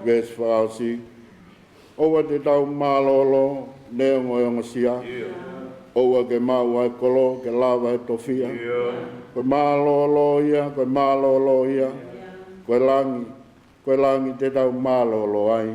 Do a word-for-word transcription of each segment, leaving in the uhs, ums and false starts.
Veesi fakaʻosi. ʻOua te tau mālōlō neongo e ongosia. ʻOua ke maʻu ʻa e kolo ke lava ʻe he tofiʻa. Ko e mālōlō ia, ko e mālōlō ia, ko e langi, ko e langi te tau mālōlō ai.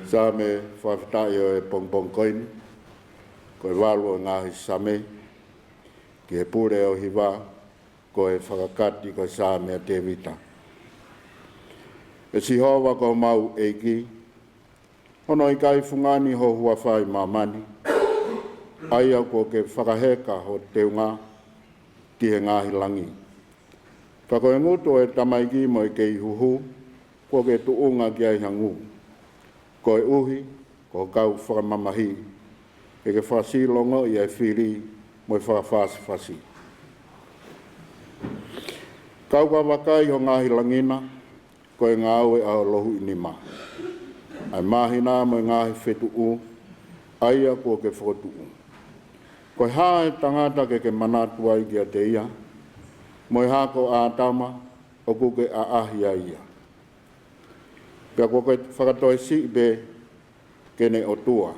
Saame fakafetaʻi ʻo e pongipongi ko eni, ko e valu ʻo e ngaahi Saame, ki he pule ʻo e hiva, ko e fakakakato ko e Saame ʻa Tēvita. ʻE Sihova ko homau ʻEiki, hono ʻikai fungani ho huafa ʻi māmani, ʻa ia kuo ke fakaheka ho teunga ki he ngaahi langi. Ka ko e ngutu ʻo e tamaiki mo e kei huhu, kuo ke tuʻunga ki ai ha ngū. Koeʻuhi ko ho kau fakamamahi, ke ke fakasilongoʻi ʻa e fili mo e fakafasifasi. Kau ka vakai ho ngaahi langi na, ko e ngāue ʻa ho lohuʻi nima, ʻa e māhina mo e ngaahi fetuʻu, ʻa ia kuo ke fokotuʻu. Ko e hā e tangata ke ke manatu ai kiate ia, mo e hako ʻo ʻĀtama ʻoku ke ʻaʻahi ai ia? Pea kuo ke fakatoesiʻi pē ke ne ʻOtua,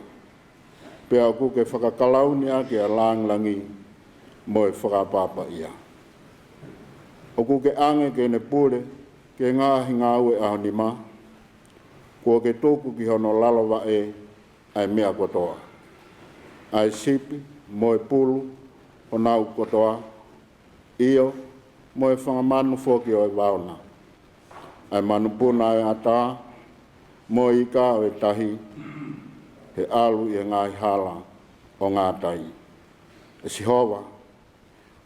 pea ʻoku ke fakakalauni ʻaki ʻa e langilangi mo e fakaʻapaʻapaʻia. ʻOku ke ʻange ke ne pule ki he ngaahi ngāue ʻa ho nima, kuo ke tuku ki hono lalo vaʻe ʻa e meʻa kotoa, ʻa e sipi mo e pulu honau kotoa, ʻio, mo e fanga manu foki ʻo e vao na, ʻa e manupuna ʻo e ʻatā, mo e ika ʻo e tahi, he ʻalu ʻi he ngaahi hala ʻo ngātai. ʻE Sihova,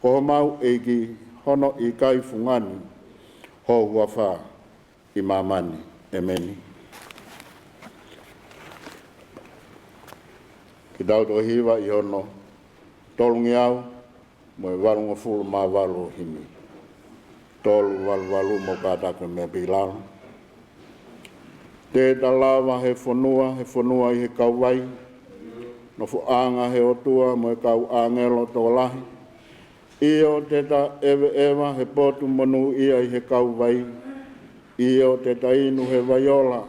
ko homau ʻEiki, hono ʻikai fungani ho huafa ʻi māmani. ʻEmeni. Ke tau toe hiva ʻi hono tolungeau mo e valungofulu mā valu ʻo e himi. Tolu valu valu, mo kātaki mei ʻapi lalo. Te ta lava he fonua, he fonua ʻi he kauvai, nofoʻanga he ʻOtua mo e kau ʻāngelo tokolahi. ʻIo, te ta ʻeveʻeva he potu monūʻia ʻi he kauvai. ʻIo, te ta inu he vai ola,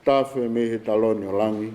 tafe mei he taloni ʻo langi.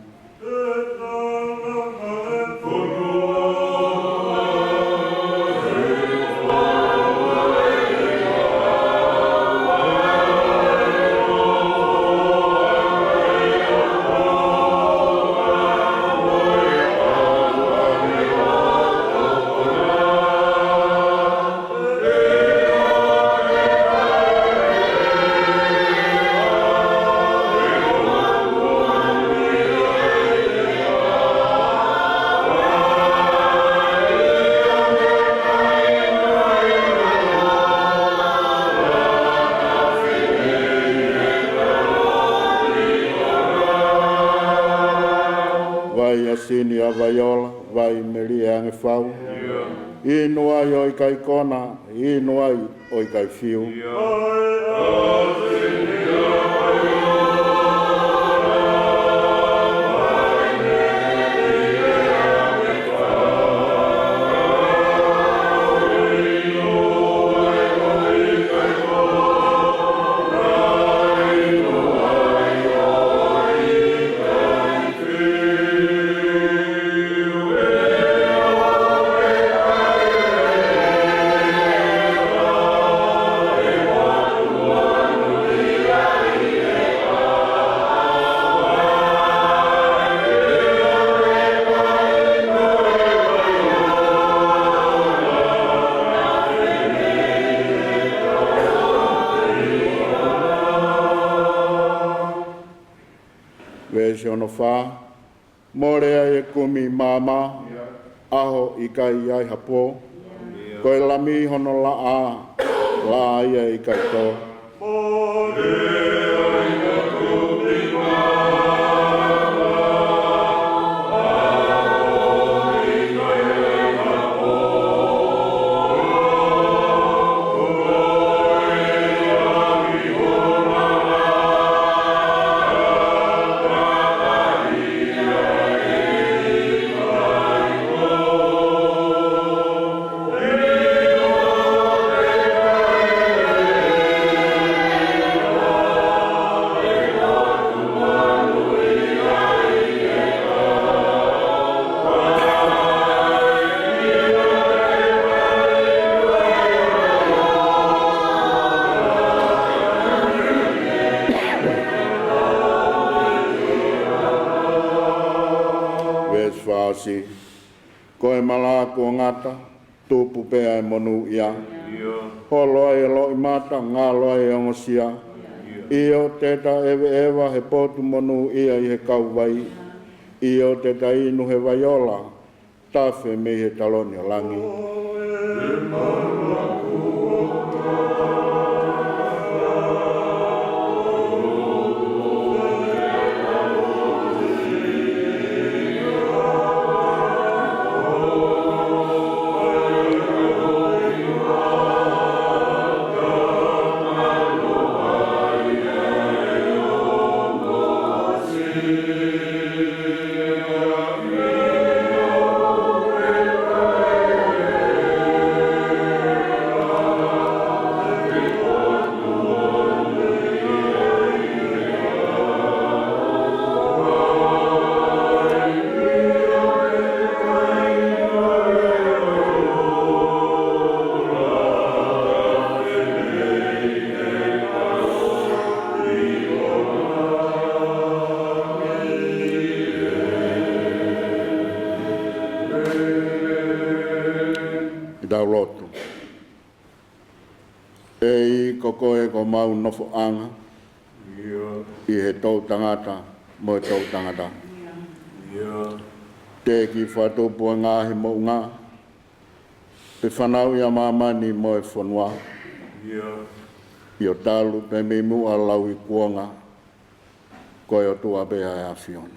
Vai ʻa Sini ʻa Vaiola, vai melie ange fau. Inu ai ʻo ʻikai kona, inu ai ʻo ʻikai fiu. Fā, mole ai e kumi maama, ʻaho ʻikai ai ha pō. Ko e Lami hono laʻā, laʻā ia ʻikai tō. Veesi fā ʻosi. Ko e mala kuo ngata, tupu pē ʻa e monūʻia. Holo ai e loʻimata, ngalo ai e ongosia. ʻIo, te ta ʻeveʻeva he potu monūʻia ʻi he kauvai. ʻIo, te ta inu he vai ola, tafe mei he taloni ʻo langi. ʻI tau lotu. ʻEiki, ko koe ko homau nofoʻanga ʻi he toʻutangata mo e toʻutangata. Teʻeki fakatupu e ngaahi moʻunga, pe fanauʻi ʻa māmani mo e fonua, ʻio, talu pē mei muʻa lau ʻi kuonga, ko e ʻOtua pē ʻa e ʻAfiona.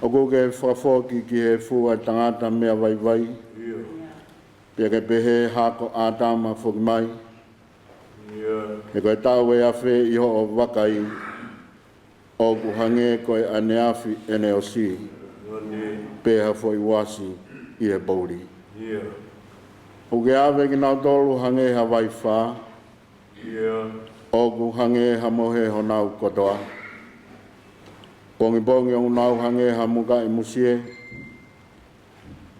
ʻOku ke fakafoki ki he efu ʻa e tangata meʻa vaivai, pea ke pehē, Hako ʻAtama, foki mai. He ko e taʻu ʻe afe ʻi hoʻo vakai, ʻoku hangē ko e ʻaneafi ʻene ʻosi, pe ha foʻi uasi ʻi he pouli. ʻOku ke ʻave kinautolu hangē ha vai fā, ʻoku hangē ha mohe honau kotoa. Pongipongi ʻoku nau hangē ha mukaʻi musie,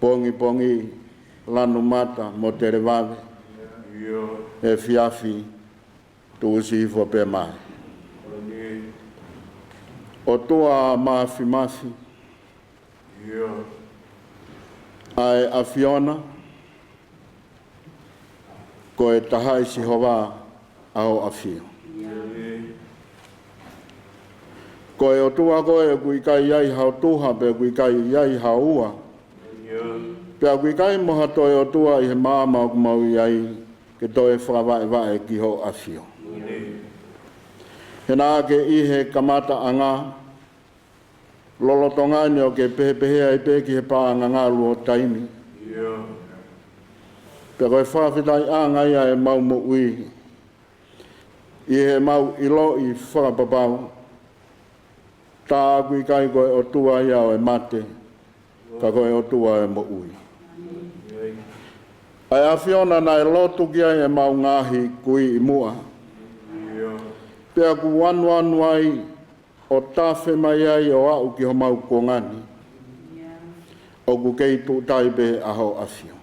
pongipongi lanu mata mo televave, efiafi tuʻusi hifo pē mai. ʻOtua Māfimafi, ʻa e ʻAfiona, ko e Tahaʻi Sihova ʻa hoʻo ʻAfio. Ko e ʻOtua koe ʻoku ʻikai ʻi ai ha ʻOtua, pea ʻoku ʻikai ʻi ai ha ua. Pea ʻoku ʻikai mo ha toe ʻOtua ʻi he maama ʻoku mau ʻi ai ke toe fakavaʻevaʻe ki hoʻo ʻAfio. He naʻa ke ʻi he kamataʻanga, lolotonga ni ʻoku ke pehepehē ai pē ki he paʻanga ngalu ʻo taimi. Pea ko e fakafetaʻiʻanga ia ʻemau moʻui, ʻi heʻemau ʻiloʻi fakapapau, tā ʻoku ʻikai ko e ʻOtua ia ʻo e mate, ka ko e ʻOtua ʻo e moʻui. ʻA e ʻAfiona naʻe lotu ki ai ʻemau ngaahi kui ʻi muʻa, pea ʻoku anuanu ai ʻo tafe mai ai ʻo aʻu ki homau kuonga ni, ʻoku kei tuʻutai pē ʻa hoʻo ʻAfio.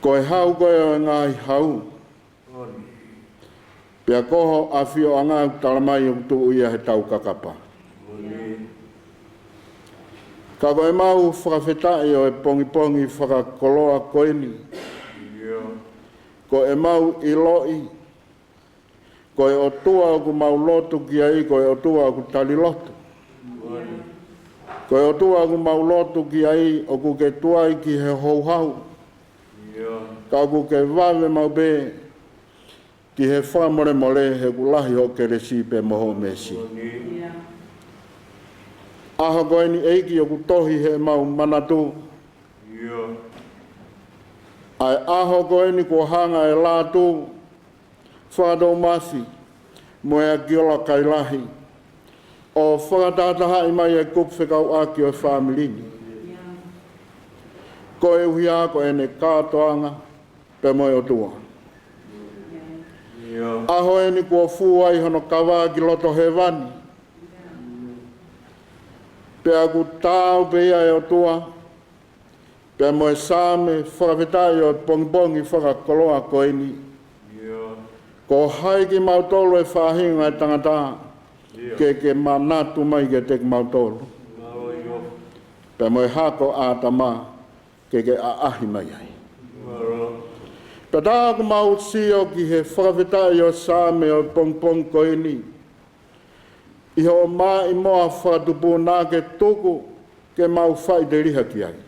Ko e Hau koe ʻo e ngaahi hau, pea ko hoʻo ʻafioʻanga ʻoku tala mai ʻoku tuʻu ia he taukakapa. Ka ko ʻemau fakafetaʻi ʻo e pongipongi fakakoloa ko eni, ko ʻemau ʻiloʻi Ko e ʻOtua ʻoku mau lotu ki ai, ko e ʻOtua ʻoku tali lotu. Ko e ʻOtua ʻoku mau lotu ki ai, ʻoku ke tuai ki he houhau. Ka ʻoku ke vave maʻu pē ki he fakamolemole, he ʻoku lahi hoʻo kelesi pea mo hoʻo meesi. ʻAho ko eni ʻEiki ʻoku tohi heʻemau manatu. ʻA e ʻaho ko eni kuo hanga ʻe Lātū Fakatoumafi mo e ʻAkiola Kailahi ʻo fakatahatahaʻi mai e kupu fekauʻaki ʻo e fāmili ni. Koeʻuhi ko ʻene kātoanga pea mo e ʻOtua. ʻAho eni kuo fū ai hono kava ki loto hēvani. Pea ʻoku taau pē ia ʻe ʻOtua, pea mo e Saame fakafetaʻi ʻo e pongipongi fakakoloa ko eni. Ko hai kimautolu e faʻahinga ʻo e tangata ke ke manatu mai kiate kimautolu, pea mo e hako ʻo ʻĀtama ke ke ʻaʻahi mai ai. Pea tā ʻoku mau sio ki he fakafetaʻi ʻo e Saame ʻo e pongipongi ko eni, ʻi hoʻo maʻimoa fakatupu naʻa ke tuku ke mau faʻiteliha ki ai.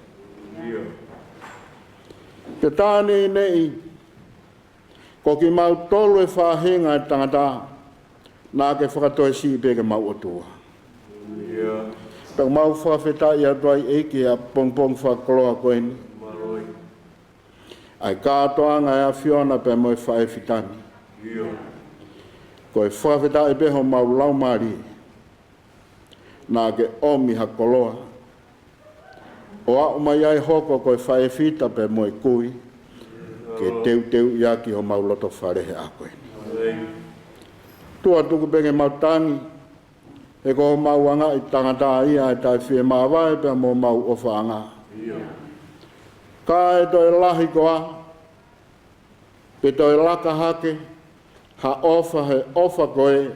Pea tā neʻineʻi ko kimautolu e faʻahinga ʻo e tangata naʻa ke fakatoesiʻi pē ke mau ʻOtua. Pea mau fakafetaʻi atu ai ʻEiki he pongipongi fakakoloa ko eni, ʻa e kātoanga ʻa e ʻAfiona pea mo e faʻē fita ni. Ko e fakafetaʻi pē homau laumālie naʻa ke ʻomi ha koloa ʻo aʻu mai ai hoko ko e faʻē fita pea mo e kui, ke teuteuʻi ʻaki homau loto fale he ʻaho ko eni. ʻOtua, tuku pē ke mau tangi, he ko homau angaʻi tangata ia ʻa e taʻefiemāvae pea mo homau ʻofaʻanga. Ka ʻe toe lahi koā, pe toe laka hake ha ʻofa he ʻofa ko ē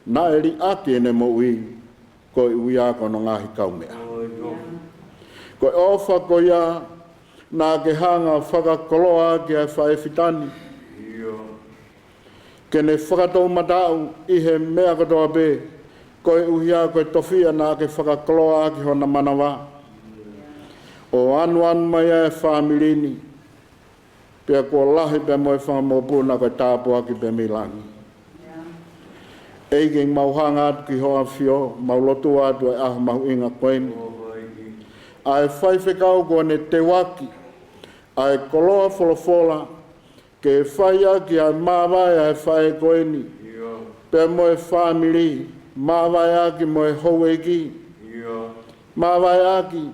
naʻe liʻaki ʻene moʻui koeʻuhi ko hono ngaahi kaumeʻa. Ko e ʻofa ko ia naʻa ke hanga fakakoloa ki ai e faʻē fita ni, ke ne fakatoumataʻu ʻi he meʻa kotoa pē, koeʻuhi ko e tofiʻa naʻa ke fakakoloa ʻaki hona manava ʻo anuanu mai ai e fāmili ni, pea kuo lahi pea mo e fanga mokopuna ko e tāpuaki pea mei langi. ʻEiki, mau hanga atu ki hoʻo ʻAfio, mau lotua atu e ʻaho mahuʻinga ko eni, ʻa e faifekau kuo ne teuaki ʻa e koloa folofola ke fai ʻaki ʻa e māvae ʻa e faʻē ko eni pea mo e fāmili, māvaeʻaki mo e houʻeiki, māvaeʻaki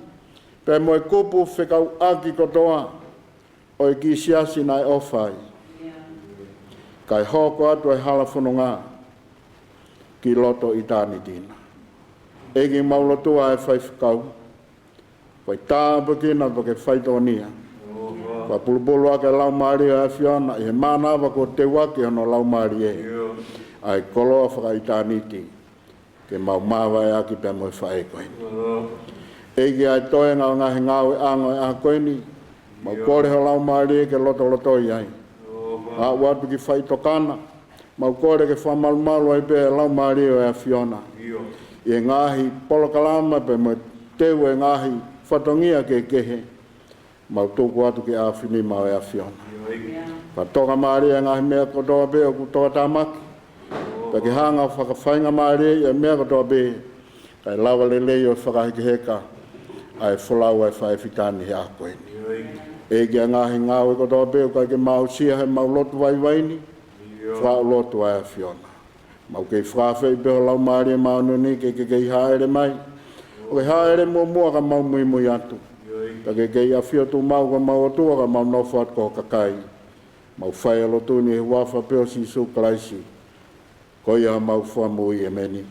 pea mo e kupu fekauʻaki kotoa ʻo e kiʻi siasi naʻe ʻofa ai, kae hoko atu e hala fononga ki loto ʻitāniti na. ʻEiki, mau lotua e faifekau, fai tāpuekina pea ke faitokonia. Fakapulupulu ʻaki e laumālie ʻo e ʻAfiona ʻi he mānava kuo teuaki hono laumālie, ʻa e koloa fakaʻitāniti ke mau māvaeʻaki pea mo e faʻē ko eni. ʻEiki, ʻa e toenga ʻo e ngaahi ngāueʻanga ʻo e ʻaho ko eni, mau kole ho laumālie ke lotolotoi ai. Aʻu atu ki faʻitokanga, mau kole ke fakamalumalu ai pē e laumālie ʻo e ʻAfiona ʻi he ngaahi polokalama pea mo e teu e ngaahi fatongia kehekehe, mau tuku atu ki he ʻaofinima ʻo e ʻAfiona. Fakatokamālie e ngaahi meʻa kotoa pē ʻoku tokatāmaki, pea ke hanga fakafaingamālie e meʻa kotoa pē, kae lava lelei ʻo fakahekeheka ʻa e folau ʻa e faʻē fita ni he ʻaho ko eni. ʻEiki, ʻa e ngaahi ngāue kotoa pē ʻoku ʻikai ke mau aʻusia he mau lotu vaivai ni, fakaʻulotu ʻa e ʻAfiona. Mau kei fakaafeʻi pē ho Laumālie Māʻoniʻoni ke ke kei hāʻele mai, ʻo ke hāʻele muʻomuʻa ka mau muimui atu, pea ke kei ʻafio tuʻu maʻu ko homau ʻOtua ka mau nofo atu ko ho kakai. Mau fai e lotu ni ʻi he huafa pē ʻo Sīsū Kalaisi, ko ia homau Fakamoʻui, ʻēmeni.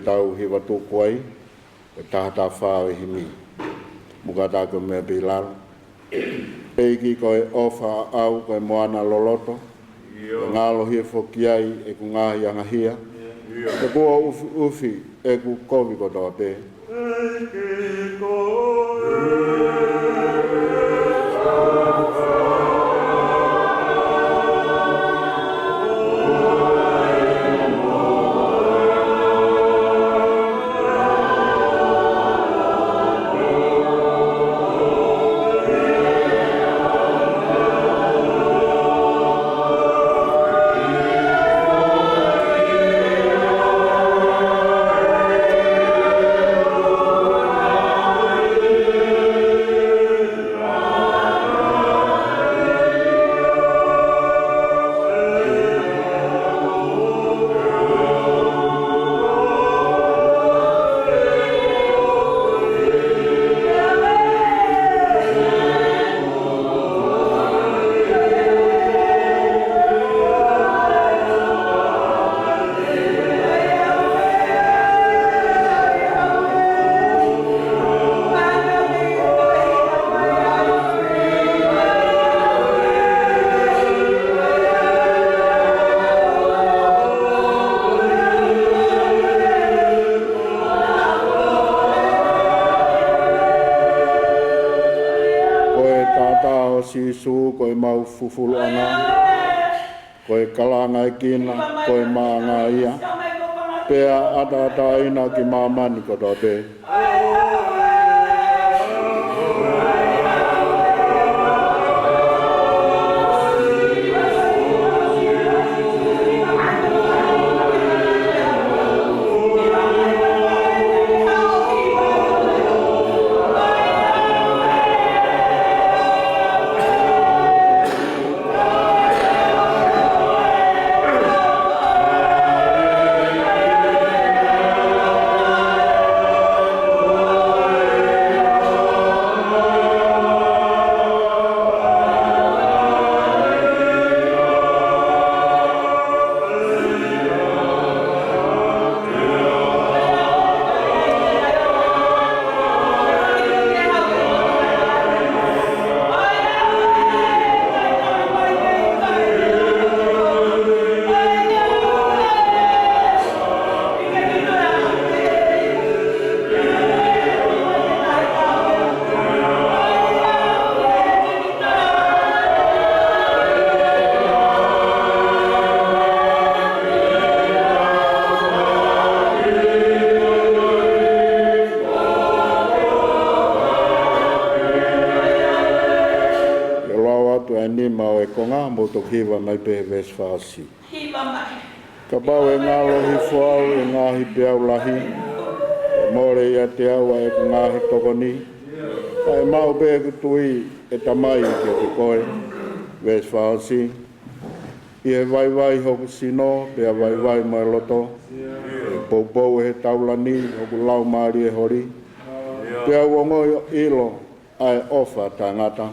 Tau hiva tuku ai, ko e taha taha fā ʻo e himi. Muka ta ko me pi lalo. ʻEiki ko e ʻofa ʻaʻau, ko e moana loloto. Ko e ngalo hifo ki ai ʻeku ngaahi angahia. Ko e kuo ʻufiʻufi ʻeku kovi kotoa pē. Ko e taʻataʻa ʻo Sīsū, ko ʻemau fufuluʻanga, ko e kalanga ʻo e kina, ko e maʻanga ia, pea ʻataʻatā ʻena ki māmani kotoa pē. Ke lau atu ʻa e nima ʻo e konga, mou toki hiva mai pē he veesi fā ʻosi. Hiva mai. Kapau ʻe ngalo hifo au ʻi he ngaahi peau lahi, ʻe mole ʻiate au ʻa ʻeku ngaahi tokoni, ka ʻe maʻu pē ʻeku tui, ʻe Tamai, kiate koe. Veesi fā ʻosi. ʻI he vaivai hoku sino, pea vaivai mo e loto, ʻe poupou ʻe he taulani hoku laumālie holi, pea u ongoʻi ʻo ʻilo ʻa e ʻofa taʻengata.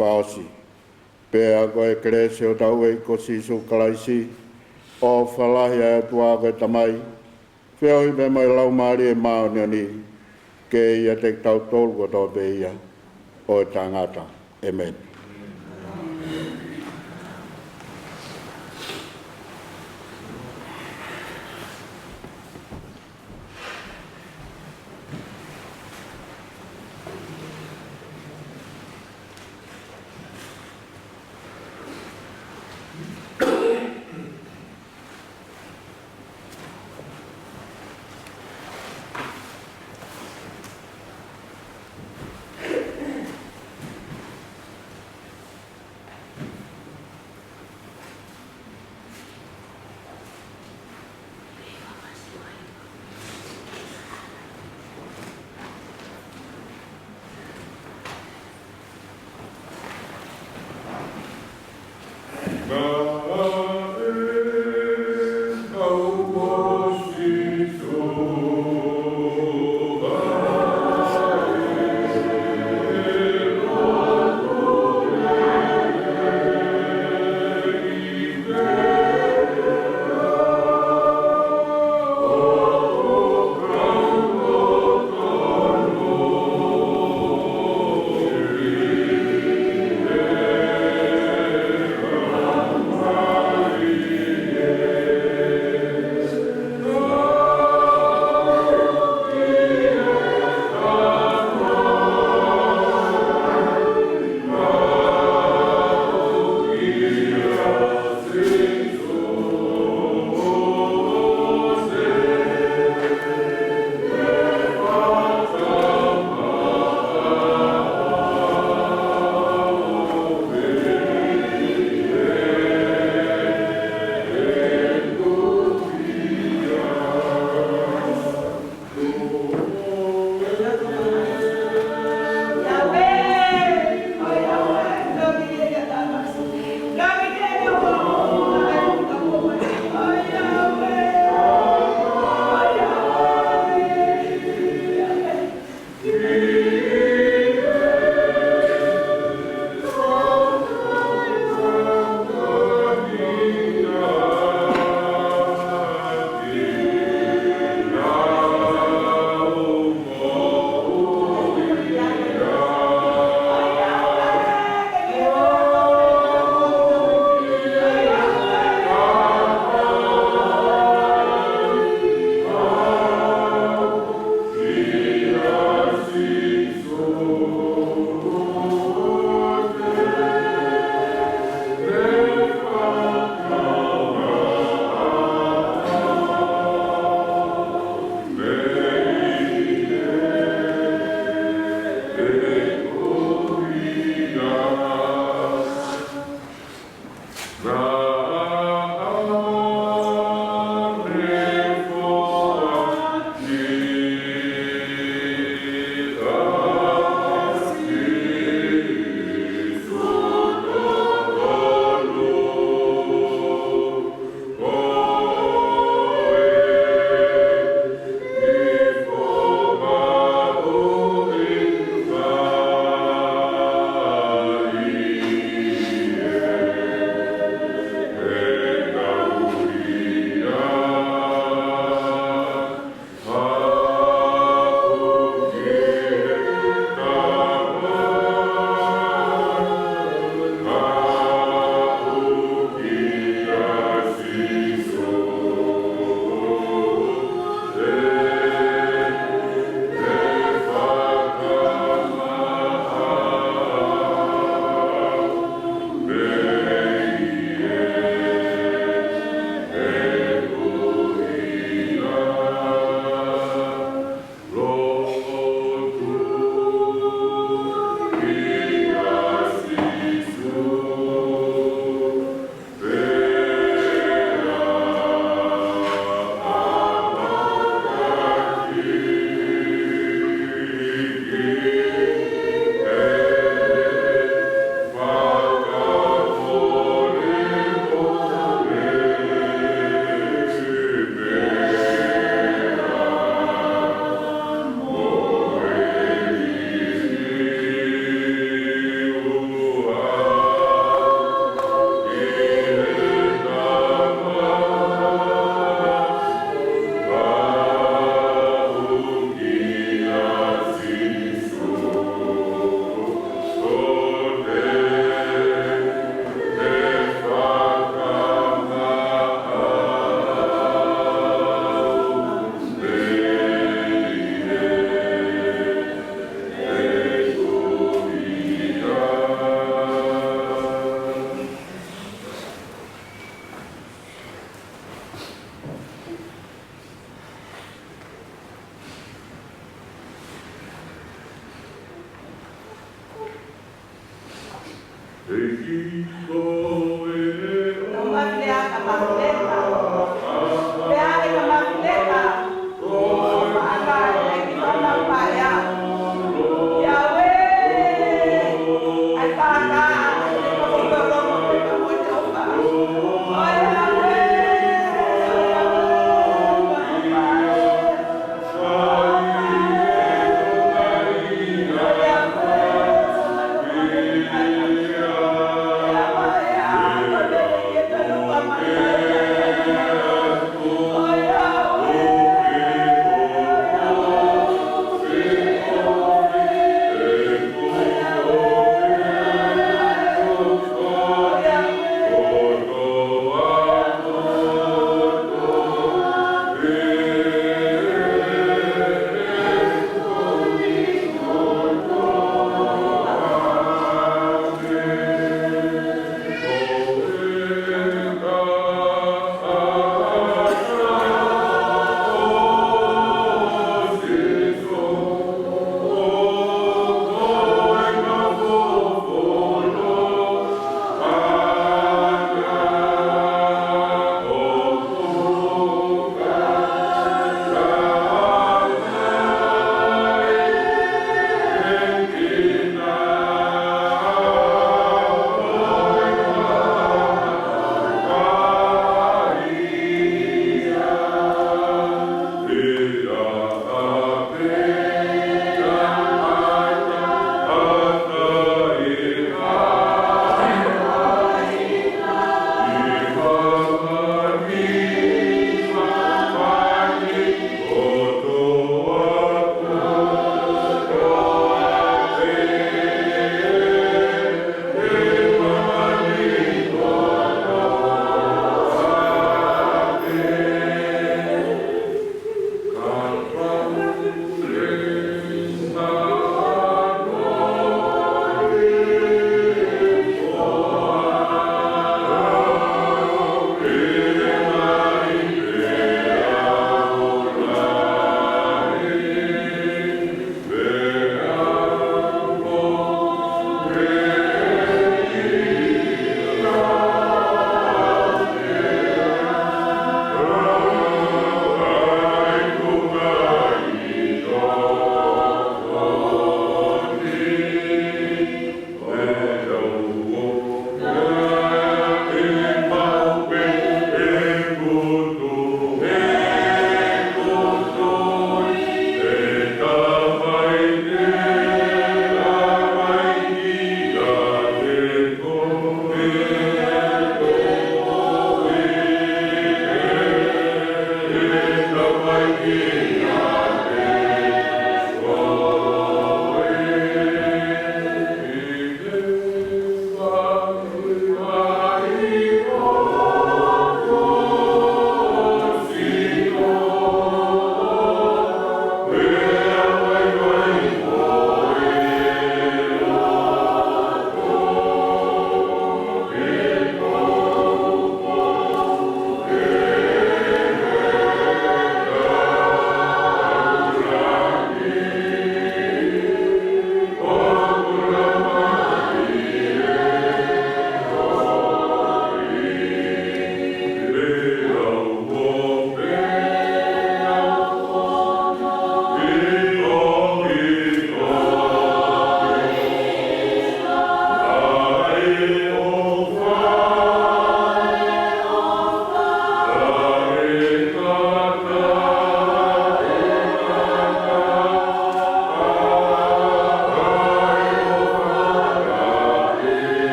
Fakaʻosi, pea ko e kelesi ʻa hotau ʻEiki ko Sīsū Kalaisi, ʻofa lahi ʻa e ʻOtua ko e Tamai, feohi pea mo e Laumālie Māʻoniʻoni, ke ʻiate kitautolu kotoa pē ia ʻo taʻengata. ʻĒmeni.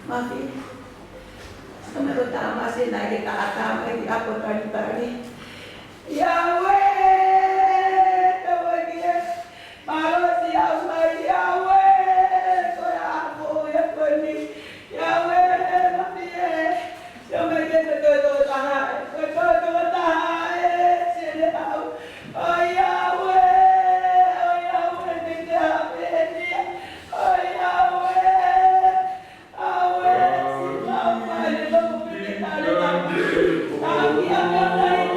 Mafi, ʻoku mau tamasiʻi naʻe ke taʻataʻa mai ki ʻapi talitali. Yahweh, Yahweh, mālō siʻi ʻaho mai, Yahweh, ko e ʻaho ia ko eni. Yahweh, Mafi ē, sio mai ki he toʻotoʻo taha ē, ko e toʻotoʻo taha ē, sio mai au. ʻOi Yahweh, ʻoi Yahweh, te ke hape eni. ʻOi Yahweh, Yahweh, siʻi mau mai le mau piki tali tapu. Au ki a me au tai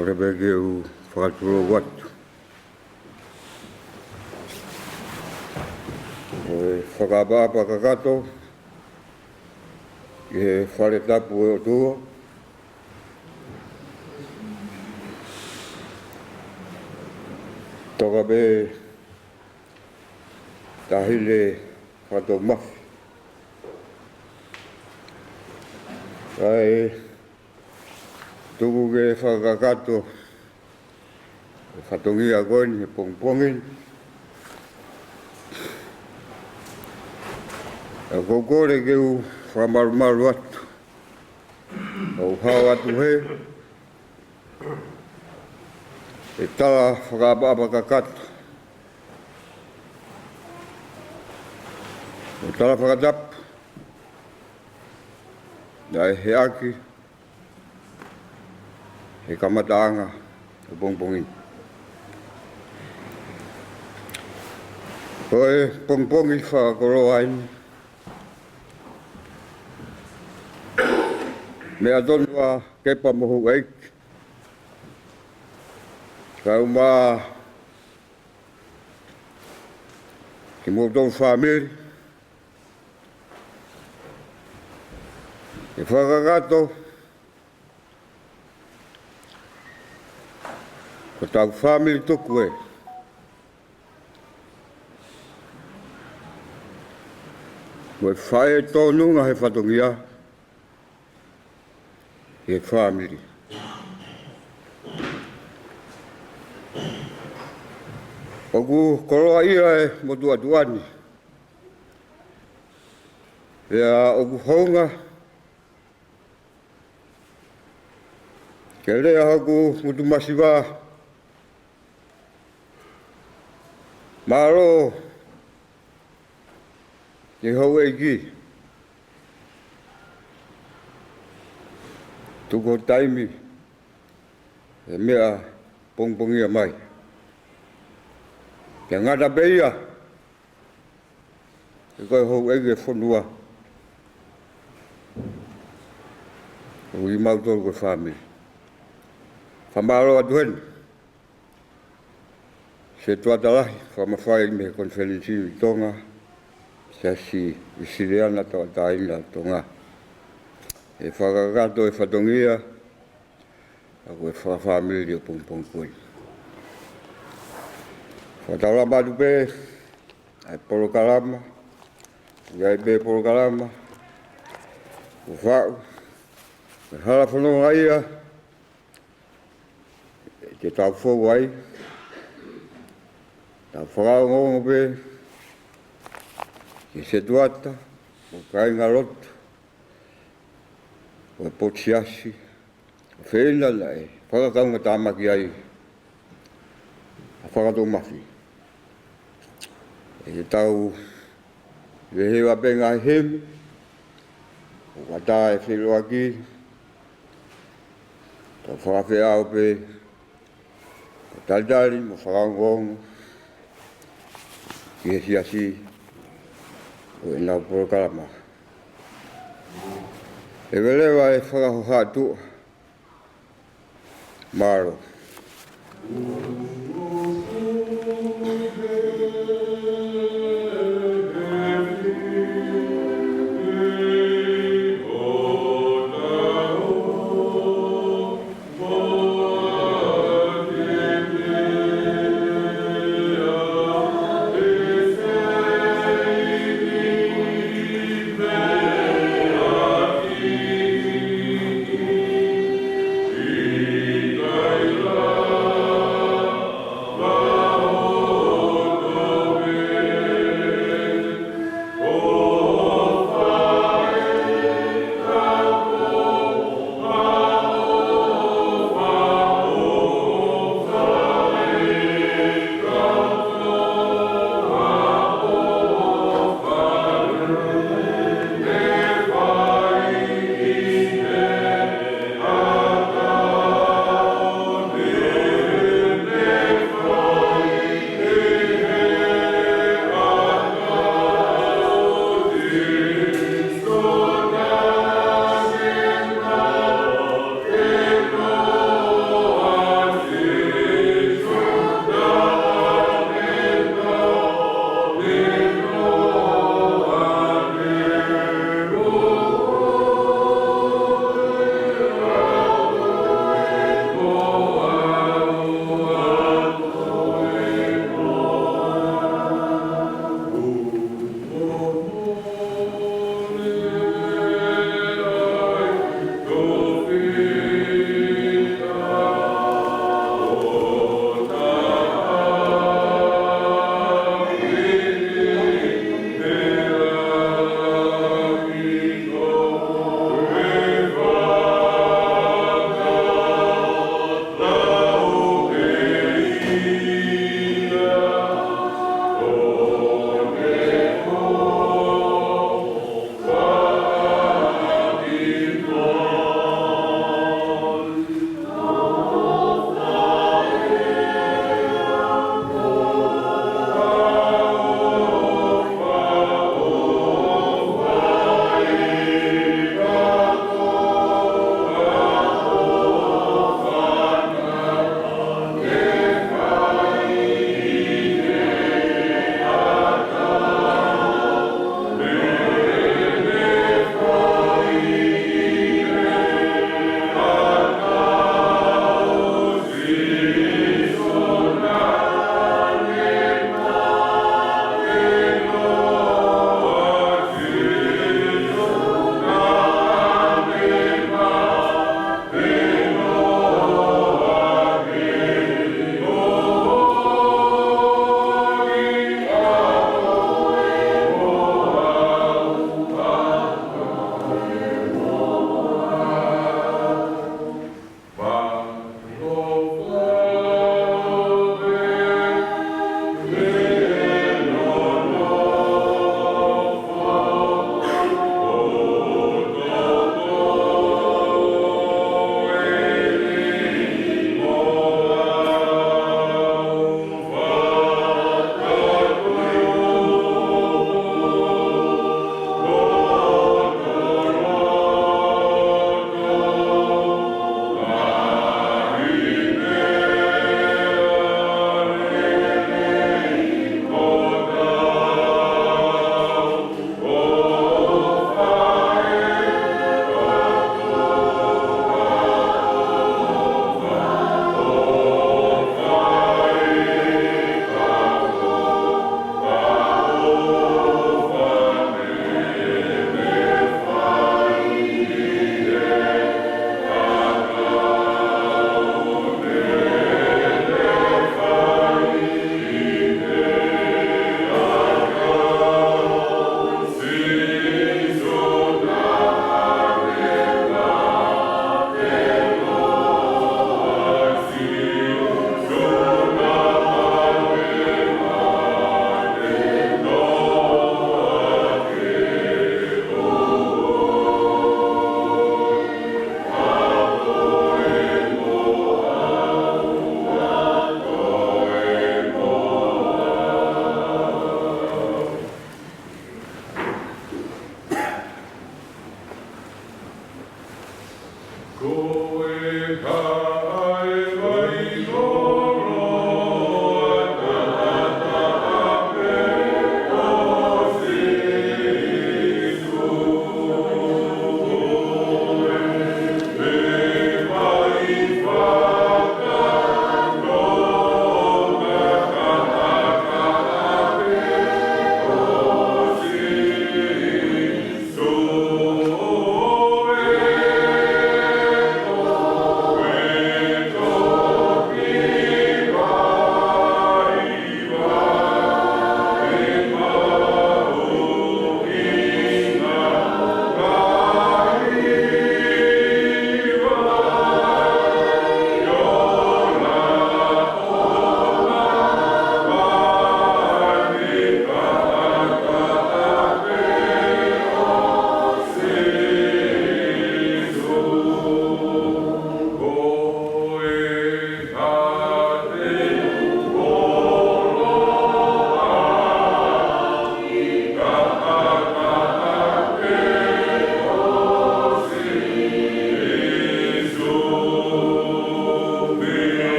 Kole pē ke u fakatulou atu ʻa e fakaʻapaʻapa kakato ki he fale tapu ʻo e ʻOtua. Toka pē Taʻahine Fakatoumafi. Kae tuku ke fakakakato e fatongia ko eni he pongipongi ni. ʻOku ou kole ke u fakamalumalu atu, ʻo u hao atu he ʻe tala fakaʻapaʻapa kakato, ʻo tala fakatapu naʻe heʻaki he kamataʻanga ʻo e pongipongi ni. Ko e pongipongi fakakoloa eni, meʻa tonu ʻa Kepa mo Houʻeiki, kae ʻumaʻā kimoutolu fāmili, ke fakakakato ko hotau fāmili tuku ē. Ko e faʻē tōnunga he fatongia, he fāmili. ʻOku koloaʻia e motuʻa tuʻa ni. Pea ʻoku hounga ke lea hoku ngutu masiva, mālō ki he Houʻeiki, tuku ho taimi he meʻa pongipongia mai. Pea ngata pē ia, he ko e Houʻeiki e fonua, ʻoku ʻi mautolu ko e fāmili. Fakamālō atu heni. Setuata lahi, fakamafai mei he Konifelenisi ʻi Tonga, Siasi Uēsiliana Tauʻatāina ʻo Tonga, ʻe fakakakato e fatongia ʻa e fakafāmili ʻo e pongipongi ko eni. Fakataulama atu pē ʻa e polokalama, ʻi ai pē polokalama ʻoku faʻu, ko e hala fononga ia te tau fou ai, tau fakaongoongo pē ki he setuata mo e kāingalotu ʻo e potu siasi, ʻo fēfē naʻe fakakaungatāmaki ai ʻa Fakatoumafi. ʻE tau vehevaʻi pē ngaahi himi, ʻo ʻatā e feʻiloaki, tau fakafeʻao pē, ʻo talitali mo fakaongoongo ki he siasi ʻo ʻenau polokalama. ʻE veleva e fakahohaʻa tuʻa. Mālō.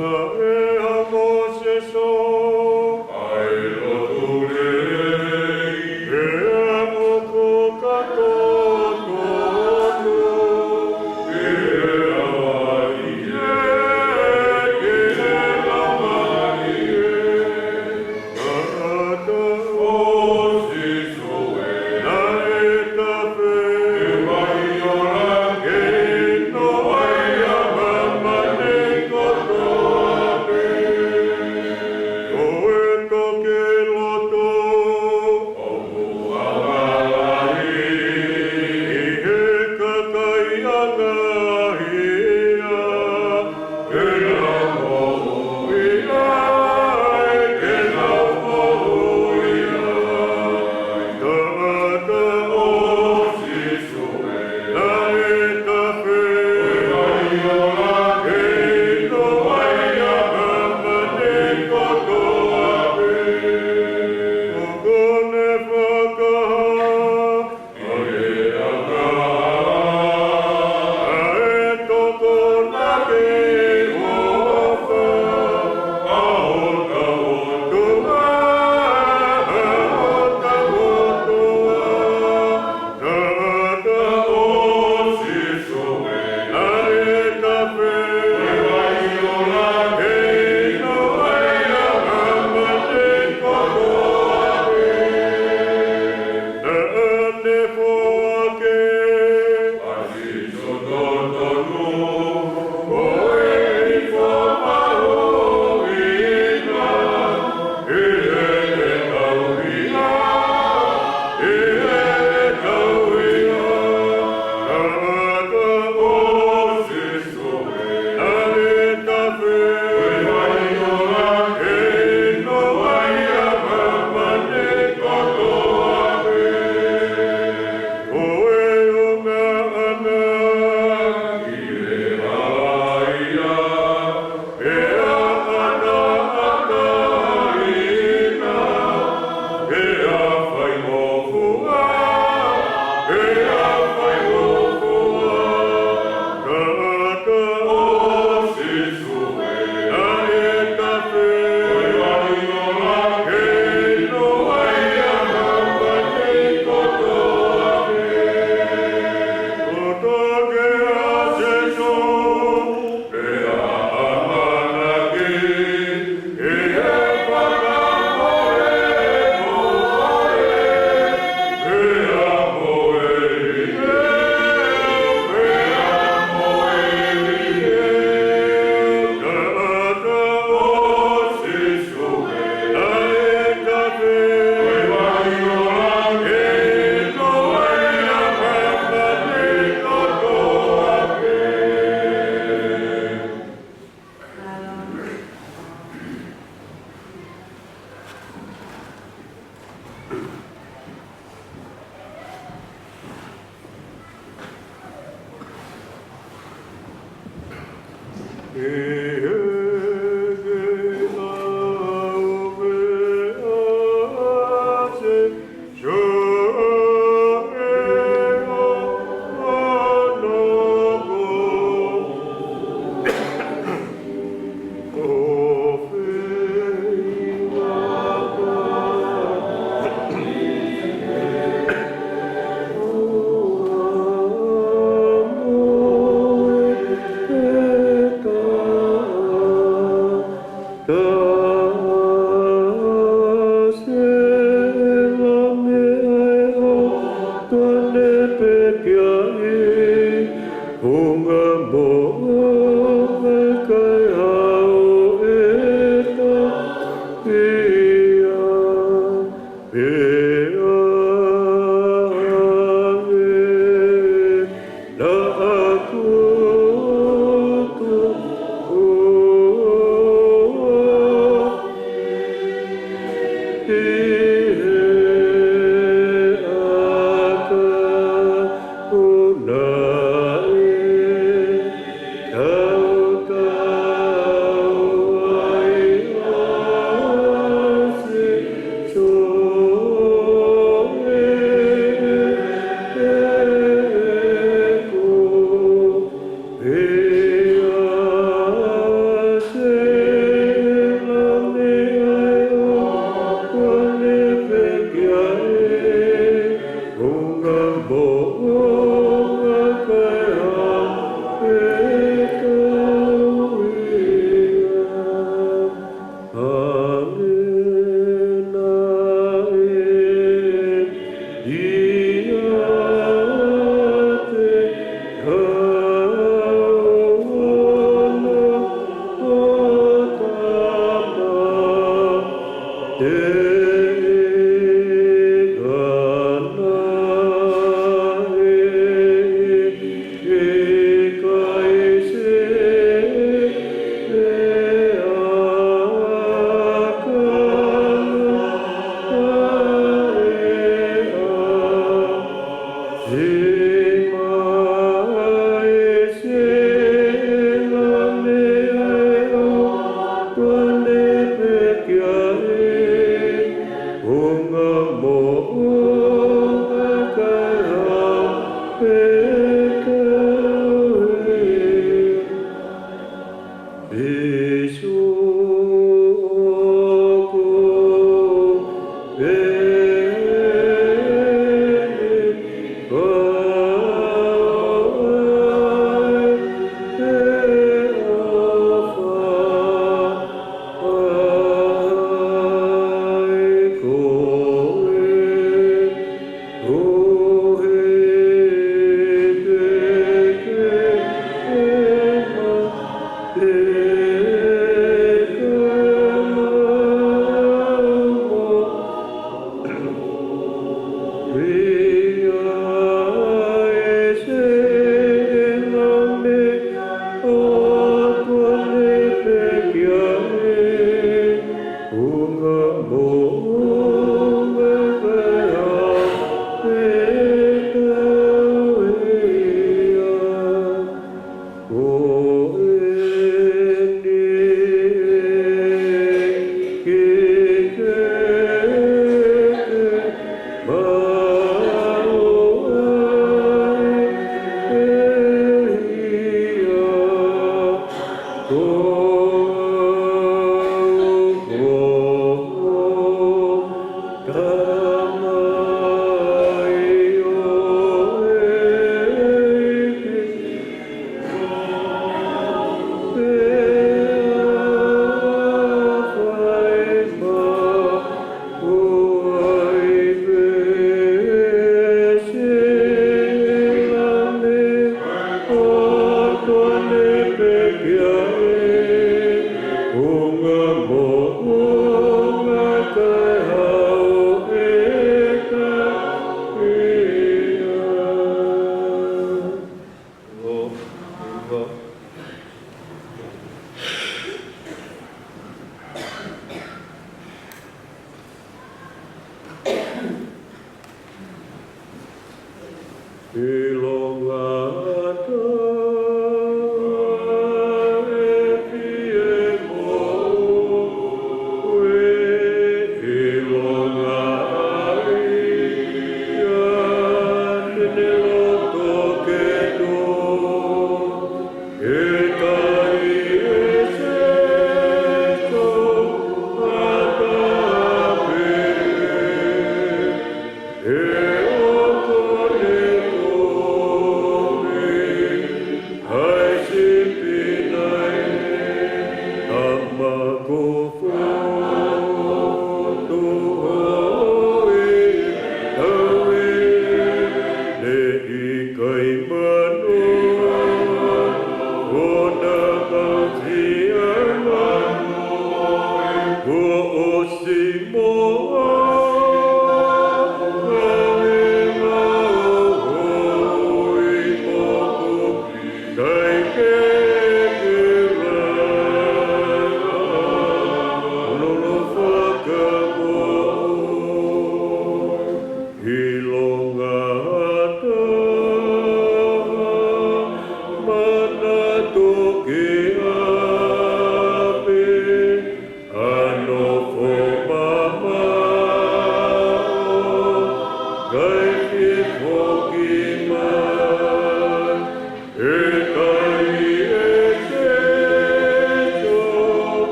Naʻe hā mo Sēsū ʻa e lotu lelei, ʻa e motuʻa totonu, ke lava ʻi he, ke lava ʻi he.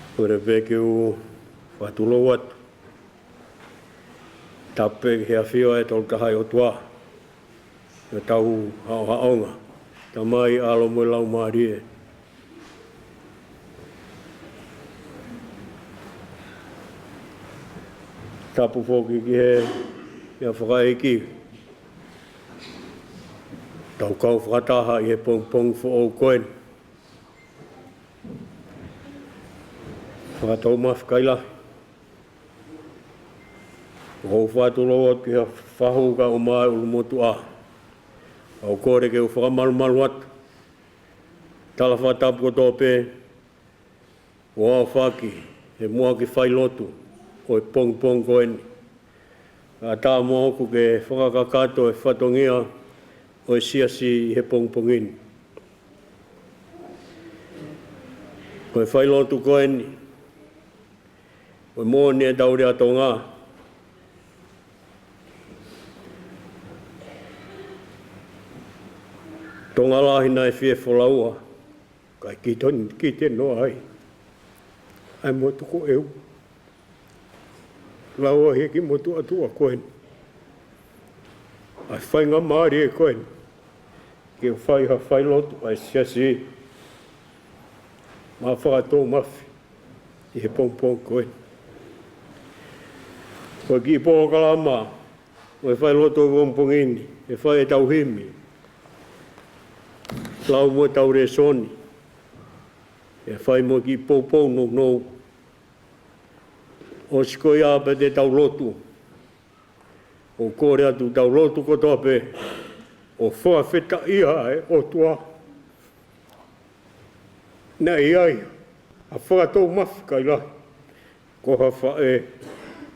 Kole pē ke u fakatulou atu. Tapu pē ki he ʻafio ʻa e Tolu Tahaʻi ʻOtua ʻi hotau haʻohaʻonga, Tamai, ʻAlo mo e Laumālie. Tapu foki ki he, ki he fakaʻeiki ʻoku tau kau fakataha ʻi he pongipongi foʻou ko eni. Fakataumafi kai lahi. ʻOku ou fakatulou atu ki he fahu kae ʻumaʻā e ʻulumotuʻa. ʻOku ou kole ke u fakamalumalu atu. Tala fakatapu kotoa pē ʻoku ʻaofaki he muʻaki failotu ʻo e pongipongi ko eni. Kae ʻatā moʻoku ke fakakakato e fatongia ʻo e siasi ʻi he pongipongi ni. Ko e failotu ko eni, ko e moʻoni ʻetau lea Tonga. Tonga lahi naʻe fie folaua, kae kite, kite noa ai ʻa e motu ko ʻEua. Lau ʻa e kiʻi motuʻa tuʻa ko eni, ʻa e faingamālie ko eni ke fai ha failotu ʻa e siasi maʻa Fakatoumafi ʻi he pongipongi ko eni. Ko e kiʻi polokalama ʻo e failotu ʻo e pongipongi ni, ʻe fai ʻetau himi, lau mo ʻetau lēsoni. ʻE fai mo e kiʻi poupou nounou. ʻOsi ko ia pea te tau lotu. ʻOku kole atu tau lotu kotoa pē ʻo fakafetaʻia ʻa e ʻOtua. Naʻe ʻi ai ʻa Fakatoumafi Kailahi, ko ha faʻē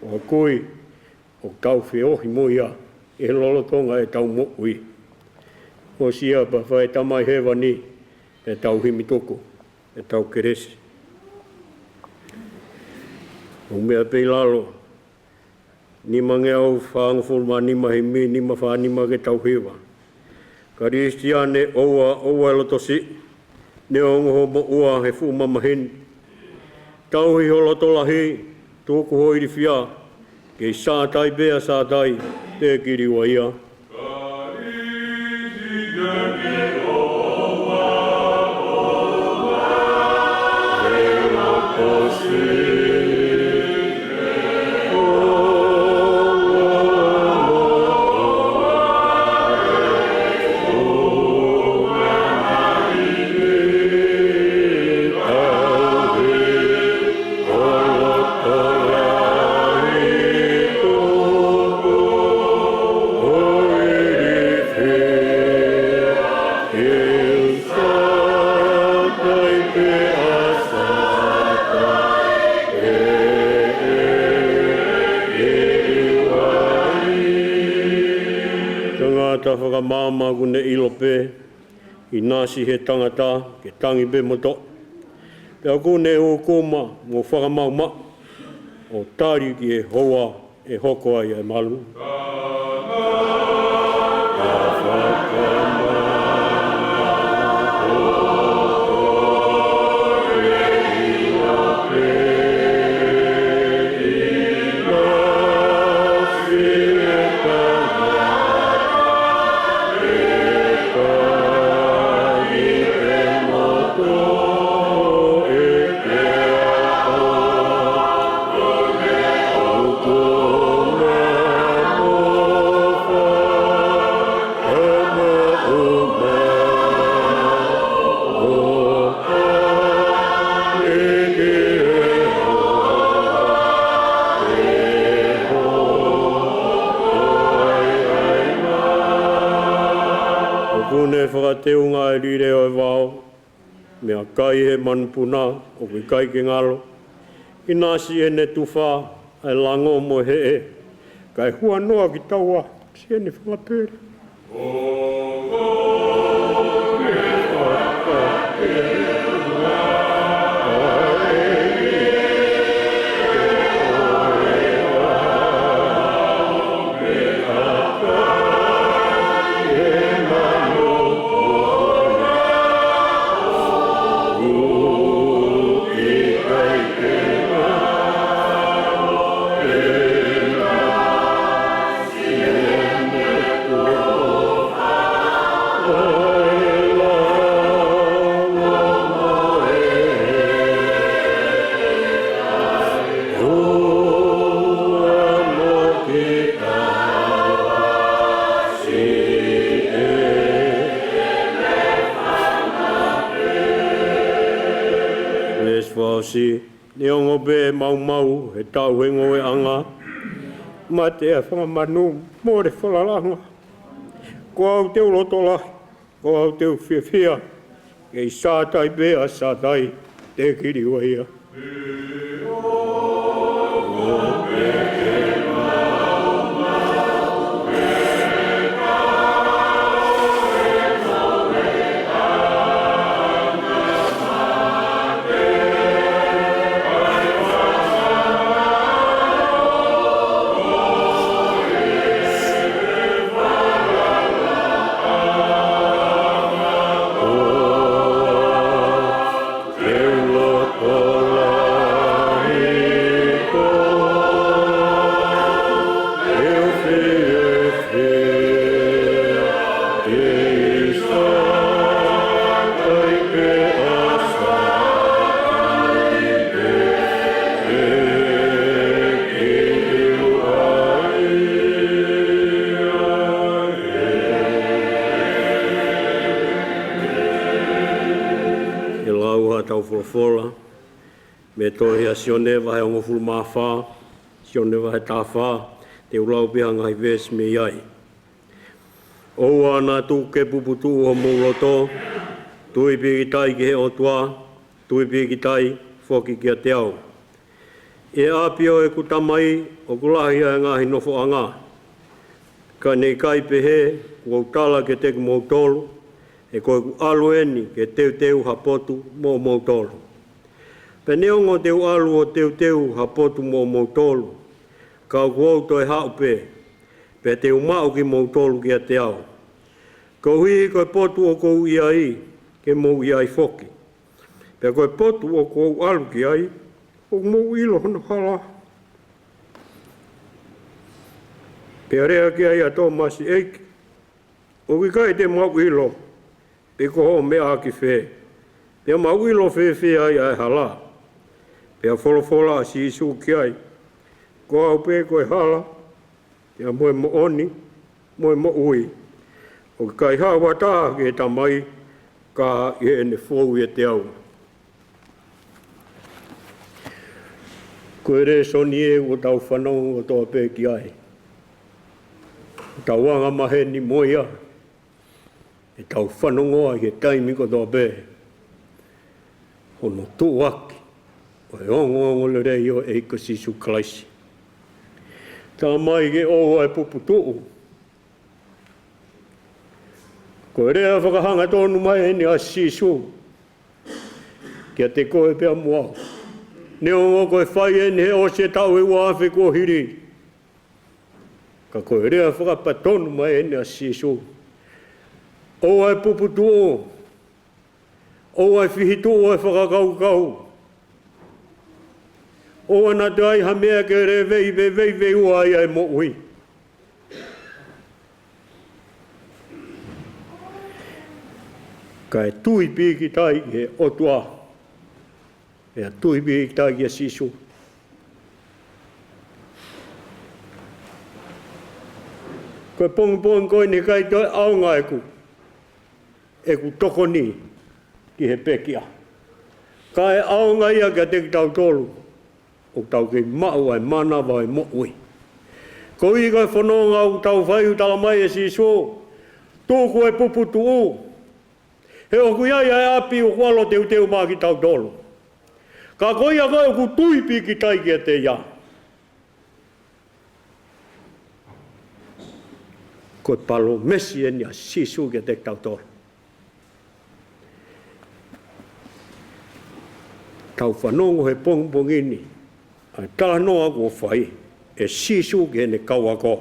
ʻo e kui ʻoku tau feohi mo ia ʻi he lolotonga ʻetau moʻui. ʻOsi ia pea fai ʻe Tamai Hēvani ʻetau himi tuku, ʻetau kelesi. ʻOku meʻa pē ʻi lalo, nimangeau fāngofulu mā nima, himi nima fā nima ke tau hiva. Kalisitiane, ʻoua, ʻoua ʻe loto siʻi, neongo hoʻo moʻua he fuʻu mamahi ni. Tauhi ho loto lahi, tuku ho ilifia, kei Sātai pē ʻa Sātai, te kiliua ia. Tangata fakamaama ʻoku ne ʻilo pē, ʻinasi he tangata ke tangi pē mo toʻo. Pea ʻoku ne ʻūkuma mo fakamaʻumaʻu ʻo tali ki he houa ʻe hoko ai ʻa e malu. ʻOku ne fakateunga ʻa e lile ʻo e vao, meʻakai he manupuna ʻoku ʻikai ke ngalo. ʻInasi ʻene tufa ʻa e lango mo e heʻe, kae huanoa kitaua siʻene fanga pele. Veesi fā ʻosi, neongo pē ʻe maumau he taʻu he ngoueʻanga, mate ʻa e fanga manu, mole falalanga. Ko au te u loto lahi, ko au te u fiefia, kei Sātai pē ʻa Sātai, te kiliua ia. Fola, mei he tohi ʻa Sione vahe hongofulu mā fā, Sione vahe taha fā, te u lau pē ha ngaahi veesi mei ai. ʻOua naʻa tuku ke puputuʻu homou loto, tui pīkitai ki he ʻOtua, tui pīkitai foki kiate au. ʻI he ʻapi ʻo ʻeku Tamai ʻoku lahi ʻa e ngaahi nofoʻanga. Ka ne ʻikai pehē, kuo u tala kiate kimoutolu, he ko ʻeku ʻalu eni ke teuteu ha potu moʻomoutolu. Pea neongo te u ʻalu ʻo teuteu ha potu moʻomoutolu, ka ʻoku ou toe haʻu pē, pea te u maʻu kimoutolu kiate au. Koeʻuhi ko e potu ʻoku ou ʻi ai, ke mou ʻi ai foki. Pea ko e potu ʻoku ou ʻalu ki ai, ʻoku mou ʻilo hono hala. Pea lea ki ai ʻa Tōmasi, ʻEiki, ʻoku ʻikai te mau ʻilo pe ko hoʻo meʻa ki fē, pea mau ʻilo fēfē ai ʻa e hala? Pea folofola ʻa Sīsū ki ai, Ko au pē ko e hala, pea mo e moʻoni, mo e moʻui. ʻOku ʻikai haʻu ha taha ki he Tamai, ka ʻi heʻene fou ʻiate au. Ko e lēsoni ē ʻoku tau fanongo kotoa pē ki ai. Tau anga maheni mo ia, ʻetau fanongo ʻi he taimi kotoa pē, hono tuʻuaki ʻo e ongoongolelei ʻo e ʻEiki ko Sīsū Kalaisi. Talamai ke ʻoua ʻe puputuʻu. Ko e lea fakahangatonu mai eni ʻa Sīsū kiate koe pea mo au. Neongo ko e fai eni he ʻosi e taʻu ʻe ua afe kuo hili, ka ko e lea fakapatonu mai eni ʻa Sīsū. ʻOua ʻe puputuʻu, ʻoua ʻe fihituʻu ʻa e fakakaukau. ʻOua naʻa toe ʻi ai ha meʻa ke levei, veiveiua ai ʻa e moʻui. Kae tui pīkitai ki he ʻOtua, pea tui pīkitai kia Sīsū. Ko e pongipongi ko eni ʻikai toe ʻaonga ʻeku, ʻeku tokoni ki he pekia. Kae ʻaonga ia kiate kitautolu ʻoku tau kei maʻu ʻa e mānava ʻo e moʻui. Koeʻuhi ko e fononga ʻoku tau fai ʻoku talamai ʻe Sīsū, Tuku e puputuʻu. He ʻoku ʻi ai ʻa e ʻapi ʻoku ʻalu ʻo teuteu maʻa kitautolu. Ka ko ia ko ē ʻoku tui pīkitai kiate ia, ko e palōmesi eni ʻa Sīsū kiate kitautolu. Tau fanongo he pongipongi ni ʻa e talanoa kuo fai ʻe Sīsū ki heʻene kau ako.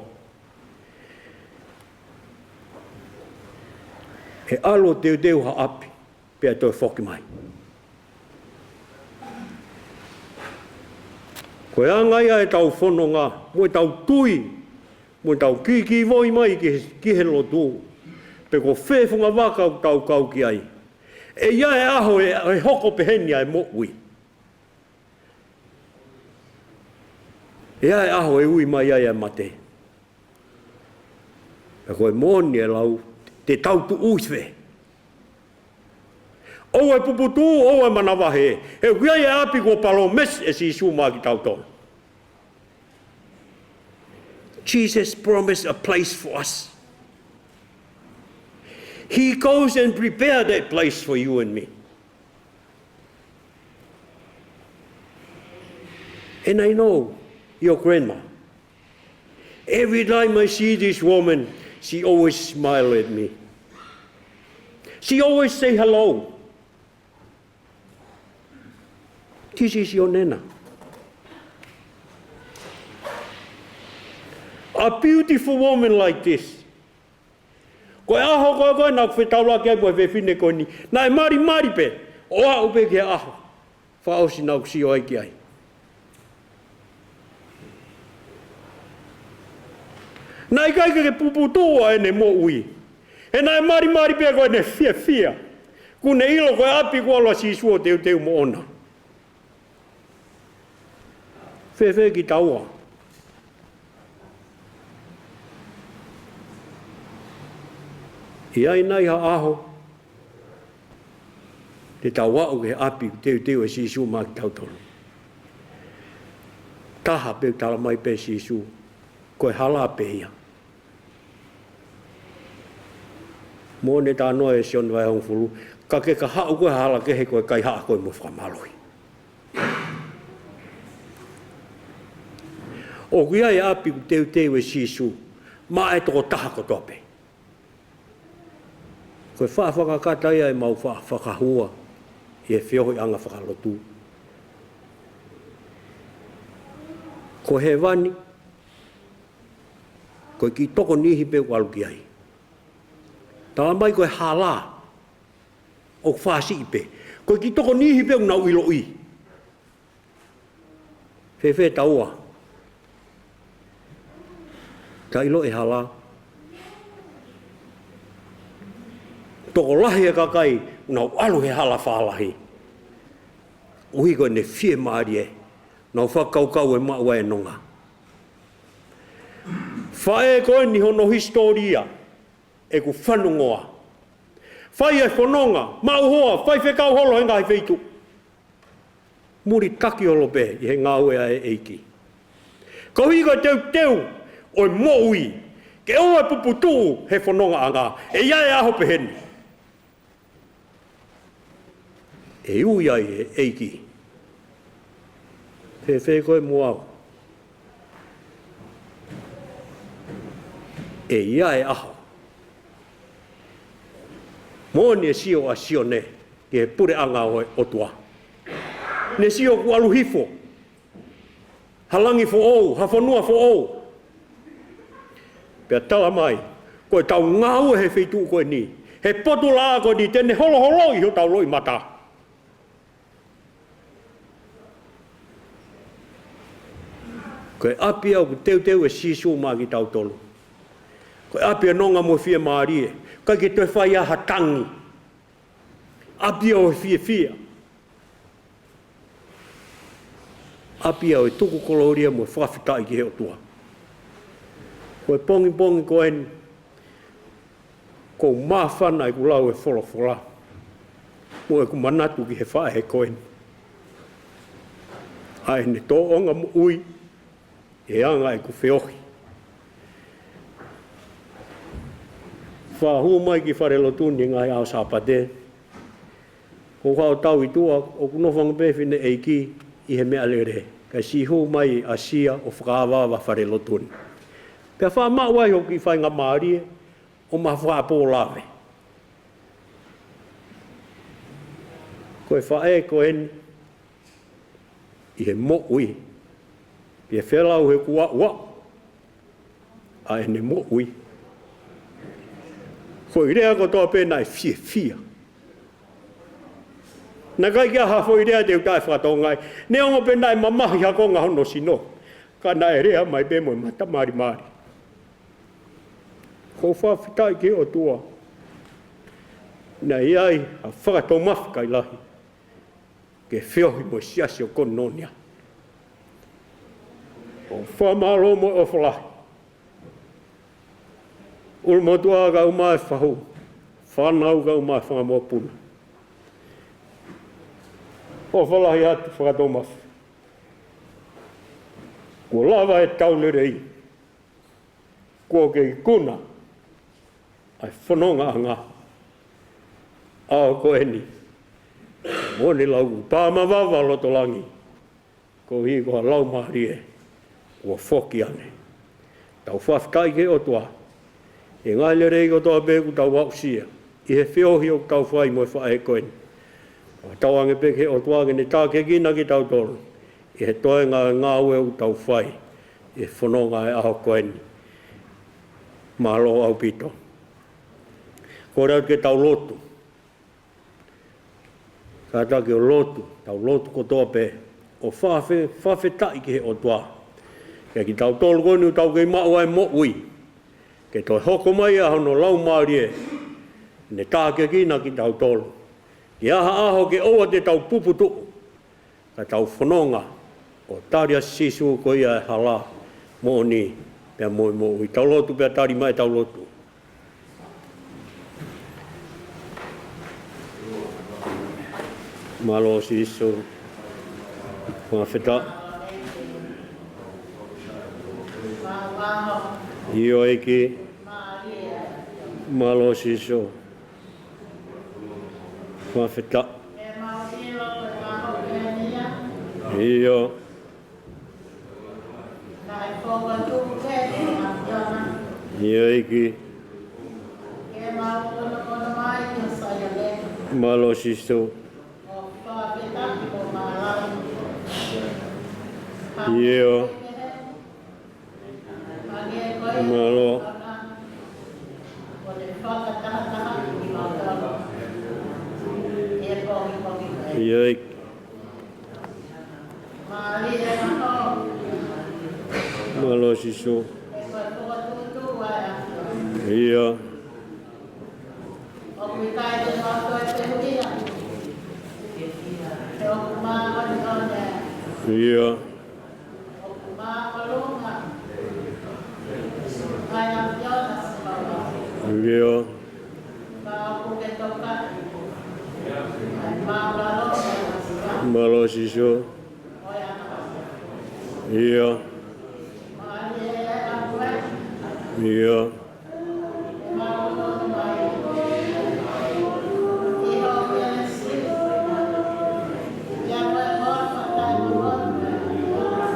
ʻE ʻalu ʻo teuteu ha ʻapi, pea toe foki mai. Ko e anga ia ʻetau fononga, mo ʻetau tui, mo ʻetau kikivoi mai ki he, ki he lotu, pe ko fē funga vaka ʻoku tau kau ki ai. ʻE ʻi ai e ʻaho ʻe, ʻe hoko peheni ʻa e moʻui. ʻE ʻi ai e ʻaho ʻe ui mai ai ʻa e mate. Pea ko e moʻoni e lau, te tau tuʻu ʻi fē? ʻOua ʻe puputuʻu, ʻoua ʻe manavahē. He ʻoku ʻi ai e ʻapi kuo palōmesi ʻe Sīsū maʻa kitautolu. Jesus promised a place for us. He goes and prepare that place for you and me. And I know your grandma. Every time I see this woman, she always smile at me. She always say hello. This is your nena. A beautiful woman like this. Ko e ʻaho ko ē ko ē naʻa ku fetaulaki ai mo e fefine ko eni, naʻe malimali pē, ʻo aʻu pē ki he ʻaho fakaʻosi naʻa ku sio ai ki ai. Naʻe ʻikai ke puputuʻu ʻa ʻene moʻui. He naʻe malimali pē ko ʻene fiefia, kuo ne ʻilo ko e ʻapi kuo ʻalu ʻa Sīsū ʻo teuteu moʻona. Fēfē kitaua? ʻI ai nai ha ʻaho Te tau aʻu ki he ʻapi ʻoku teuteu ʻe Sīsū maʻa kitautolu. Taha pē ʻoku tala mai pē ʻe Sīsū, ko e hala pē ia. Moʻoni e talanoa ʻi Sione vahe hongofulu, ka ke ka haʻu koe he hala kehe ko e kaihaʻa koe mo e fakamālohi. ʻOku ʻi ai e ʻapi ʻoku teuteu ʻe Sīsū maʻa e tokotaha kotoa pē. Ko e faʻa fakakata ia ʻemau faʻa fakahua ʻi he feohiʻanga fakalotu. Ko hēvani, ko e kiʻi tokoni pē ʻoku ʻalu ki ai. Tala mai ko e hala, ʻoku fāsiʻi pē. Ko e kiʻi tokoni pē ʻoku nau ʻiloʻi. Fēfē taua? Taʻe ʻilo e hala. Tokolahi e kakai, nau ʻalu he hala fālahi. ʻUhi ko ʻene fiemālie, nau fakakaukau ʻe maʻu ai e nonga. Faʻē ko eni hono hisitōlia, ʻeku fanongoa. Fai e fononga, maʻu hoa, faifekau holo he ngaahi feituʻu. Mulitaki holo pē ʻi he ngāue ʻa e ʻEiki. Koeʻuhi ko e teuteu ʻo e moʻui, ke ʻoua ʻe puputuʻu he fonongaʻanga, ʻe ʻi ai e ʻaho peheni. ʻE ui ai e ʻEiki. Fēfē koe mo au? ʻE ʻi ai e ʻaho. Moʻoni e sio ʻa Sione ki he puleʻanga ʻo e ʻOtua. Ne sio kuo ʻalu hifo ha langi foʻou, ha fonua foʻou. Pea tala mai, ko ʻetau ngāue he feituʻu ko eni, he potu laʻā ko eni, te ne holoholoʻi hotau loʻimata. Ko e ʻapi ʻoku teuteu ʻe Sīsū maʻa kitautolu. Ko e ʻapi ʻo e nonga mo e fiemālie, ʻikai ke toe fai ai ha tangi. ʻApi ʻo e fiefia. ʻApi ʻo e tuku kolōlia mo e fakafetaʻi ki he ʻOtua. Ko e pongipongi ko eni, ʻoku ou māfana ʻi heʻeku lau e folofola mo ʻeku manatu ki he faʻē ko eni. ʻA ʻene tōʻonga moʻui, ʻe anga ʻeku feohi. Faʻa hū mai ki falelotu ni he ngaahi ʻaho Sāpate, ʻoku ou haʻu ʻo tau ʻi tuʻa, ʻoku nofo ange pē fineʻeiki ʻi he meʻalele, kae siʻi hū mai ʻa Sia ʻo fakaavaava falelotu ni. Pea faʻa maʻu ai hoku kiʻi faingamālie ʻo ma faʻa pōlave. Ko e faʻē ko eni, ʻi he moʻui. Pea felau he kuo aʻu ʻa ʻene moʻui. Foʻi lea kotoa pē naʻe fiefia. Naʻe ʻikai ke ʻi ai ha foʻi lea te u taʻefakatonga ai. Neongo pē naʻe mamahi ha konga hono sino, ka naʻe lea mai pē mo e mata malimali. ʻOku ou fakafetaʻi ki he ʻOtua. Naʻe ʻi ai ha fakatomafi kai lahi ke feohi mo e siasi ʻo Kononia. ʻOku ou fakamālō mo e ʻofa lahi. ʻUlumotuʻa kae ʻumaʻā e fahu, fānau kae ʻumaʻā e fanga mokopuna. ʻOfa lahi atu fakatomafi. Kuo lava e tau lelei. Kuo ke ikuna ʻa e fonongaʻanga ʻaho ko eni. Moʻoni lau pā mavava loto langi, koeʻuhi ko ha laumālie kuo foki ange. Tau fakafetaʻi ki he ʻOtua he ngaahi lelei kotoa pē ʻoku tau aʻusia ʻi he feohi ʻoku tau fai mo e faʻē ko eni. Tau ange pē ki he ʻOtua ke ne tākiekina kitautolu ʻi he toenga e ngāue ʻoku tau fai ʻi he fononga e ʻaho ko eni. Mālō ʻaupito. Kole atu ke tau lotu. Kātaki ʻo lotu, tau lotu kotoa pē ʻo fakafe-, fakafetaʻi ki he ʻOtua. Kiate kitautolu ko eni ʻoku tau kei maʻu ai e moʻui, ke toe hoko mai ʻa hono laumālie, ne tākiekina kitautolu. Ke ʻi ai ha ʻaho ke ʻoua te tau puputuʻu, ka tau fononga ʻo tali ʻa Sīsū ko ia e hala, moʻoni, pea mo e moʻui. Tau lotu pea tali mai ʻetau lotu. Mālō Sīsū. Fakafetaʻi. ʻIo ʻEiki. Mālō Sīsū. Fakafetaʻi. ʻIo. ʻIo ʻEiki. Mālō Sīsū. ʻIo. Mālō. ʻIo ʻEiki. Mālō Sīsū. ʻIo. ʻIo. ʻIo. Mālō Sīsū. ʻIo. ʻIo.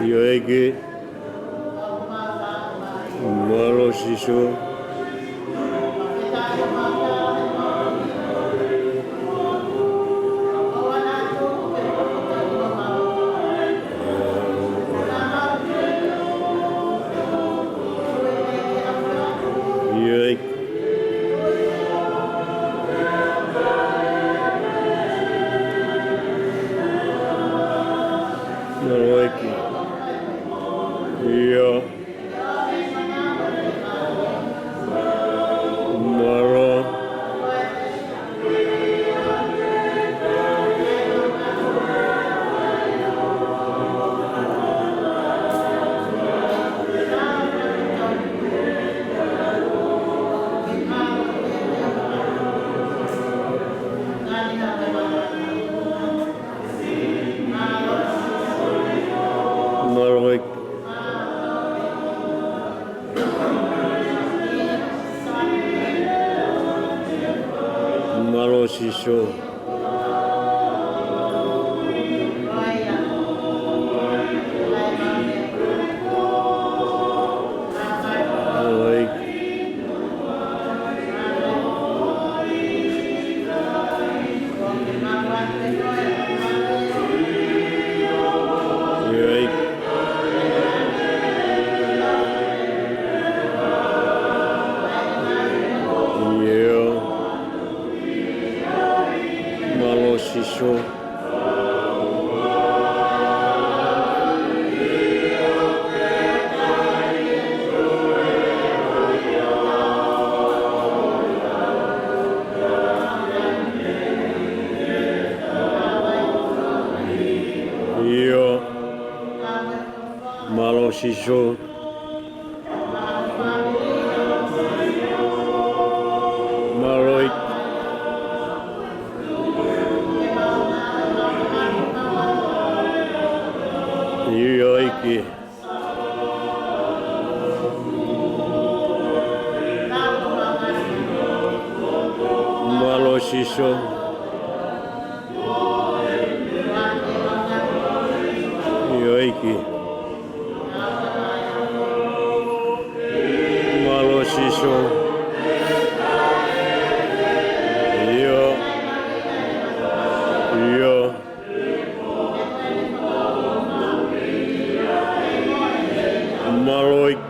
ʻIo ʻEiki. Mālō Sīsū. ʻIo ʻEiki. Mālō ʻEiki. ʻIo. Mālō. Mālō ʻEiki. Mālō Sīsū. Mālō ʻEiki. ʻIo ʻEiki. ʻIo. Mālō Sīsū. ʻIo. Mālō Sīsū. Mālō ʻEiki. ʻIo ʻEiki. Mālō Sīsū. ʻIo ʻEiki. Mālō Sīsū. ʻIo. ʻIo. Mālō ʻEiki.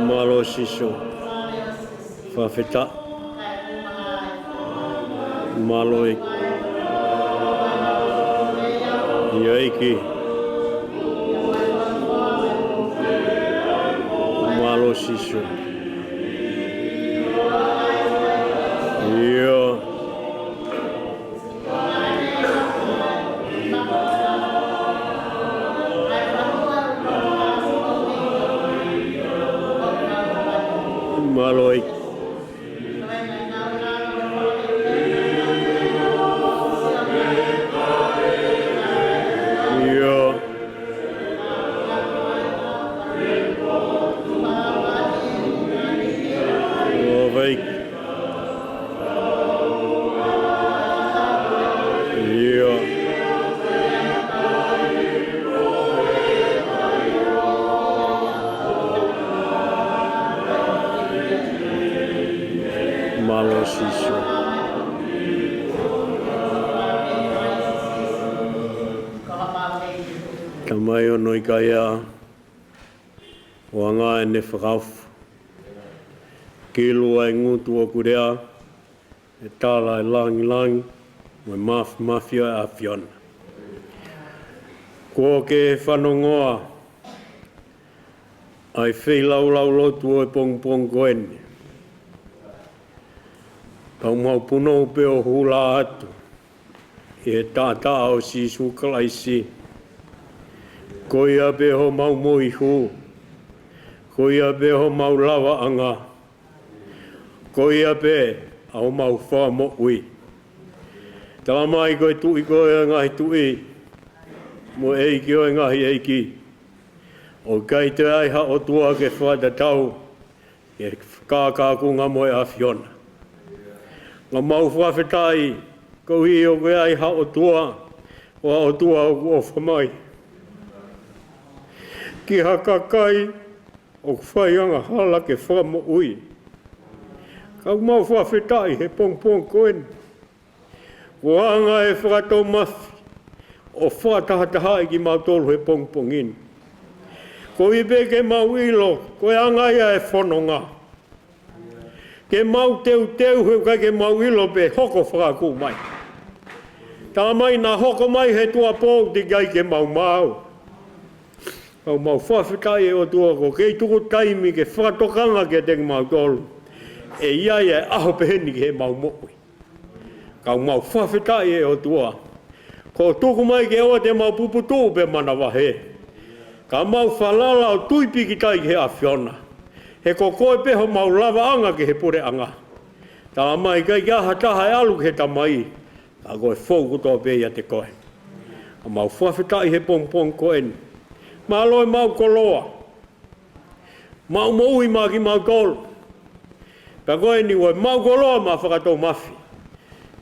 Mālō Sīsū. Fakafetaʻi. Mālō ʻEiki. ʻIo ʻEiki. Mālō Sīsū. ʻIo. Tamai ʻoku ʻikai ha ʻuhinga ʻene fakaofo. Kilu ʻa e ngutu ʻoku lea, ʻe tala ʻa e langilangi mo e mafimafi ʻo e ʻAfiona. Kuo ke fanongoa ʻa e feilaulau lotu ʻo e pongipongi ko eni. Ka ʻoku mau punou pē ʻo hula atu ʻi he taʻataʻa ʻo Sīsū Kalaisi. Ko ia pē homau moihū. Ko ia pē homau lavaʻanga. Ko ia pē ʻa homau fakamoʻui. Tala mai ko e Tuʻi koe ʻo e ngaahi tuʻi, mo e ʻEiki ʻo e ngaahi ʻeiki. ʻOku ʻikai toe ʻi ai ha ʻOtua ke fakatatau ki he kākākunga mo e ʻAfiona. Ka ʻoku mau fakafetaʻi, koeʻuhi ʻoku ʻi ai ha ʻOtua, ʻa e ʻOtua ʻoku ʻofa mai ki ha kakai ʻoku fai angahala ke fakamoʻui. Ka ʻoku mau fakafetaʻi he pongipongi ko eni. Kuo hanga ʻe he fakatoumafi ʻo fakatahatahaʻi kimautolu he pongipongi ni. Koeʻuhi pē ke mau ʻilo, ko e anga ia ʻo e fononga. Ke mau teuteu he ʻoku ʻikai ke mau ʻilo pe hoko fakakū mai. Tala mai naʻa hoko mai he tuʻuapō teʻeki ai ke mau maau. Ka ʻoku mau fakafetaʻi ʻe ʻOtua ʻoku ke tuku taimi ke fakatokanga kiate kimautolu. ʻE ʻi ai ʻa e ʻaho pehē ni ki heʻemau moʻui. Ka ʻoku mau fakafetaʻi ʻe ʻOtua. Kuo tuku mai ke ʻoua te mau puputuʻu pe manavahē. Ka mau falala ʻo tui pīkitai ki he ʻAfiona. He ko koe pē homau lavaʻanga ki he puleʻanga. Tala mai ʻikai ke ʻi ai ha taha ʻe ʻalu ki he Tamai. Ka ko e fou kotoa pē ʻiate koe. Ka ʻoku mau fakafetaʻi he pongipongi ko eni. Mālō ʻemau koloa. Mau moʻui maʻa kimautolu. Pea ko eni ʻoku mau koloa maʻa fakatoumafi.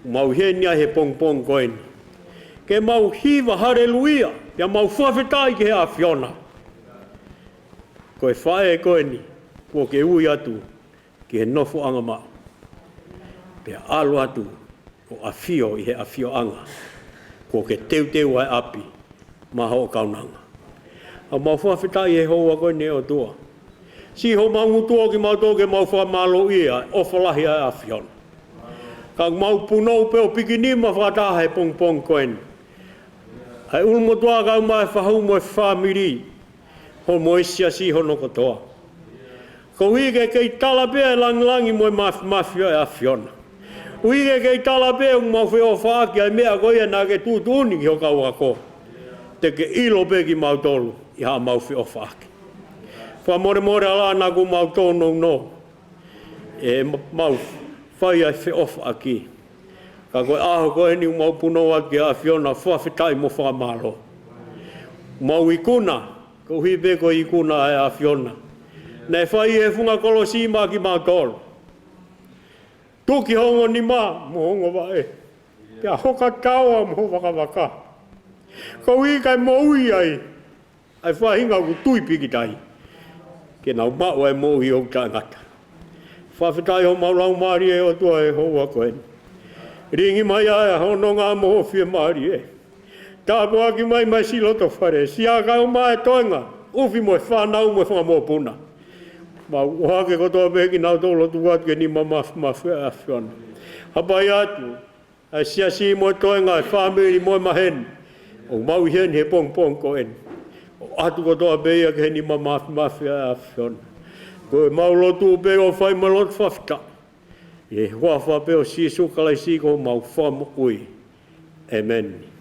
Mau ʻi heni ai he pongipongi ko eni. Ke mau hiva haleluia. Pea mau fakafetaʻi ki he ʻAfiona. Ko e faʻē ko eni. Kuo ke ui atu ki he nofoʻanga maʻu. Pea ʻalu atu ʻo ʻafio ʻi he ʻafioʻanga. Kuo ke teuteu ʻa e ʻapi maʻa hoʻo kaunanga. Ka ʻoku mau fakafetaʻi he houa ko eni ʻe ʻOtua. Siʻi homau ngutu ʻo kimautolu ke mau fakamālōʻia ʻa e ʻofa lahi ʻa e ʻAfiona. Ka ʻoku mau punou pē ʻo pikinima fakataha he pongipongi ko eni. ʻA e ʻulumotuʻa kae ʻumaʻā e fahu mo e fāmili. Hoʻo mo e siasi hono kotoa. Koeʻuhi ke kei tala pē ʻa e langilangi mo e mafimafi ʻo e ʻAfiona. Koeʻuhi ke kei tala pē ʻoku mau feʻofaʻaki ʻa e meʻa ko ia naʻa ke tuʻutuʻuni ki ho kau ako. Te ke ʻilo pē kimautolu ʻi haʻamau feʻofaʻaki. Fakamolemole ʻa e ʻaho naʻa kuo mau tōnounou. ʻE ma-, mau fai ʻa e feʻofaʻaki. Ka ko e ʻaho ko eni ʻoku mau punou atu ki he ʻAfiona fakafetaʻi mo fakamālō. Mau ikuna, koeʻuhi pē ko e ikuna ʻa e ʻAfiona. Naʻe fai he funga kolosi maʻa kimautolu. Tuki ho ongo nima mo ho ongo vaʻe. Pea hoka taoa mo ho vakavaka. Koeʻuhi kae moʻui ai ʻa e faʻahinga ʻoku tui pīkitai. Ke nau maʻu ʻa e moʻui ʻoku taʻengata. Fakafetaʻi homau laumālie ʻe ʻOtua he houa ko eni. Lilingi mai ʻa e hononga mo ho fiemālie. Tāpuaki mai mai siʻi loto fale. Siʻi kae ʻumaʻā e toenga. ʻUfi mo e fānau mo e fanga mokopuna. Mau ʻohake kotoa pē kinautolu ʻo tuku atu ki he nima mafimafi ʻa e ʻAfiona. Hapai atu. ʻA e siasi mo e toenga, ʻa e fāmili mo e maheni. ʻOku mau ʻi heni he pongipongi ko eni. ʻOatu kotoa pē ia ki he nima mafimafi ʻa e ʻAfiona. Ko ʻemau lotu pē ʻoku fai mo e lotu fakafetaʻi. ʻI he huafa pē ʻo Sīsū Kalaisi ko homau Fakamoʻui. ʻĒmeni.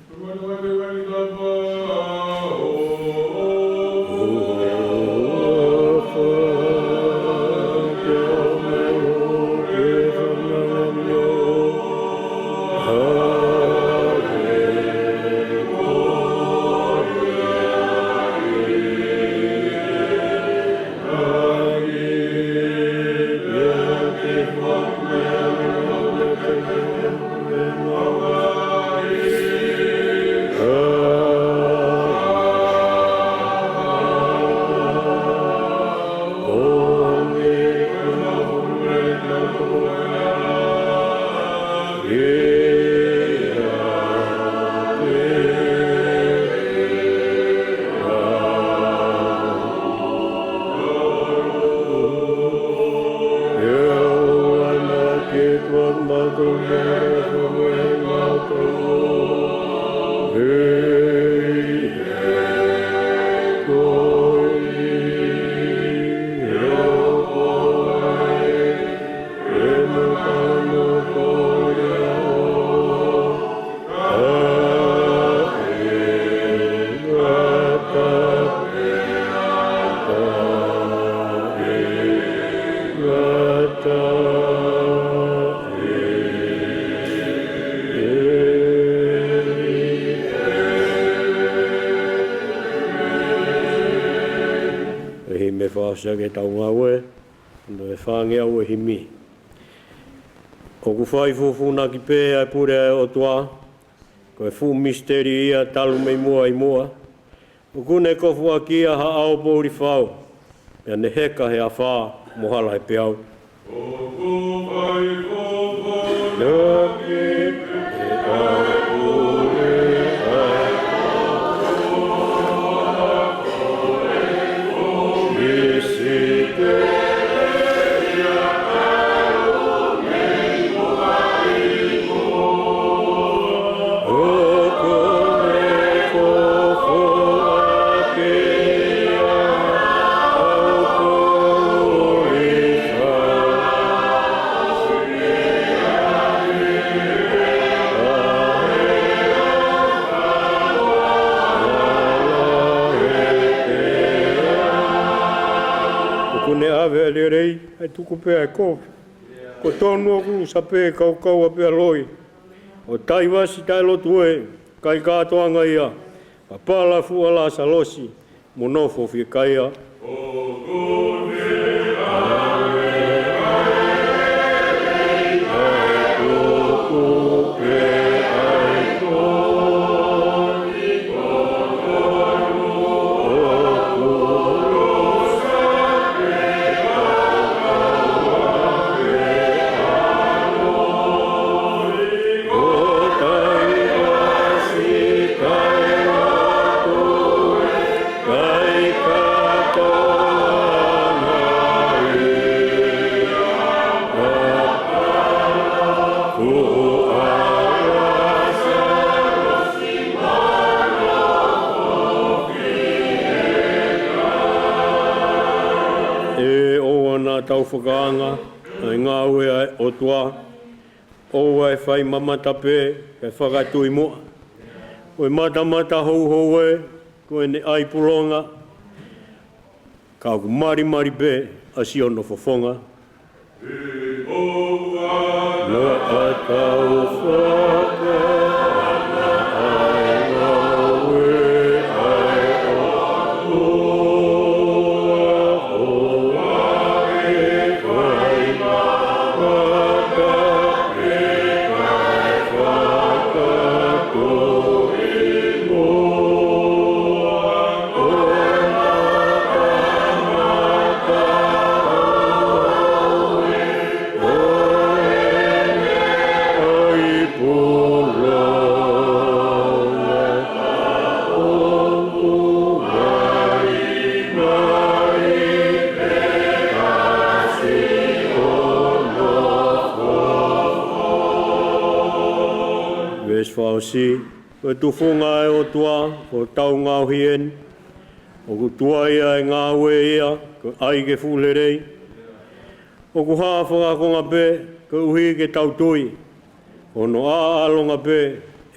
Fakaʻosi ʻaki ʻetau ngāue, ʻi he fāngeau ʻo e himi. ʻOku fai fufūnaki pē ʻa e pule ʻa e ʻOtua, ko e fuʻu misiteli ia talu mei muʻa ʻi muʻa. ʻOku ne kofuʻaki ia ha ʻao poʻuli fau, pea ne heka he afā mo hala he peau. ʻOku ne ʻave ʻa e lelei, ʻe tuku pē ʻa e kovi. Ko e tonu ʻoku ʻusa pē kaukaua pea loi. ʻO Taivasi taʻelotu ē, ʻikai kātoanga ia. Papala fuʻu ʻa Lāsalosi, mo nofo fiekaia. ʻE ʻoua naʻa tau fakaanga ʻa e ngāue ʻa e ʻOtua, ʻoua ʻe fai mamata pē, kae fakatui muʻa. Ko e matamata houhou ē, ko ʻene ʻai pulonga, ka ʻoku malimali pē ʻa Siona fofonga. Naʻa tau fakaanga ʻa e ngāue ʻa e ʻOtua, ʻoua ʻe fai mamata pē, kae fakatui muʻa. Veesi fakaʻosi. Ko e tufunga ʻa e ʻOtua, ko hotau ngaohi eni. ʻOku tuai ʻa e ngāue ia, ko e ʻai ke fuʻu lelei. ʻOku hā fakakonga pē, koeʻuhi ke tau tui. Ko hono ʻaʻalonga pē,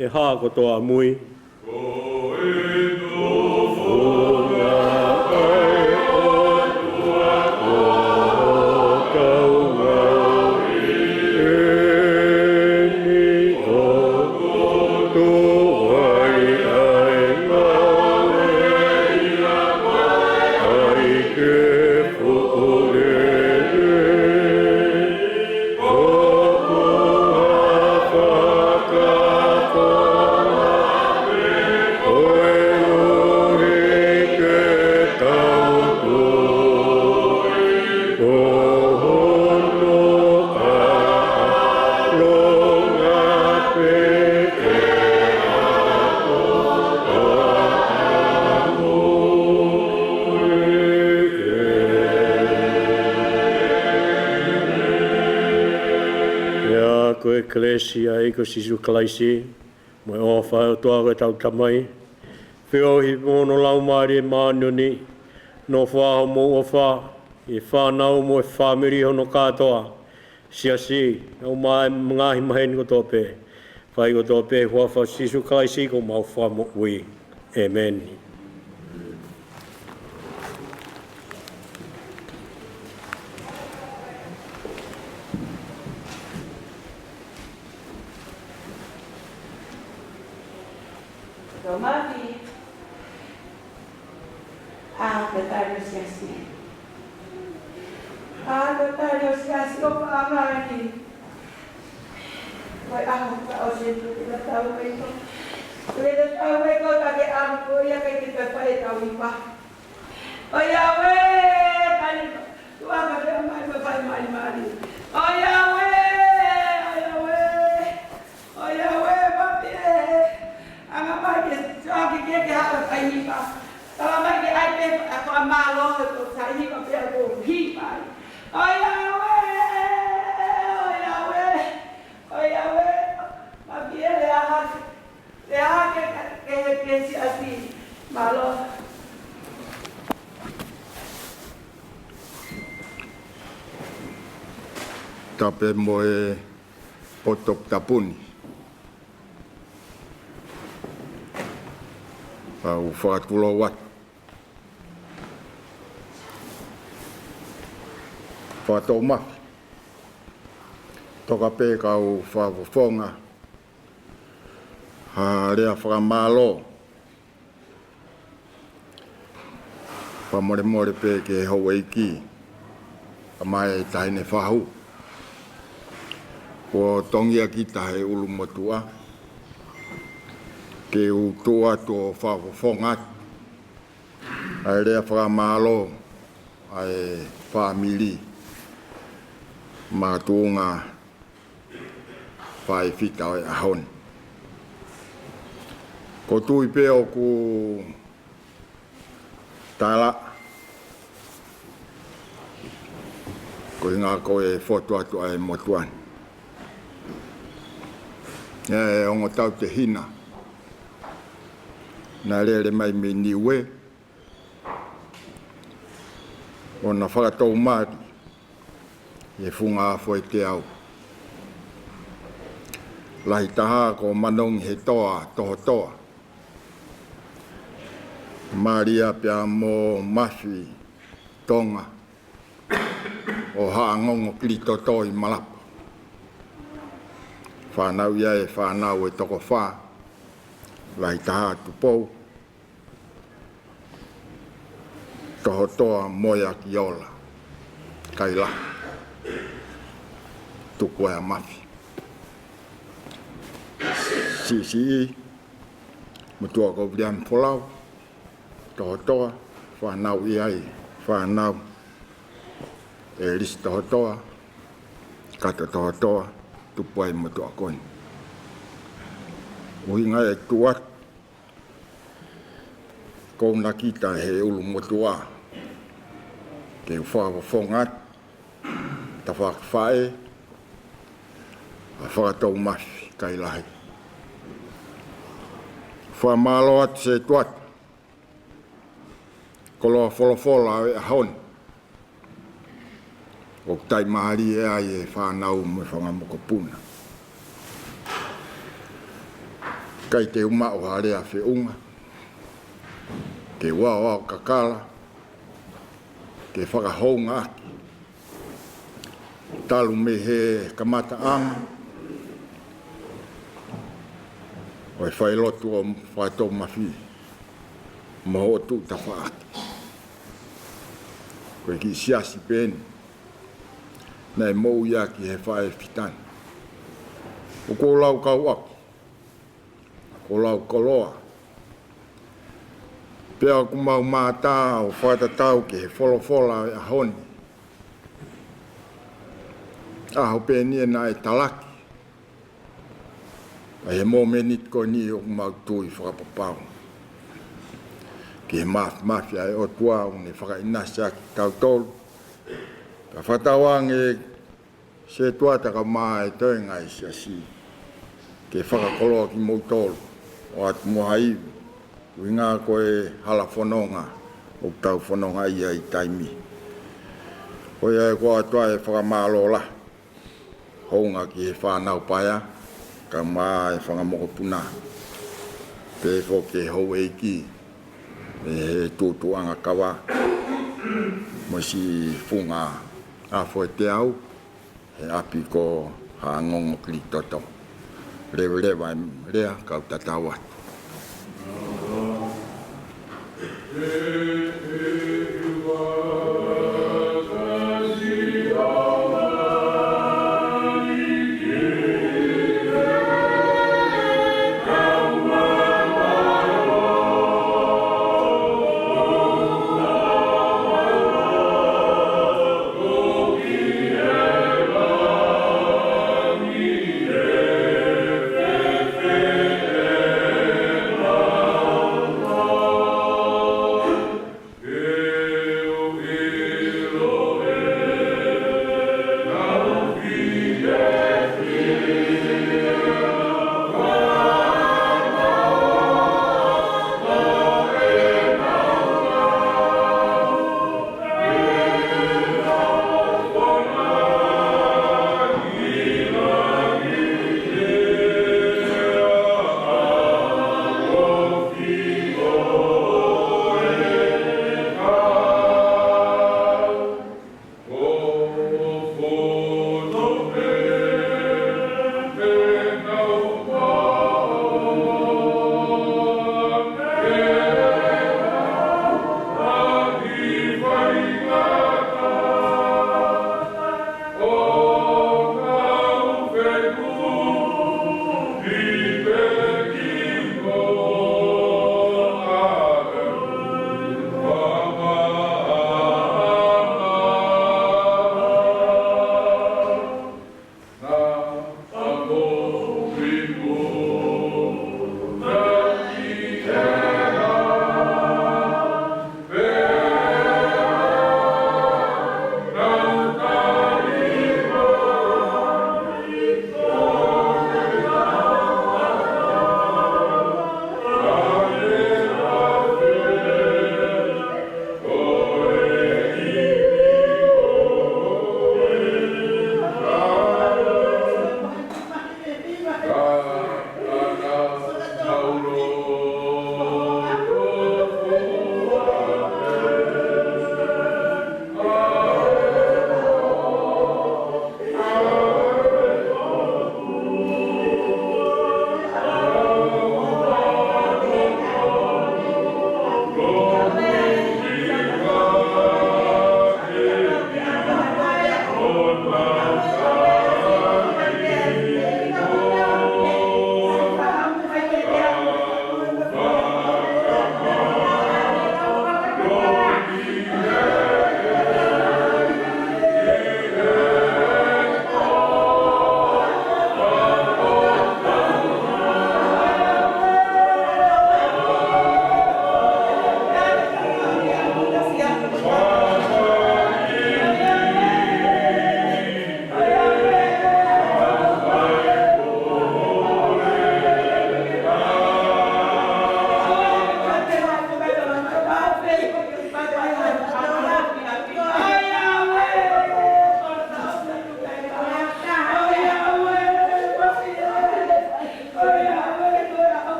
ʻe hā kotoa ʻamui. Pea ko e kelesi ʻa e ʻEiki ko Sīsū Kalaisi, mo e ʻofa ʻa e ʻOtua ko ʻetau Tamai, feohi mo hono Laumālie Māʻoniʻoni, nofoʻia homou ʻofa, ʻi he fānau mo e fāmili hono kātoa, siasi, ʻo e ngaahi maheni kotoa pē, fai kotoa pē, huafa Sīsū Kalaisi ko homau Fakamoʻui. ʻĒmeni. Tau mafi. ʻA, ka tau siasi. ʻa e tali ʻo e Siasi ʻo Paʻanga ni. Ko e ʻaho ka ʻosi e tuʻu ke tatau mai ko. Ke tatau mai ko ka ke ʻalu ko ia ka ke tatau e tau ipa. ʻOiauē, tali, tuʻa ka ke mai ko fai mai mali. ʻOiauē, ʻoiauē. ʻOiauē, papi ē. Anga mai ke, tuʻa ke ke ke haʻu kai hipa. Tala mai ke ʻai pē ʻa e fakamālō he ko sai hipa pē ʻa ko hipa. ʻOiauē, ʻoiauē, ʻoiauē. Papi ē, lea hake. Lea hake ke, ke, ke Siasi. Mālō. Tapu mo e poto tapu ni. Kau fakatulou atu. Fakatau mafi. Toka pē kau fakafofonga ha lea fakamālō. Fakamolemole pē ki he houʻeiki, ʻa mai e taʻahine fahu. Kuo tongia kita he ʻulumotuʻa ke u tuʻu atu ʻo fakafofonga atu ʻa e lea fakamālō ʻa e fāmili makatuʻunga faifekau ʻo e ʻaho ni. Ko e tui pē ʻoku tala, ko e ʻuhinga ko e fotu atu ʻa e motuʻa ni. ʻE ongo tau te hina. Naʻe lele mai mei Niue, ʻo na fakatau mali ʻi he funga Afoeteau. Lahi taha ko Manongi he toa, Tohotoa. Malia pea mo Mafi Tonga ʻo Haʻangongo Kilitoto ʻi Malapa. Fānau ia e fānau e toko fā, lahi taha Tupou, Tohotoa, Moeakiola, Kailahi, Tukuʻea Mafi. Siʻisiʻi, motuʻa ko Viliami Folau, Tohotoa, fānau ia e fānau ʻe Lisi Tohotoa, Kato Tohotoa, tupu ai motuʻa ko eni. ʻUhinga e tuʻa, ko na kita he ʻulumotuʻa ke u fakafofonga atu, tafaʻaki faʻē, ʻa Fakatau Mafi Kailahi. Fakamālō atu Setuata, koloa folofola ʻo e ʻaho ni. ʻOku taʻimālie ai e fānau mo e fanga mokopuna. ʻIkai te u maʻu ha lea feʻunga ke u aʻoaʻo kakala, ke fakahoungaʻaki. Talu mei he kamataʻanga ʻo e failotu ʻo Fakatau Mafi mo hoʻo tuʻu tafaʻaki. Ko e kiʻi siasi pē eni naʻe moʻui ʻaki he faʻē fitani. ʻOku ou laukau ʻaki, ʻoku ou laukoloa. Pea ʻoku mau mātā ʻo fakatatau ki he folofola ʻo e ʻaho ni. ʻAho pē eni ē naʻe talaki. ʻI he momeniti ko eni ʻoku mau tui fakapapau ki he mafimafi ʻa e ʻOtua ʻoku ne fakaʻinasi ʻaki kitautolu. Ka fakatauange Setuata kae ʻumaʻā e toenga ʻo e siasi ke fakakoloa kimoutolu ʻo ʻoatu mo ha ivi, ʻuhinga ko e hala fononga ʻoku tau fononga ai ʻi he taimi. Ko ia ʻoku ou ʻoatu ai e fakamālō lahi, hounga ki he fānau paea, kae ʻumaʻā e fanga mokopuna, pehē foki ki he houʻeiki mei he tuʻutuʻuʻanga kava mo e siʻi funga Afoeteau, he ʻapi ko Haʻangongo Kilitoto. Leveleva e lea, kau tatau atu.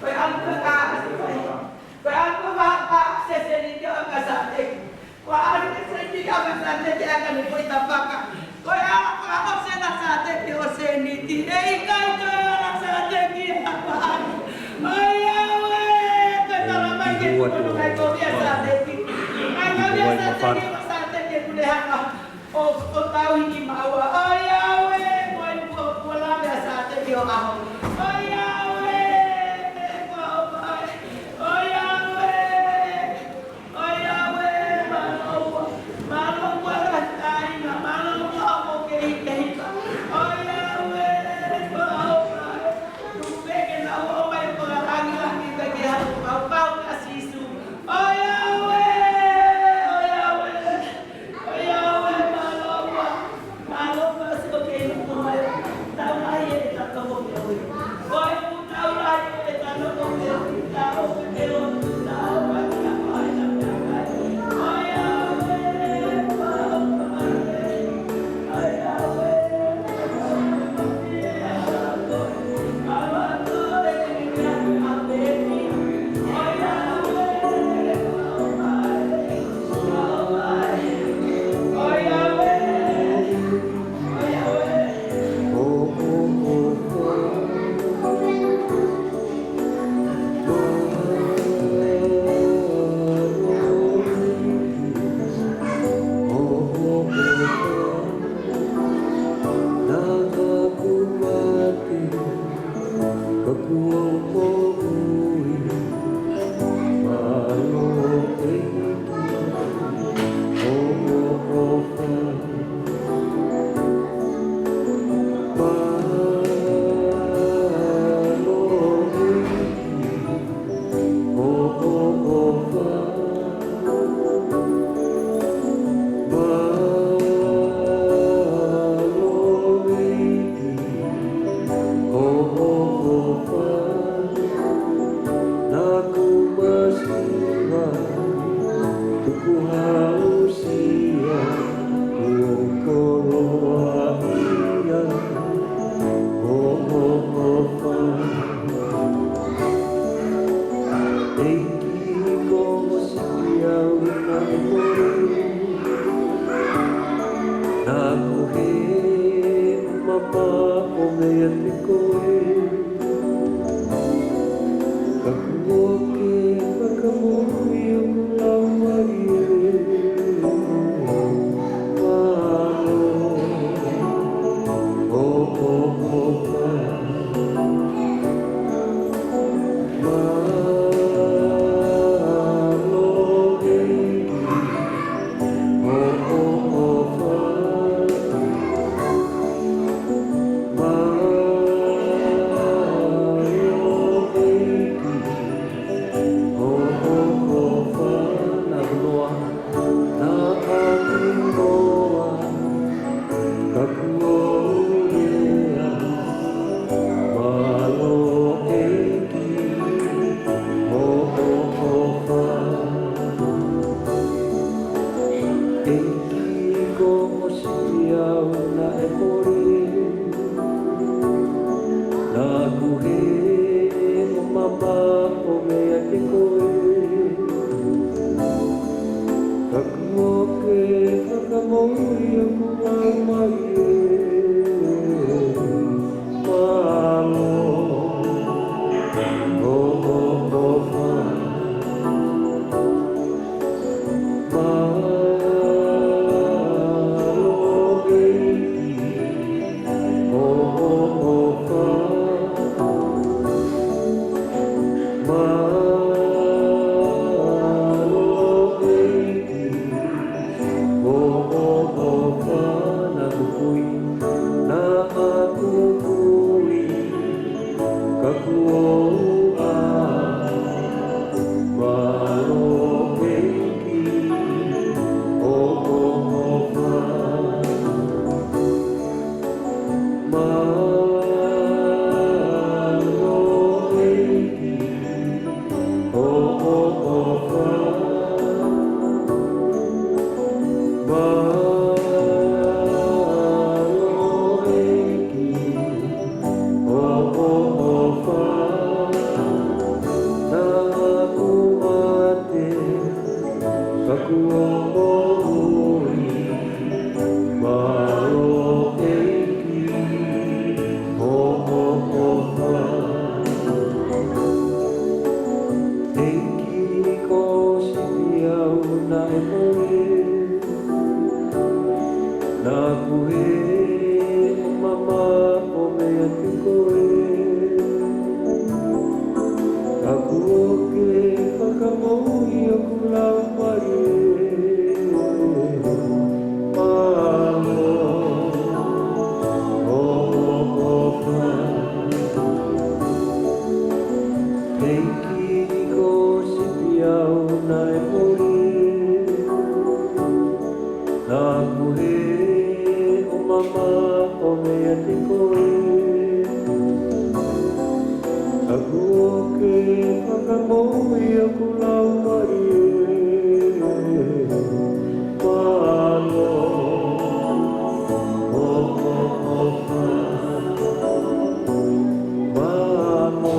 Ko e ʻalu ko e ʻalu ko e ʻalu ko e vaha paha sēniti ʻo e ʻakasāteki. Ko e ʻalu ko e sēniti ʻo e ʻakasāteki ʻa e kani foʻi tapaka. Ko e ʻalu ko e ʻalu sēniti ʻo e sēniti. ʻE ʻikai ko e ʻakasāteki ʻa e ʻalu. ʻOiauē, ko e tala mai ke tuku atu kai ko e ʻakasāteki. Kai ko e ʻakasāteki, ʻakasāteki ʻoku ne hanga ʻo, ʻo tauhi kimaua. ʻOiauē, ko e kuo, kuo lave ʻa e ʻakasāteki ʻo ʻaho. ʻOiauē, ko e ʻofa ē. ʻOiauē, ʻoiauē, mālō ua. Mālō ua la taina, mālō ua ʻo ke ike hika. ʻOiauē, ko e ʻofa ē. Tuku pē ke nau ō mai ʻo langilangi pē ke hau pau pau kia Sīsū. ʻOiauē, ʻoiauē. Naʻá ku masiva, tukuhausia, kuo koloaʻia, ʻo, ʻo, ʻofa. ʻEiki, kuo ʻosi au naʻe mole. Naʻá ku hema mapaʻo meiate koe. Ka kuo ke fakamoʻui hoku laumālie. Mālō, ʻo, ʻo, ʻofa. Mālō ʻEiki, ʻo, ʻo, ʻofa. Mālō ʻEiki, ʻo, ʻo, ʻofa. Naʻá ku noa, naʻá ku noa, ka kuo u lea. Mālō ʻEiki, ʻo, ʻo, ʻofa. ʻEiki, kuo ʻosi au naʻe mole. Naʻá ku hema mapaʻo meiate koe. Ka kuo ke fakamoʻui hoku laumālie. Mālō, ʻo, ʻo, ʻofa. Mālō ʻEiki, ʻo, ʻo, ʻofa. Mālō ʻEiki, ʻo, ʻo, ʻofa. Naʻá ku kui, naʻá ku kui, ka kuo u ʻā. Mālō ʻEiki, ʻo, ʻo, ʻofa. Mālō ʻEiki, ʻOku ke fakamoʻui ʻoku lau mai ē, mālō, ʻofa. ʻEiki, kuo sipi au naʻe mole. Naʻa ku hē ʻo mamaʻo meiate koe. ʻOku ke fakamoʻui ʻoku lau mai ē, mālō, ʻofa, mālō,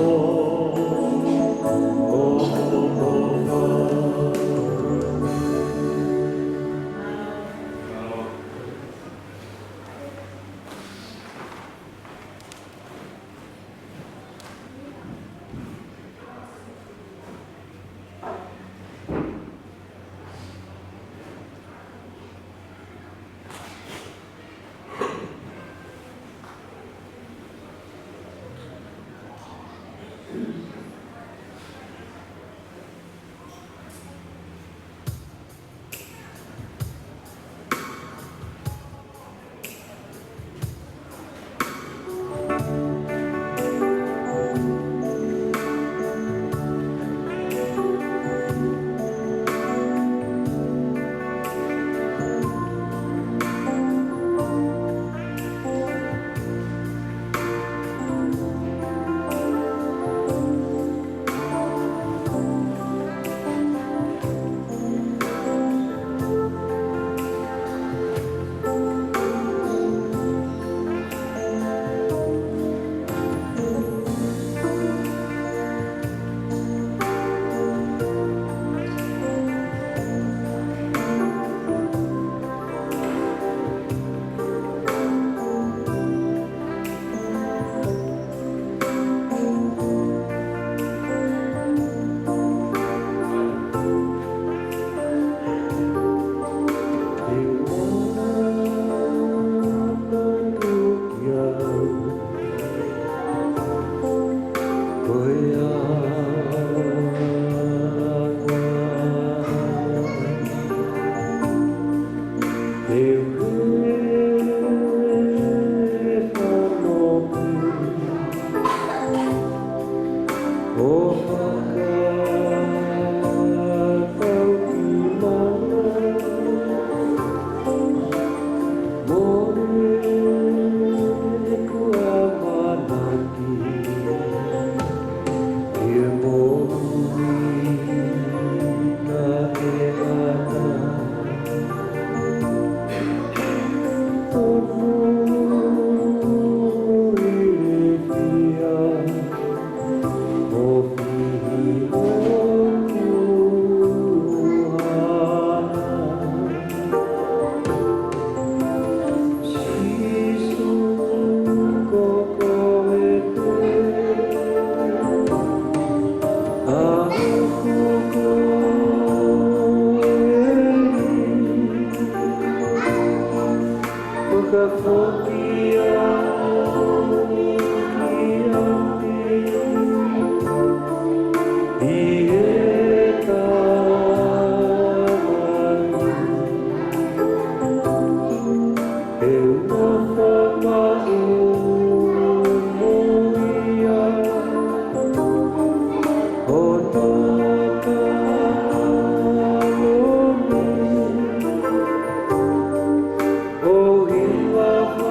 ʻofa.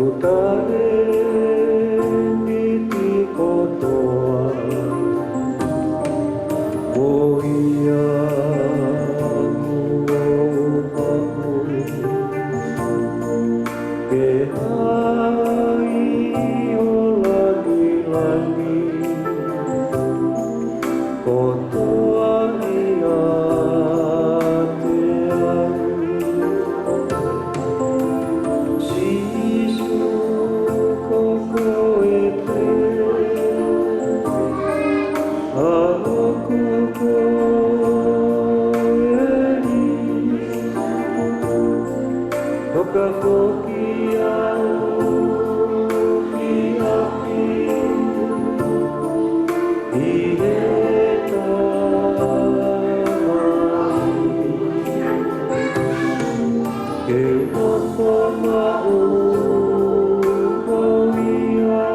Taʻe piti kotoa, ko ia kuo u paʻu ke ʻai ʻo langilangi kotoa ʻiate au. Sīsū ko koe pē, ʻa ʻoku ko eni, ʻo ka foki au ki ʻapi ʻi he Tamai, ke u nofo maʻu mo ia,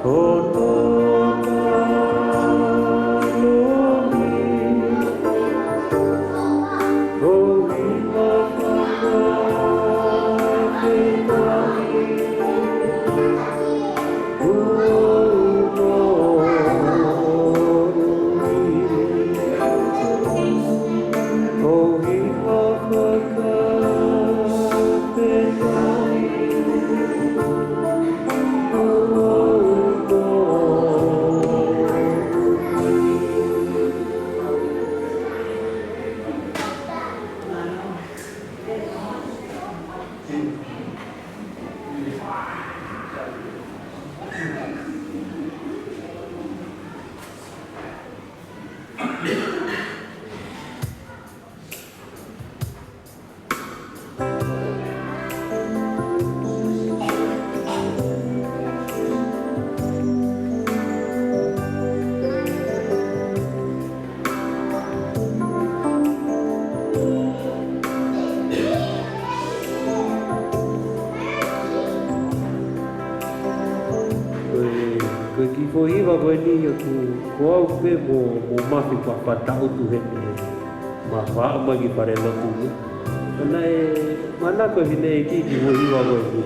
ʻo nofo maʻu mo ia. Ko e, ko e kiʻi foʻi hiva ko eni ʻoku, ko au pē mo, mo Mafi, pea, pea taʻutu heni, ma faʻa mai ki fale lotu. Naʻe manako hine ki he kiʻi foʻi hiva ko eni.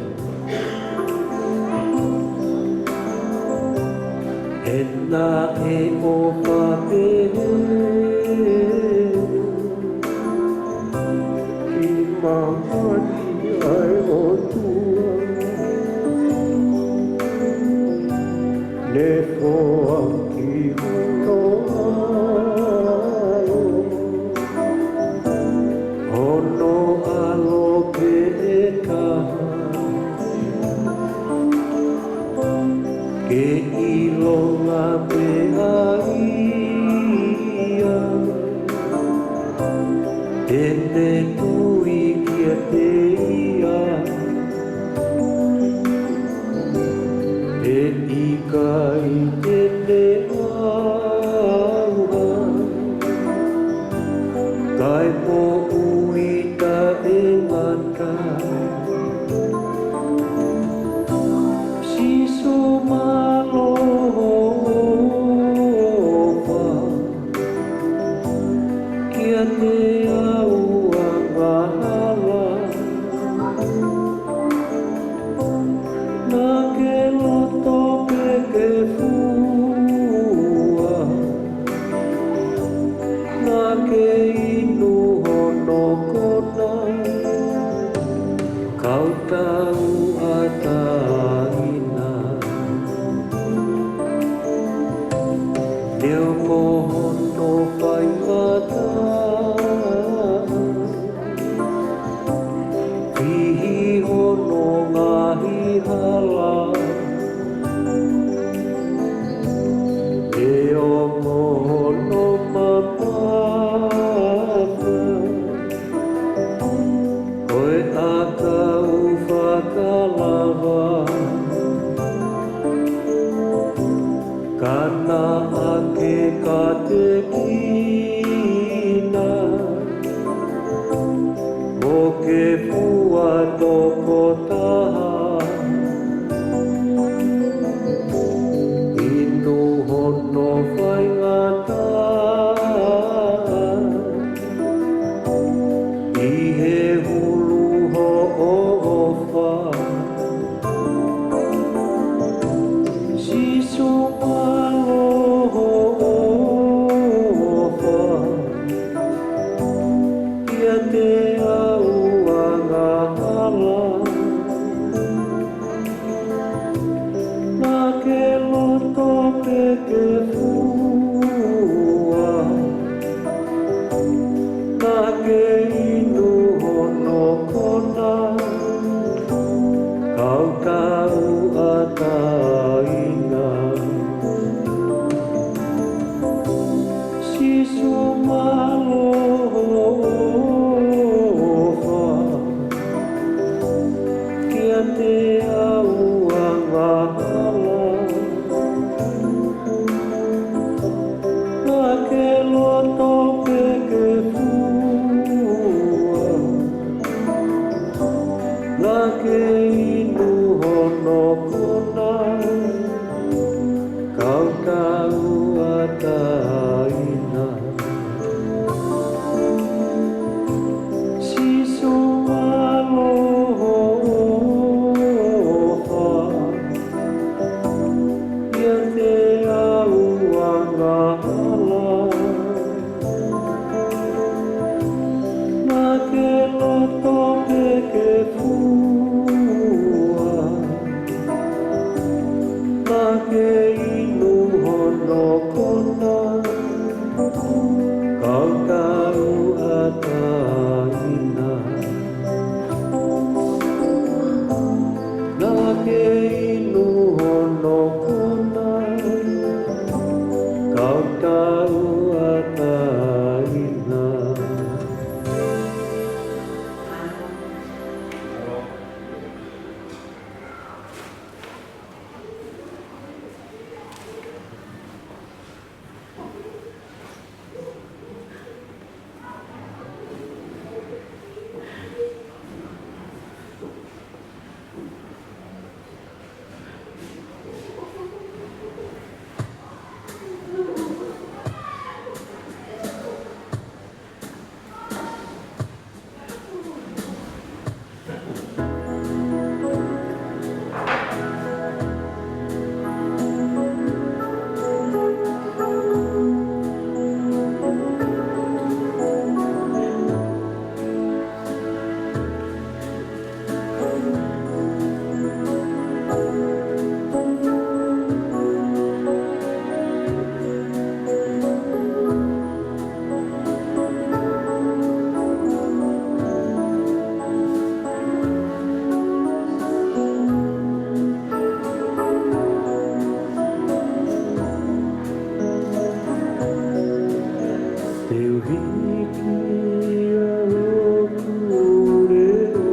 He naʻe ʻofa pehē ki māmani ʻa e ʻOtua, ne foaki hono ʻAlo, hono ʻAlo pē ʻe taha, ke ʻilonga pē ʻa ia te ne tui kiate ia, ʻe ʻikai te ne ʻauha, kae moʻui taʻengata. Sīsū, mālō hoʻo ʻofa kiate au angahala. Naʻa ke loto pē ke fua, naʻa ke inu hono kona, kau tauʻatāina. Neongo hono faingataʻa, fihi hono ngaahi hala, neongo hono mamafa, ko e ʻakau fakalava, ka naʻa ke kātekina mo ke fua tokotaha, inu hono faingataʻa, ʻi he hulu hoʻo ʻofa. Peke fua, naʻa ke inu hono kona, kaukau ʻa taina. Sīsū mālō ʻofa, kiate au angahala. Naʻa ke loto peke fua, naʻa ke inu hono kona, kaukau ʻa taina. Sīsū mālō ʻofa, kiate au angahala. Naʻa ke loto peke fua, naʻa ke inu hono kona, kaukau ʻa taina. Naʻa ke inu hono kona, kaukau ʻa taina. Te u hiki ʻa hoku leʻo,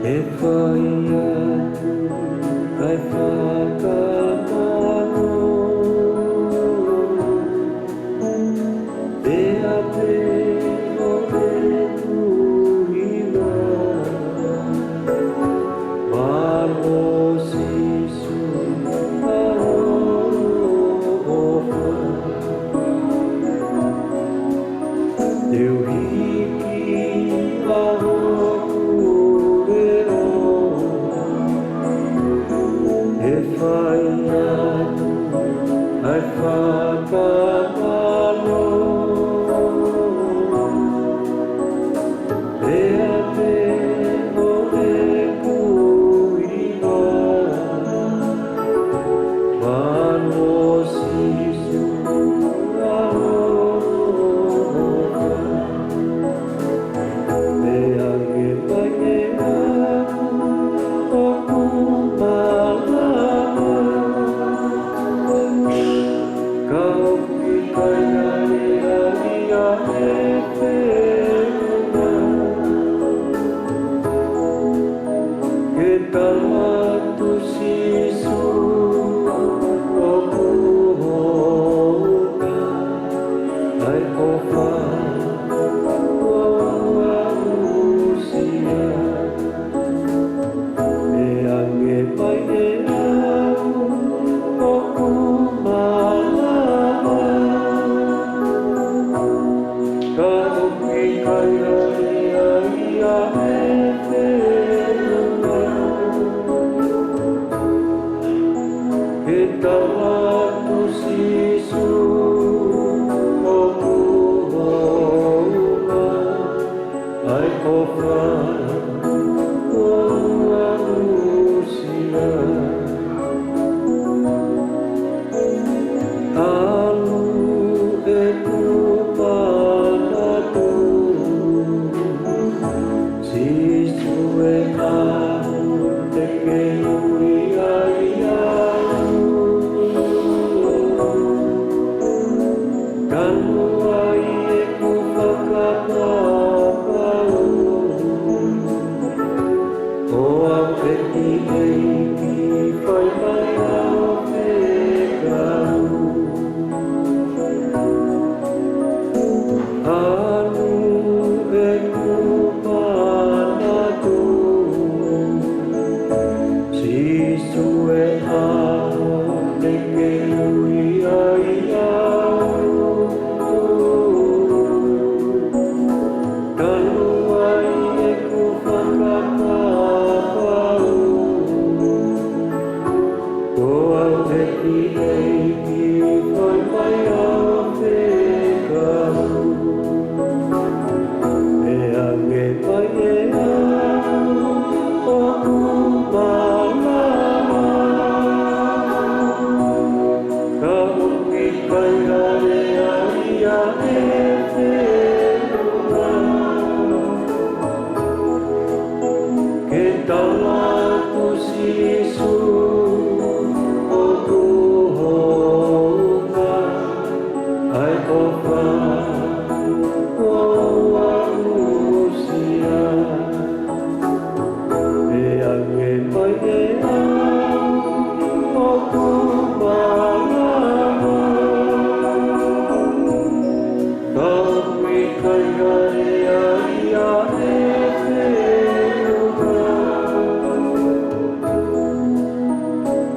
ʻe fai atu ʻa e fakamālō. Pea pehē ʻa ʻeku hiva, mālō Sīsū, mālō ʻofa. Te u hiki ʻa hoku leʻo, ʻe fai atu ʻa e fakamālō. Pea pehē ʻa ʻeku hiva, mālō Sīsū, mālō ʻofa. Pea ke pehē ʻa hoku malava, ka ʻoku ʻikai ha lea ia ʻe feʻunga. Ke tala atu Sīsū ʻoku hounga ʻa e ʻofa kuo u aʻusia. Pea ke pehē ʻa hoku malava, ka ʻoku ʻikai ha lea ia ʻe feʻunga. Ke tala atu Sīsū ʻoku hounga ʻa e ʻofa kuo u aʻusia. ʻEiki, ʻEiki, fai mai ʻa e fekau. Anu ʻeku manatu, Sīsū, ʻi he ʻaho ni ke ui ai au. Talu ai ʻeku fakapapau, ko au, ʻEiki, ʻEiki, fai mai ʻa e fekau. Pea hangē mai ʻe au ʻoku malava, ka ʻoku ʻikai hā ʻe au ia ʻe feʻunga ke tala atu, Sīsū, ʻoku hounga ʻa e ʻofa kuo u aʻusia. Pea hangē mai ʻe au ʻoku malava, ka ʻoku ʻikai hā ʻe au ia ʻe feʻunga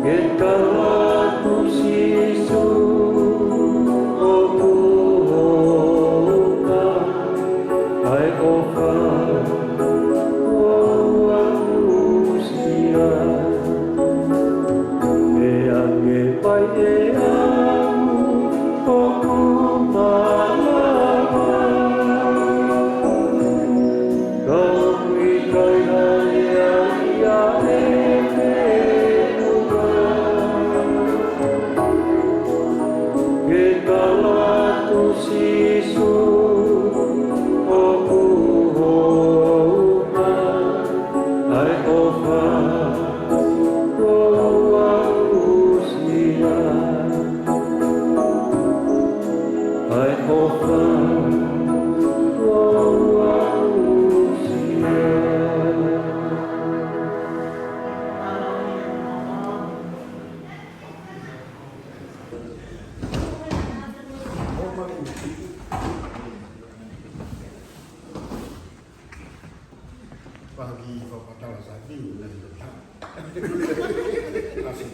ke tala atu, Sīsū, ʻoku hounga ʻa e ʻofa kuo u aʻusia. Pea hangē mai ʻe au ʻoku malava, ka ʻoku ʻikai hā ʻe au ia ʻe feʻunga ke tala atu, Sīsū, ʻoku hounga ʻa e ʻofa kuo u aʻusia. ʻA e ʻofa kuo u aʻusia. Pagi papatala sabi, udah itu. Kasih.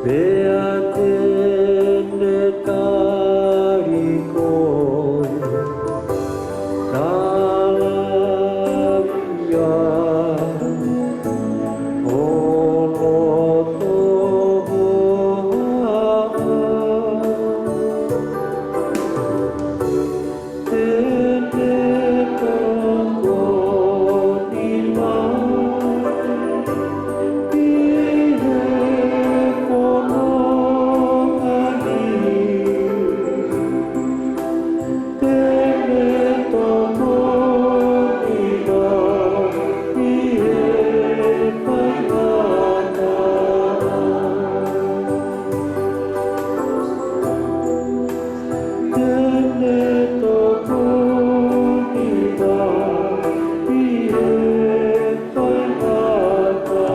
Pea te ne tali koe, tala ia ʻo loto hohaʻa. Te ne tokoni mai ʻi he fononga ni. Te ne tokoni mai ʻi he faingataʻa. Te ne tokoni mai ʻi he faingataʻa.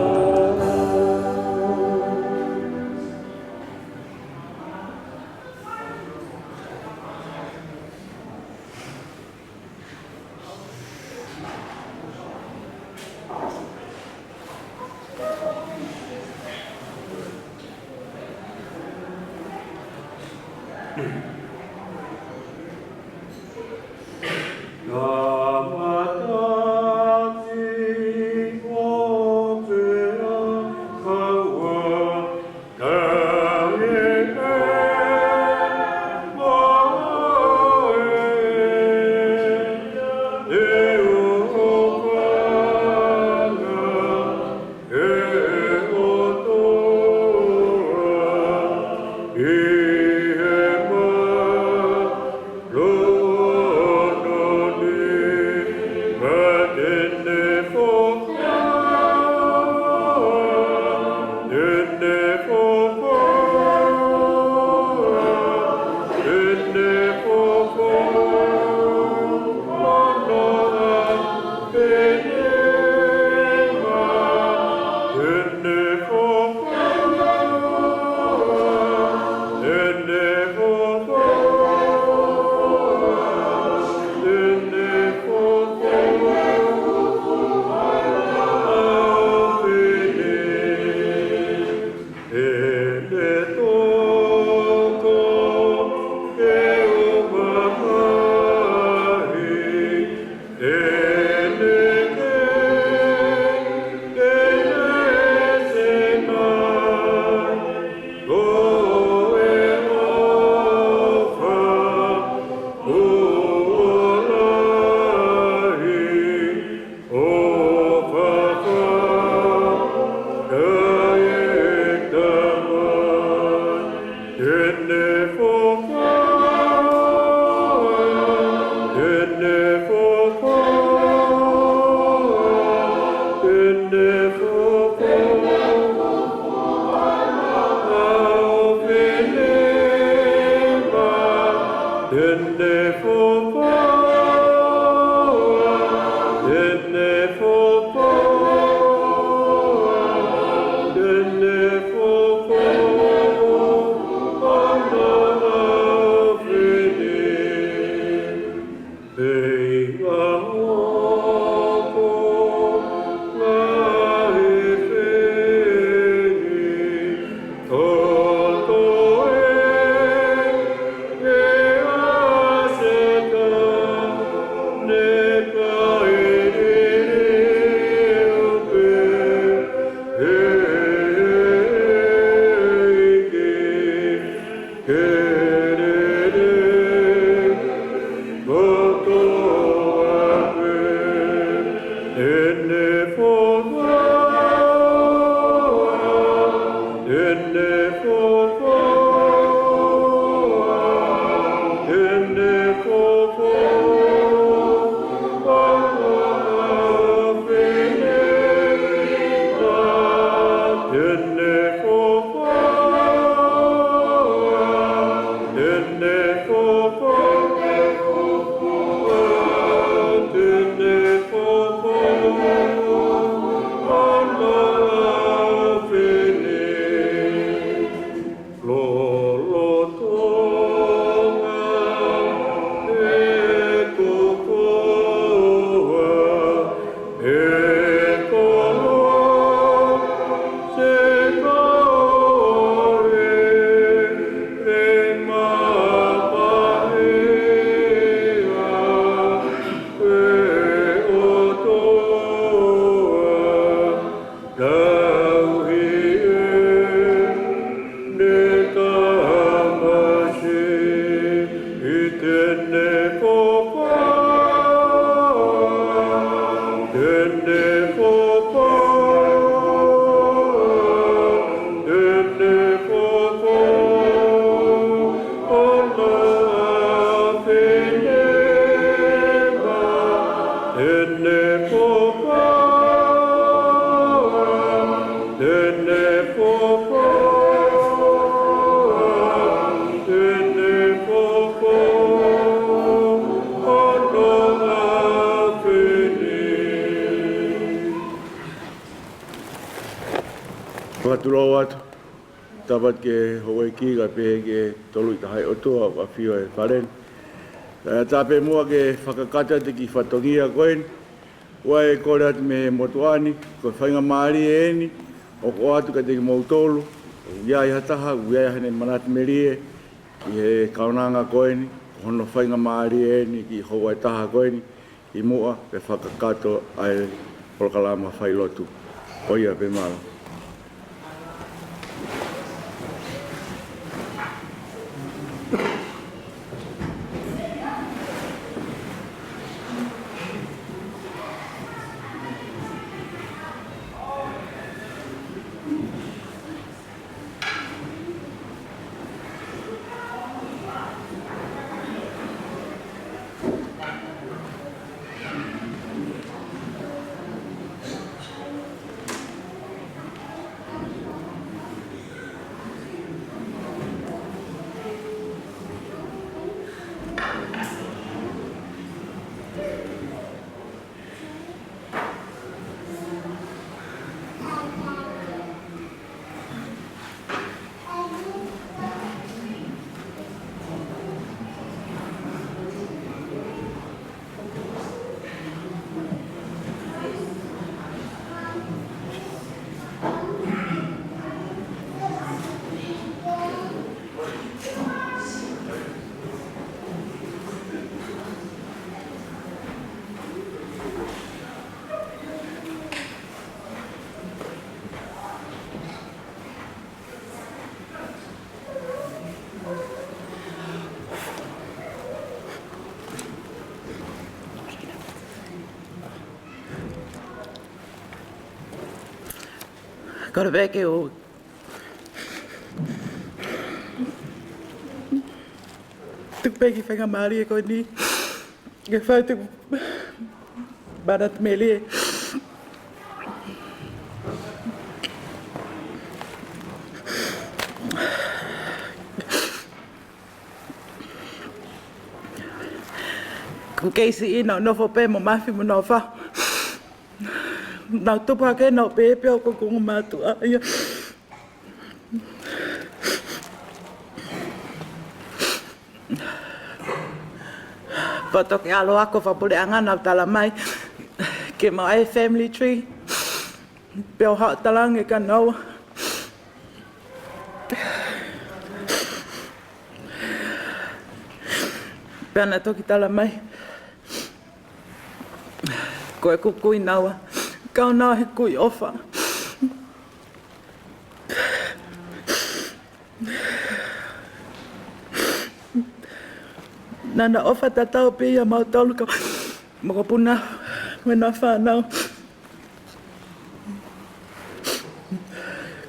Tāpati ki he houʻeiki kae pehē ki he Toluʻi Tahaʻi ʻOtua ʻoku ʻafio he fale ni. Kae ʻatā pē muʻa ke fakakakato atu e kiʻi fatongia ko eni. ʻOku ou kole atu mei he motuʻa ni, ko e faingamālie eni ʻoku ʻoatu kiate kimoutolu. ʻOku ʻi ai ha taha, ʻoku ʻi ai haʻane manatu melie ki he kaunanga ko eni, ko hono faingamālie eni ki he houa ʻe taha ko eni, ʻi muʻa pea fakakakato ʻa e polokalama failotu. Ko ia pē, mālō. Kole pē ke u tuku pē e kiʻi faingamālie ko eni ke fai atu e manatu melie. Ko e kei siʻi naʻa nau nofo pē mo Mafi mo Nofa. Naʻa nau tupu hake naʻa nau pehē pē ʻoku ou ongo mātuʻa ia. Pea toki ʻalu ʻa e kau fakapuleʻanga naʻa nau tala mai ke mau ʻai e family tree. Pea u haʻu ʻo talaange kia naua. Pea naʻa nau toki tala mai ko e kui naua, kau naua he kui ʻofa. Naʻa na ʻofa tatau pē ia maʻa mautolu kau mokopuna mo ʻena fānau.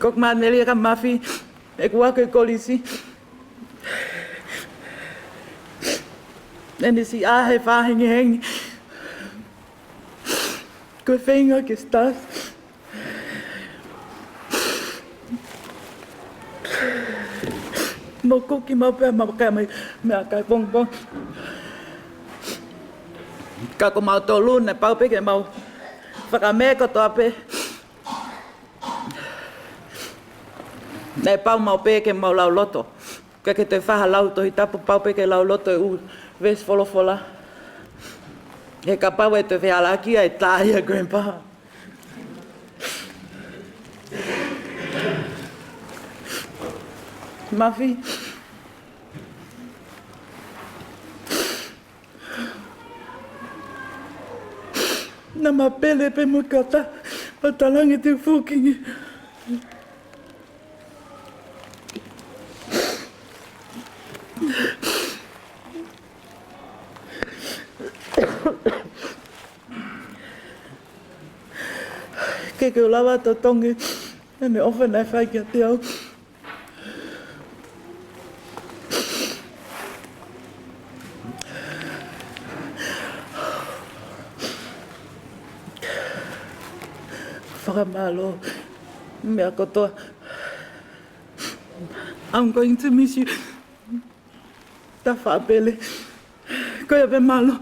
Ko ʻeku manatu melie kia Mafi, ʻeku ako ʻi he kolisi, ʻene siʻa he faʻahinga hengihengi. Ko e feinga ke start mo kuki maʻu pē maʻu kai mai meʻakai pongipongi. Ka ko mautolu naʻe pau pē ke mau fakamē kotoa pē. Naʻe pau maʻu pē ke mau lauloto. Ka ke te faha lau Tohi Tapu pau pē ke lauloto e ʻū veesi folofola. He kapau ʻe te fehālaaki ai, tā ia Grandpa. Mafi. Naʻa ma pele pē mo kata, ʻo talaange te u fukingi. Ke ke lava totongi ʻene ʻofa naʻe fai kiate au. Fakamālō meʻa kotoa. I'm going to miss you. Tafaʻapele. Ko ia pē, mālō.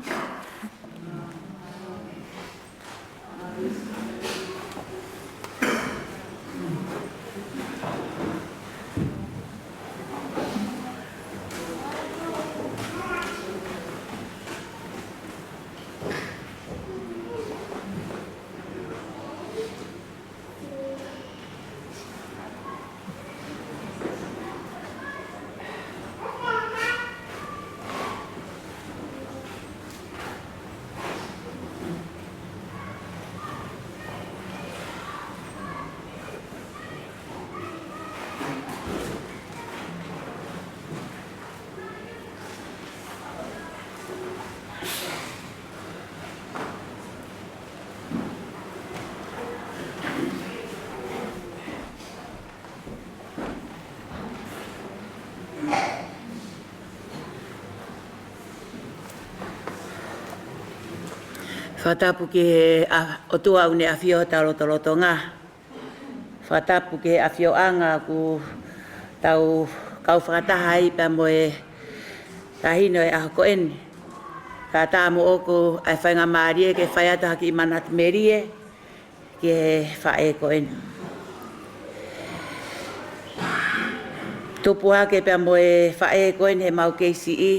Fakatapu ki he ʻa-, ʻOtua ʻoku ne ʻafio ʻi hotau lotolotonga. Fakatapu ki he ʻafioʻanga ʻoku tau kau fakataha ai pea mo e Taʻahine ʻo e ʻaho ko eni. Kae ʻatā moʻoku ʻa e faingamālie ke fai atu ha kiʻi manatu melie ki he faʻē ko eni. Tupu hake pea mo e faʻē ko eni heʻemau kei siʻi,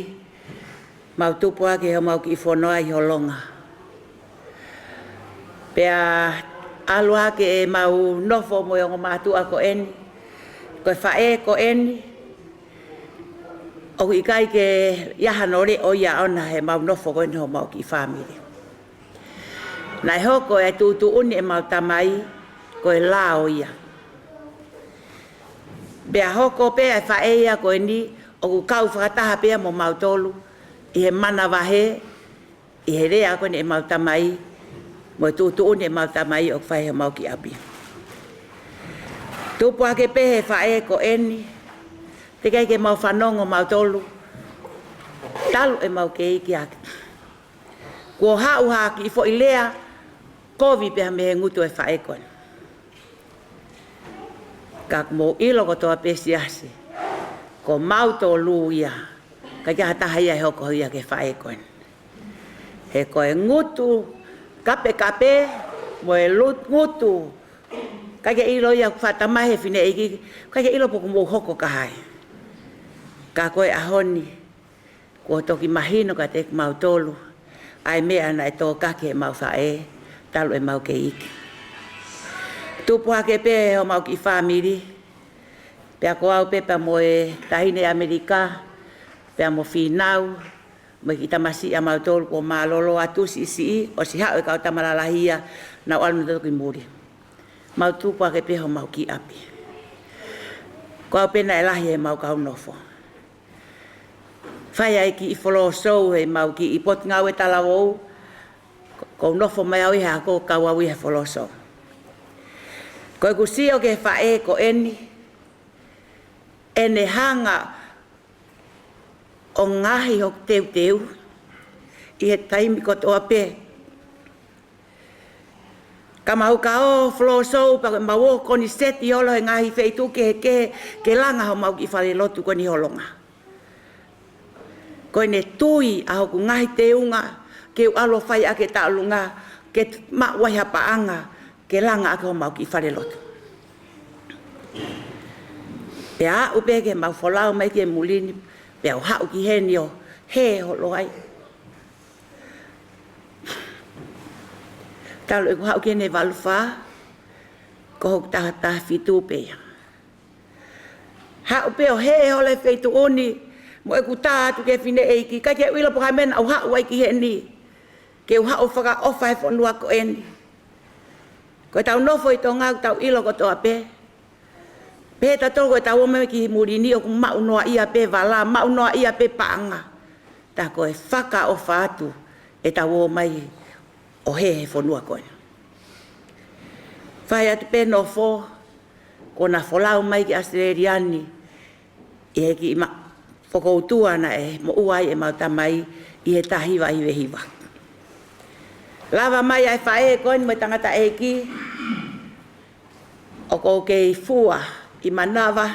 mau tupu hake heʻemau kiʻi fono ʻi Holonga. Pea ʻalu hake ʻemau nofo mo e ongo mātuʻa ko eni, ko e faʻē ko eni, ʻoku ʻikai ke ʻi ai hano leʻo ia ʻona heʻemau nofo ko eni homau kiʻi fāmili. Naʻe hoko e tuʻutuʻuni ʻemau tamai ko e lao ia. Pea hoko pē ʻa e faʻē ia ko eni ʻoku kau fakataha pē ia mo mautolu ʻi he manavahē, ʻi he lea ko eni ʻemau tamai, mo e tuʻutuʻuni ʻemau tamai ʻoku fai heʻemau kiʻi ʻapi. Tupu hake pē he faʻē ko eni, teʻeki ai ke mau fanongo mautolu, talu ʻemau kei iiki hake. Kuo haʻu ha kiʻi foʻi lea kovi pē ia mei he ngutu ʻo e faʻē ko eni. Ka ʻoku mou ʻilo kotoa pē siasi, ko mautolu ia, ʻikai ke ʻi ai ha taha ia ʻe hoko ia ki he faʻē ko eni. He ko e ngutu kapekape, mo e lu-, ngutu, ʻikai ke ʻilo ia ʻoku faʻa tamai he fineʻeiki, ʻikai ke ʻilo pe ʻoku mou hoko ki ai. Ka ko e ʻaho ni, kuo toki mahino kiate kimautolu ʻa e meʻa naʻe tō hake heʻemau faʻē, talu ʻemau kei iiki. Tupu hake pē homau kiʻi fāmili, pea ko au pē pea mo e taʻahine ʻAmelika, pea mo Fīnau, mo e kiʻi tamasiʻi ʻamautolu kuo mālōlō atu siʻisiʻi, ʻosi haʻu e kau tama lalahi ia, naʻa nau ʻalu nautolu ki muli. Mau tupu hake pē homau kiʻi ʻapi. Ko au pē naʻe lahi heʻemau kau nofo. Fai ai kiʻi folosou heʻemau kiʻi potungāue talavou, ʻoku ou nofo mai au ʻi he ako kau au ʻi he folosou. Ko ʻeku sio ki he faʻē ko eni, ʻene hanga ʻo ngaohi hoku teuteu ʻi he taimi kotoa pē. Ka mau ka ō folosou pea mau ō koniseti holo he ngaahi feituʻu kehekehe ke langa homau kiʻi falelotu ko eni Holonga. Ko ʻene tui ʻa hoku ngaahi teunga ke u ʻalu ʻo fai ʻaki e tauʻolunga ke maʻu ai ha paʻanga ke langa ʻaki homau kiʻi falelotu. Pea aʻu pē ke mau folau mai ki he muli ni, pea u haʻu ki heni ʻo hē holo ai. Talu ʻeku haʻu ki heni he valu fā, ko hoku taha taha fitu pē ia. Haʻu pē ʻo hē holo he feituʻu ni, mo ʻeku tā atu ki he fineʻeiki, ʻikai ke u ʻilo pe ko e hā e meʻa naʻa ku haʻu ai ki heni, ke u haʻu ʻo fakaʻofa he fonua ko eni. Ko ʻetau nofo ʻi Tonga ʻoku tau ʻilo kotoa pē. Pehē tautolu ko ʻetau ō mai ki muli ni ʻoku maʻu noaʻia pē vala, maʻu noaʻia pē paʻanga. Tā ko e fakaʻofa atu ʻetau ō mai ʻo hē he fonua ko eni. Fai atu pē nofo, kuo na folau mai ki ʻAositelēlia ni, ʻi he kiʻi ma-, fokoutua naʻe moʻua ai ʻemau tamai ʻi he taha hiva hiva hiva. Lava mai ʻa e faʻē ko eni mo e tangataʻeiki, ʻoku ou kei fua ʻi manava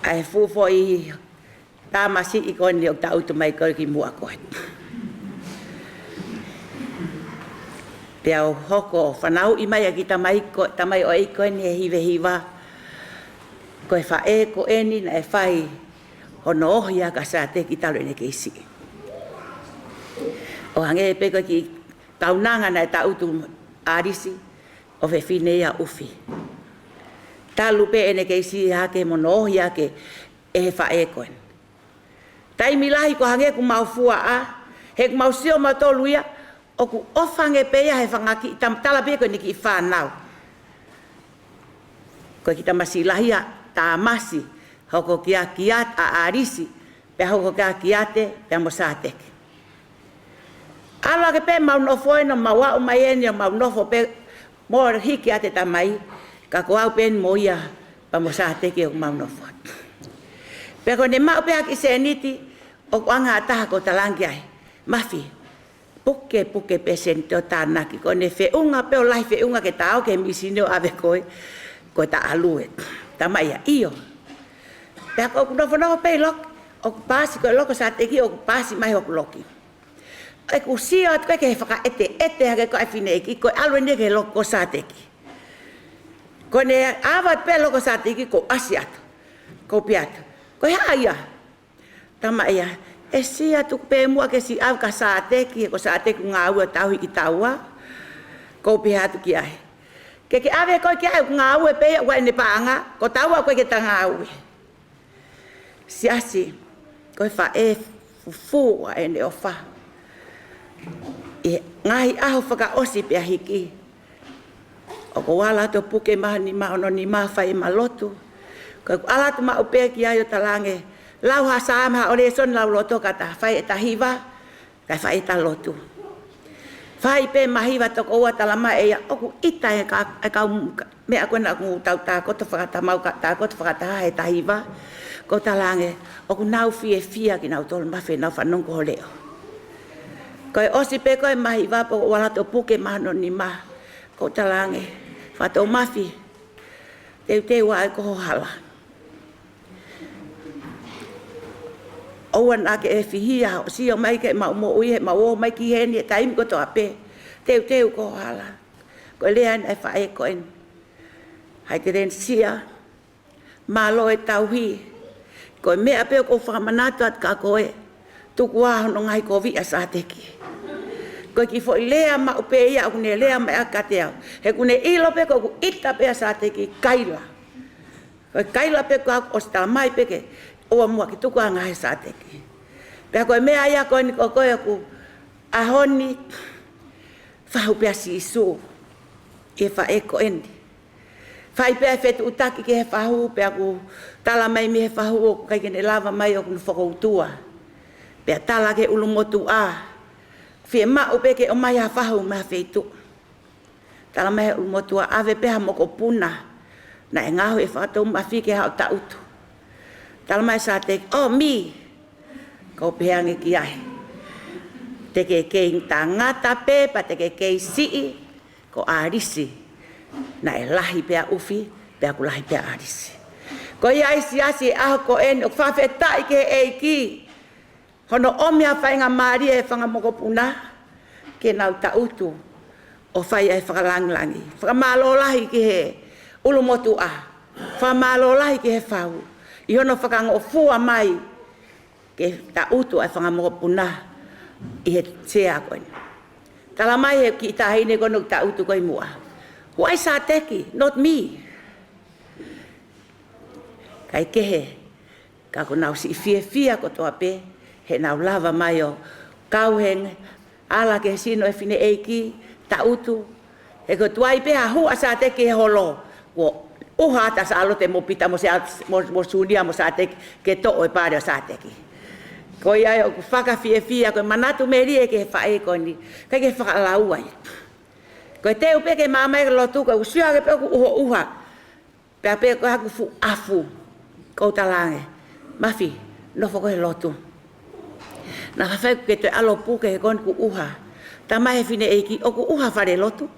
ʻa e fuʻu foʻi tamasiʻi ko eni ʻoku tangutu mai ko ē kimuʻa ko ē. Pea u hoko ʻo fanauʻi mai ʻa e kiʻi tamai ko, tamai ʻo e ʻeiki ko eni he hiva hiva. Ko e faʻē ko eni naʻe fai hono ohi ʻa Sāteki talu ʻene kei siʻi. ʻO hangē pē ko e kiʻi kaunanga naʻe tangutu ʻAlisi, ʻofefine ia ʻo ʻUfi. Talu pē ʻene kei siʻi hake mo hono ohi hake ʻe he faʻē ko eni. Taimi lahi ko e hangē ʻoku mau fuaʻa, he ʻoku mau sio mautolu ia, ʻoku ʻofa ange pē ia he fanga kiʻi tam-, tala pē ko ʻene kiʻi fānau. Ko e kiʻi tamasiʻi lahi ʻa Tāmasi, hoko kia, kia ʻAlisi, pea hoko kia Kiate, pea mo Sāteki. ʻAlu hake pē mau nofo eni ʻo mau aʻu mai eni ʻo mau nofo pē mo hiki ʻa e tamai, ka ko au pē eni mo ia pea mo Sāteki ʻoku mau nofo. Pea ko ʻene maʻu pē ha kiʻi sēniti, ʻoku ʻange ha taha ko e talangi ai. Mafi, pukepuke pēsenti ʻo tānaki, ko ʻene feʻunga pē ʻo lahi feʻunga ke ta ō ki he misini ʻo ʻave koe, ko e ta ʻalu ē. Tama ia, ʻio. Pea ko ʻeku nofonofo pē ʻi loki, ʻoku paasi ko e loko sāteki, ʻoku paasi mai hoku loki. ʻOku sio atu ko ē ki he fakaʻeteʻete hake ko ē ʻa e fineʻeiki, ko e ʻalu eni ki he loko sāteki. Ko ʻene ʻave pē loko sāteki, ʻoku ʻasi atu. ʻOku ou pehē atu, ko e hā ia? Tama ia, ʻe sio atu pē muʻa ke siʻi ʻave ka sāteki, he ko sāteki ʻoku ngāue ʻo tauhi kitaua. ʻOku ou pehē atu ki ai, ke ke ʻave koe ki ai, ʻoku ngāue pē ia, ʻoku ʻi ai ʻene paʻanga, ko taua ʻoku ʻikai ke ta ngāue. Siasi, ko e faʻē fufū ʻa ʻene ʻofa. ʻI he ngaahi ʻaho fakaʻosi pea hiki, ʻoku ou ʻalu atu ʻo puke mai hono nima, hono nima, fai ʻema lotu. Ko ʻeku ʻalu atu maʻu pē ki ai ʻo talaange, lau ha Saame, ha ʻōlesoni lauloto ka ta fai ʻeta hiva, kae fai ʻeta lotu. Fai pē ʻema hiva toko ua, talamai ʻe ia, ʻoku ʻita e ka-, e kau meʻa ko ena ʻoku tau tākoto fakatamau, ka tākoto fakataha heʻeta hiva. ʻOku ou talaange, ʻoku nau fiefia kinautolu Mafi ʻenau fanongo ki ho leʻo. Ko e ʻosi pē ko ē ʻema hiva pea ʻoku ou ʻalu atu ʻo puke mai hono nima. ʻOku ou talaange, Fatongia Mafi, teuteu ā ʻa e ko ho hala. ʻOua naʻa ke fihia hoʻo sio mai ki heʻemau moʻui, heʻemau ō mai ki heni he taimi kotoa pē. Teuteu ko ho hala. Ko e lea ena ʻa e faʻē ko eni. Haʻi te leni sia, mālō e tauhi. Ko e meʻa pē ʻoku ou fakamanatu atu kia koe, tuku ā hono ngaahi kovi ʻa sāteki. Ko e kiʻi foʻi lea maʻu pē ia ʻoku ne lea mai ʻaki kiate au. He ʻoku ne ʻilo pē ko ʻeku ʻita pē ʻa sāteki, kaila. Ko e kaila pē ko ʻeku ʻosi talamai pē ke ʻoua muʻa ke tuku ā ngaahi sāteki. Pea ko e meʻa ia ko eni ko ē ʻoku ʻaho ni, fahu pē ʻa Sīsū ʻi he faʻē ko eni. Fai pē ʻa e fetuʻutaki ki he fahu, pea ʻoku talamai mei he fahu ʻoku ʻikai ke ne lava mai, ʻoku ne fokoutua. Pea tala ki he ʻulumotuʻa, fiemaʻu pē ke ʻomai ha fahu mei ha feituʻu. Talamai ʻe he ʻulumotuʻa, ʻave pē ha mokopuna naʻe ngaohi ʻe he Fakatoumafi ke haʻu ʻo taʻutu. Talamai ʻe sāteki, ʻo mi, ʻoku ou pehē ange ki ai, te ke kei tangata pē, pea te ke kei siʻi, ko ʻAlisi naʻe lahi pē ʻa ʻUfi, pea ʻoku lahi pē ʻa ʻAlisi. Ko ia ai siasi, ʻaho ko eni ʻoku fakafetaʻi ki he ʻEiki hono ʻomi ha faingamālie ʻa e fanga mokopuna ke nau taʻutu ʻo fai ʻa e fakalāngilangi. Fakamālō lahi ki he ʻulumotuʻa. Fakamālō lahi ki he fahu ʻi hono fakangofua mai ke taʻutu ʻa e fanga mokopuna ʻi he sea ko eni. Talamai ʻe he kiʻi taʻahine ko eni ʻoku taʻutu ko ē ʻi muʻa, why sāteki, not me? Kae kehe, ka ʻoku nau siʻi fiefia kotoa pē heʻenau lava mai ʻo kau he ala ki he sino ʻo e fineʻeiki, taʻutu. He ko e tuai pē ha hū ʻa sāteki he holo, kuo ʻuha ʻa Sālote mo Pita mo Sea-, mo, mo Sunia mo sāteki ke toʻo e pale ʻo sāteki. Ko ia ai ʻoku fakafiefia, ko e manatu melie ki he faʻē ko eni, ʻikai ke fakalaua ia. Ko e teu pē ke māmā e lotu, ko e ʻusia ke pē ʻoku ʻuhoʻuha. Pea pehē ko ʻeku fuʻu ʻafu, ʻoku ou talaange, Mafi, nofo koe he lotu. Naʻa faifai ke toe ʻalu ʻo puke he ko eni ʻoku ʻuha. Talamai ʻe he fineʻeiki, ʻoku ʻuha falelotu.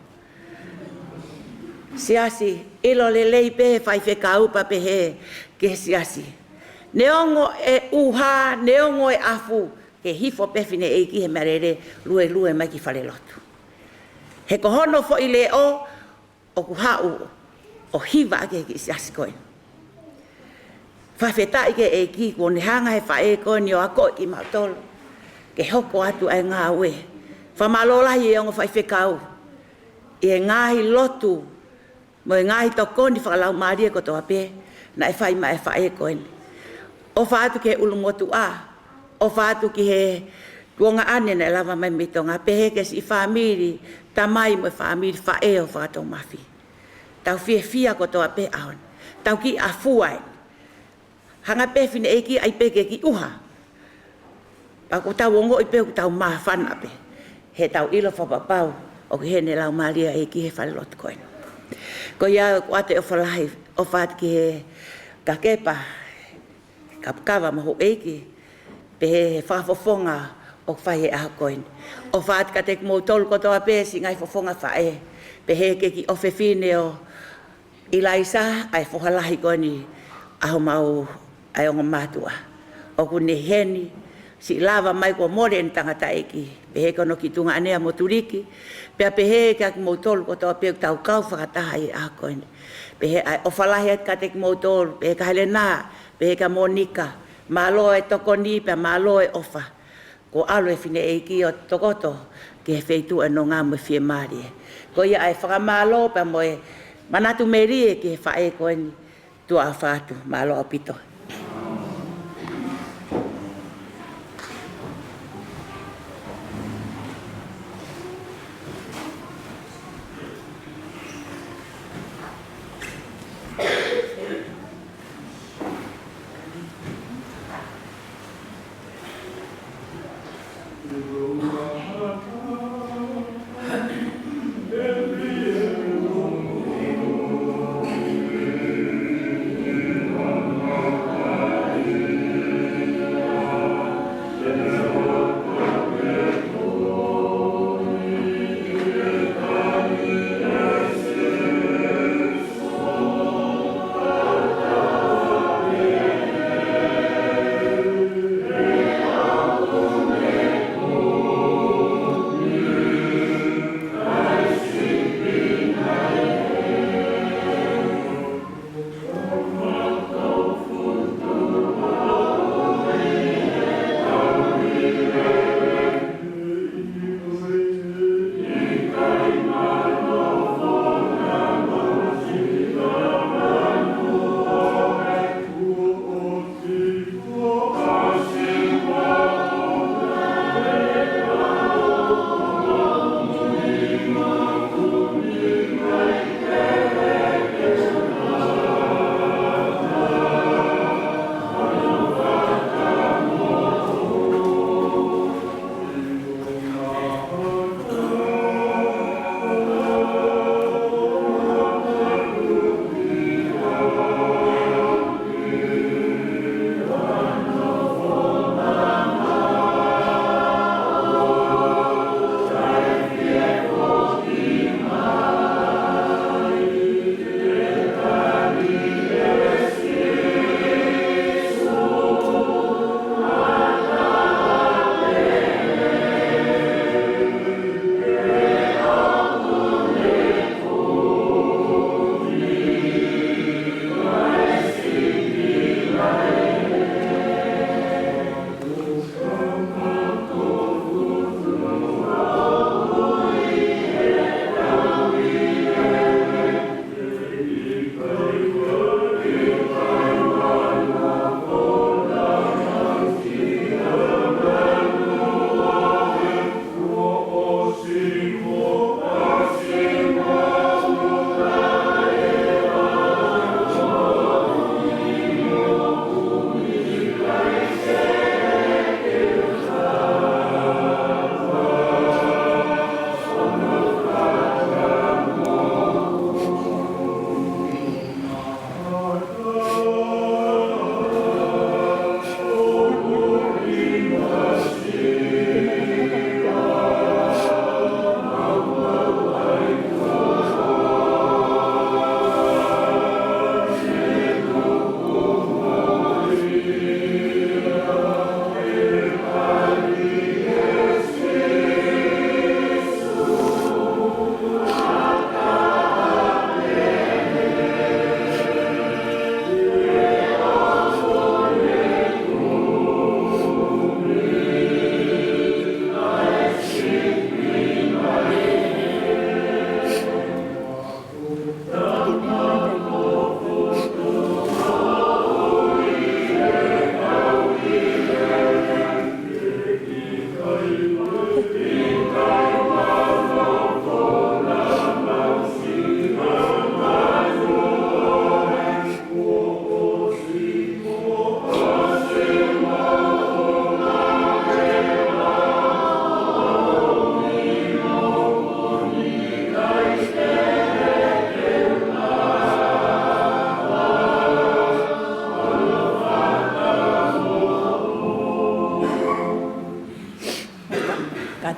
Siasi, ʻilo lelei pē ʻe he faifekau pea pehē ki he siasi, neongo e ʻuha, neongo e ʻafu, ke hifo pē fineʻeiki he meʻalele, luelue mai ki falelotu. He ko hono foʻi leʻo ʻoku haʻu ʻo hiva ʻaki e kiʻi siasi ko eni. Fakafetaʻi ki he ʻEiki kuo ne hanga ʻe he faʻē ko eni ʻo akoʻi kimautolu ke hoko atu ʻa e ngāue. Fakamālō lahi ʻe he ongo faifekau ʻi he ngaahi lotu mo e ngaahi tokoni fakalaumālie kotoa pē naʻe fai maʻa e faʻē ko eni. ʻOfa atu ki he ʻulumotuʻa, ʻofa atu ki he tuongaʻane naʻe lava mai mei Tonga, pehē ki he siʻi fāmili tamai mo e fāmili faʻē ʻo Fakatoumafi. Tau fiefia kotoa pē he ʻaho ni. Tau kiʻi ʻafua eni. Hanga pē fineʻeiki ʻai pē ke kiʻi ʻuha. Pea ʻoku tau ongoʻi pē ʻoku tau māfana pē. He tau ʻilo fakapapau ʻoku ʻi heni e Laumālie ʻa e ʻEiki he falelotu ko eni. Ko ia ʻoku ʻoatu e ʻofa lahi, ʻofa atu ki he kakepa, kapakava mo houʻeiki, pehē he fakafofonga ʻoku fai he ʻaho ko eni. ʻOfa atu kiate kimoutolu kotoa pē siʻi ngaahi fofonga faʻē, pehē ki he kiʻi ʻofefine ʻo ʻIlaisa, ʻa e foha lahi ko eni ʻa homau, ʻa e ongo mātuʻa. ʻOku ne ʻi heni, siʻi lava mai kuo mole ʻene tangataʻeiki, pehē ki hono kiʻi tuongaʻane ʻa Motuliki, pea pehē kiate kimoutolu kotoa pē ʻoku tau kau fakataha ʻi he ʻaho ko eni. Pehē ʻa e ʻofa lahi atu kiate kimoutolu, pehē kia Helena, pehē kia Monika, mālō e tokoni, pea mālō e ʻofa. Kuo ʻalu e fineʻeiki ʻo tokoto ki he feituʻu ʻo e nonga mo e fiemālie. Ko ia ʻa e fakamālō pea mo e manatu melie ki he faʻē ko eni, tuʻa ʻofa atu, mālō ʻaupito.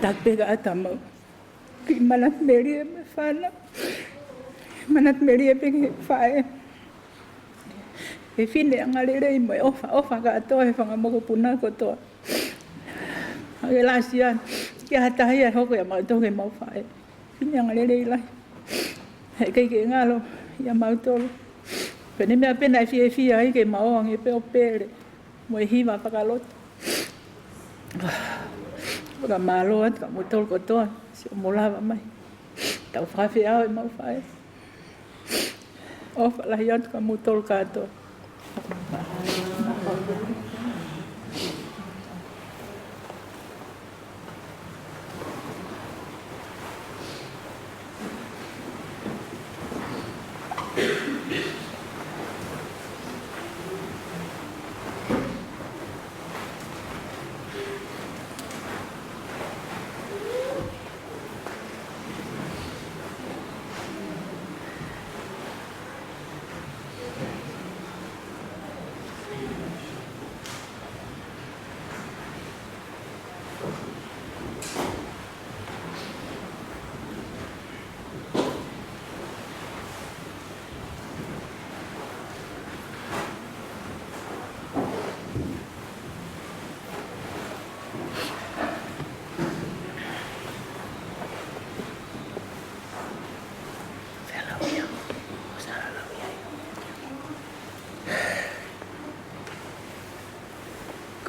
Taki pē ka ʻata mau. Kiʻi manatu melie mo e fānau. Manatu melie pē ki he faʻē. He fine angalelei mo e ʻofa, ʻofa kātoa he fanga mokopuna kotoa. Hangē lasiana, ʻikai ha taha ia ʻe hoko ʻia mautolu ke mau faʻē. Fine angalelei lahi. He ʻikai ke ngalo ʻia mautolu. Pea ko e meʻa pē naʻe fiefia ai ke mau ō ange pē ʻo pele mo e hiva fakalotu. Fakamālō atu kia moutolu kotoa, siʻi hoʻomou lava mai. Tau fakafeʻao ʻemau faʻē. ʻOfa lahi atu kia moutolu kātoa.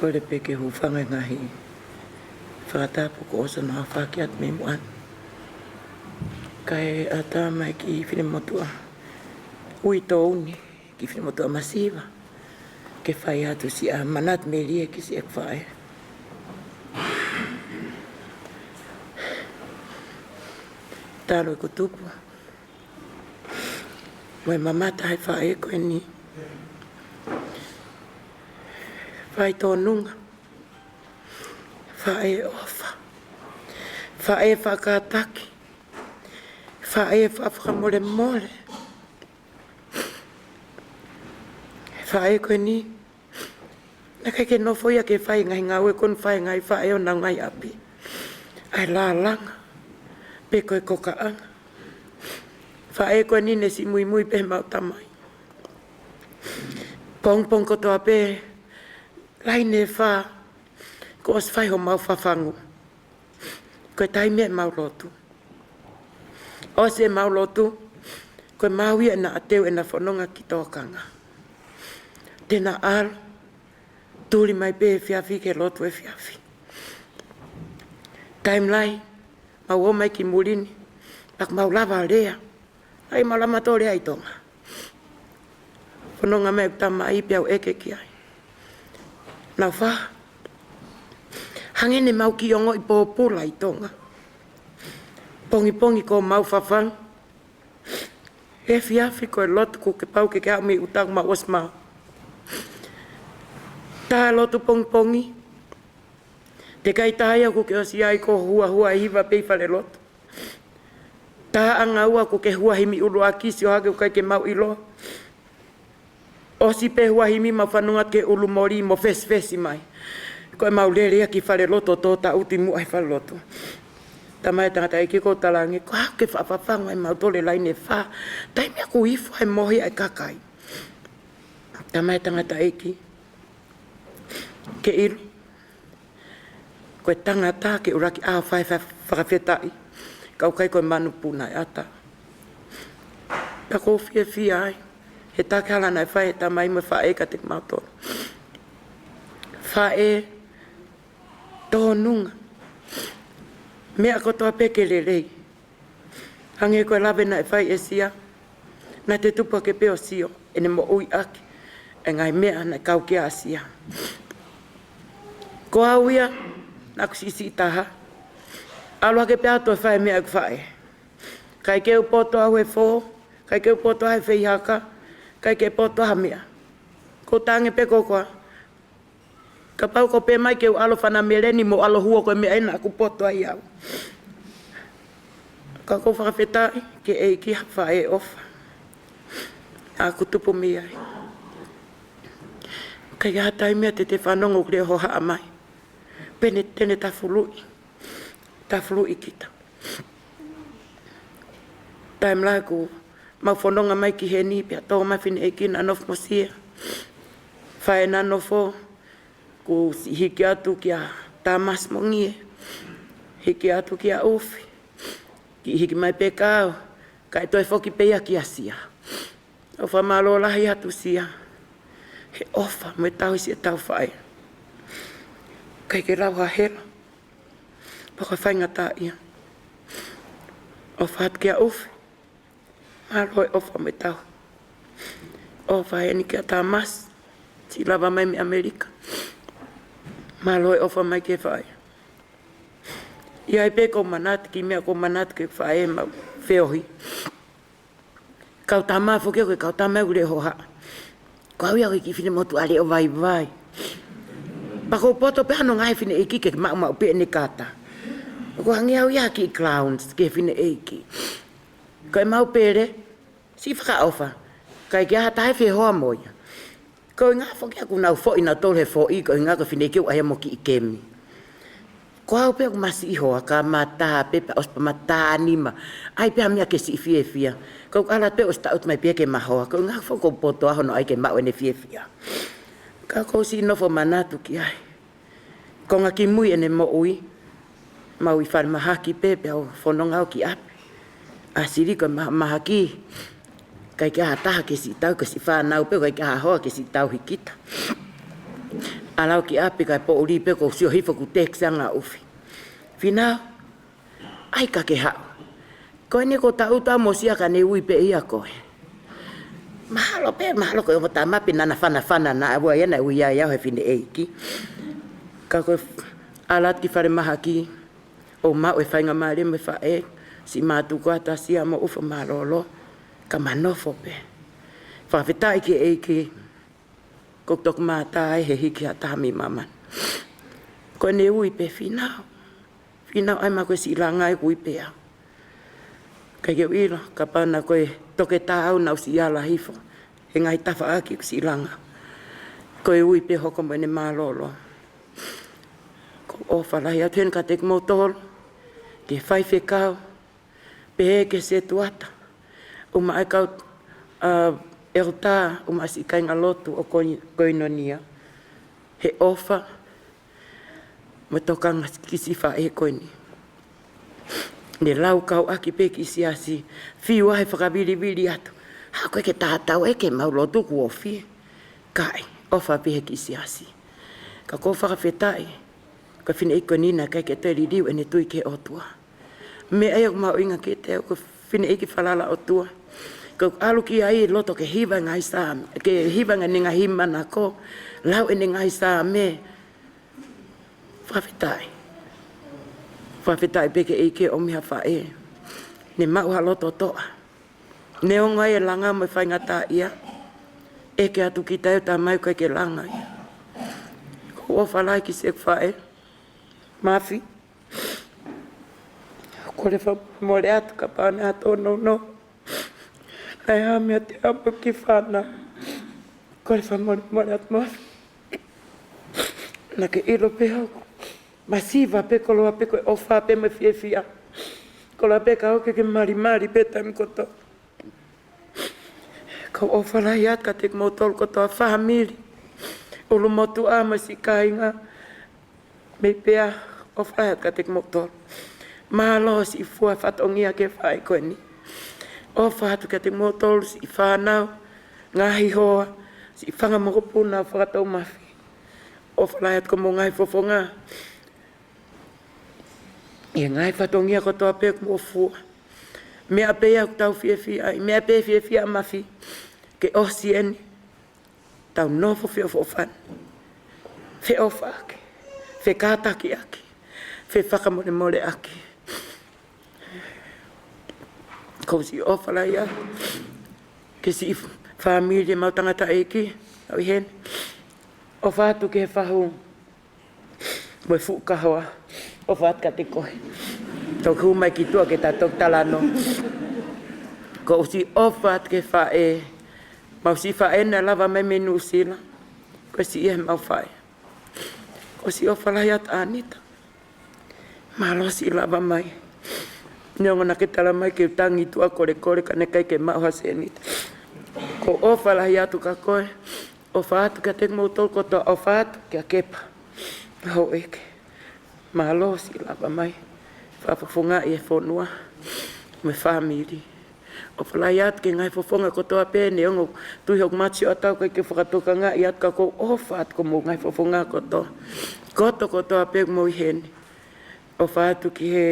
Kole pē ke hūfanga he ngaahi fakatapu kuo ʻosi hono aofaki atu mei muʻa ni. Kae ʻatā mai ki he finemotuʻa uitou ni, ki he finemotuʻa masiva, ke fai atu siʻa manatu melie ki siʻeku faʻē. Talu ʻeku tupu mo e mamata he faʻē ko eni. Faitōnunga. Faʻē ʻofa. Faʻē faʻa kātaki. Faʻē faʻa fakamolemole. Faʻē ko eni, naʻe ʻikai ke nofo ia ke fai e ngaahi ngāue ko eni ʻoku fai ʻe he ngaahi faʻē ʻo honau ngaahi ʻapi. ʻA e lālanga, pe ko e kokaʻanga. Faʻē ko eni ne siʻi muimui pē heʻemau tamai. Pongipongi kotoa pē, laine fā, kuo ʻosi fai homau fafangu. Ko e taimi ʻemau lotu. ʻOsi ʻemau lotu, ko e maau ia ʻena ʻa teu ʻena fononga ki tōkanga. Te na ʻalu, tuli mai pē efiafi ke lotu efiafi. Taimi lahi, mau ō mai ki muli ni, pea ʻikai ke mau lava lea. ʻAi mau lava mautolu lea ʻi Tonga. Fononga mai ʻeku tamai pea u ʻeke ki ai. Naʻa ku fā. Hangē ne mau kiʻi ongoʻi pōpula ʻi Tonga. Pongipongi ko ʻemau fafangu. Efiafi ko e lotu kuo ke pau ke ke aʻu mei ʻuta kuo mau ʻosi maau. Tā lotu pongipongi. Teʻeki ai taha ia kuo ke ʻosi ai ko e huahua ʻe hiva pē ʻi falelotu. Taʻanga ua kuo ke hua himi ʻuluaki, sio hake ʻoku ʻikai ke mau ʻilo. ʻOsi pē hua himi mau fanongo atu ki he ʻulu moli mo fesifesi mai. Ko ʻemau lele ia ki falelotu ʻo tō taʻutu ʻi muʻa he falelotu. Tamai tangataʻeiki, ʻoku ou talaange, ko e hā ʻoku ke faʻa fafangu ai mautolu he laine fā? Taimi ia kuo ifo ai e mohe ʻa e kakai. Tamai tangataʻeiki, ke ʻilo. Ko e tangata ke ʻuluaki ʻā ʻo fai e fa-, fakafetaʻi. Ka ʻoku ʻikai ko e manupuna ʻe ʻata. Pea ʻoku ou fiefia ai he taki hala naʻe fai ʻe he tamai mo e faʻē kiate kimautolu. Faʻē tōnunga. Meʻa kotoa pē ke lelei. Hangē ko e lave naʻe fai ʻe Sia, naʻe tupu hake pē ʻo sio ʻene moʻui ʻaki e ngaahi meʻa naʻe kau ki ai ʻa Sia. Ko au ia, naʻa ku siʻisiʻi taha. ʻAlu hake pē au ʻo fai e meʻa ʻeku faʻē. ʻIkai ke u poto au he fō, ʻikai ke u poto au he feihaka, ʻikai ke poto au ha meʻa. Ko u tangi pē ko koa. Kapau ʻoku pehē mai ke u ʻalu ʻo fana meleni mo ʻalu ʻo hū, ko e meʻa ia naʻa ku poto ai au. Ka ʻoku ou fakafetaʻi ki he ʻEiki ha faʻē ʻofa naʻa ku tupu mei ai. ʻIkai ha taimi ia te te fanongo ʻoku lele hohaʻa mai. Pe te ne tafuluʻi. tafuluʻi kita. Taimi lahi ʻoku mau fononga mai ki heni pea tō mai fineʻeiki naʻa nofo mo Sia. Faʻē naʻa nofo, kuo siʻi hiki atu kia Tamasi mo Ngie. Hiki atu kia ʻUfi. Kiʻi hiki mai pē kia au, kae toe foki pē ia kia Sia. ʻOku fakamālō lahi atu Sia he ʻofa mo e tauhi siʻetau faʻē. ʻIkai ke lau ha hela pe ko e faingataʻaʻia. ʻOfa atu kia ʻUfi, mālō e ʻofa mo e tauhi. ʻOfa heni kia Tamasi, siʻi lava mai mei ʻAmelika. Mālō e ʻofa mai ki he faʻē. ʻI ai pē ʻoku ou manatu ki he meʻa ʻoku ou manatu ki he faʻē mo e feohi. Kau tama foki ʻoku ʻikai ko e kau tama ʻoku leʻo hohaʻa. Ko au ia ko e kiʻi finemotuʻa leʻo vaivai. Pea ʻoku ou poto pē hano ngaahi fineʻeiki ke maʻumaʻu pē ʻene kata. ʻOku hangē au ia ha kiʻi clowns ki he fineʻeiki. Ko e mau pele, siʻi fakaʻofa. ʻIkai ke ʻi ai ha taha ʻe fehoa mo ia. Ko e ʻuhinga foki ʻoku nau foʻi nautolu he foʻi, ko e ʻuhinga ko e fineʻeiki ʻoku ʻai ia mo kiʻi kemi. Ko au pē ʻoku ma siʻi hoa, kamata pē pea ʻosi pea ma tā nima. ʻAi pē ha meʻa ke siʻi fiefia. Ko ʻeku ʻalu pē ʻosi taʻutu mai pē ke ma hoa. Ko e ʻuhinga foki ʻoku ou poto au hono ʻai ke maʻu ʻene fiefia. Ka ʻoku ou siʻi nofo manatu ki ai. Konga kimui ʻene moʻui, mau ʻi falemahaki pē, pea u fononga au ki ʻapi. ʻA Sili ko e ma-, mahaki, ʻikai ke ʻi ai ha taha ke siʻi tauhi, ko e siʻi fānau pē, ʻikai ke ʻi ai ha hoa ke siʻi tauhi kita. ʻAlu au ki ʻapi kae poʻuli pē ʻoku ou sio hifo ʻoku text ange ʻa ʻUfi. Finau, ʻai ka ke haʻu. Ko eni ʻoku ou taʻutu au mo Sia ka ne ui pē ia koe. Mahalo pē, mahalo ko e ongo tama pē naʻa na fanafana naʻa ua ia naʻe ui ai au he fineʻeiki. Ka ko e ʻalu atu ki falemahaki, ʻo maʻu e faingamālie mo e faʻē, siʻi mātuku atu ʻa Sia mo ʻUfi mālōlō, ka ma nofo pē. Fakafetaʻi ki he ʻEiki, ʻoku toki mātā ai he hiki ha taha mei māmani. Ko ʻene ui pē Finau. Finau ʻai ma ko e siʻi langai ʻoku ui pē au. ʻIkai ke u ʻilo, kapau naʻa ko e toketā au naʻa ku siʻi ala hifo. He ngaahi tafaʻaki ʻoku siʻi langa. Ko e ui pē hoko mo ʻene mālōlō. ʻOku ou ʻofa lahi atu heni kiate kimoutolu. Ki he faifekau. Pehē ki he setuata, ʻumaʻā e kau, ʻa, ʻeleta, ʻumaʻā siʻi kāingalotu ʻo e koinonia. He ʻofa mo e tokanga ki he siʻi faʻē ko eni. Ne laukau ʻaki pē ki he siasi, fiu ai he fakavilivili atu. Haʻu koe ke tatau ʻe ke mau lotu kuo fie. Kae, ʻofa pē he ki he siasi. Ka ʻoku ou fakafetaʻi, ko e fineʻeiki ko eni naʻe ʻikai ke toe liliu ʻene tui ki he ʻOtua. Meʻa ia ʻoku mahuʻinga kiate au ko e fineʻeiki falala ʻOtua. Ko e ʻalu ki ai loto ke hiva ngaahi Saame, ke hiva ngaahi ngaahi manako, lau ʻene ngaahi Saame. Fakafetaʻi. Fakafetaʻi pē ki he ʻEiki ʻomi ha faʻē. Ne maʻu ha loto toʻa. Neongo ʻa e langa mo e faingataʻaʻia. ʻEke atu kita ʻe he Tamai ʻoku ʻikai ke langa ia. ʻOku ou ʻofa lahi ki siʻeku faʻē. Mafi. Kole fakamolemole atu kapau naʻe ʻi ai haʻaku nounou. Naʻe ʻi ai ha meʻa te u ʻai ki he fānau. Kole fakamolemole atu Mafi. Naʻa ke ʻilo pē ʻoku masiva pē koloa pē ko e ʻofa pē mo e fiefia. Koloa pē ka ʻoku ke malimali pē taimi kotoa. ʻOku ou ʻofa lahi atu kiate kimoutolu kotoa fāmili. ʻUlumotuʻa mo e siʻi kāinga. Mei pea ʻofa lahi atu kiate kimoutolu. Mālō siʻi fua fatongia ki he faʻē ko eni. ʻOfa atu kiate kimoutolu siʻi fānau. Ngaahi hoa. Siʻi fanga mokopuna ʻo Fakatoumafi. ʻOfa lahi atu ki homou ngaahi fofonga. ʻI he ngaahi fatongia kotoa pē ʻoku mou fua. Meʻa pē ia ʻoku tau fiefia ai, meʻa pē fiefia Mafi. Ke ʻosi eni, tau nofo feʻofoʻofani. Feʻofaʻaki, fekātakiʻaki, fefakamolemoleʻaki. ʻOku ou siʻi ʻofa lahi atu ki he siʻi fāmili ʻemau tangataʻeiki, ʻoku ʻi heni. ʻOfa atu ki he fahu. Mo e fuʻu kahoa, ʻofa atu kiate koe. Toki hū mai ki tuʻa ke ta toki talanoa. ʻOku ou siʻi ʻofa atu ki he faʻē. Mau siʻi faʻē naʻe lava mai mei Nuʻusila. Ko e siʻi ʻi ai ʻemau faʻē. ʻOku ou siʻi ʻofa lahi atu ʻAnita. Mālō siʻi lava mai. Neongo naʻa ke tala mai ke u tangi tuʻa kolekole ka naʻe ʻikai ke maʻu ha sēniti. ʻOku ou ʻofa lahi atu kia koe. ʻOfa atu kiate kimoutolu kotoa, ʻofa atu kia Kepa. Houʻeiki. Mālō siʻi lava mai. Fakafofongaʻi e fonua mo e fāmili. ʻOfa lahi atu ki he ngaahi fofonga kotoa pē, neongo tui hoku mati ʻo tau ʻikai ke fakatokangaʻi atu ka ʻoku ou ʻofa atu ki homou ngaahi fofonga kotoa. Koto kotoa pē mou ʻi heni. ʻOfa atu ki he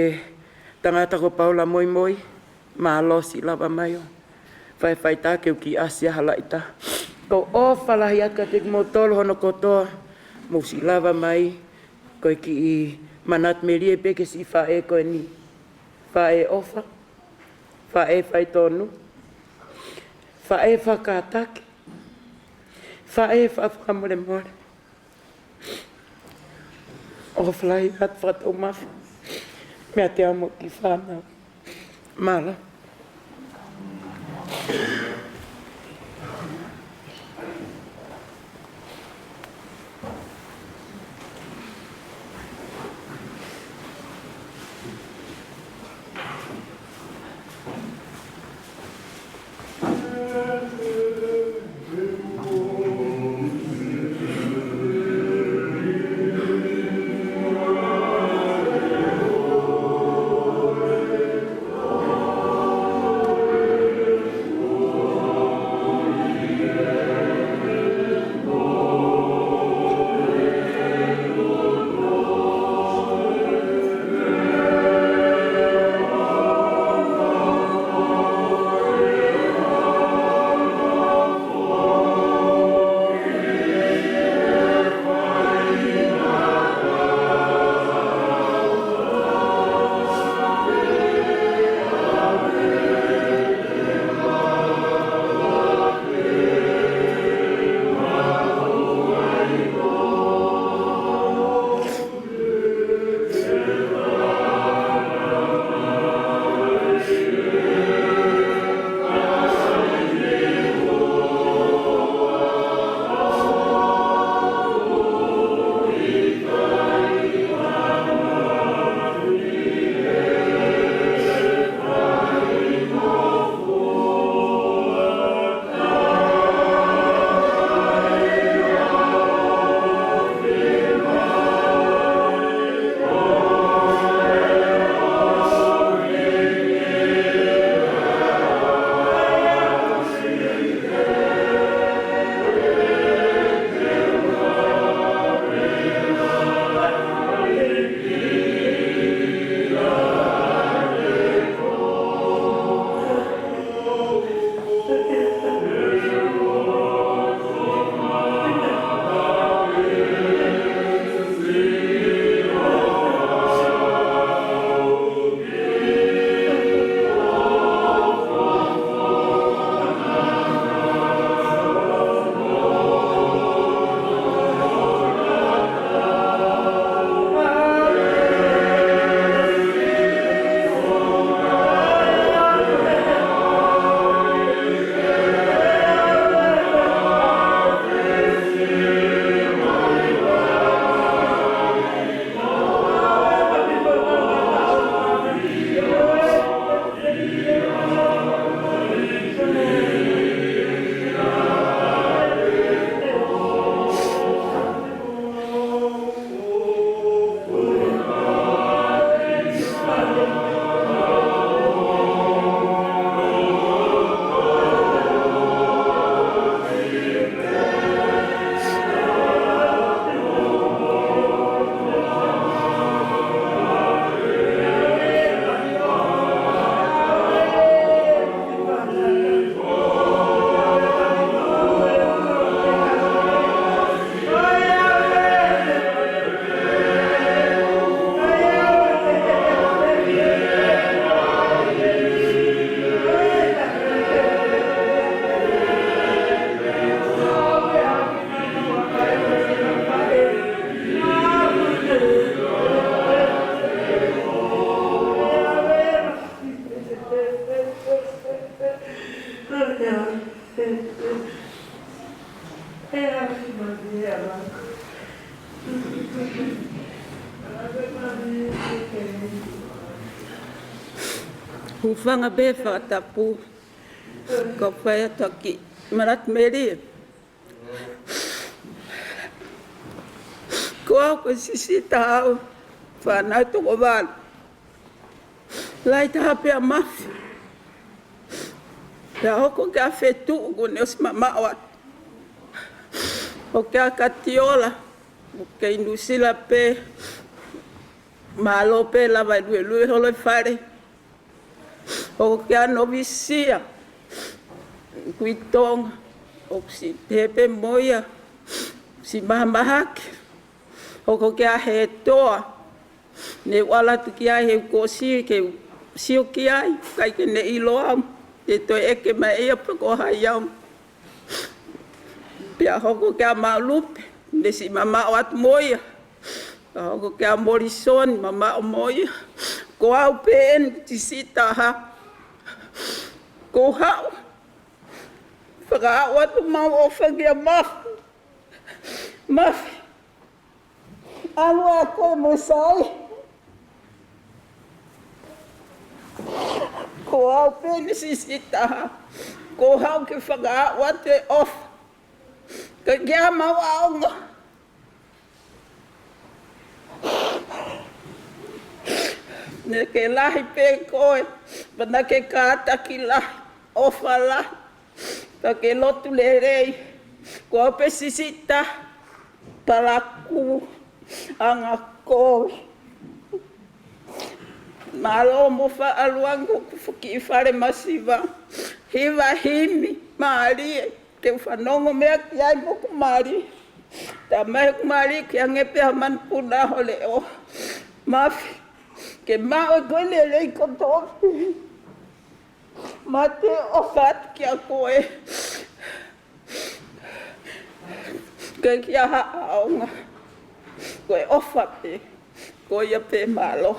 tangata ko Paula Moimoi, mālō siʻi lava mai ʻo fai e faitā ke u kiʻi ʻasi ʻa ha laʻi taha. ʻOku ou ʻofa lahi atu kiate kimoutolu hono kotoa, mou siʻi lava mai, ko e kiʻi manatu melie pē ki he siʻi faʻē ko eni. Faʻē ʻofa, faʻē faitotonu, faʻē fakakātaki, faʻē faʻa fakamolemole. ʻOfa lahi atu fakataumafa meiate au mo e kiʻi fānau. Mālō. Hūfanga pē fakatapu, kau fai atu ki Malatu Melie. Ko au ko e sisita au, fānau toko valu. Lahi taha pē ʻa Mafi. Pea hoko ki he feituʻu kuo ne ʻosi mamaʻo atu. ʻOku ʻi ai ha kiʻi ola, ʻoku kei Nuʻusila pē, mālō pē lava e luelue holo e fale. ʻOku ʻi ai ha novisia, ʻoku ʻi Tonga, ʻoku siʻi pehē pē mo ia, siʻi mahamahaki. ʻOku ʻi ai ha toa, ne u ʻalu atu ki ai he kuo ʻosi ke u sio ki ai, ʻikai ke ne ʻilo au, te u toe ʻeke mai ia pe ko hai au. Pea hoko ki he Maʻulupe, ne siʻi mamaʻo atu mo ia. Pea hoko ki he Molisoni, mamaʻo mo ia. Ko au pē eni sisita ha. Ko au. Fakaaʻu atu mau ʻofa kia Mafi. Mafi. ʻAlu ā koe mo Sai. Ko au pē eni sisita ha. Ko au ke fakaaʻu atu e ʻofa. Ka ke ʻa mau ʻaonga. Naʻa ke lahi pē koe, pea naʻa ke kātaki lahi, ʻofa lahi. Ka ke lotu lelei, ko au pē sisita, palakū, anga kovi. Mālō mo faʻa ʻalu ange ʻoku fuki ʻi fale masiva. Hiva himi, mālie, ke u fanongo meʻa ki ai mo hoku mali. Talamai ʻe hoku mali, ke ange pē ha manupuna ho leʻo. Mafi, ke maʻu ʻe koe lelei kotoa. Mate ʻofa atu kia koe. Ke kia ha ʻaonga. Ko e ʻofa pē. Ko ia pē, mālō.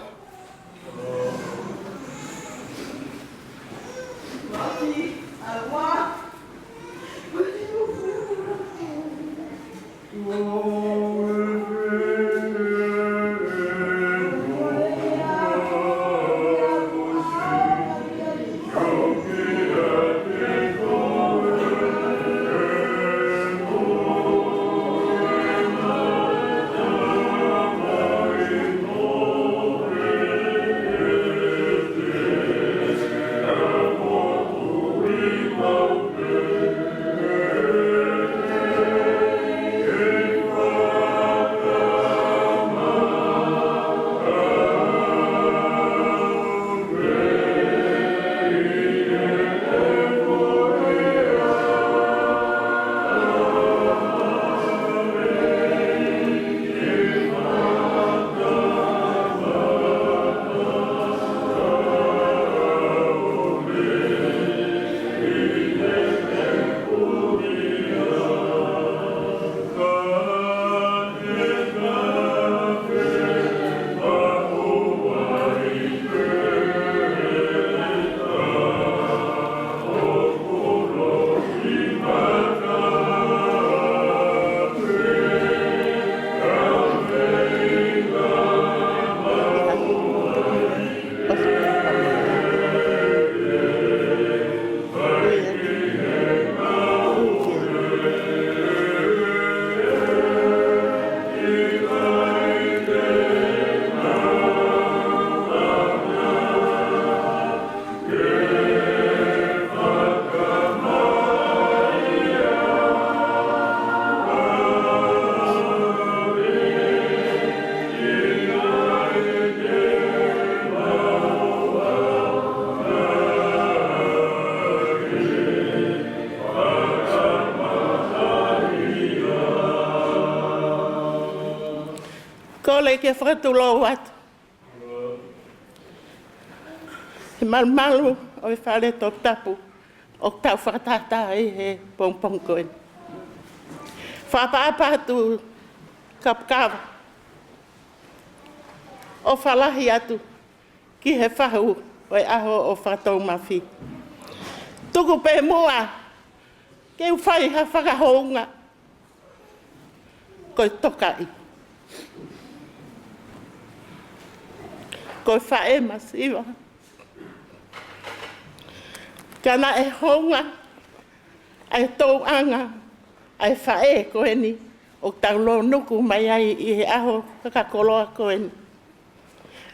Kole ke fakatulou atu. He malumalu ʻo e fale toputapu ʻoku tau fakatātā ai he pongipongi ko eni. Fakaʻapaʻapa atu Kapukava. ʻOfa lahi atu ki he fahu ʻo e ʻaho ʻo Fakatoumafi. Tuku pē muʻa ke u fai ha fakahounga. Ko e tokaʻi, ko e faʻē masiva, Ka naʻe hounga ʻa e tōʻonga ʻa e faʻē ko eni ʻoku tau lōnuku mai ai ʻi he ʻaho fakakoloa ko eni.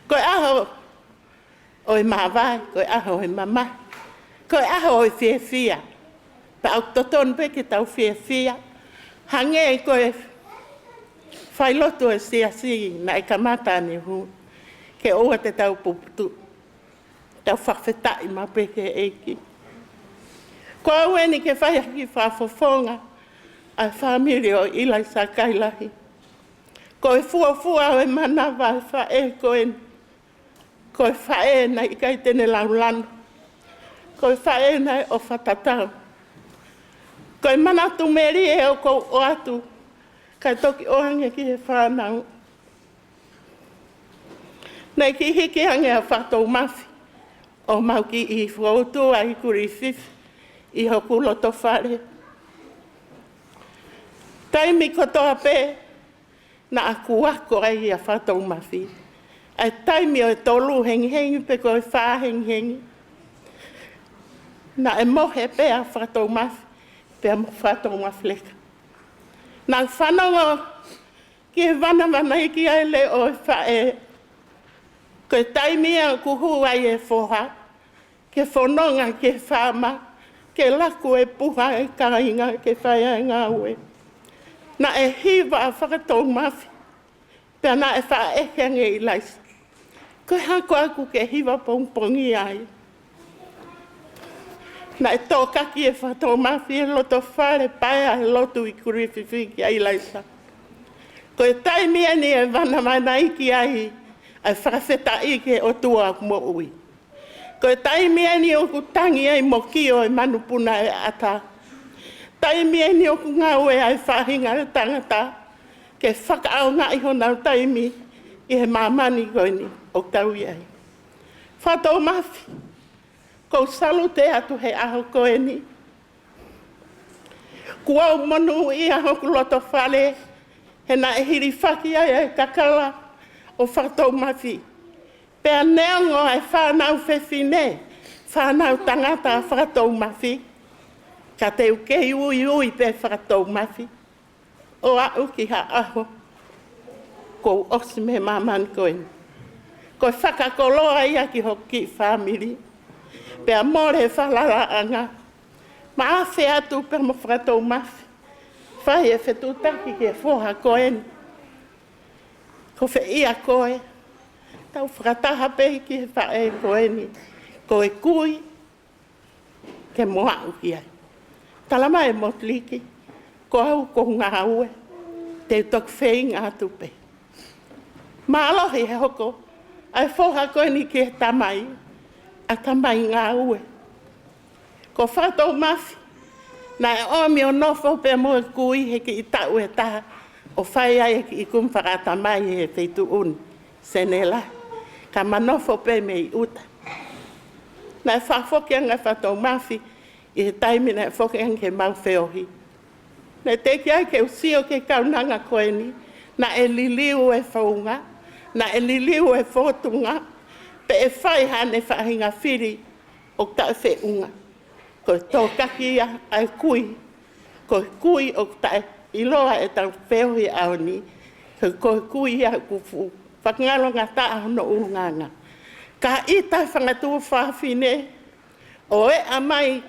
Ko e ʻaho ʻo e māvae, ko e ʻaho ʻo e mamahi, ko e ʻaho ʻo e fiefia. Pea ʻoku totonu pē ke tau fiefia. Hangē ko e failotu ʻo e siasi naʻe kamata ʻaneuhu, ke ʻoua te tau puputuʻu, tau fakafetaʻi maʻu pē ki he ʻEiki. Ko au eni ke fai ha kiʻi fakafofonga ʻa e fāmili ʻo ʻIlaisa Kailahi. Ko e fuofua ʻo e manava ʻa e faʻē ko eni, ko e faʻē naʻe ʻikai te ne laulanu, ko e faʻē naʻe ʻofa tatau. Ko e manatu melie ʻoku ou ʻoatu, kae toki ʻoange ki he fānau. Naʻe kiʻi hiki ange ʻa Fakatoumafi ʻo mau kiʻi foutua ʻi Kulififi ʻi hoku loto fale. Taimi kotoa pē naʻa ku ako ai ʻa Fakatoumafi, ʻa e taimi ʻo e tolu hengihengi pe ko e fā hengihengi, naʻe mohe pē ʻa Fakatoumafi pea mo Fakatoumafi Leka. Naʻa ku fanongo ki he vanavanaiki ʻa e leʻo ʻo e faʻē. Ko e taimi ia ʻoku hū ai e foha ke fononga ki he faama, ke laku e puha e kāinga ke fai ai e ngāue. Naʻe hiva ʻa Fakatoumafi, pea naʻe faʻa ʻeke ange ʻe ʻIlaisa, ko e hā koā ʻoku ke hiva pongipongi ai? Naʻe tōkaki ʻe Fakatoumafi e loto fale paea he lotu ʻi Kulififi kia ʻIlaisa. Ko e taimi eni ʻe vanavanaiki ai ʻa e fakafetaʻi ki he ʻOtua ʻoku moʻui. Ko e taimi eni ʻoku tangi ai mokio e manupuna ʻo e ʻatā. Taimi eni ʻoku ngāue ai e faʻahinga ʻo e tangata ke fakaʻaongaʻi honau taimi ʻi he māmani ko eni ʻoku tau ʻi ai. Fakatoumafi, ʻoku ou salute atu he ʻaho ko eni. Kuo u monūʻia hoku loto fale he naʻe hilifaki ai e kakala ʻo Fakatoumafi. Pea neongo ʻa e fānau fefine, fānau tangata ʻa Fakatoumafi, ka te u kei uiui pē Fakatoumafi ʻo aʻu ki ha ʻaho kuo u ʻosi mei he māmani ko eni. Ko e fakakoloa ia ki hoku kiʻi fāmili. Pea mole e falalaʻanga, ma afe atu pea mo Fakatoumafi, fai e fetuʻutaki ki he foha ko eni. Ko fē ia koe? Tau fakataha pē ki he faʻē ko eni. Ko e kui ke mo aʻu ki ai. Tala mai ʻe Motuliki, ko au ʻoku ou ngāue, te u toki feinga atu pē. Mālohi he hoko ʻa e foha ko eni ki he tamai, ʻa e tamai ngāue. Ko Fakatoumafi, naʻe ʻomi ʻo nofo pē mo e kui he kiʻi taʻu ʻe taha ʻo fai ai e kiʻi kumi fakaʻatamai he feituʻu ni, Senela, ka ma nofo pē mei ʻuta. Naʻe faʻa foki ange ʻa Fakatoumafi ʻi he taimi naʻe foki ange ke mau feohi. Naʻe teʻeki ai ke u sio ki he kaunanga ko eni, naʻe liliu e founga, naʻe liliu e fōtunga, pe ʻe fai haʻane faʻahinga fili ʻoku taʻefeʻunga. Ko e tōkaki ia ʻa e kui, ko e kui ʻoku taʻeʻiloa ʻetau feohi ʻaho ni, ko e, ko e kui ia ʻoku fuʻu fakangalongataʻa hono ʻulungaanga. Ka ʻita e fanga tuofāfine ʻo ʻeʻa mai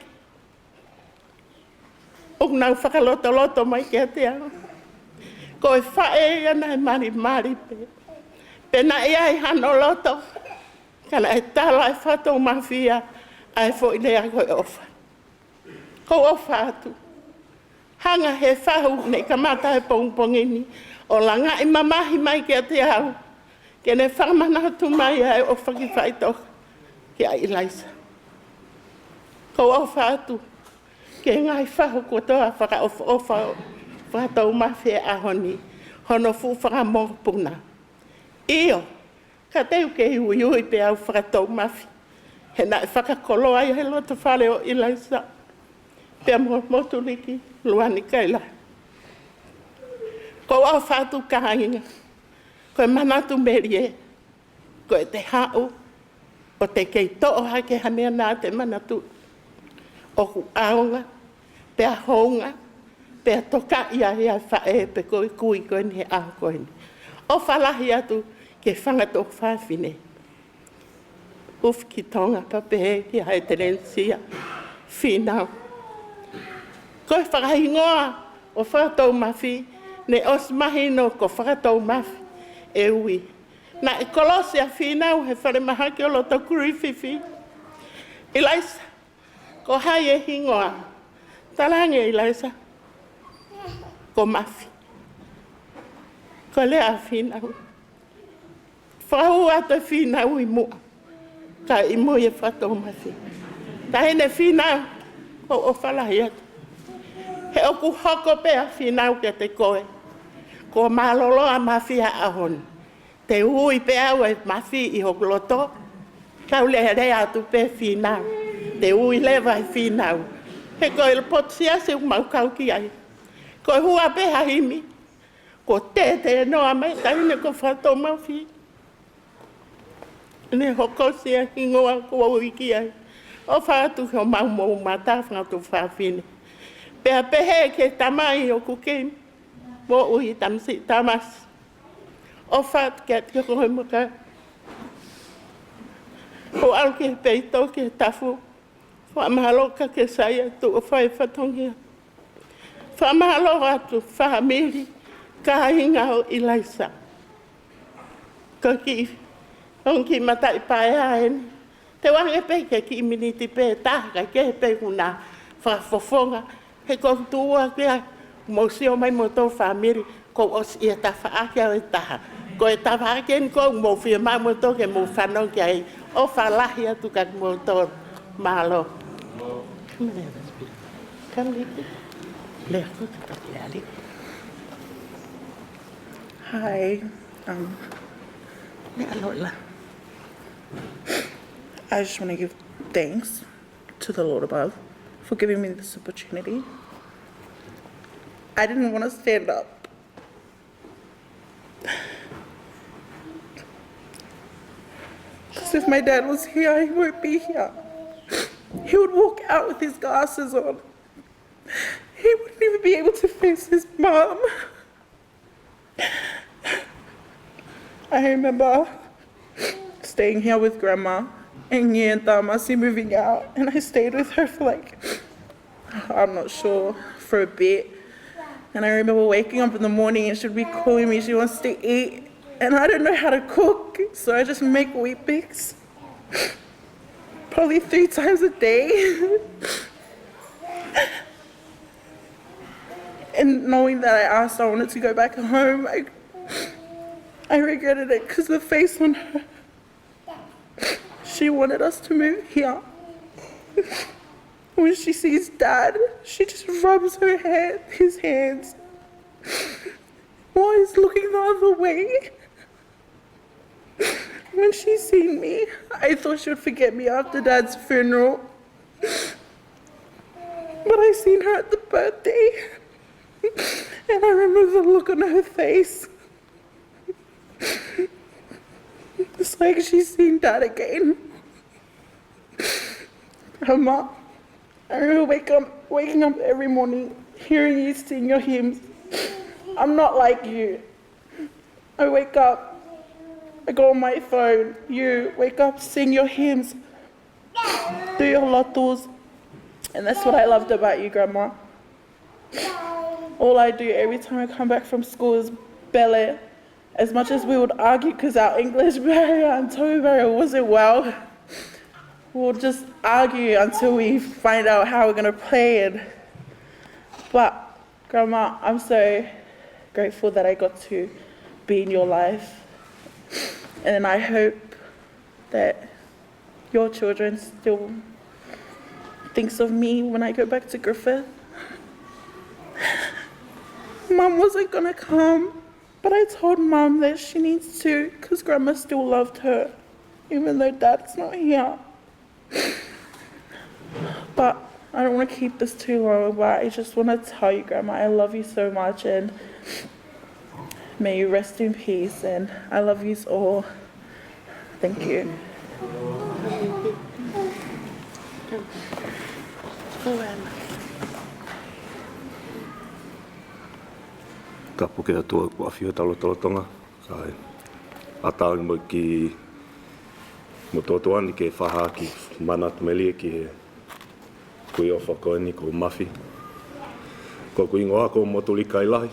ʻoku nau fakalotoloto mai kiate au. Ko e faʻē ia naʻe malimali pē. Pe naʻe ʻi ai hano loto, ka naʻe tala ʻe Fakatoumafi ia ʻa e foʻi lea ko e ʻofa. ʻOku ou ʻofa atu. Hanga he fahu naʻe kamata he pongipongi ni ʻo langaʻi mamahi mai kiate au, ke ne fakamanatu mai ʻa e ʻofa ki faʻitoka kia ʻIlaisa. ʻOku ou ʻofa atu ki he ngaahi fahu kotoa fakaʻofoʻofa ʻo Fakatoumafi he ʻaho ni, hono fuʻu fakamokopuna. ʻIo, ka te u kei uiui pē au Fakatoumafi, he naʻe fakakoloa ia he loto fale ʻo ʻIlaisa pea mo Motuliki Luani Kaila. ʻOku ou ʻofa atu kāinga, ko e manatu melie, ko ʻete haʻu ʻo te kei toʻo hake ha meʻa naʻa te manatuʻi. ʻOku ʻaonga, pea hounga, pea tokaʻi ai ʻa e faʻē pe ko e kui ko eni he ʻaho ko eni. ʻOfa lahi atu ki he fanga tuofāfine fefine. ʻUfi ki Tonga pea pehē ki he ʻEtelēnisia Fīnau. Ko e fakahingoa ʻo Fakatoumafi, ne ʻosi mahino ko Fakatoumafi e ui. Naʻe kolosi ʻa Fīnau he falemahaki ʻo loto Kirififi. ʻIlaisa, ko hai e hingoa? Talaange ʻe ʻIlaisa, ko Mafi. Ko e lea ʻa Fīnau. Fakahū atu ʻe Fīnau ʻi muʻa, kae ʻi mui ʻe Fakatoumafi. Taʻahine Fīnau, ʻoku ou ʻofa lahi atu. He ʻoku hoko pē ʻa Fīnau kiate koe. Kuo mālōlō ʻa Mafi he ʻaho ni. Te u ui pē au ʻe Mafi ʻi hoku loto. Tau lea lea atu pē Fīnau. Te u ui leva ʻe Fīnau. He ko e potu siasi ʻoku mau kau ki ai. Ko e hua pē ha himi. Kuo tētē noa mai taʻahine ko Fakatoumafi. Ne hokosia hingoa kuo u ui ki ai. ʻOfa atu ki homau moʻui mata fanga tuofāfine. Pea pehē ki he tamai ʻoku kei moʻui, tamasiʻi Tamasi. ʻOfa atu kiate koe mo e kakai. Kuo ʻalu ki he peito ki he tafu. Fakamālō ka ke sai atu ʻo fai fatongia. Fakamālō atu fāmili, kāinga ʻo ʻIlaisa. Ko e kiʻi, ko e kiʻi mataʻi paea eni. Te u ʻange pē ki he kiʻi miniti pē ʻe taha, kae kehe pē kuo na fakafofonga. He ko e tuʻu ʻa kia, mou sio mai mo e fāmili, kuo ʻosi ʻi he tafaʻaki ʻa e taha. Ko e tafaʻaki eni ʻoku mou fiemaʻu mo tō ke mou fanongo ki ai. ʻOfa lahi atu kiate kimoutolu. Mālō. Come here, Miss Peter. Come, Nikki. Lea, lea, lea. Hi. Um, Lea, Lola. I just wanna give thanks to the Lord above for giving me this opportunity. I didn't wanna stand up. 'Cause if my dad was here, he won't be here. He would walk out with his glasses on. He wouldn't even be able to face his mum. I remember staying here with Grandma and me and Tamasi moving out, and I stayed with her for, like, I'm not sure, for a bit. And I remember waking up in the morning and she'd be calling me, she wants to eat. And I don't know how to cook, so I just make Weet-Bix. Probably three times a day. And knowing that I asked, I wanted to go back home, I, I regretted it 'cause the face on her, she wanted us to move here. When she sees Dad, she just rubs her hand, his hands, while he's looking the other way. When she seen me, I thought she would forget me after Dad's funeral. But I seen her at the birthday. And I remember the look on her face. It's like she's seen Dad again. Grandma, I remember wake up, waking up every morning, hearing you sing your hymns. I'm not like you. I wake up, I go on my phone, you wake up, sing your hymns, do your lotus, and that's what I loved about you, Grandma. All I do every time I come back from school is pele. As much as we would argue, 'cause our English barrier and Tongan barrier wasn't well, we'll just argue until we find out how we're gonna play it. But Grandma, I'm so grateful that I got to be in your life. And I hope that your children still thinks of me when I go back to Griffith. Mum wasn't gonna come, but I told Mum that she needs to 'cause Grandma still loved her, even though Dad's not here. But I don't wanna keep this too long, but I just wanna tell you, Grandma, I love you so much, and may you rest in peace, and I love yous all. Thank you. Tapu ki he ʻOtua ʻoku ʻafio ʻi hotau lotolotonga. Sai. ʻAtau ni mo ki mo tō tuani ke fakahā ʻeku manatu melie ki he kui ʻofa ko eni ko Mafi. Ko ʻeku hingoa ko Motulika ʻi lahi,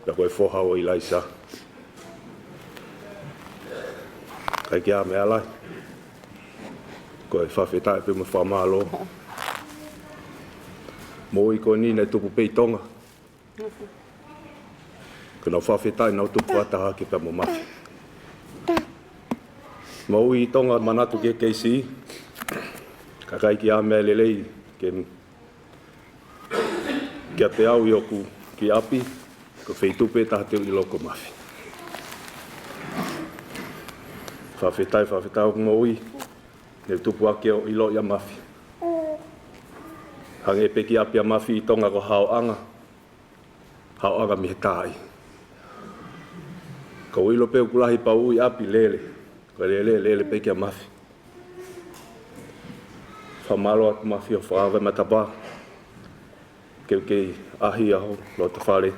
pea ko e foha ʻo ʻIlaisa. ʻIkai ke ʻi ai ha meʻa lahi. Ko e fakafetaʻi pē mo e fakamālō. Moʻui ko eni naʻe tupu pē ʻi Tonga. Ko ʻenau fakafetaʻi naʻa nau tupu fakataha hake pea mo Mafi. Moʻui ʻi Tonga manatu ki he K C. Ka ʻikai ke ʻi ai ha meʻa lelei ke, kiate au ʻi hoku kiʻi ʻapi, ko e feituʻu pē taha te u ʻilo ko Mafi. Fakafetaʻi, fakafetaʻi hoku moʻui. Ne u tupu hake ʻo ʻilo ʻia Mafi. Hangē pē kiʻi ʻapi ʻa Mafi ʻi Tonga ko e haoʻanga. Haoʻanga mei he taaʻi. Ka u ʻilo pē ʻoku lahi pau ʻi ʻapi lele. Ko e lele, lele pē kia Mafi. Fakamālō atu Mafi hoʻo fakaava e matapā. Ke u kei ʻaʻahi ʻa ho loto fale.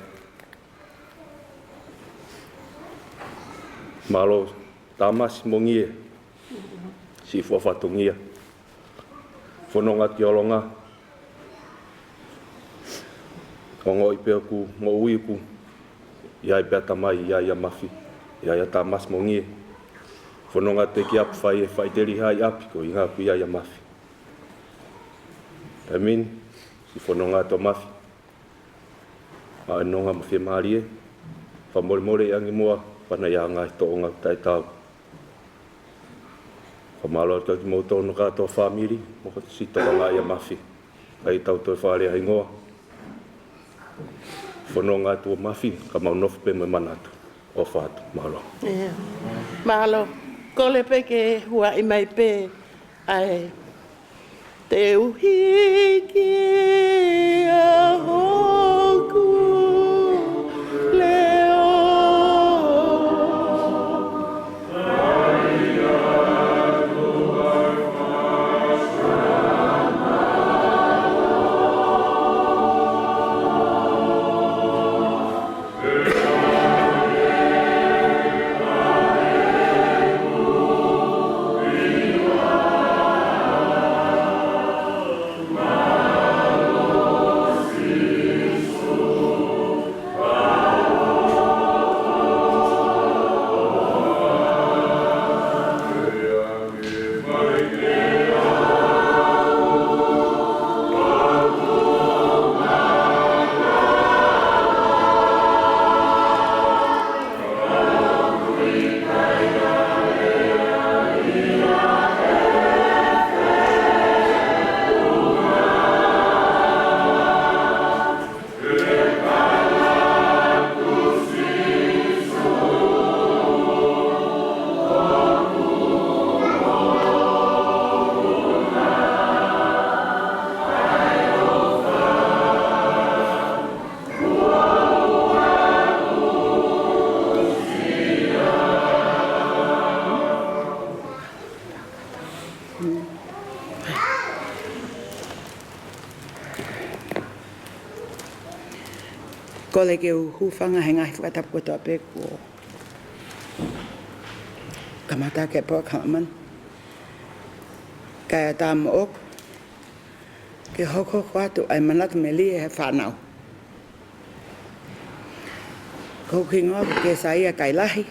Mālō Tāmasi Mongie. Siʻi fua fatongia. Fononga ki ʻolunga. Ongoʻi pē ʻoku moʻui ʻoku ʻi ai pē ʻa Tamai, ʻi ai ʻa Mafi, ʻi ai ʻa Tāmasi Mongie. Fononga te ki ʻapi fai e faʻiteliha ʻi ʻapi ko e ʻuhinga ʻoku ʻi ai ʻa Mafi. Taimi ni, siʻi fononga atu ʻa Mafi. ʻA e nonga mo fiemālie. Fakamolemole ʻi ʻangi muʻa, pana ia anga e toʻonga taʻetau. Fakamālō atu kimoutolu hono kātoa fāmili, mo siʻi tokanga ʻia Mafi. ʻIkai tau toe fakalea hingoa. Fononga atu ʻa Mafi, ka mau nofo pē mo e manatu. ʻOfa atu, mālō. ʻIo. Mālō. Kole pē ke huaʻi mai pē ʻa e Te u hiki ʻa hoku leʻo. Kole ke u hūfanga he ngaahi fakatapu kotoa pē kuo kamata ke pō kaman. Kae ʻatā moʻoku ke hokohoko atu ʻa e manatu melie he fānau. Ko hoku hingoa ko Kesaia Kailahi.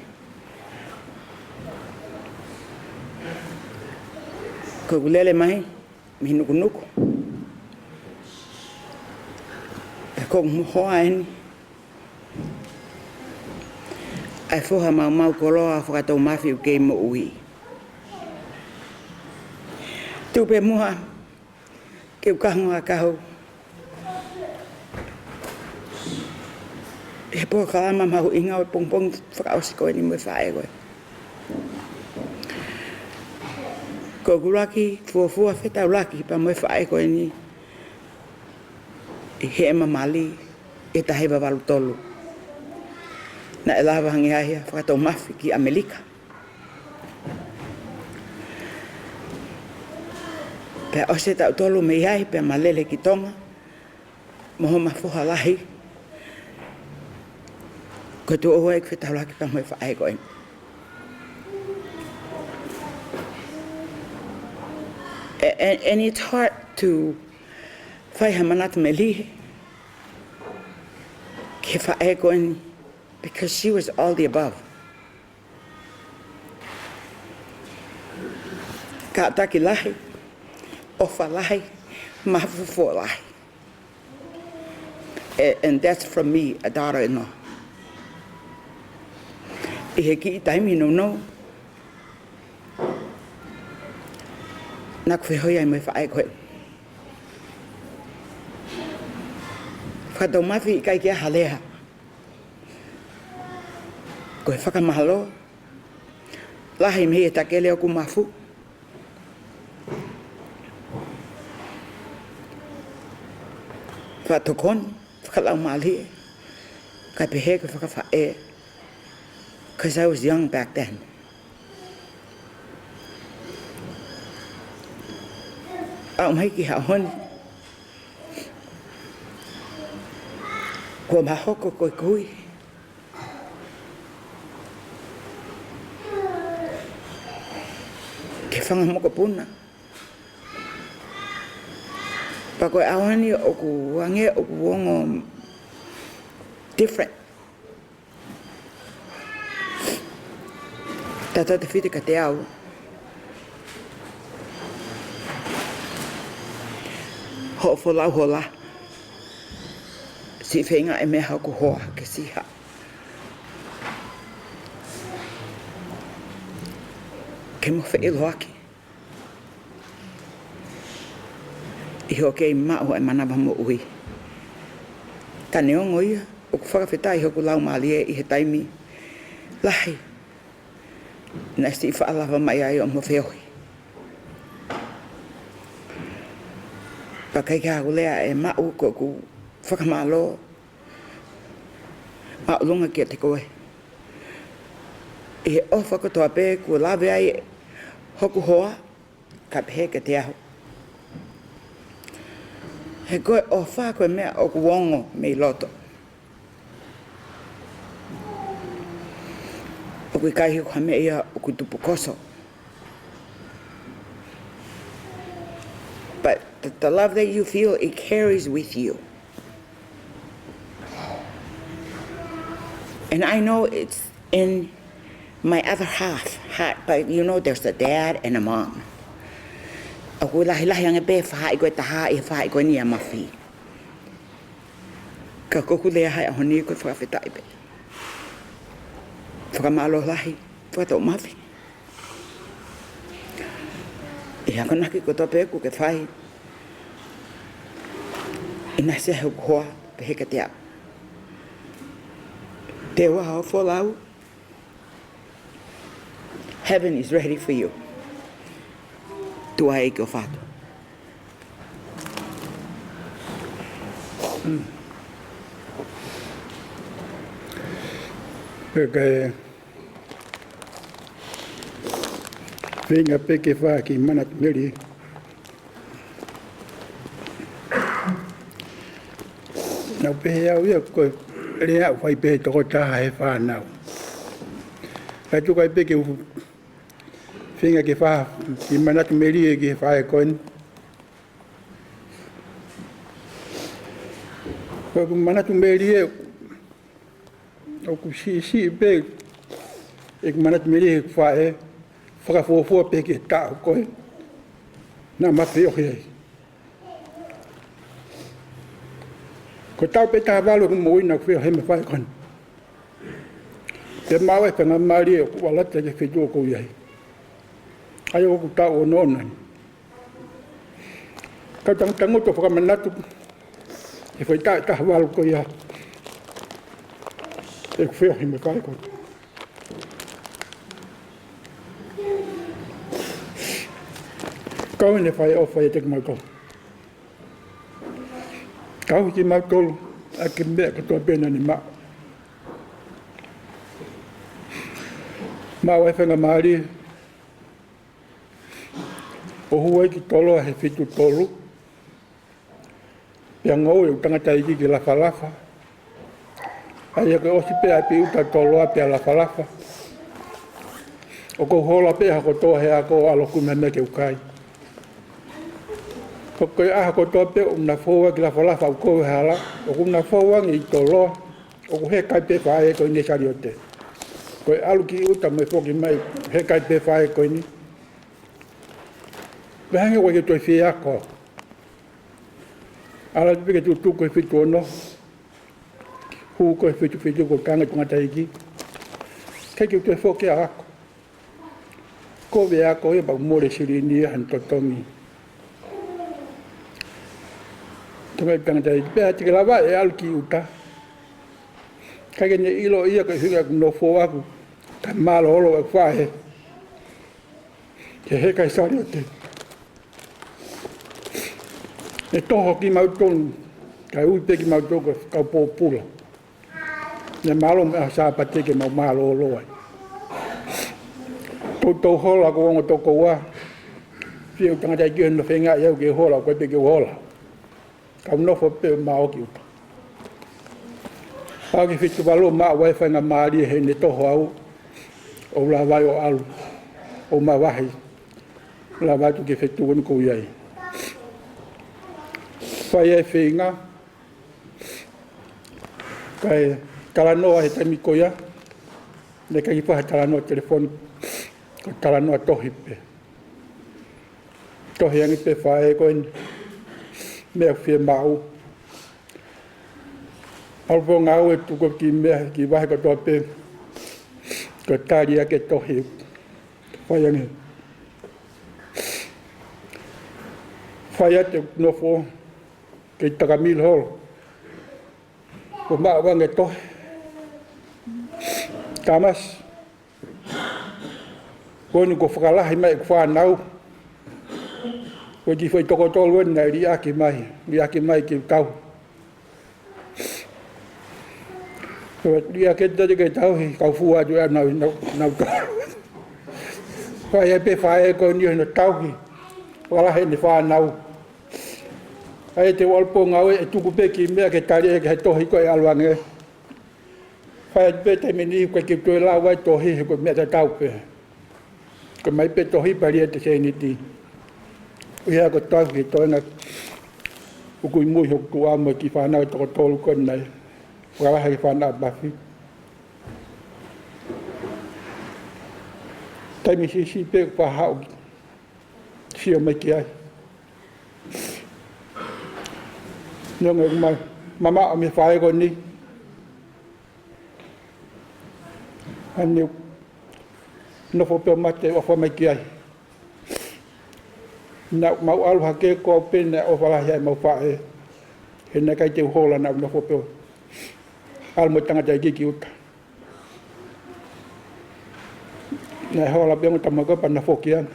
Ko ʻeku lele mai mei Nukunuku. Pea ko hoku hoa eni ʻa e foha maumau koloa ʻo Fakatoumafi ʻoku kei moʻui. Tuku pē muʻa ke u kahu ngā kahu he polokalama mahuʻinga ʻo e pongipongi fakaʻosi ko eni mo e faʻē ko ē. Ko ʻeku ʻuluaki fuofua fetaulaki pea mo e faʻē ko eni ʻi heʻema mali ʻi he taha hiva valu tolu. Naʻe lava hangē ha Fakatoumafi ki ʻAmelika. Pea ʻosi e taʻu tolu mei ai, pea ma lele ki Tonga mo homa foha lahi. Ko e tuʻu ʻoku ou fetaulaki pea mo e faʻē ko eni. A-, and, and it's hard to fai ha manatu melie ki he faʻē ko eni, because she was all the above. Kātaki lahi, ʻofa lahi, mafu foʻou lahi. A-, and that's from me, a daughter-in-law. ʻI he kiʻi taimi nounou naʻa ku feohi ai mo e faʻē ko ē. Fakataumafi ʻikai ke ʻi ai ha lea. Ko e fakamālō lahi mei he takele ʻoku mafu. Fakatokoni, fakalaumālie, kae pehē ko e fakafaʻē, 'cause I was young back then. Aʻu mai ki he ʻaho ni, kuo ma hoko ko e kui ki he fanga mokopuna. Pea ko e ʻaho ni ʻoku hangē ʻoku ongo different. Tatau te fiti ka te au. Hoʻo folau hola. Siʻi feinga e meʻa hoku hoa ke siha. Ke mo feʻiloaki ʻi hoʻo kei maʻu e manava moʻui. Ka neongo ia, ʻoku fakafetaʻi hoku laumālie ʻi he taimi lahi naʻe siʻi faʻa lava mai ai ʻo mo feohi. Pea ʻikai ke ʻi ai haku lea ʻe maʻu, ko ʻeku fakamālō māʻolunga kiate koe ʻi he ʻofa kotoa pē kuo lave ai hoku hoa, kae pehē kiate au. He ko e ʻofa ko e meʻa ʻoku ongo mei loto. ʻOku ʻikai ko ha meʻa ia ʻoku tupu koso. But the, the love that you feel, it carries with you. And I know it's in my other half heart, but you know there's a dad and a mom. ʻOku lahilahi ange pē faʻahi ko e taha ʻi he faʻahi ko eni ʻa Mafi. Ka ko ʻeku lea he ʻaho ni ko e fakafetaʻi pē. Fakamālō lahi, fakataumafi ʻi he akonaki kotoa pē kuo ke fai. ʻInasi hoku hoa, pehē kiate au. Te ua hoʻo folau. Heaven is ready for you. Tuʻa ʻEiki ʻofa atu. Pea ko e feinga pē ke fai ha kiʻi manatu melie. Naʻa ku pehē au ia ko e lea ʻoku fai pē ʻe he tokotaha he fānau. Kae tuku ai pē ke u feinga ke fai ha kiʻi manatu melie ki he faʻē ko eni. Ko ʻeku manatu melie, ʻoku siʻisiʻi pē ʻeku manatu melie ki heʻeku faʻē, fakafuofua pē ki he taʻu ko ē naʻa ma feohi ai. Ko e taʻu pē taha valu ʻeku moʻui naʻa ku feohi mo e faʻē ko eni. Pea maʻu e faingamālie ʻo ʻalu atu ki he feituʻu ʻoku ou ʻi ai. ʻA ia ko ʻeku taʻu ono ʻeni. Kau tangutangutu ʻo fakamanatu e foʻi taʻu ʻe taha valu ko ia ʻeku feohi mo e faʻē ko eni. Kau ʻene fai ʻofa ʻiate kimautolu. Kau kimautolu ʻaki e meʻa kotoa pē naʻa ne maʻu. Maʻu e faingamālie ʻO hū ai ki Toloa he fitu tolu, pea ngoue ʻeku tangataʻeiki ki Lafalafa. ʻA ia ko e ʻosi pē ʻa Piuta, Toloa pea Lafalafa, ʻoku ou hola pē ʻaho kotoa he ako ʻo ʻalu ʻo kumi ha meʻa ke u kai. Ko e ʻaho kotoa pē ʻoku na fou ai ki Lafalafa ʻoku ou hala, ʻoku na fou ange ʻi Toloa, ʻoku heka ai pē faʻē ko eni he saliote. Ko e ʻalu ki ʻuta mo e foki mai, heka ai pē faʻē ko eni. Pea hangē ʻoku ʻikai ke toe fie ako. ʻAlu pē ke tutuku he fitu ono, hū ko e fitu fitu ko e kange tangataʻeiki. ʻIkai ke toe foki ʻa ako. Ko e ako ia pea mole silini ia hano totongi. Tangataʻeiki, pea te ke lava ʻe ʻalu ki ʻuta. ʻIkai ke ne ʻilo ia ko e ʻuhinga ʻeku nofo ʻaku, ka mālōlō ʻeku faʻē he heka he saliote. ʻE toho kimautolu, kae ui pē kimautolu ko e kau pōpula. Ne mālō mo e ʻaho Sāpate ke mau mālōlō ai. Toutou hola ko e ongo tokoua. Fie ʻeku tangataʻeiki ʻo ne feinga ia ke hola, ko e pē ke hola. Kau nofo pē maʻu ki ʻuta. Aʻu ki he fitu valu maʻu ai e faingamālie heʻene toho au, ʻo lava ai ʻo ʻalu, ʻo mavahe, lava atu ki he feituʻu ko eni ʻoku ou ʻi ai. Fai ai e feinga, kae talanoa he taimi ko ia, naʻe ʻikai ke fai ha talanoa telefoni, ko e talanoa tohi pē. Tohi ange pē faʻē ko eni, meʻa ʻoku fie maʻu. ʻAlu pē ʻo ngāue, tuku ki meʻa, ki vahe kotoa pē, ko e tali ʻaki e tohi. Fai ange. Fai atu e nofo, kei takamilo holo. Ko e maʻu ange e tohi. Tamasi. Ko eni kuo fakalahi mai ʻeku fānau. Ko e kiʻi foʻi toko tolu eni naʻe liʻaki mai, liʻaki mai ke u tauhi. Ko e liʻaki atu ke tauhi, kau fua atu ʻa e nau, nau, nau tauhi. Fai ai pē faʻē ko eni ʻo ne tauhi. Fakalahi ʻene fānau. ʻA ia te u ʻalu pē ʻo ngāue ʻe tuku pē kiʻi meʻa ke tali ʻaki he tohi ko e ʻalu ange. Fai atu pē taimi ni ʻoku ʻikai ke toe lau ai tohi he ko e meʻa tatau pē. Ko e mai pē tohi pea ʻalu atu e sēniti. ʻUhinga ko e tauhi e toenga ʻoku ʻi mui hoku tuʻa mo e kiʻi fānau ʻe toko tolu ko eni naʻe fakalahi ʻaki e fānau ʻa Mafi. Taimi siʻisiʻi pē ʻoku faʻa haʻu sio mai ki ai. Neongo ʻeku ma-, mamaʻo mei he faʻē ko eni. Hangē ʻeku nofo pē ʻo mate ʻo ʻofa mai ki ai. Naʻa mau ʻalu hake ko au pē naʻe ʻofa lahi ai ʻemau faʻē. He naʻe ʻikai te u hola, naʻa mau nofo pē ʻo ʻalu mo e tangataʻeiki ki ʻuta. Naʻe hola pē ongo tama ko ē pea na foki ange.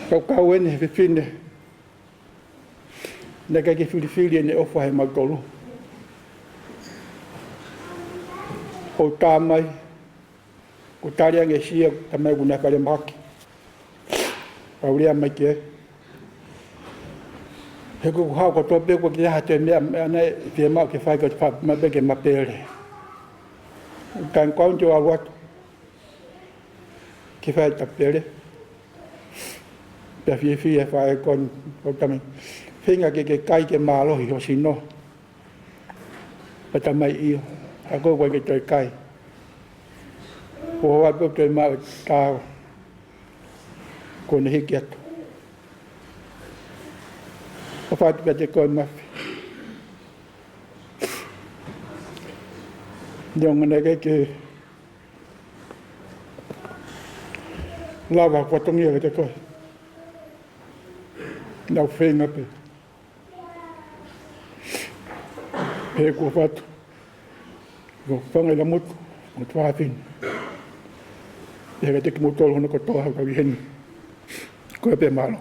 Kau kau eni he fefine. Naʻe ʻikai ke filifili ʻene ʻofa heʻemautolu. ʻO tā mai, ko e tali ange ʻe Sia, tamai ʻoku na fale mahaki. Pea u lea mai ki ai. He ko ʻeku haʻu kotoa pē ʻoku ʻikai ha toe meʻa, meʻa naʻe fiemaʻu ke fai, ko e fai mai pē ke ma pele. Kae kau te u ʻalu atu ke fai ʻeta pele. Pea fiefia e faʻē ko eni, ʻo tamai. Feinga ke ke kai ke mālohi ho sino. Pea tamai ʻio. Ka ko au ʻoku ʻikai ke toe kai. Ko au pē ʻoku toe maʻu e tau. Ko ʻene hiki atu. ʻOfa atu pē kiate koe Mafi. Neongo naʻe ʻikai ke lava ha fatongia kiate koe. Naʻa ku feinga pē. He kuo fatu. Kuo fanga ʻi la motu, motu fafine. He kiate kimoutolu hono kotoa ʻoku kau ʻi heni. Ko e pē mālō.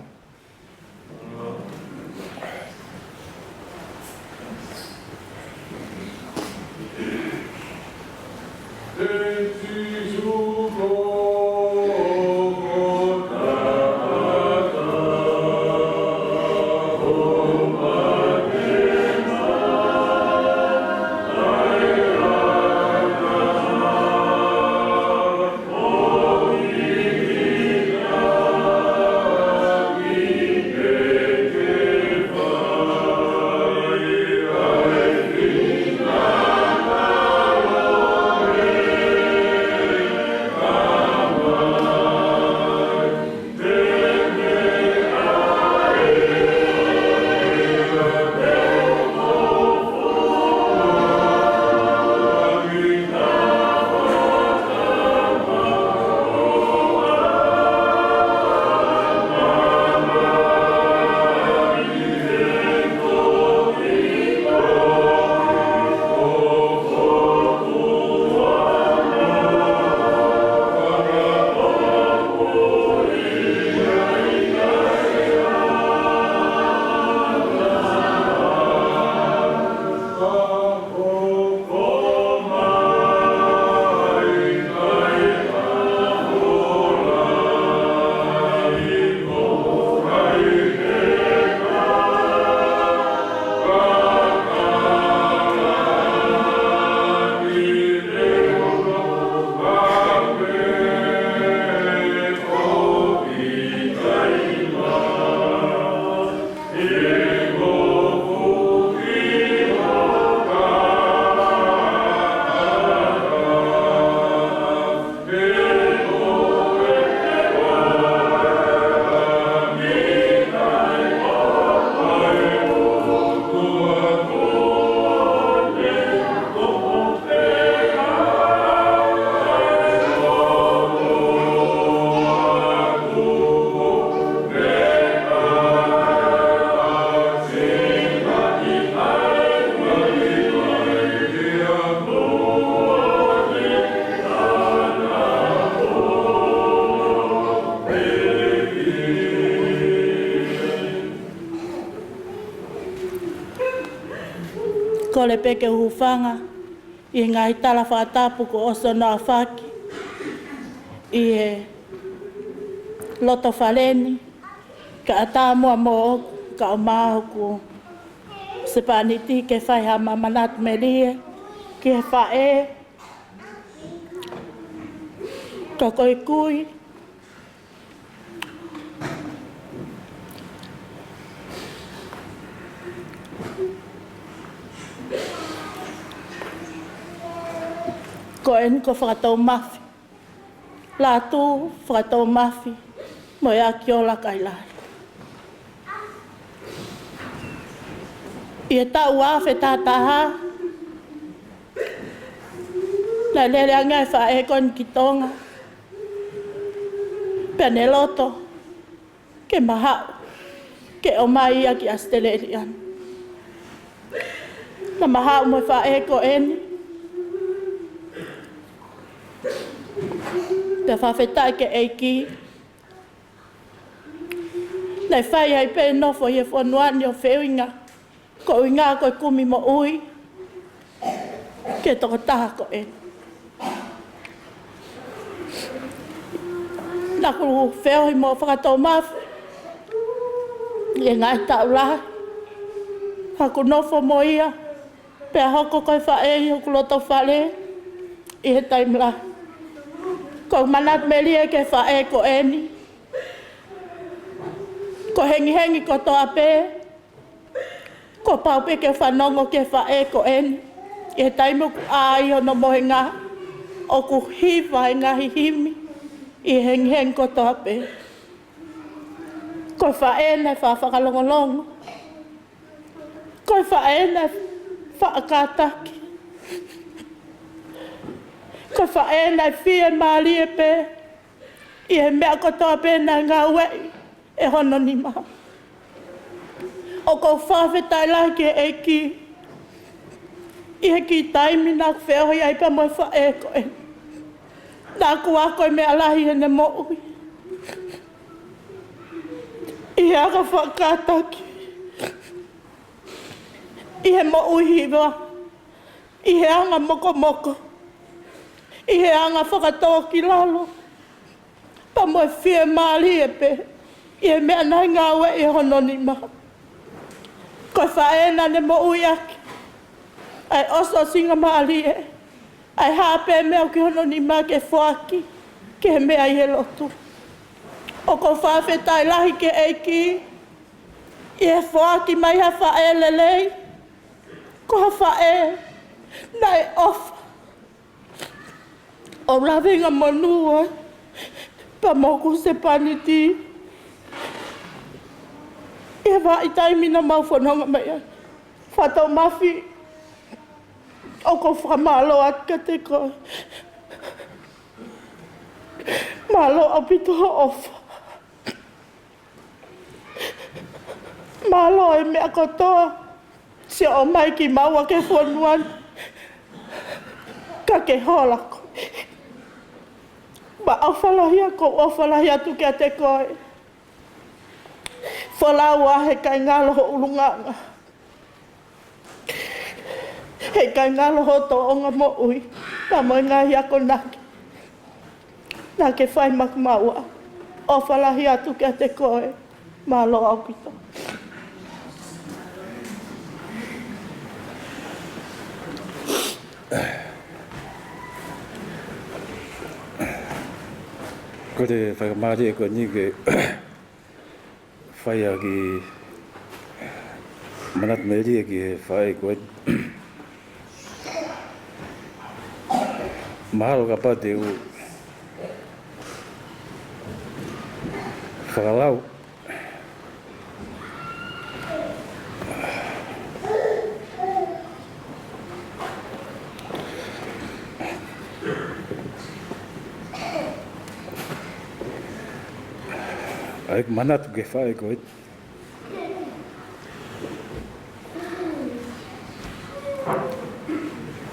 Kole pē ke u hūfanga ʻi he ngaahi tala fakatapu kuo ʻosi hono aofaki ʻi he loto fale ni, kae ʻatā muʻa moʻoku, kae ʻumaʻā hoku sepaniti ke fai haʻama manatu melie ki he faʻē, ka ko e kui, ko eni ko Fakatoumafi. Lātū Fakatoumafi mo e ʻAkiola Kailahi. ʻI he taʻu ua afe taha taha, naʻe lele ange e faʻē ko eni ki Tonga, pea ne loto ke ma haʻu ke ʻomai ia ki ʻAositelēlia. Naʻa ma haʻu mo e faʻē ko eni, pea fakafetaʻi ki he ʻEiki, naʻe fai ai pē nofo ʻi he fonua ni ʻo feʻunga, ko e ʻuhinga ko e kumi moʻui ki he tokotaha ko eni. Naʻa ku feohi mo Fakatoumafi ʻi he ngaahi taʻu lahi, haʻaku nofo mo ia, pea hoko ko e faʻē ʻi hoku loto fale ʻi he taimi lahi. Ko e manatu melie ki he faʻē ko eni, ko e hengihengi kotoa pē, kuo pau pē ke fanongo ki he faʻē ko eni ʻi he taimi ʻoku ʻā ai hono mohenga, ʻoku hiva e ngaahi himi ʻi he hengihengi kotoa pē. Ko e faʻē naʻe faʻa fakalongolongo, ko e faʻē naʻe faʻa kātaki, ko e faʻē naʻe fiemālie pē ʻi he meʻa kotoa pē naʻe ngāueʻi ʻe hono nima. ʻOku ou fakafetaʻi lahi ki he ʻEiki ʻi he kiʻi taimi naʻa ku feohi ai pea mo e faʻē ko eni, naʻa ku ako e meʻa lahi ʻi heʻene moʻui, ʻi he anga faʻa kātaki, ʻi he moʻui hiva, ʻi he anga mokomoko, ʻi he anga fakatōkilalo, pea mo e fiemālie pē ʻi he meʻa naʻe ngāueʻi ʻe hono nima. Ko e faʻē naʻa ne moʻui ʻaki ʻa e ʻosiʻosingamālie, ʻa e hā pē meʻa ʻoku ʻi hono nima ke foaki ki he meʻa ʻi he lotu. ʻOku ou fakafetaʻi lahi ki he ʻEiki ʻi he foaki mai ha faʻē lelei, ko ha faʻē naʻe ʻofa ʻo lavengamonū ai pea mo hoku sepaniti ʻi he vahaʻa taimi naʻa mau fononga mai ai. Fakatoumafi, ʻoku ou fakamālō atu kiate koe. Mālō ʻaupito hoʻo ʻofa. Mālō e meʻa kotoa, sio ʻomai kimaua ki he fonua ni, ka ke hola koe. Mo e ʻofa lahi ʻoku ou ʻofa lahi atu kiate koe. Folau ā he ʻikai ngalo ho ʻulungaanga, he ʻikai ngalo ho tōʻonga moʻui, pea mo e ngaahi akonaki naʻa ke fai maʻa kimaua. ʻOfa lahi atu kiate koe. Mālō ʻaupito. Ko e faingamālie ko eni ke fai ʻaki e manatu melie ki he faʻē ko ē. Mahalo kapau te u fakalau ʻa e manatu ki he faʻē ko ē.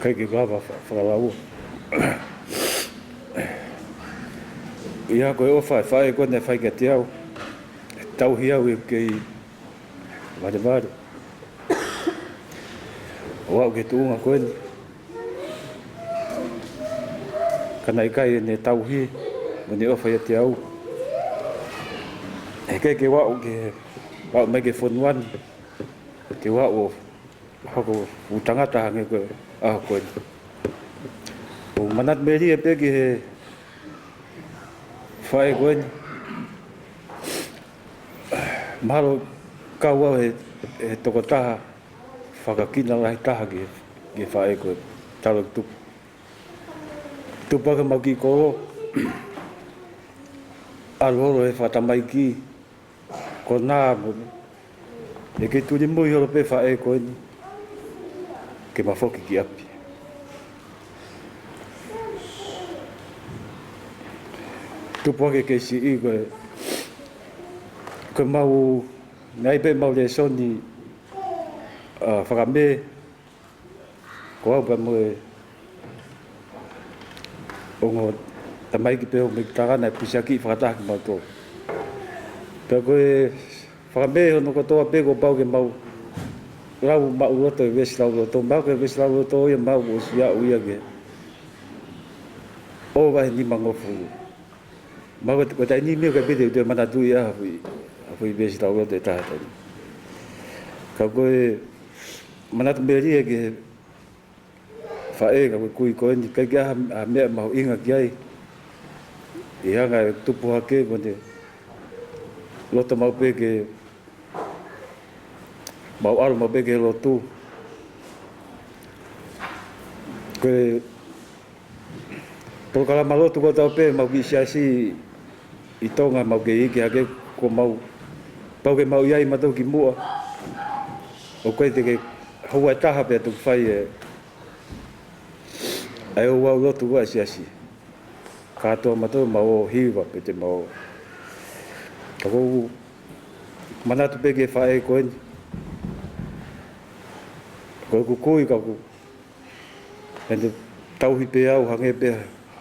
ʻIkai ke u lava fa-, fakalaua. ʻIa, ko e ʻofa ʻa e faʻē ko ē naʻe fai kiate au, ʻe tauhi au ʻi heʻeku kei valevale. ʻo aʻu ki he tuʻunga ko eni. Ka naʻe ʻikai ʻene tauhi mo ʻene ʻofa ʻiate au. He ʻikai ke u aʻu ki he, aʻu mai ki he fonua ni, ke u aʻu ʻo hoko ʻo tangata hangē ko e ʻaho ko eni. ʻOku ou manatu melie pē ki he faʻē ko eni. Mahalo kau au he, he tokotaha fakakina lahi taha ki he, ki he faʻē ko eni. Talu e tupu. Tupu hake homau kiʻi kolo. ʻAlu holo he fakatamaiki. Ko ena mo, ʻe kei tuli mui holo pē faʻē ko eni ke ma foki ki ʻapi. Tupu hake kei siʻi ko e, ko e mau, naʻe ʻi ai pē mau lēsoni, ʻa, fakamē, ko au pea mo e ongo tamaiki pē ʻo Mekitaka naʻe pisiaki fakataha kimautolu. Pea ko e fakamē hono kotoa pē kuo pau ke mau lau maʻuloto e veesi lauloto, mahalo ko e veesi lauloto ia mahalo kuo ʻosi aʻu ia ke ʻova he nimangofulu. Mahalo ko e taimi ni ʻoku ʻikai pē te u toe manatuʻi ʻa e foʻi, ʻa e foʻi veesi lauloto ʻe taha taimi. Ka ko e manatu melie ki he faʻē ka ko e kui ko eni, ʻikai ke ʻi ai ha, ha meʻa mahuʻinga ki ai. ʻI he anga e tupu hake ko ʻene loto maʻu pē ke mau ʻalu maʻu pē ki he lotu. Ko e polokalama lotu kotoa pē mau kiʻi siasi ʻi Tonga mau kei iiki hake, kuo mau, pau ke mau ʻi ai mautolu kimuʻa. ʻOku ʻikai te ke houa ʻe taha pea tuku fai e, ʻa e ouau lotu ʻa e siasi. Kātoa mautolu mau ō hiva pe te mau ō. Ka ʻoku ou manatu pē ki he faʻē ko eni. Ko ʻeku kui ka ʻoku, ʻene tauhi pē au hangē pē,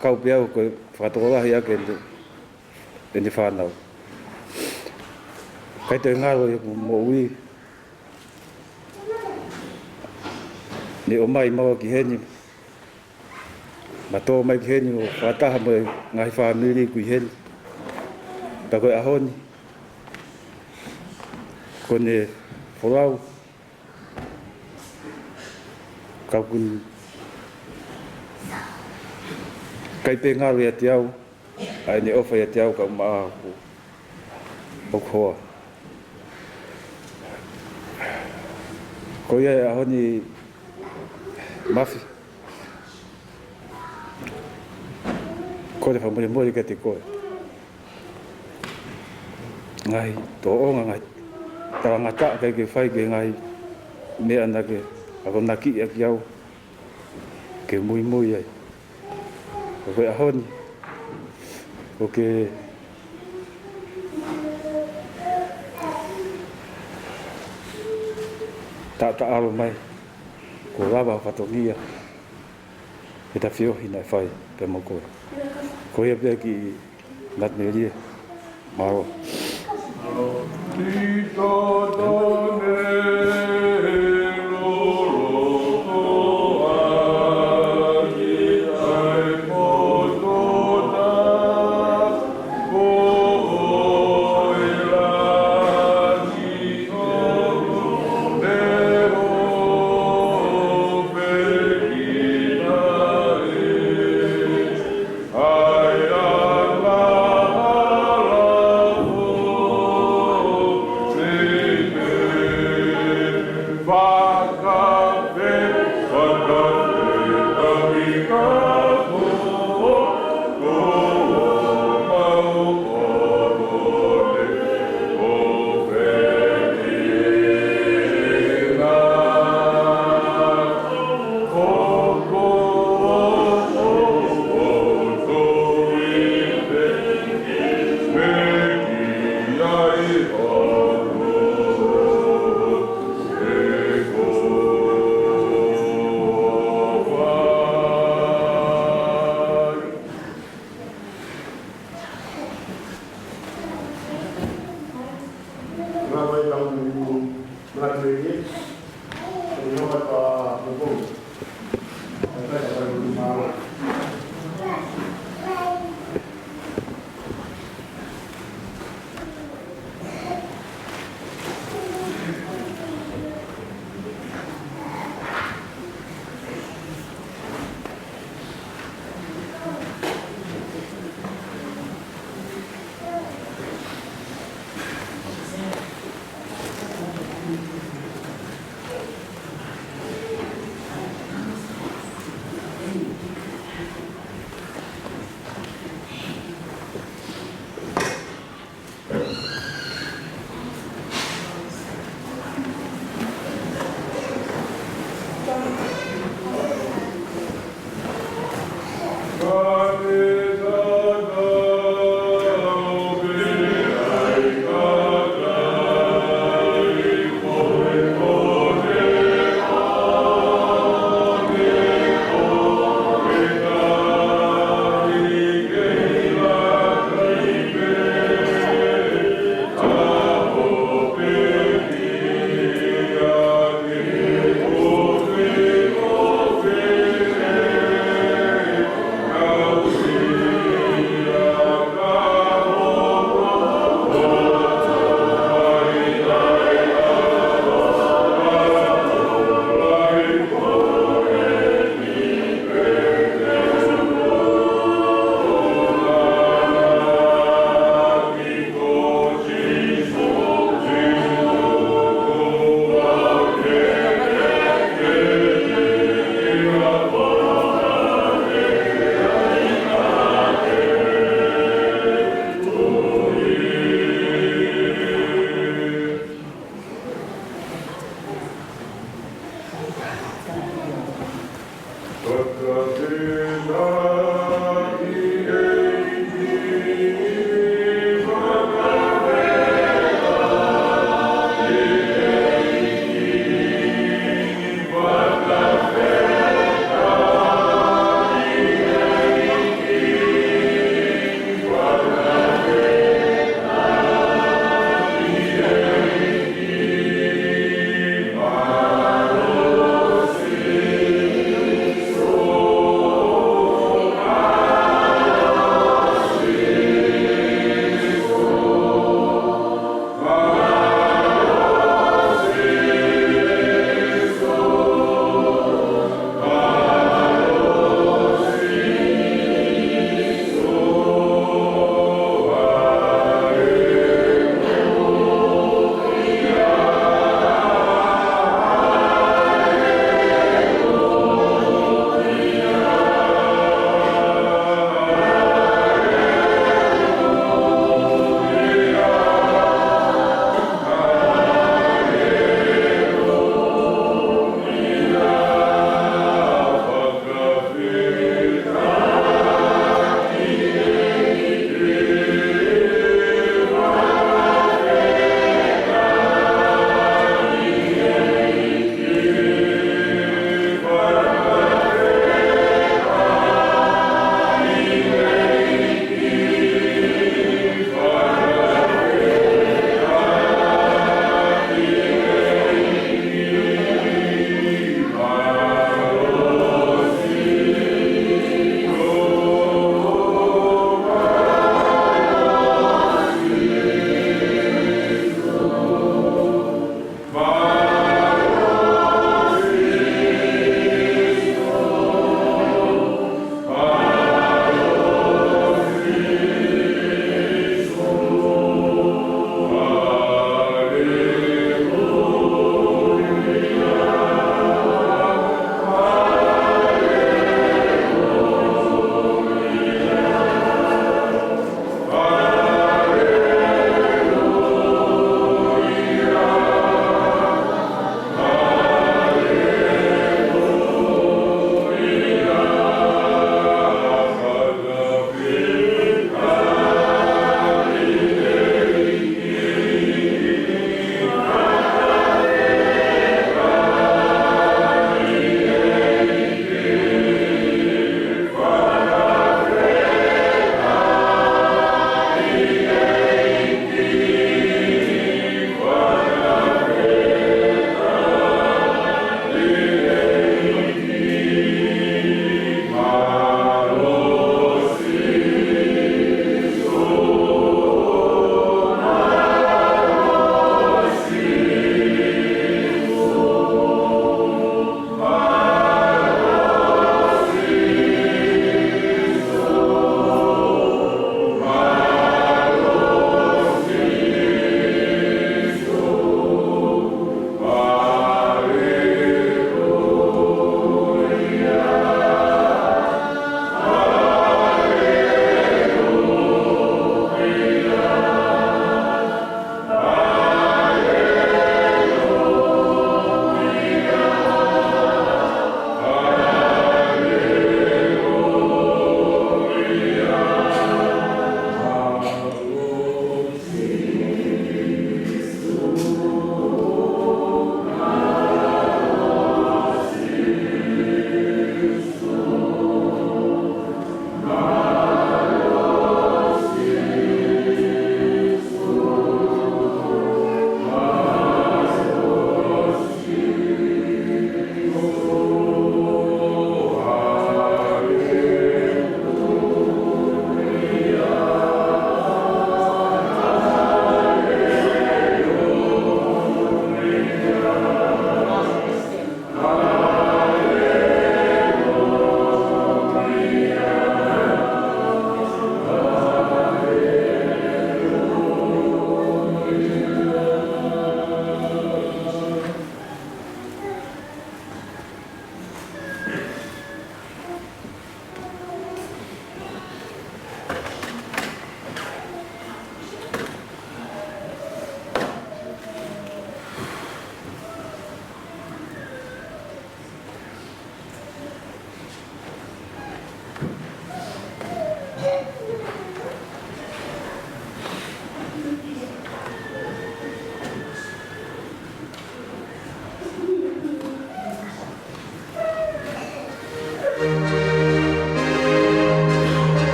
kau pē au ko e fakatokolahi ʻaki ʻene, ʻene fānau. ʻIkai toe ngalo ʻi heʻeku moʻui. Ne ʻomai maua ki heni. Ma tō mai ki heni ʻo fakataha mo e ngaahi fāmili ʻoku ʻi heni. Pea ko e ʻaho ni, kuo ne folau. Ka ʻoku ʻikai pē ngalo ʻiate au ʻa ʻene ʻofa ʻiate au ka ʻumaʻā ʻoku, ʻoku hoa. Ko ia e ʻaho ni Mafi. Kole fakamolemole kiate koe. Ngaahi tōʻonga, ngaahi talangataʻa ʻikai ke fai ki he ngaahi meʻa naʻa ke akonakiʻi ʻaki au ke muimui ai. Ka ko e ʻaho ni, ʻoku ke taʻataʻalo mai, kuo lava fatongia he tafiohi naʻe fai pea mo koe. Ko ia pē kiʻi manatu melie. Mālō.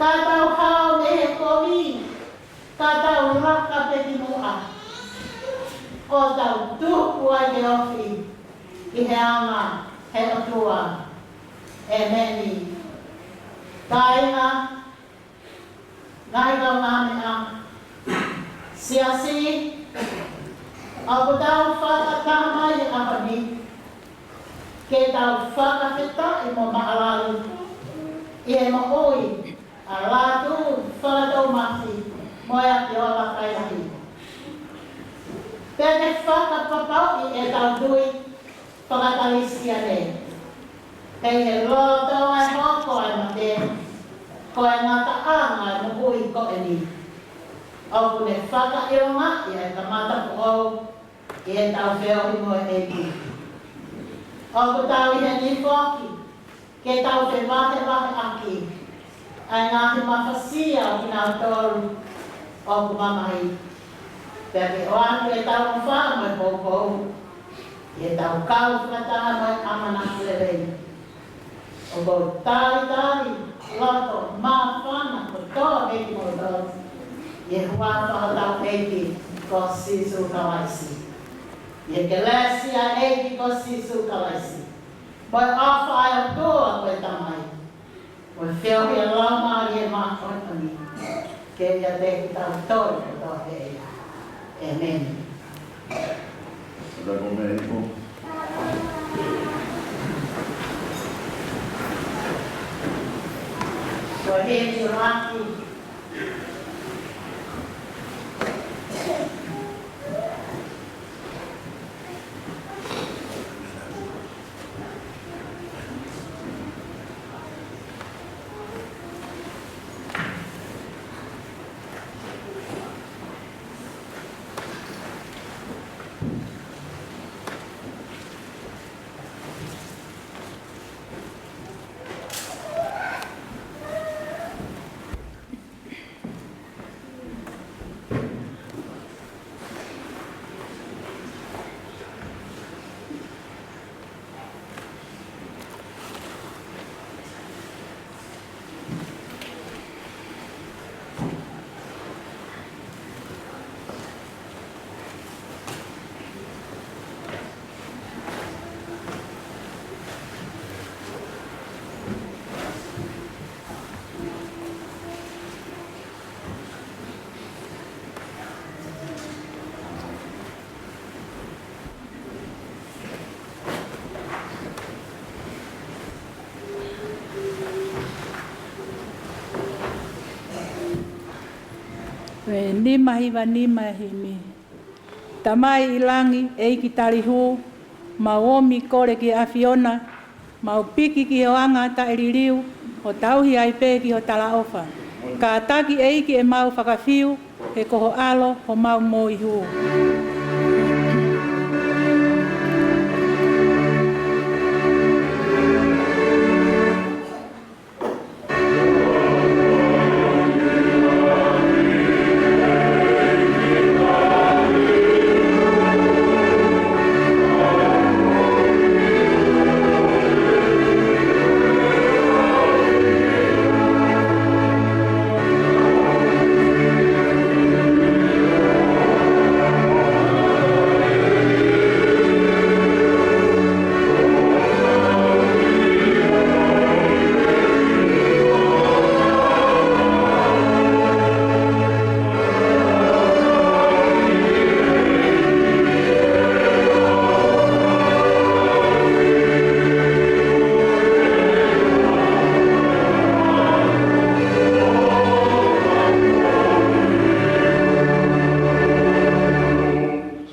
Ka tau hao mei he kovi, ka tau laka pē ki muʻa, ʻo tau tupu ai ke ofi ʻi he anga he ʻOtua. ʻEmeni. Kāinga, ngaahi kaungāmeʻa, siasi, ʻoku tau fakataha mai he ʻaho ni ke tau fakafetaʻi mo māʻalalu ʻi he moʻui ʻa Lātū Fakatoumatau mo e ʻAfio Lahi. Pea ke fakapapauʻi ʻetau tui fakakalisitiane. Pea ʻi he lolotonga e hoko ʻa e mate, ko e ngataʻanga e moʻui ko eni, ʻoku ne fakaʻilongaʻi ʻa e kamata foʻou ʻi heʻetau feohi mo e ʻEiki. ʻOku tau ʻi heni foki ke tau fevahevaheʻaki ʻa e ngaahi mafasia ʻo kinautolu ʻoku mamahi. Pea ke ʻoatu ʻetau ʻofa mo e poupou ʻi heʻetau kau fakataha mo e ʻamanaki lelei. ʻOku ou talitali loto māfana kotoa pē kimoutolu ʻi he huafa hotau ʻEiki ko Sīsū Kalaisi. ʻI he kelesi ʻa e ʻEiki ko Sīsū Kalaisi, mo e ʻofa ʻa e ʻOtua ko e Tamai, mo e feohi ʻa e Laumālie Māʻoniʻoni, ke ʻiate kitautolu kotoa pē ia. ʻEmeni. Ora ko me iko. Ko e heni ʻuluaki. Ko e nima hiva nima e himi. Tamai ʻi langi, ʻEiki tali hū, mau ōmi kole ki he ʻAfiona, mau piki ki ho anga taʻeliliu, ʻo tauhi ai pē ki ho talaʻofa. Kātaki ʻEiki ʻemau fakafiu, he ko ho ʻAlo homau moihū.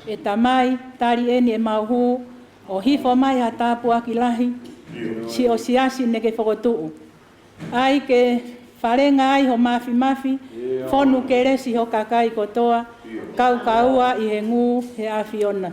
ʻE Tamai, tali eni ʻemau hū, ʻo hifo mai ha tāpuaki lahi, siʻo siasi ne ke fokotuʻu. ʻAi ke falenga ai ho mafimafi, fonu kelesi ho kakai kotoa, kaukaua ʻi he ngū he ʻAfiona.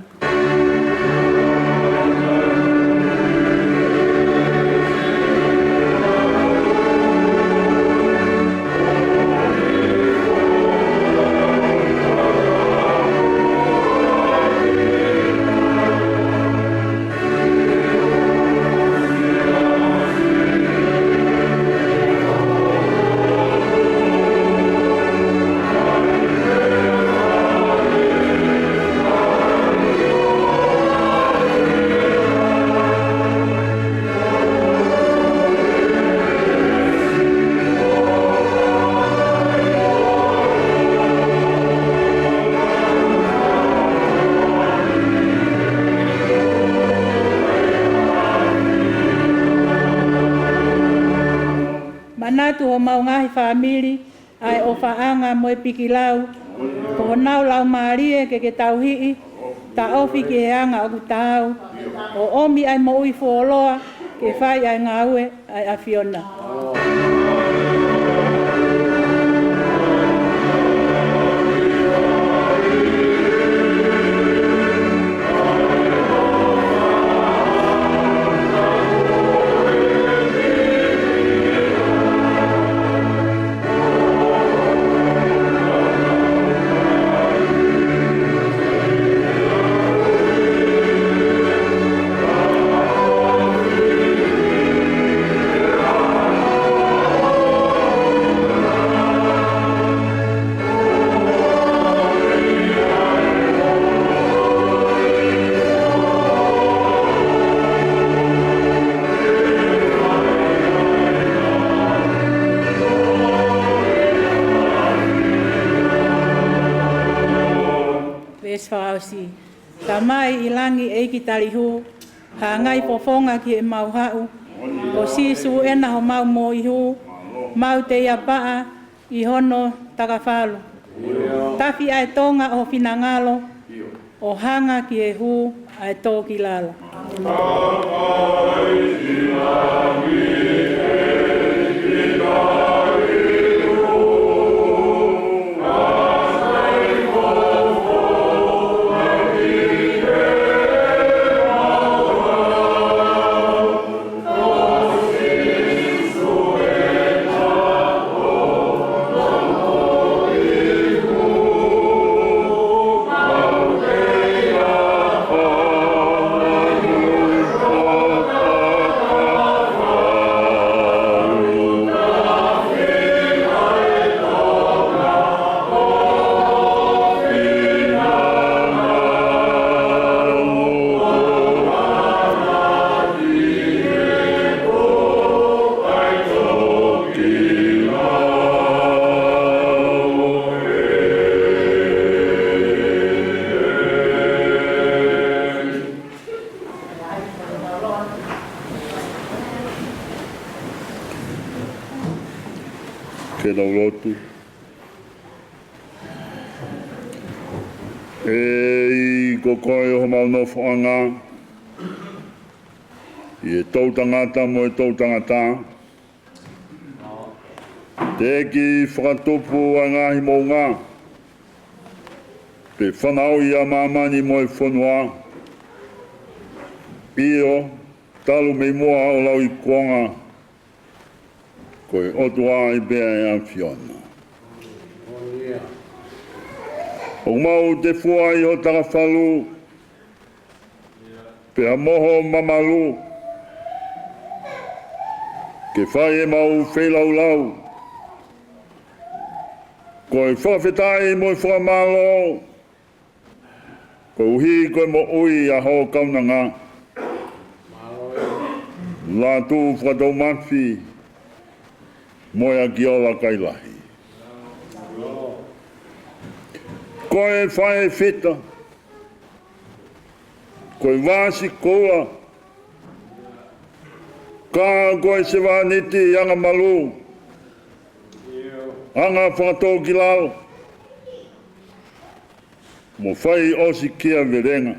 ʻa e ʻofaʻanga mo e pikilau, ko honau laumālie ke ke tauhiʻi, taʻofi ki he anga ʻoku taau, ʻo ʻomi ʻa e moʻui fuoloa ke fai ʻa e ngāue ʻa e ʻAfiona. Veesi fakaʻosi. Tamai ʻi langi, ʻEiki tali hū, hangai fofonga ki heʻemau haʻu. Ko Sīsū ena homau moihū, mau teiapaʻa ʻi hono takafalu. Tafi ʻa e tonga ʻo ho finangalo, ʻo hanga ki he hū ʻa e tōkilalo. Ke tau lotu. ʻEiki, ko koe ʻa homau nofoʻanga, ʻi he toʻutangata mo e toʻutangata, teʻeki fakatupu ʻa e ngaahi moʻunga, pe fanauʻi ʻa māmani mo e fonua. ʻIo, talu mei muʻa ʻo lauikuonga, ko e ʻOtua ʻi pē ʻa e ʻAfiona. ʻOku mau tefua ʻi ho takafalu, pea mo ho mamalu, ke fai ʻemau feilaulau ko e fakafetaʻi mo e fakamālō, koeʻuhi ko e moʻui ʻa ho kaunanga, Lātū Fakatoumafi mo e ʻAkiola Kailahi. Ko e faʻē fita, ko e vāsikula, ka ko e sevāniti angamalū, anga fakatōkilalo, mo fai ʻosi kia velenga.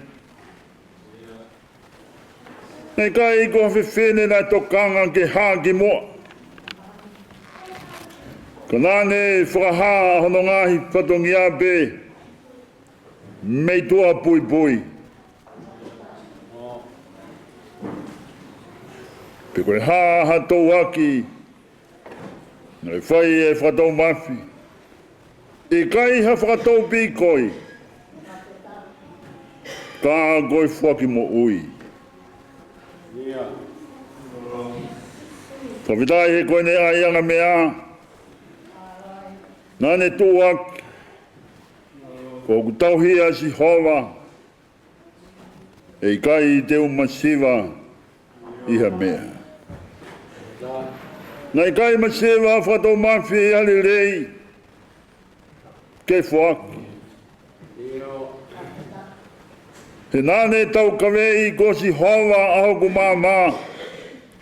Naʻe ʻikai ko ha fefine naʻe tokanga ke hā ki muʻa, ka naʻa ne fakahā hono ngaahi fatongia pē mei tuʻa puipui. Pea ko e hā ha touaki naʻe fai ʻe Fakatoumafi, ʻikai ha fakataupikoi, ka ko e foaki moʻui. Fakafetaʻi he ko ʻene ʻaiʻanga meʻa naʻa ne tuʻuaki, ko hoku tauhi ʻa Sihova, ʻe ʻikai te u masiva ʻi ha meʻa. Naʻe ʻikai masiva ʻa Fakatoumafi ʻi ha lelei ke foaki, he naʻa ne taukaveʻi, ko Sihova ʻa hoku maama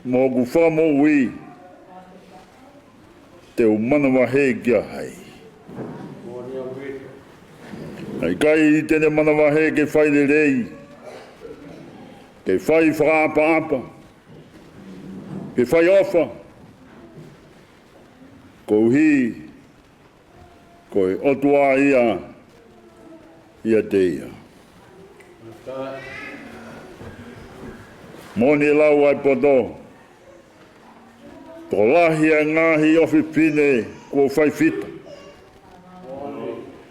mo hoku fakamoʻui. te u manavahē kia hai? Naʻe ʻikai te ne manavahē ke fai lelei, ke fai fakaʻapaʻapa, ke fai ʻofa, koeʻuhi ko e ʻOtua ia ʻiate ia. Moʻoni e lau ʻa e poto, tokolahi ʻa e ngaahi ʻofefine kuo fai fita,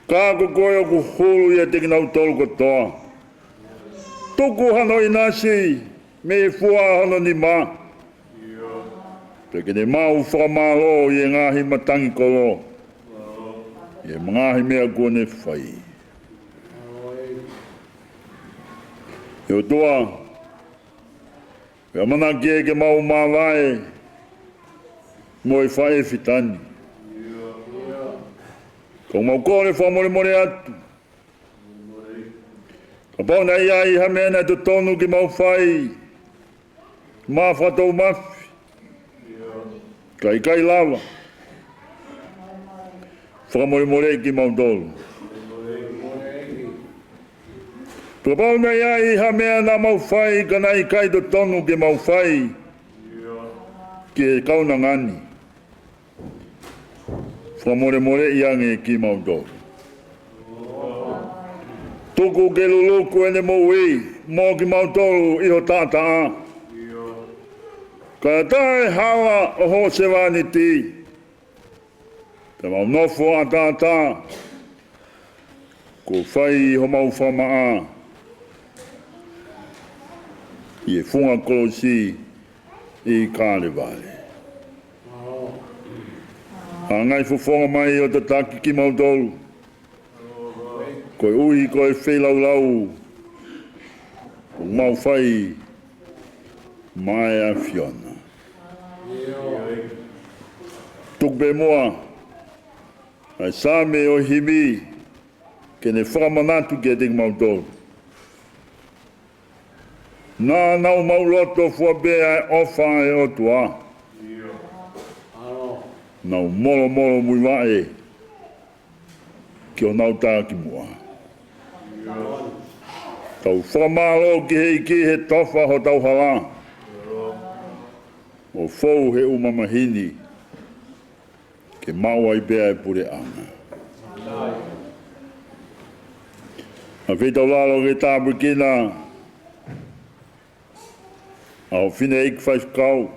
ka ko koe ʻoku hulu ʻiate kinautolu kotoa. Tuku hano ʻinasi mei he fua ʻo hono nima, pea ke ne maʻu fakamālō ʻi he ngaahi matangi kolo ʻi he ngaahi meʻa kuo ne fai. ʻE ʻOtua, ʻoku mau ʻamanaki ke mau māvae mo e faʻē fita ni. Ka ʻoku mau kole fakamolemole atu, kapau naʻe ʻi ai ha meʻa naʻe totonu ke mau fai maʻa Fatou Mafi, ka ʻikai lava, fakamolemoleʻi kimautolu. Kapau naʻe ʻi ai ha meʻa naʻa mau fai ka naʻe ʻikai totonu ke mau fai ki he kaunanga ni, fakamolemoleʻi ange kimautolu. Tuku ke luluku ʻene moʻui mo kimautolu ʻi ho taʻataʻa, kae ʻatā e hala ʻo ho sevāniti, pea mau nofo ʻataʻatā kuo fai homau fakamaʻa ʻi he funga kolosi ʻi Kalevale. Hangaifofonga mai ʻo tataki kimautolu, koeʻuhi ko e feilaulau ʻoku mau fai maʻa e ʻAfiona. Tuku pē muʻa ʻa e Saame ʻo e himi ke ne fakamanatu kiate kimautolu. Naʻa nau maʻuloto fua pē ʻa e ʻofa ʻa e ʻOtua, nau molomolomuivaʻe ki honau takimuʻa. Tau fakamālō ki he ʻEiki he tofa hotau hala, ʻo fou he ʻū mamahi ni ke maʻu ai pē ʻa e puleʻanga. ʻAfeitaulalo ke tāpuekina ʻa ho fineʻeiki faifekau,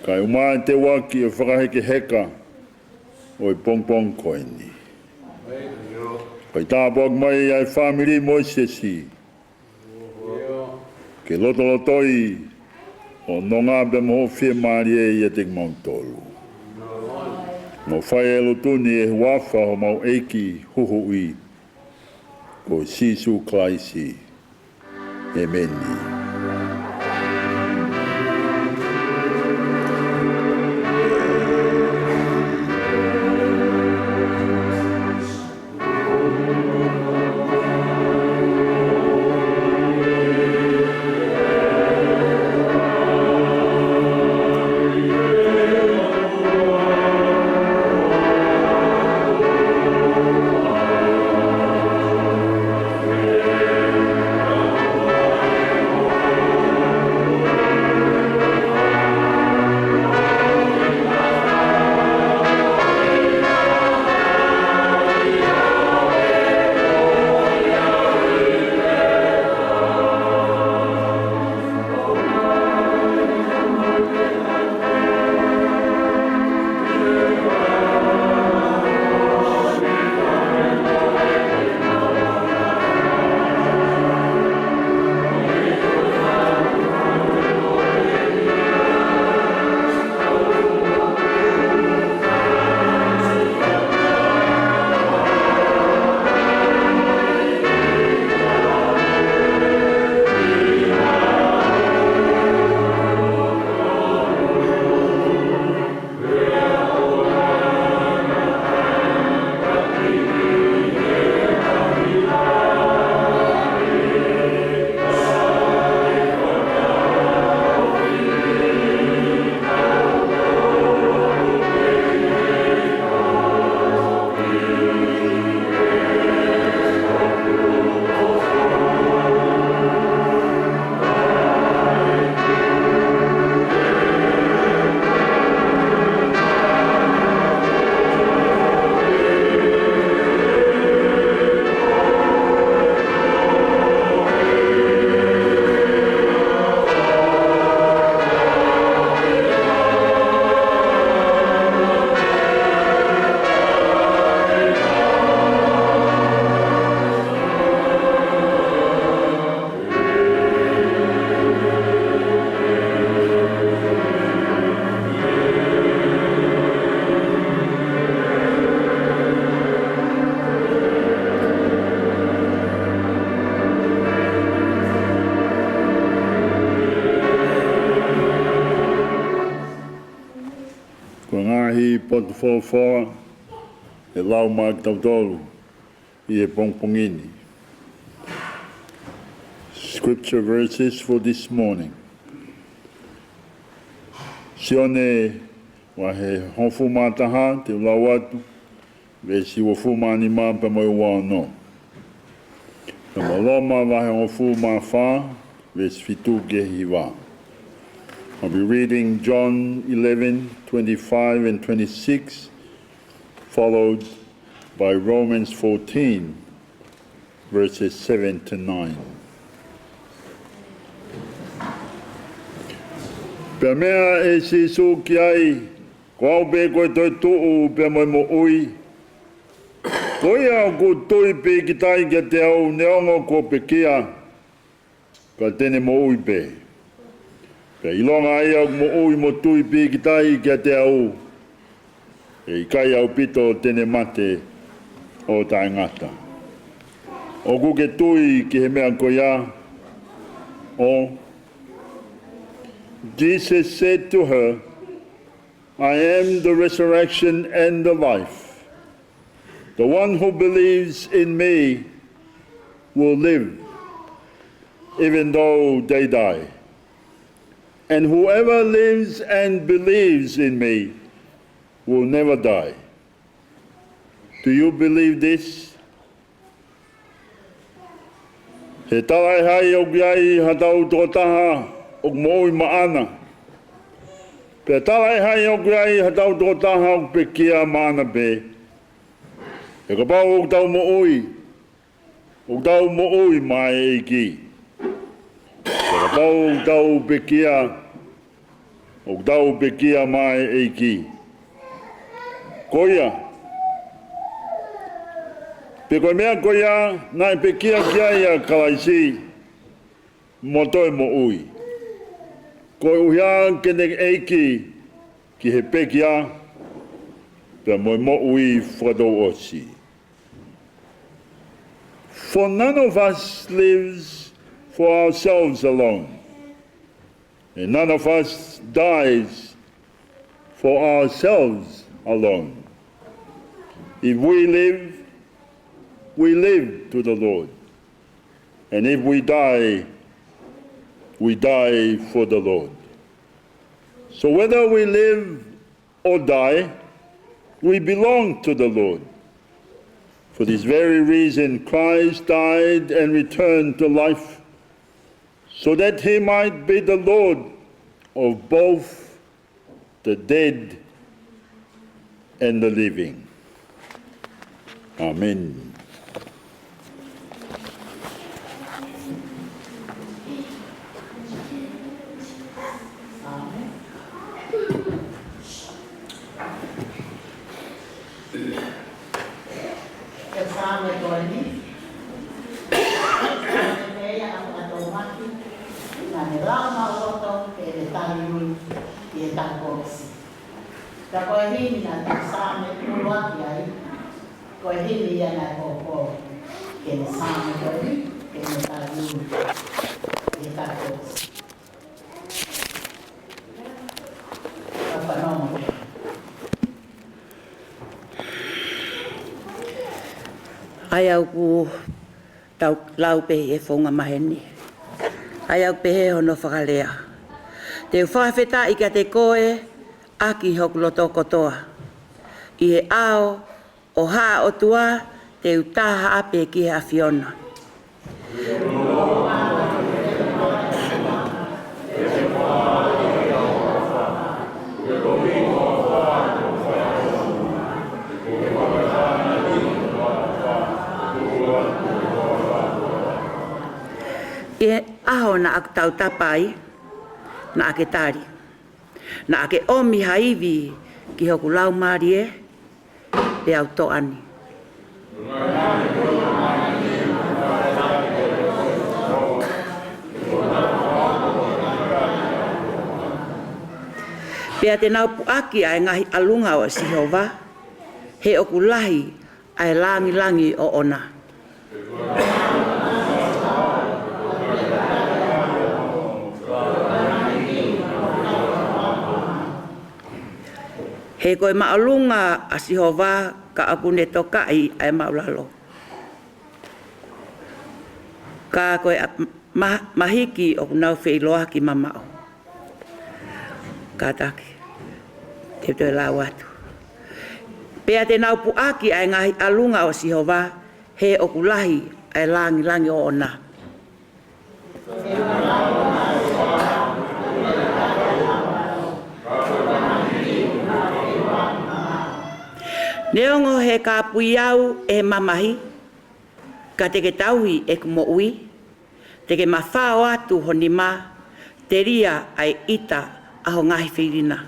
kae ʻumaʻā e teuaki ʻo e fakahekeheka ʻo e pongipongi ko eni. Kae tāpuaki mai ʻa e fāmili mo e siasi, ke lotolotoi ʻo nonga pē mo hoʻo fiemālie ʻiate kimautolu. Mau fai e lotu ni ʻi he huafa ʻo homau ʻEiki Huhuʻi ko Sīsū Kalaisi. ʻEmeni. Lotu folofola ʻe lau maʻa kitautolu ʻi he pongipongi ni. Scripture verses for this morning. Sione vahe hongofulu mā taha, te u lau atu veesi uofulu mā nima pea mo e ua ono. Pea mo Loma vahe hongofulu mā fā, veesi fitu ki he hiva. I'll be reading John eleven twenty-five and twenty-six, followed by Romans fourteen, verses seven to nine. Pea meʻa ʻe Sīsū ki ai, Ko au pē ko e toetuʻu pea mo e moʻui. Ko ia ʻoku tui pīkitai kiate au neongo kuo pekia, ka te ne moʻui pē. Pea ʻilonga ia ʻoku moʻui mo tui pīkitai kiate au, ʻe ʻikai ʻaupito te ne mate ʻo taʻengata. ʻOku ke tui ki he meʻa ko ia? ʻO Jesus said to her, I am the resurrection and the life. The one who believes in me will live, even though they die. And whoever lives and believes in me will never die. Do you believe this? He talaʻehai ʻoku ʻi ai ha tau tokotaha ʻoku moʻui maʻana, pea talaʻehai ʻoku ʻi ai ha tau tokotaha ʻoku pekia maʻana pē. He kapau ʻoku tau moʻui, ʻoku tau moʻui maʻa e ʻEiki. Pea kapau ʻoku tau pekia, ʻoku tau pekia maʻa e ʻEiki. Ko ia, pea ko e meʻa ko ia naʻe pekia ki ai ʻa Kalaisi, mo toe moʻui, koeʻuhi ke ne ʻeiki ki he pekia pea mo e moʻui fakatouʻosi. For none of us lives for ourselves alone, and none of us dies for ourselves alone. If we live, we live to the Lord. And if we die, we die for the Lord. So whether we live or die, we belong to the Lord. For this very reason, Christ died and returned to life, so that he might be the Lord of both the dead and the living. Amen. Ko e Saame ko eni, Saame pē ia ʻa Tōmasi, naʻa ne lau maʻuloto ke ne tali ui ʻi he taʻu kuo ʻosi. Ka ko e himi naʻe Saame ʻuluaki ai, ko e himi ia naʻe poupou ki he Saame ko eni, ke ne tali ui ʻi he taʻu kuo ʻosi. Papa no. ʻA ia ʻoku tau lau pē ʻi he founga maheni. ʻA ia ʻoku pehē hono fakalea: Te u fakafetaʻi kiate koe ʻaki hoku loto kotoa. ʻI he ʻao ʻo haʻa ʻOtua te u tā haʻape ki he ʻAfiona. ʻI he ʻaho naʻa ku tautapa ai, naʻa ke tali. Naʻa ke ʻomi ha ivi ki hoku laumālie, peau toʻa ni. Pea te nau puʻaki ʻa e ngaahi ʻalunga ʻo Sihova, he ʻoku lahi ʻa e langilangi ʻoʻona. He ko e māʻolunga ʻa Sihova ka ʻoku ne tokaʻi ʻa e māʻulalo. Ka ko e ʻa-, ma-, mahiki ʻoku nau feʻiloaki mamaʻo. Kātaki, te u toe lau atu. Pea te nau puʻaki ʻa e ngaahi ʻalunga ʻo Sihova, he ʻoku lahi ʻa e langilangi ʻoʻona. Neongo he kāpui au ʻe he mamahi, ka te ke tauhi ʻeku moʻui, te ke mafao atu ho nima, telia ʻa e ʻita ʻa ho ngaahi filina.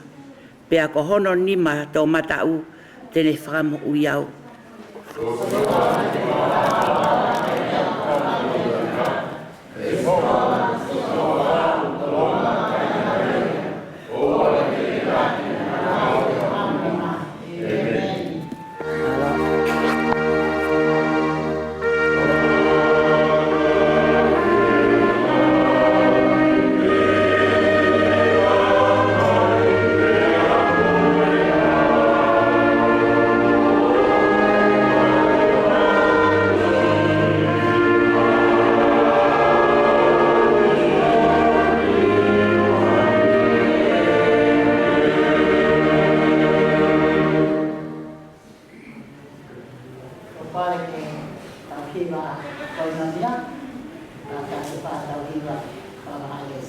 Pea ko hono nima toʻomataʻu te ne fakamoʻui au. Ko e fale ke tau hiva ko e nania, ka tau hiva ko e nania.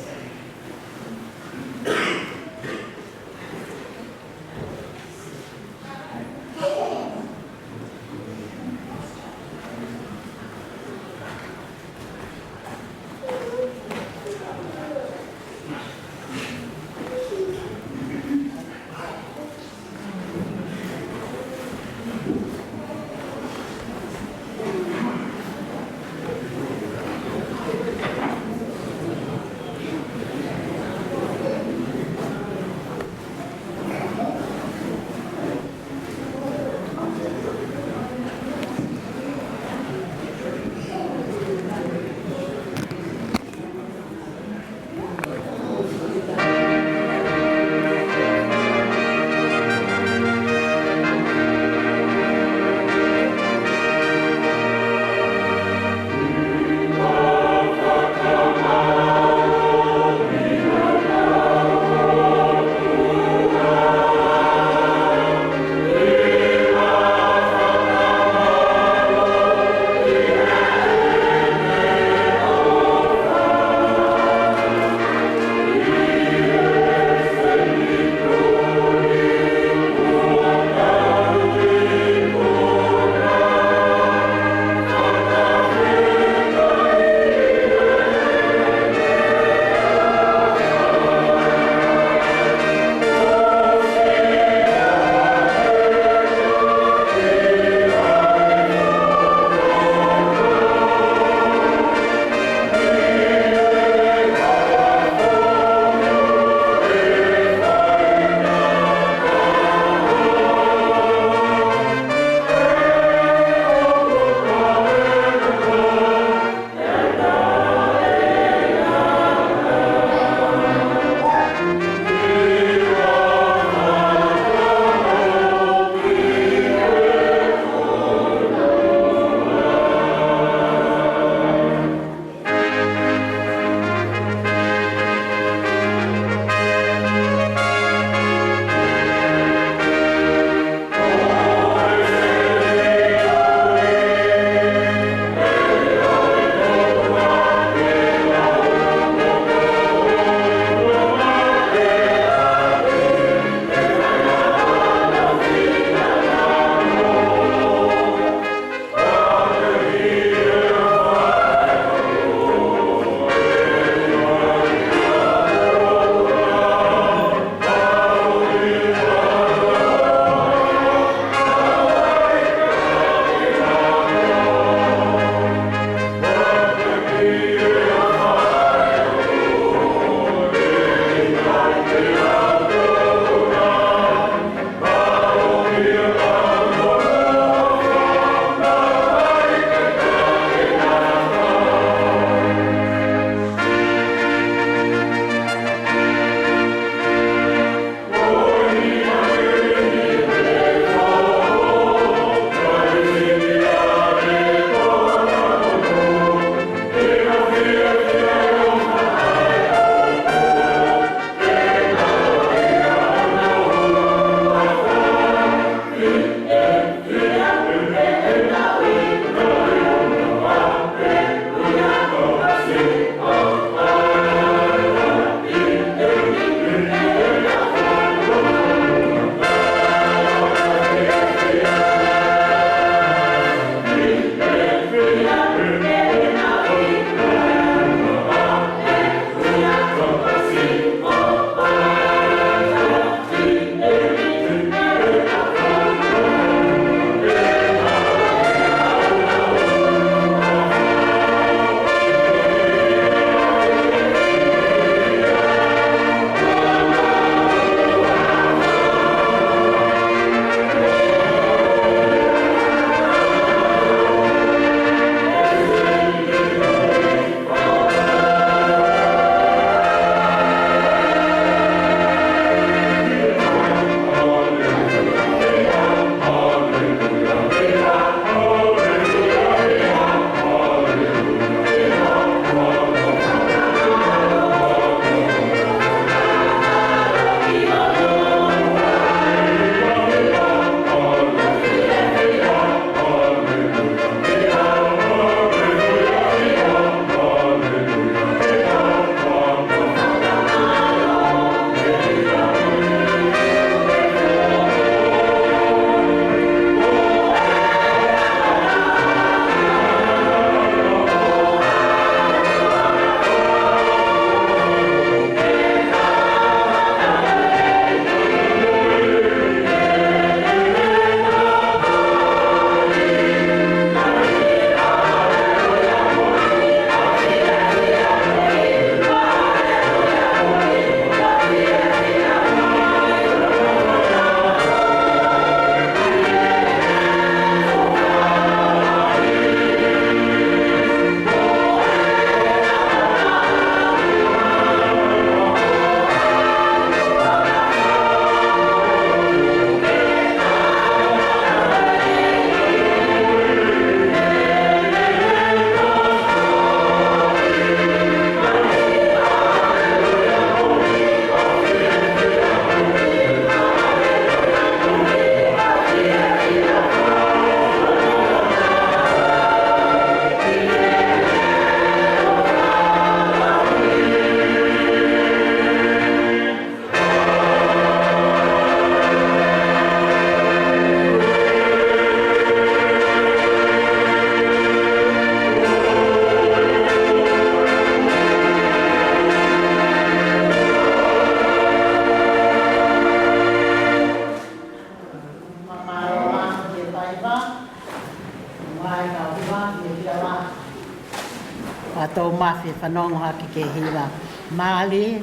Ka tau mafi fanongo hake ki he hiva mālie,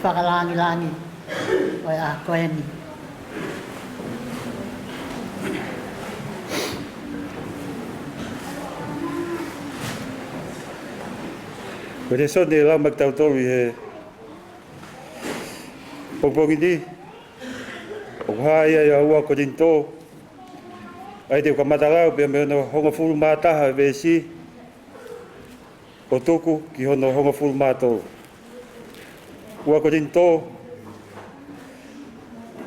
fakalāngilangi ʻo e ʻaho ko eni. Ko e lēsoni ʻe lau mai kiate kitautolu ʻi he pongipongi ni, ʻoku hā ia ʻi he ua Kolinitō, ʻa ia te u kamata lau pē mei hono hongofulu mā taha e veesi ʻo tuku ki hono hongofulu mā tolu. Ua Kolinitō,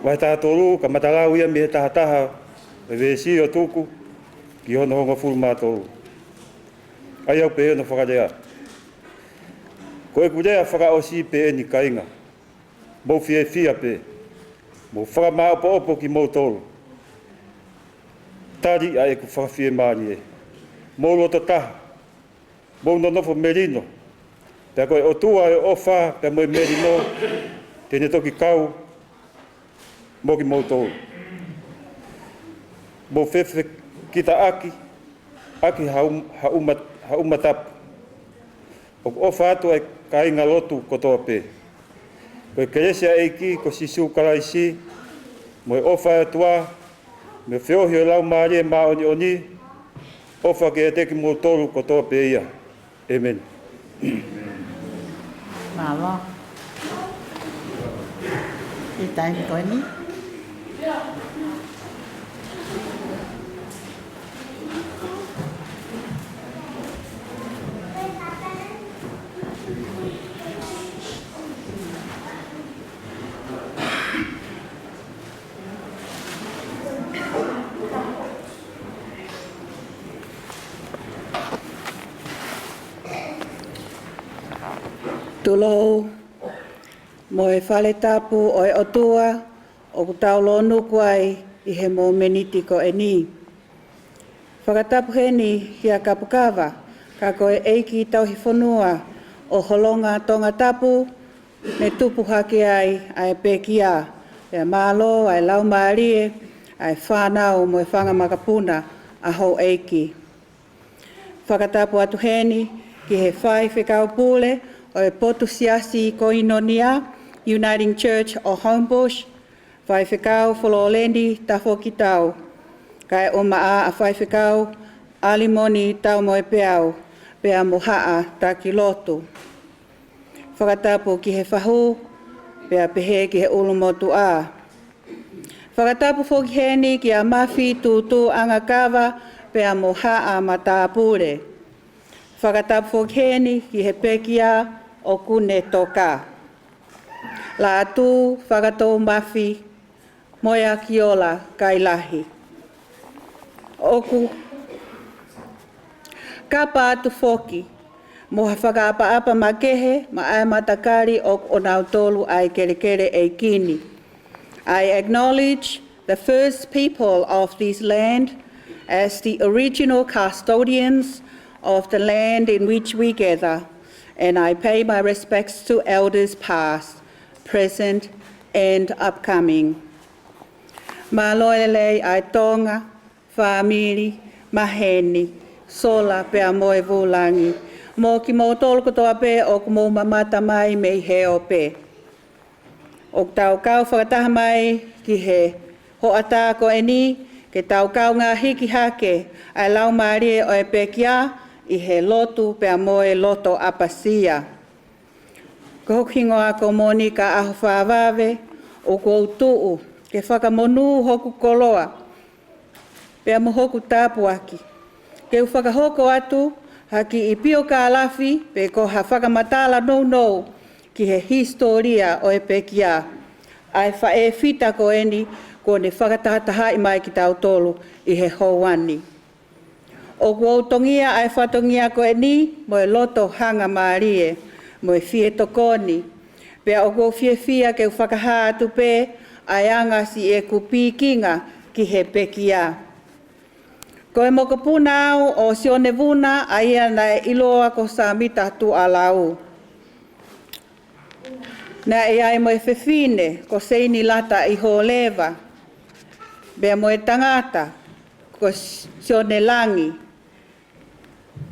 vahe taha tolu, kamata lau ia mei he taha taha e veesi ʻo tuku ki hono hongofulu mā tolu. ʻA ia ʻoku pehē hono fakalea: Ko ʻeku lea fakaʻosi pē eni, kāinga, mou fiefia pē, mou fakamāʻopoʻopo kimoutolu, tali ʻa ʻeku fakafiemālie. Mou loto taha, mou nonofo melino, pea ko e ʻOtua ʻo e ʻofa pea mo e melino te ne toki kau mo kimoutolu. Mou fefekitaʻaki ʻaki ha um-, ha uma-, ha uma tapu. ʻOku ʻofa atu ʻa e kāingalotu kotoa pē. Ko e kelesi ʻa e ʻEiki ko Sīsū Kalaisi, mo e ʻofa ʻa e ʻOtua, mo e feohi ʻo e Laumālie Māʻoniʻoni, ʻofa kiate kimoutolu kotoa pē ia. ʻĒmeni. Mālō. ʻI he taimi ko eni. Tulou mo e fale tapu ʻo e ʻOtua ʻoku tau lōnuku ai ʻi he momeniti ko eni. Fakatapu heni kia Kapukava, ka ko e ʻeiki tauhi fonua ʻo Holonga Tongatapu, ne tupu hake ai ʻa e pekia, pea mālō ʻa e laumālie ʻa e fānau mo e fanga makapuna ʻa houʻeiki. Fakatapu atu heni ki he faifekau pule ʻo e Potu Siasi Koinonia, Uniting Church ʻo Homebush, Faifekau Fololeni Tafokitau, kae ʻumaʻā ʻa Faifekau ʻAlimoni Taumoepeau, pea mo haʻa taki lotu. Fakatapu ki he fahu, pea pehē ki he ʻulumotuʻa. Fakatapu foki heni kia Mafi Tūtū Angakava, pea mo haʻa matāpule. Fakatapu foki heni ki he pekia ʻoku ne toka. Lātū Fakatoumafi, Moeakiola Kailahi. ʻOku kapa atu foki mo ha fakaʻapaʻapa makehe maʻa e matakali ʻoku ʻonautolu ʻa e kelekele ʻeiki ni. I acknowledge the first people of this land as the original custodians of the land in which we gather, and I pay my respects to elders past, present, and upcoming. Mālō e lelei ʻa e Tonga, fāmili, maheni, sola pea mo e vūlangi, mo kimoutolu kotoa pē ʻoku mou mamata mai mei he ope. ʻOku tau kau fakataha mai ki he hoʻatā ko eni, ke tau kaungā hiki hake ʻa e laumālie ʻo e pekia ʻi he lotu pea mo e loto ʻapasia. Ko hoku hingoa ko Monika ʻAhofavave, ʻoku ou tuʻu ke fakamonū hoku koloa pea mo hoku tāpuaki, ke u fakahoko atu ha kiʻi piokālafi pe ko ha fakamatala nounou ki he hisitōlia ʻo e pekia, ʻa e faʻē fita ko eni kuo ne fakatahatahaʻi mai kitautolu ʻi he houa ni. ʻOku ou tongia ʻa e fatongia ko eni mo e loto hangamālie mo e fie tokoni, pea ʻoku ou fiefia ke u fakahā atu pē ʻa e anga siʻeku pikinga ki he pekia. Ko e mokopuna au ʻo Sione Vuna, ʻa ia naʻe ʻiloa ko Sāmita Tuʻalau. Naʻe ʻi ai mo e fefine ko Seini Lata ʻi Hōleva, pea mo e tangata ko Sione Langi.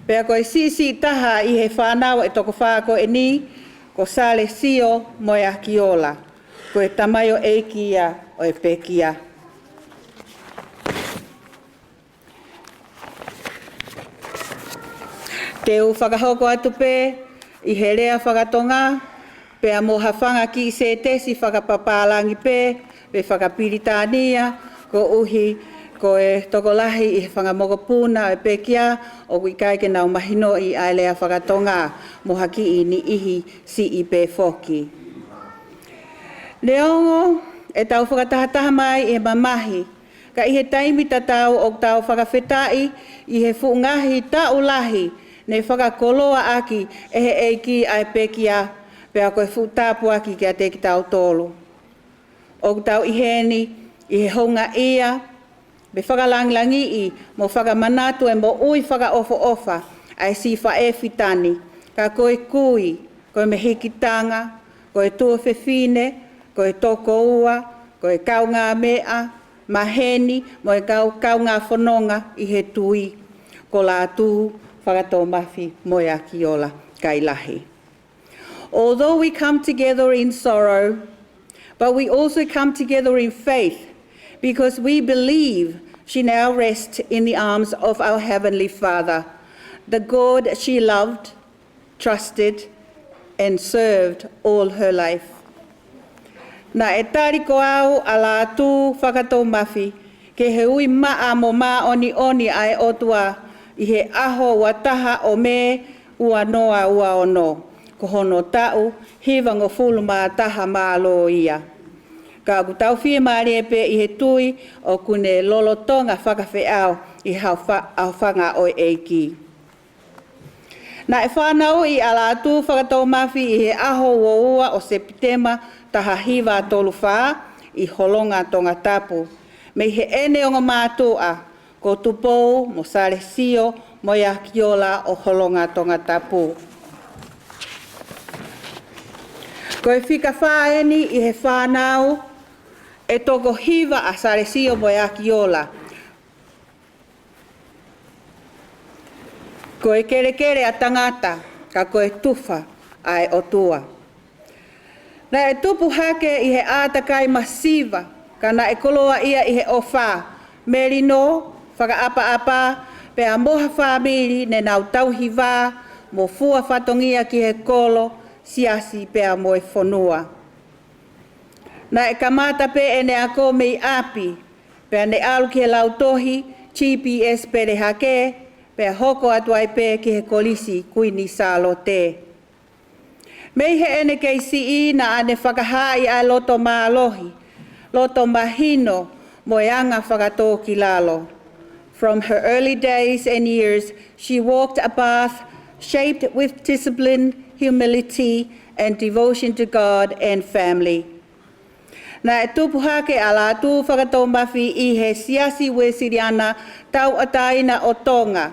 Pea ko e siʻisiʻi taha ʻi he fānau ʻe toko fā ko eni, ko Salesio mo e Akiola, ko e tamaioʻeiki ia ʻo e pekia. Te u fakahoko atu pē ʻi he lea fakatonga, pea mo ha fanga kiʻi sētesi fakapapālangi pē, pe fakapilitānia, koeʻuhi ko e tokolahi ʻi he fanga mokopuna ʻo e pekia ʻoku ʻikai ke nau mahinoʻi ʻa e lea fakatonga, mo ha kiʻi niʻihi siʻi pē foki. Neongo ʻetau fakatahataha mai ʻi he mamahi, ka ʻi he taimi tatau ʻoku tau fakafetaʻi ʻi he fuʻu ngaahi taʻu lahi ne fakakoloa ʻaki ʻe he ʻEiki ʻa e pekia, pea ko e fuʻu tāpuaki kiate kitautolu. ʻOku tau ʻi heni ʻi he houngaʻia, mo e fakalangilangiʻi mo fakamanatu e moʻui fakaʻofoʻofa ʻa e siʻi faʻē fita ni, ka ko e kui, ko e mehikitanga, ko e tuofefine, ko e tokoua, ko e kaungāmeʻa, maheni, mo e kau, kaungā fononga ʻi he tui, ko Lātū Fakatoumafi mo e Akiola Kailahi. Although we come together in sorrow, but we also come together in faith, because we believe she now rests in the arms of our Heavenly Father, the God she loved, trusted, and served all her life. Naʻe tali ko au ʻa Lātū Fakatoumafi ki he ui maʻa mo māʻoniʻoni ʻa e ʻOtua ʻi he ʻaho ua taha ʻo Mē ua noa ua ono, ko hono taʻu hivangofulu mā taha mālō ia. Ka ʻoku tau fiemālie pē ʻi he tui ʻoku ne lolotonga fakafeʻao ʻi he ʻaofa-, ʻaofinga ʻo e ʻEiki. Naʻe fanauʻi ʻa Lātū Fakatoumafi ʻi he ʻaho ua ua ʻo Sepitema taha hiva tolu fā ʻi Holonga Tongatapu, mei heʻene ongo mātuʻa ko Tupou mo Salesio mo e Akiola ʻo Holonga Tongatapu. Ko e fika fā eni ʻi he fānau ʻe toko hiva ʻa Salesio mo e Akiola. Ko e kelekele ʻa tangata, ka ko e tufa ʻa e ʻOtua. Naʻe tupu hake ʻi he ʻātakai masiva, ka naʻe koloaʻia ʻi he ʻofa, melino, fakaʻapaʻapa, pea mo ha fāmili ne nau tauhi vā mo fua fatongia ki he kolo, siasi pea mo e fonua. Naʻe kamata pē ʻene ako mei ʻapi, pea ne ʻalu ki he lautohi G P S Pelehake, pea hoko atu ai pē ki he Kolisi Kuini Sālote. Mei heʻene kei siʻi naʻa ne fakahaaʻi ʻa e loto mālohi, loto mahino, mo e anga fakatōkilalo. From her early days and years, she walked a path shaped with discipline, humility, and devotion to God and family. Naʻe tupu hake ʻa Lātū Fakatoumafi ʻi he Siasi Uēsiliana Tauʻatāina ʻo Tonga,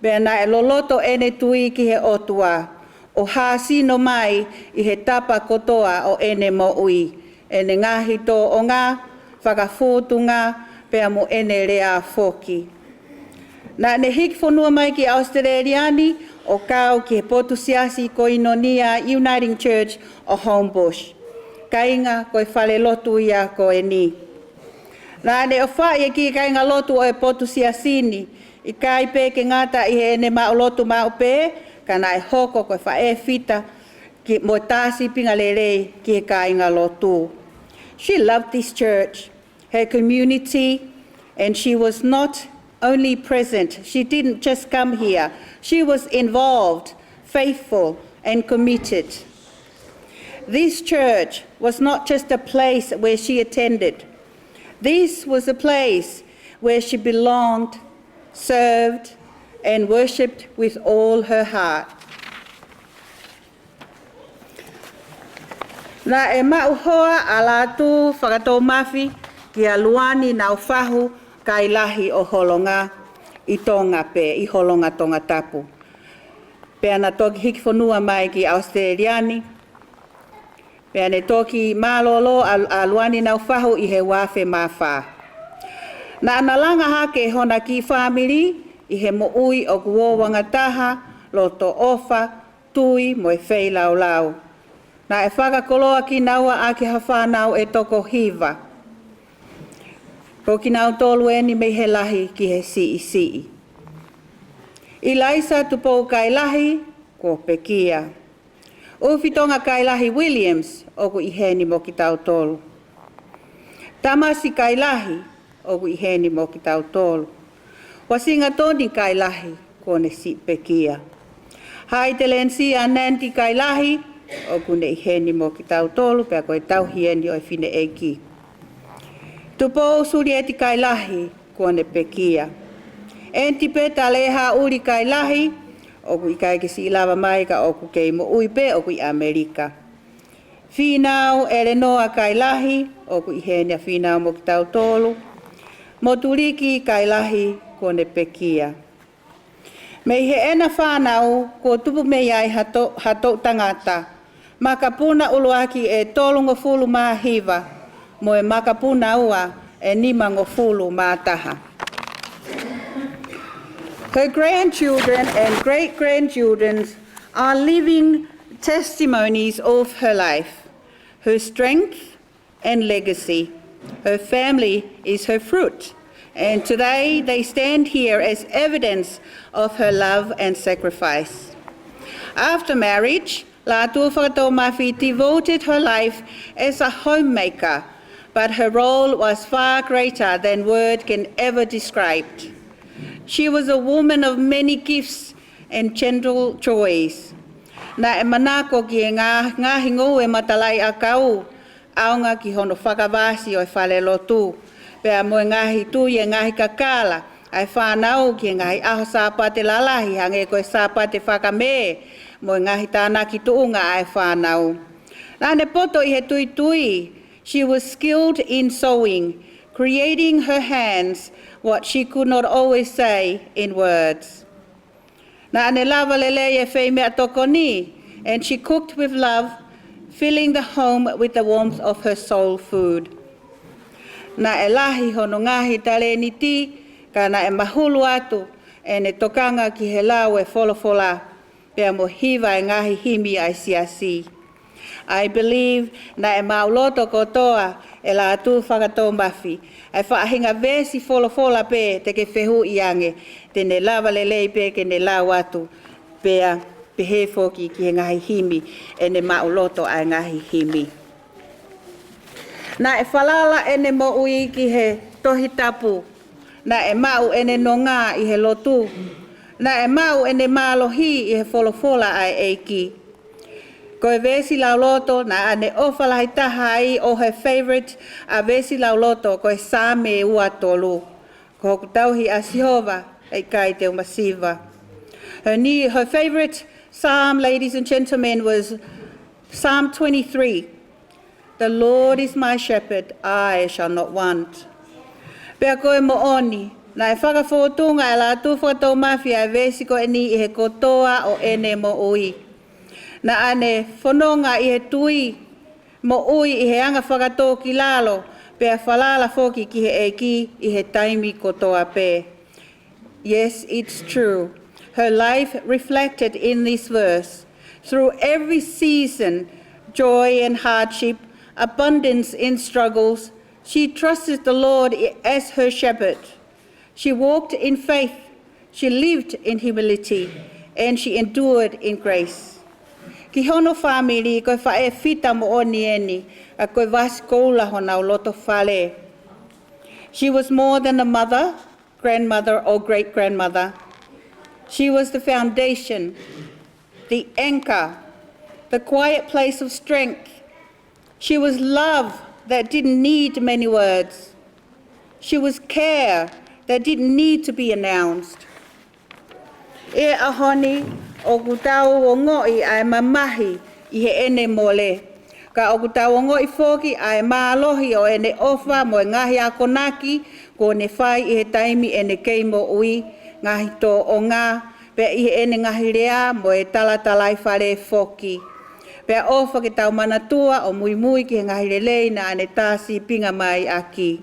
pea naʻe loloto ʻene tui ki he ʻOtua, ʻo hāsino mai ʻi he tapa kotoa ʻo ʻene moʻui, ʻene ngaahi tōʻonga, fakafōtunga, pea mo ʻene lea foki. Naʻa ne hiki fonua mai ki ʻAositelēlia ni ʻo kau ki he potu siasi Koinonia Uniting Church ʻo Homebush. Kāinga, ko e falelotu ia ko eni. Naʻa ne ʻofaʻi e kiʻi kāingalotu ʻo e potu siasi ni, ʻikai pē ke ngata ʻi heʻene maʻulotu maʻu pē, ka naʻe hoko ko e faʻē fita ki, mo tā sīpinga lelei ki he kāingalotu. She loved this church, her community, and she was not only present, she didn't just come here, she was involved, faithful, and committed. This church was not just a place where she attended. This was a place where she belonged, served, and worshipped with all her heart. Naʻe maʻu hoa ʻa Lātū Fakatoumafi kia Luani Naufahu Kailahi ʻo Holonga ʻi Tonga pē, ʻi Holonga Tongatapu. Pea na toki hiki fonua mai ki ʻAositelēlia ni. Pea ne toki mālōlō ʻa, ʻa Luani Naufahu ʻi he ua afe mā fā. Naʻa na langa hake hona kiʻi fāmili ʻi he moʻui ʻoku ʻoange taha, loto ʻofa, tui mo e feilaulau. Naʻe fakakoloa kinaua ʻaki ha fānau ʻe toko hiva. Ko kinautolu eni mei he lahi ki he siʻisiʻi. ʻIlaisa Tupou Kailahi, kuo pekia. ʻUfitonga Kailahi Williams, ʻoku ʻi heni mo kitautolu. Tamasi Kailahi, ʻoku ʻi heni mo kitautolu. Uasingatoni Kailahi, kuo ne siʻi pekia. Haitelenisia Nandi Kailahi, ʻoku ne ʻi heni mo kitautolu, pea ko e tauhi eni ʻo e fineʻeiki. Tupou Sulieti Kailahi, kuo ne pekia. ʻEnitipeta Lehāʻuli Kailahi, ʻoku ʻikai ke siʻi lava mai ka ʻoku kei moʻui pē ʻoku ʻi ʻAmelika. Fīnau ʻElenoa Kailahi, ʻoku ʻi heni ʻa Fīnau mo kitautolu. Motuliki Kailahi, kuo ne pekia. Mei heʻena fānau, kuo tupu mei ai ha to-, ha toʻu tangata, makapuna ʻuluaki ʻe tolungofulu mā hiva, mo e makapuna ua ʻe nimangofulu mā taha. Her grandchildren and great-grandchildren are living testimonies of her life, her strength and legacy. Her family is her fruit, and today they stand here as evidence of her love and sacrifice. After marriage, Lātū Fakatoumafi devoted her life as a homemaker, but her role was far greater than word can ever describe. She was a woman of many gifts and gentle joys. Naʻe manako ki he ngā-, ngaahi ngoue matalaʻiʻakau, ʻaonga ki hono fakavasi ʻo e falelotu, pea mo e ngaahi tui ʻa e ngaahi kakala ʻa e fānau ki he ngaahi ʻaho Sāpate lalahi, hangē ko e Sāpate Fakamē, mo e ngaahi tānaki tuʻunga ʻa e fānau. Naʻa ne poto ʻi he tuitui. She was skilled in sewing, creating her hands what she could not always say in words. Naʻa ne lava lelei e feimeʻatokoni, and she cooked with love, filling the home with the warmth of her soul food. Naʻe lahi hono ngaahi talēniti, ka naʻe mahulu atu ʻene tokanga ki he lau e folofola, pea mo hiva e ngaahi himi ʻa e siasi. I believe naʻe maʻuloto kotoa ʻe Lātū Fakatoumafi ʻa e faʻahinga veesi folofola pē te ke fehuʻi ange, te ne lava lelei pē ke ne lau atu, pea pehē foki ki he ngaahi himi, ʻene maʻuloto ʻa e ngaahi himi. Naʻe falala ʻene moʻui ki he Tohi Tapu. Naʻe maʻu ʻene nonga ʻi he lotu. Naʻe maʻu ʻene mālohi ʻi he folofola ʻa e ʻEiki. Ko e veesi lauloto naʻa ne ʻofa lahi taha ai, ʻo her favorite ʻa e veesi lauloto, ko e Saame ua tolu. Ko hoku tauhi ʻa Sihova, ʻe ʻikai te u masiva. Her new, her favorite psalm, ladies and gentlemen, was Psalm twenty-three. "The Lord is my shepherd, I shall not want." Pea ko e moʻoni, naʻe fakafōtunga ʻe Lātū Fakatoumafi ʻa e veesi ko eni ʻi he kotoa ʻo ʻene moʻui. Naʻa ne fononga ʻi he tui, moʻui ʻi he anga fakatōkilalo, pea falala foki ki he ʻEiki ʻi he taimi kotoa pē. Yes, it's true. Her life reflected in this verse. Through every season, joy and hardship, abundance and struggles, she trusted the Lord i-, as her shepherd. She walked in faith, she lived in humility, and she endured in grace. Ki hono fāmili, ko e faʻē fita moʻoni eni, ʻa ko e vasi koula honau loto fale. She was more than a mother, grandmother, or great-grandmother. She was the foundation, the anchor, the quiet place of strength. She was love that didn't need many words. She was care that didn't need to be announced. ʻI he ʻaho ni, ʻoku tau ongoʻi ʻa e mamahi ʻi heʻene mole. Ka ʻoku tau ongoʻi foki ʻa e mālohi ʻo ʻene ʻofa mo e ngaahi akonaki kuo ne fai ʻi he taimi ʻene kei moʻui, ngaahi tōʻonga, pea ʻi heʻene ngaahi lea mo e talatalaifale foki. Pea ʻofa ke tau manatua ʻo muimui ki he ngaahi lelei naʻa ne tā sīpinga mai ʻaki.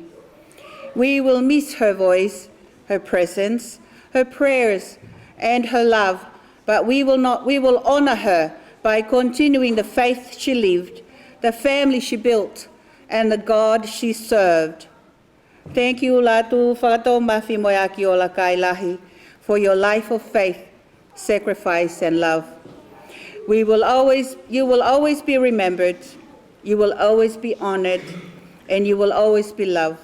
We will miss her voice, her presence, her prayers, and her love, but we will not, we will honor her by continuing the faith she lived, the family she built, and the God she served. Thank you, Lātū Fakatoumafi Moeaki Ola Kailahi, for your life of faith, sacrifice, and love. We will always, you will always be remembered, you will always be honored, and you will always be loved.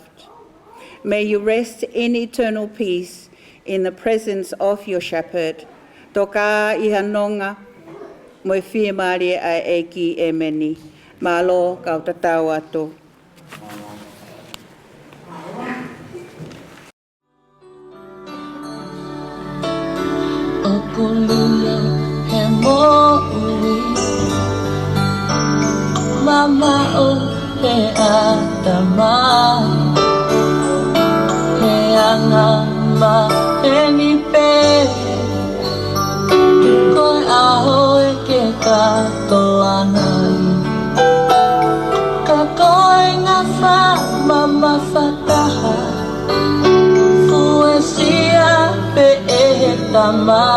May you rest in eternal peace in the presence of your shepherd. Tokā ʻi he nonga mo e fiemālie ʻa e ʻEiki, ʻēmeni. Mālō, kau tatau atu. ʻOku lilo he moʻui, mamaʻo he ʻatamai, he anga maheni pē, ko e ʻaho ē ke katoa ai. Ka ko e ngafa mamafa taha, fuesia pē ʻe he tama.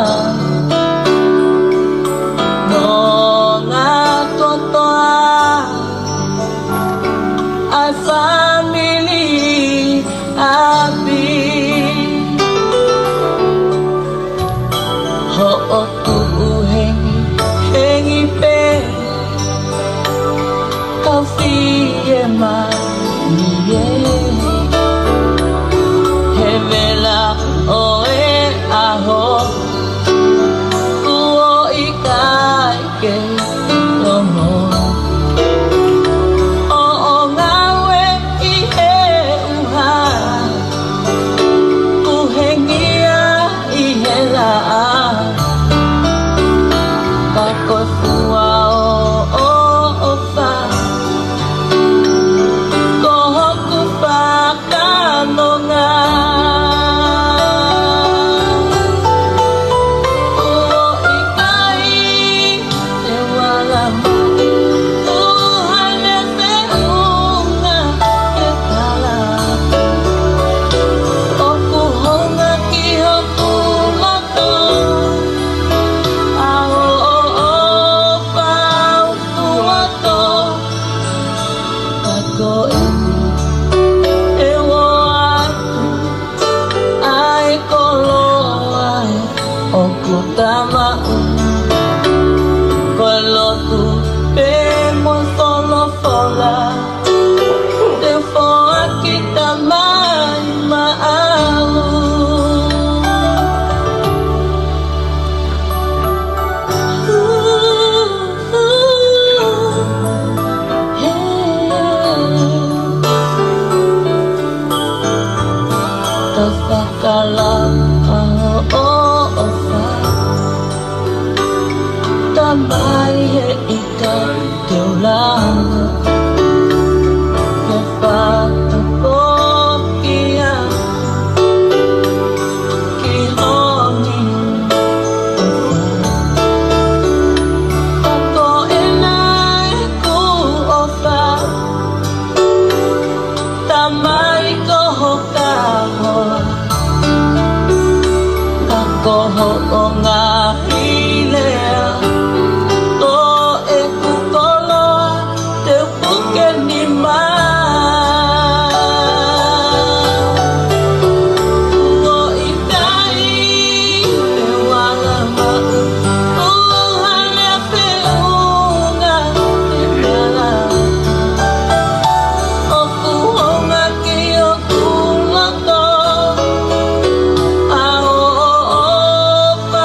Nonga kotoa ʻa e fāmili ʻapi. Hoʻo tuʻu hengihengi pē, kau fiemālie. He vela ʻo e ʻaho, kuo ʻikai ke longo. ʻO, ʻo ngāue ʻi he ʻuha, kuhengia ʻi he laʻā. Ka ko e fua ʻoʻofa, ko hoku fakanonga. Kuo ʻikai te u ala mai, ʻuha ne feʻunga ke tala. ʻOku hounga ki hoku loto, ʻa hoʻo ʻofa ʻoku loto. Ka ko eni ʻe ua atu ʻa e koloa ʻoku ta maʻu, ko e lotu pē mo e folofola, te u foaki Tamai maʻau. Ka fakalau ʻa hoʻo ʻofa, Tamai, he ʻikai te u langa, ke fakafoki au ki ho nima. Ka ko ena ʻeku ʻofa, Tamai, ko hoʻo kahoa, ka ko hoʻo ngaahi lea, ko ʻeku koloa te u puke nima. Kuo ʻikai te u ala maʻu, ʻuha ne feʻunga ke tala. ʻOku hounga ki hoku loto ʻa hoʻo ʻofa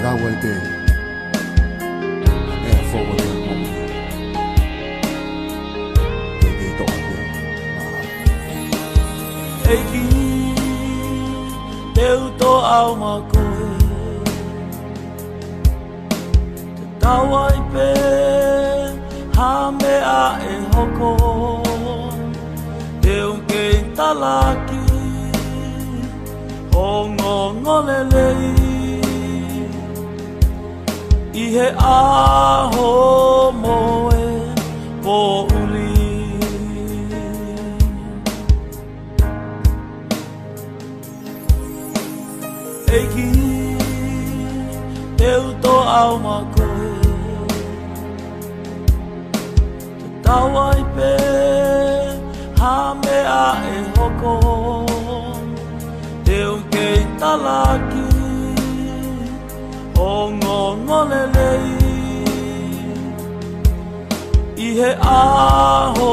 Tau ai pē. Meʻa fou ʻa e moʻui. Te ke toʻa pē. ʻEiki, te u toʻa au maʻa koe. Tatau ai pē ha meʻa ʻe hoko, te u kei talaki ho ongoongolelei ʻi he ʻaho mo e poʻuli. ʻEiki, te u toʻa au maʻa koe. Tatau ai pē ha meʻa ʻe hoko, te u kei talaki ho ongoongolelei ʻi he ʻaho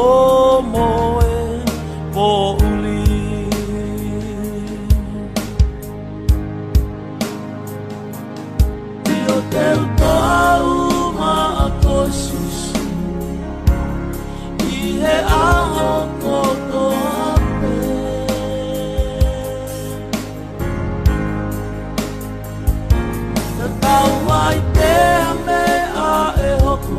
mo e poʻuli. ʻIo, te u toʻa au maʻa koe Sīsū ʻi he ʻaho kotoa pē. Tatau ai pē ha meʻa ʻe hoko.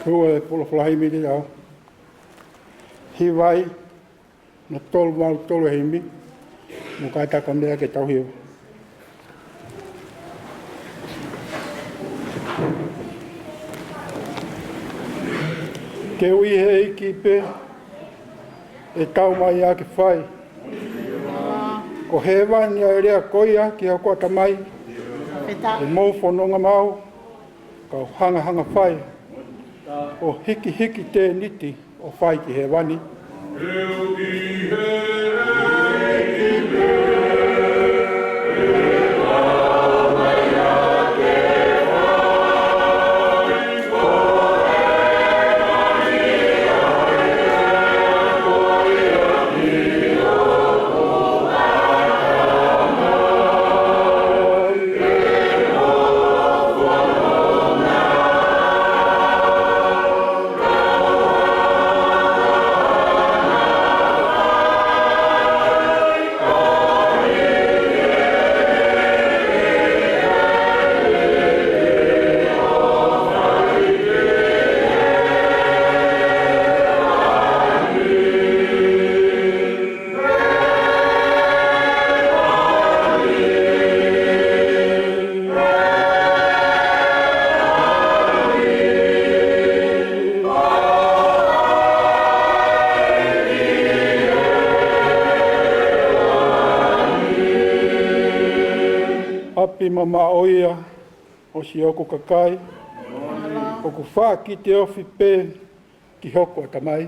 Ko e folofola himi te tau hiva ai, na tolu malu tolu e himi, mo ka taka mea ke tau hiva. Ke ui he ʻEiki pē, ʻe tau mai ʻa ke fai. Ko hēvani ʻa e lea ko ia ki hoku ʻatamai, ʻe mou fononga maʻu, kau hangahanga fai ʻo hikihiki tēniti ʻo fai ki hēvani. ʻApi mamaʻo ia ʻo siʻoku kakai, ʻoku fai ki he ofi pē ki hoku ʻatamai.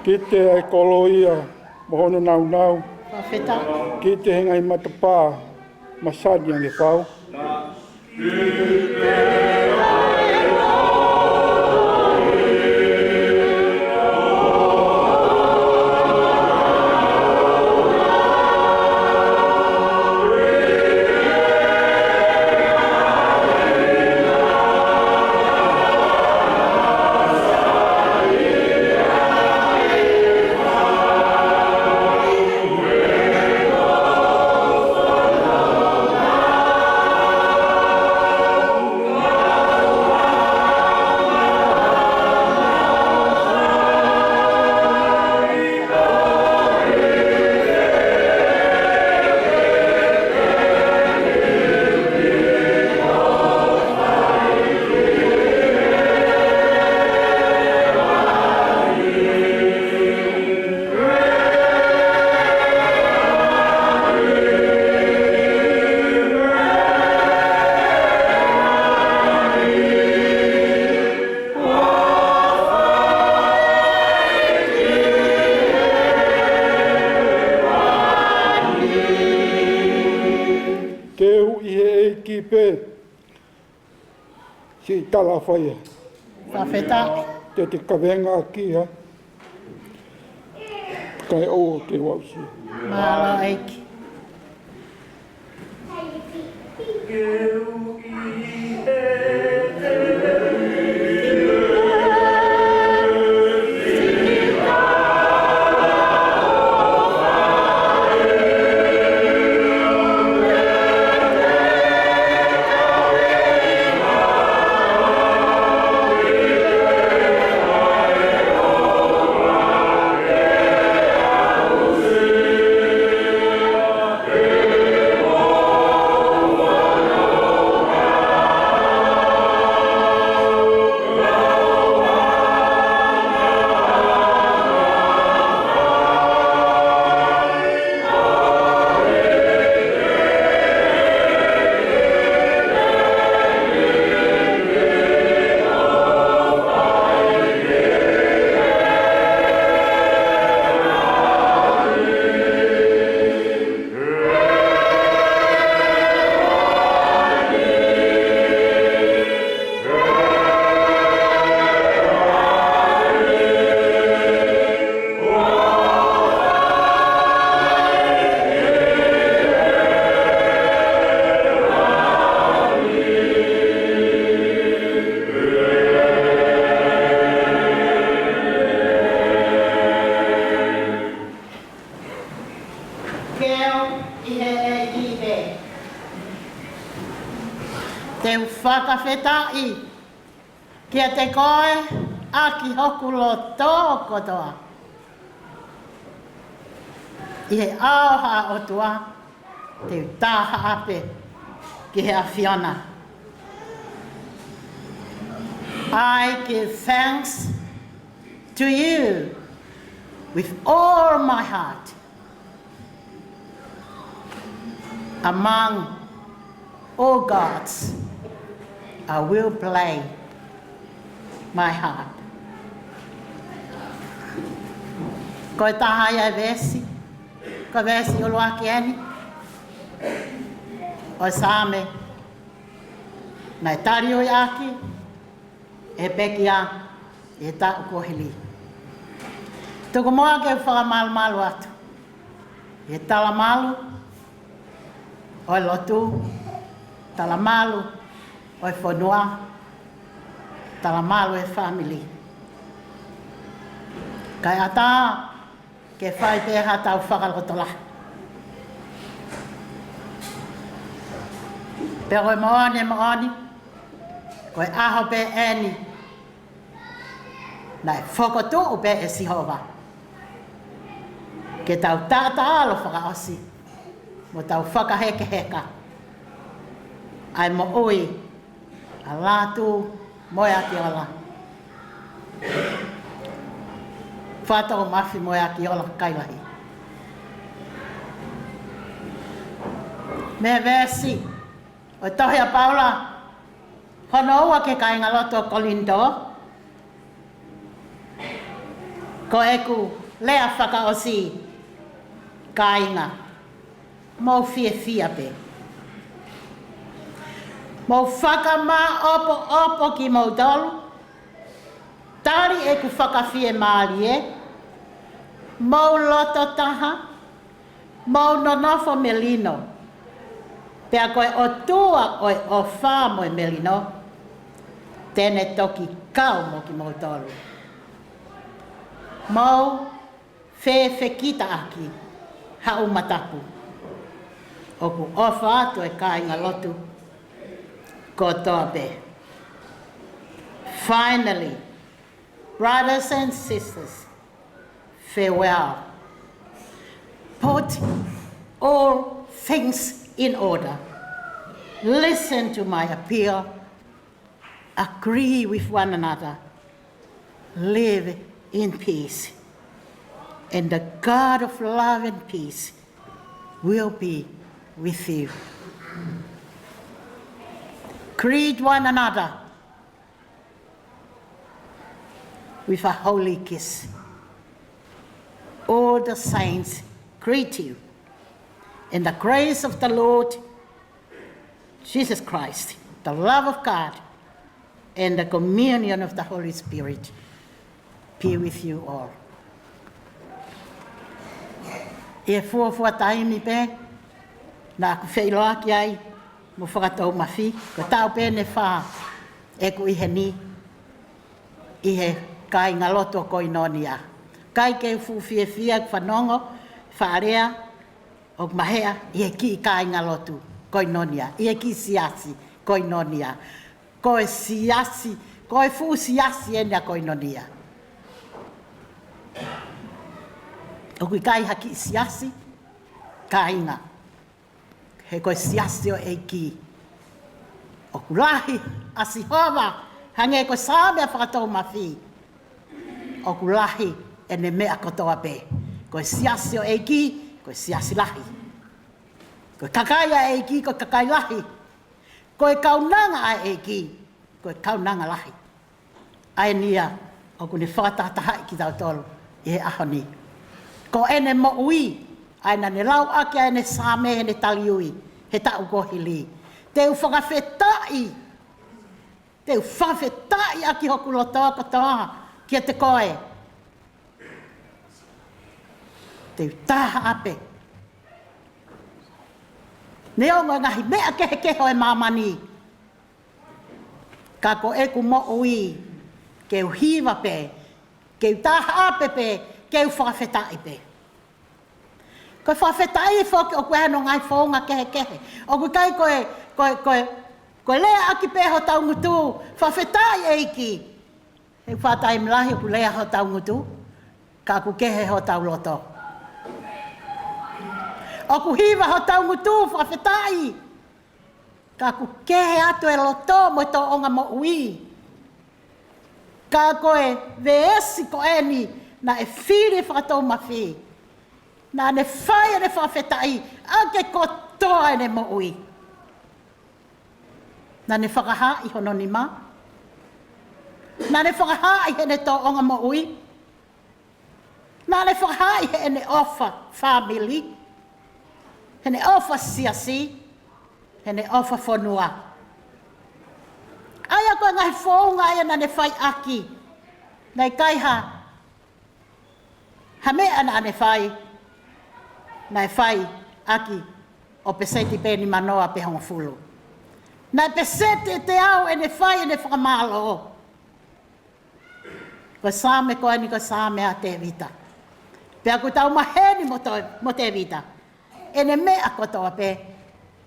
Kiate ia ʻa e koloa mo hono nāunau. Fakafetaʻi. Kiate ia ʻa e ngaahi matapā masani ange fau. Pē, siʻi tala fai ē. Fakafetaʻi. Te te kavenga ki ha. Kae ʻoua ke u aʻusia. Mālō ʻEiki. Keu ʻi he ʻEiki pē. Te u fakafetaʻi kiate koe ʻaki hoku loto kotoa. ʻI he ʻao ʻa e ʻOtua, te u taha pē ki he ʻAfiona. I give thanks to you with all my heart. Among all gods, I will play my harp. Ko e taha ia e veesi, ko e veesi ʻuluaki eni ʻo e Saame, naʻe tali ui ʻaki ʻe he pekia ʻi he taʻu kuo hili. Tuku muʻa ke u fakamalumalu atu ʻi he talamalu ʻo e lotu, talamalu ʻo e fonua, talamalu ʻo e fāmili. Kae ʻatā ke fai pē haʻatau fakalotolahi. Pea ko e moʻoni, moʻoni, ko e ʻaho pē eni naʻe fokotuʻu pē ʻe Sihova ke tau taʻataʻalo fakaʻosi mo tau fakahekeheka ʻa e moʻui ʻa Lātū Moeakiola. Fatoʻumafi Moeakiola Kailahi. Mei he veesi ʻo e tohi ʻa Paula hono ua ki he kāingalotu ʻo Kolinitō, ko ʻeku lea fakaʻosi, kāinga, mou fiefia pē. Mou fakamaʻopoʻopo kimoutolu, tali ʻeku fakafiemālie, mou loto taha, mou nonofo melino. Pea ko e ʻOtua ʻo e ʻofa mo e melino, te ne toki kau mo kimoutolu. Mou fefekitaʻaki haʻu matapu. ʻOku ʻofa atu e kāingalotu kotoa pē. Finally, brothers and sisters, farewell. Put all things in order. Listen to my appeal. Agree with one another. Live in peace. And the God of love and peace will be with you. Greet one another with a holy kiss. All the saints greet you. And the grace of the Lord Jesus Christ, the love of God, and the communion of the Holy Spirit be with you all. ʻI he fuofua taimi pē naʻa ku feʻiloaki ai mo Fakatoumafi, ko e taʻu pē ʻe fā ʻeku ʻi heni ʻi he kāingalotu ʻo Koinonia. ʻIkai ke u fuʻu fiefia ʻeku fanongo faʻa lea ʻoku maheʻa ʻi he kiʻi kāingalotu Koinonia, ʻi he kiʻi siasi Koinonia. Ko e siasi, ko e fuʻu siasi eni ʻa Koinonia. ʻOku ʻikai ha kiʻi siasi, kāinga. He ko e siasi ʻo e ʻEiki. ʻOku lahi ʻa Sihova, hangē ko e Saame ʻa Fakatoumafi, ʻoku lahi ʻene meʻa kotoa pē. Ko e siasi ʻo e ʻEiki, ko e siasi lahi. Ko e kakai ʻa e ʻEiki, ko e kakai lahi. Ko e kaunanga ʻa e ʻEiki, ko e kaunanga lahi. ʻA eni ia ʻoku ne fakatahatahaʻi kitautolu ʻi he ʻaho ni. Ko ʻene moʻui, ʻa ia naʻa ne lau ʻaki ʻa ʻene Saame heʻene taliui he taʻu kuo hili. Te u fakafetaʻi, te u fakafetaʻi ʻaki hoku loto kotoa kiate koe. Te u taha ʻape. Neongo e ngaahi meʻa kehekehe ʻo e māmani, ka ko ʻeku moʻui, ke u hiva pē, ke u taha ʻape pē, ke u fakafetaʻi pē. Ko e fakafetaʻi foki ʻoku ʻi ai hono ngaahi founga kehekehe. ʻOku ʻikai ko e, ko e, ko e, ko e lea ʻaki pē hotau ngutu, fakafetaʻi ʻEiki. He faʻa taimi lahi ʻoku lea hotau ngutu, ka ʻoku kehe hotau loto. ʻOku hiva hotau ngutu, fakafetaʻi, ka ʻoku kehe atu e loto mo e tōʻonga moʻui. Ka ko e veesi ko eni naʻe fili ʻe Fakatoumafi, naʻa ne fai ʻene fakafetaʻi ʻaki kotoa ʻene moʻui. Naʻa ne fakahaaʻi hono nima. Naʻa ne fakahaaʻi heʻene tōʻonga moʻui. Naʻa ne fakahaaʻi heʻene ʻofa fāmili, heʻene ʻofa siasi, heʻene ʻofa fonua. ʻA ia ko e ngaahi founga ia naʻa ne fai ʻaki. Naʻe ʻikai ha, ha meʻa naʻa ne fai, naʻe fai ʻaki ʻo peseti pē nimanoa pe hongofulu. Naʻe peseti ʻe teau ʻene fai ʻene fakamālō. Ko e Saame ko eni ko e Saame ʻa Tēvita. Pea ʻoku tau maheni mo to-, mo Tēvita, ʻene meʻa kotoa pē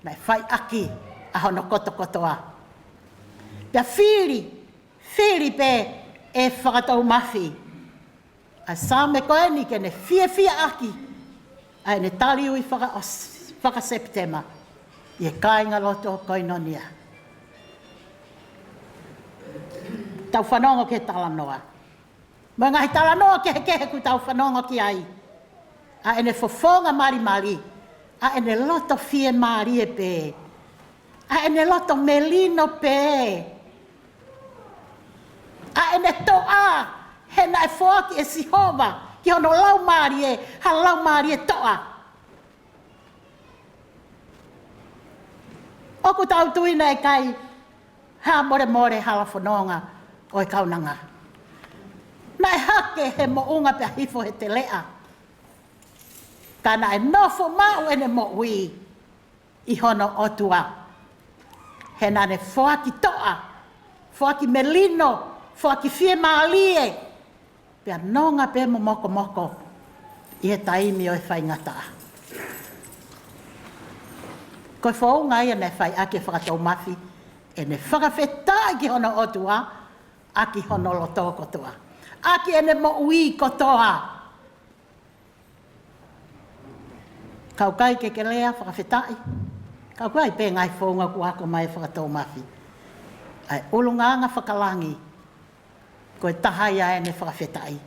naʻe fai ʻaki ʻa hono kotokotoa. Pea fili, fili pē ʻe Fakatoumafi ʻa e Saame ko eni ke ne fiefia ʻaki ʻa ʻene taliui faka-, faka-Sepitema ʻi he kāingalotu ʻo Koinonia. Tau fanongo ki he talanoa. Mo e ngaahi talanoa kehekehe ʻoku tau fanongo ki ai. ʻA ʻene fofonga malimali, ʻa ʻene loto fiemālie pē, ʻa ʻene loto melino pē, ʻa ʻene toʻa, he naʻe foaki ʻe Sihova ki hono laumālie ha laumālie toʻa. ʻOku tau tui naʻe ʻikai hā molemole hala fononga ʻo e kaunanga. Naʻe hake he moʻunga pea hifo he teleʻa. Ka naʻe nofo maʻu ʻene moʻui ʻi hono ʻOtua. He naʻa ne foaki toʻa, foaki melino, foaki fiemālie, pea nonga pē mo mokomoko ʻi he taimi ʻo e faingataʻa. Ko e founga ia naʻe fai ʻaki ʻe Fakatoumafi ʻene fakafetaʻi ki hono ʻOtua ʻaki hono loto kotoa, ʻaki ʻene moʻui kotoa. Ka ʻoku ʻikai ke ke lea fakafetaʻi, ka ʻoku ʻi ai pē ngaahi founga ʻoku ako mai ʻe Fakatoumafi. ʻA e ʻulungaanga fakalangi, ko e taha ia ʻene fakafetaʻi.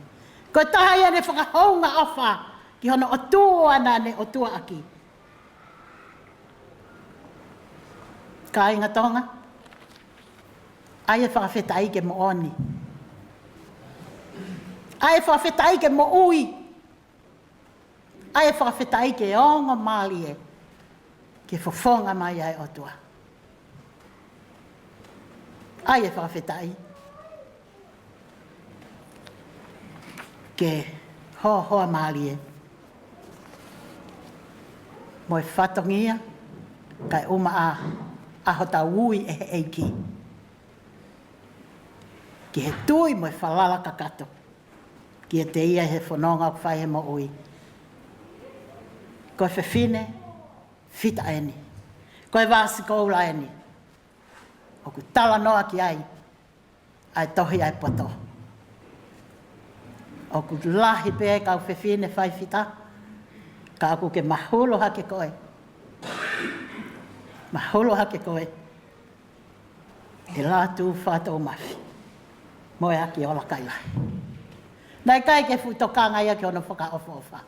Ko e taha ia ʻene fakahoungaʻofa ki hono ʻOtua naʻa ne ʻOtua ʻaki. Kāinga Tonga, ʻai e fakafetaʻi ke moʻoni. ʻAi e fakafetaʻi ke moʻui. ʻAi e fakafetaʻi ke ongo mālie, ke fofonga mai ʻa e ʻOtua. ʻAi e fakafetaʻi ke hohoa mālie mo e fatongia kae ʻuma ʻa, ʻa hotau ui ʻe he ʻEiki ki he tui mo e falala kakato kiate ia he fononga ʻoku fai he moʻui. Ko e fefine fita eni, ko e vāsikoula eni ʻoku talanoa ki ai ʻa e tohi ʻa e poto. ʻOku lahi pē kau fefine fai fita, ka ʻoku ke mahulu hake koe. Mahulu hake koe ʻe Lātū Fakatoumafi mo e ʻAkiola Kailahi. Naʻe ʻikai ke fuʻu tokanga ia ki hono fakaʻofoʻofa.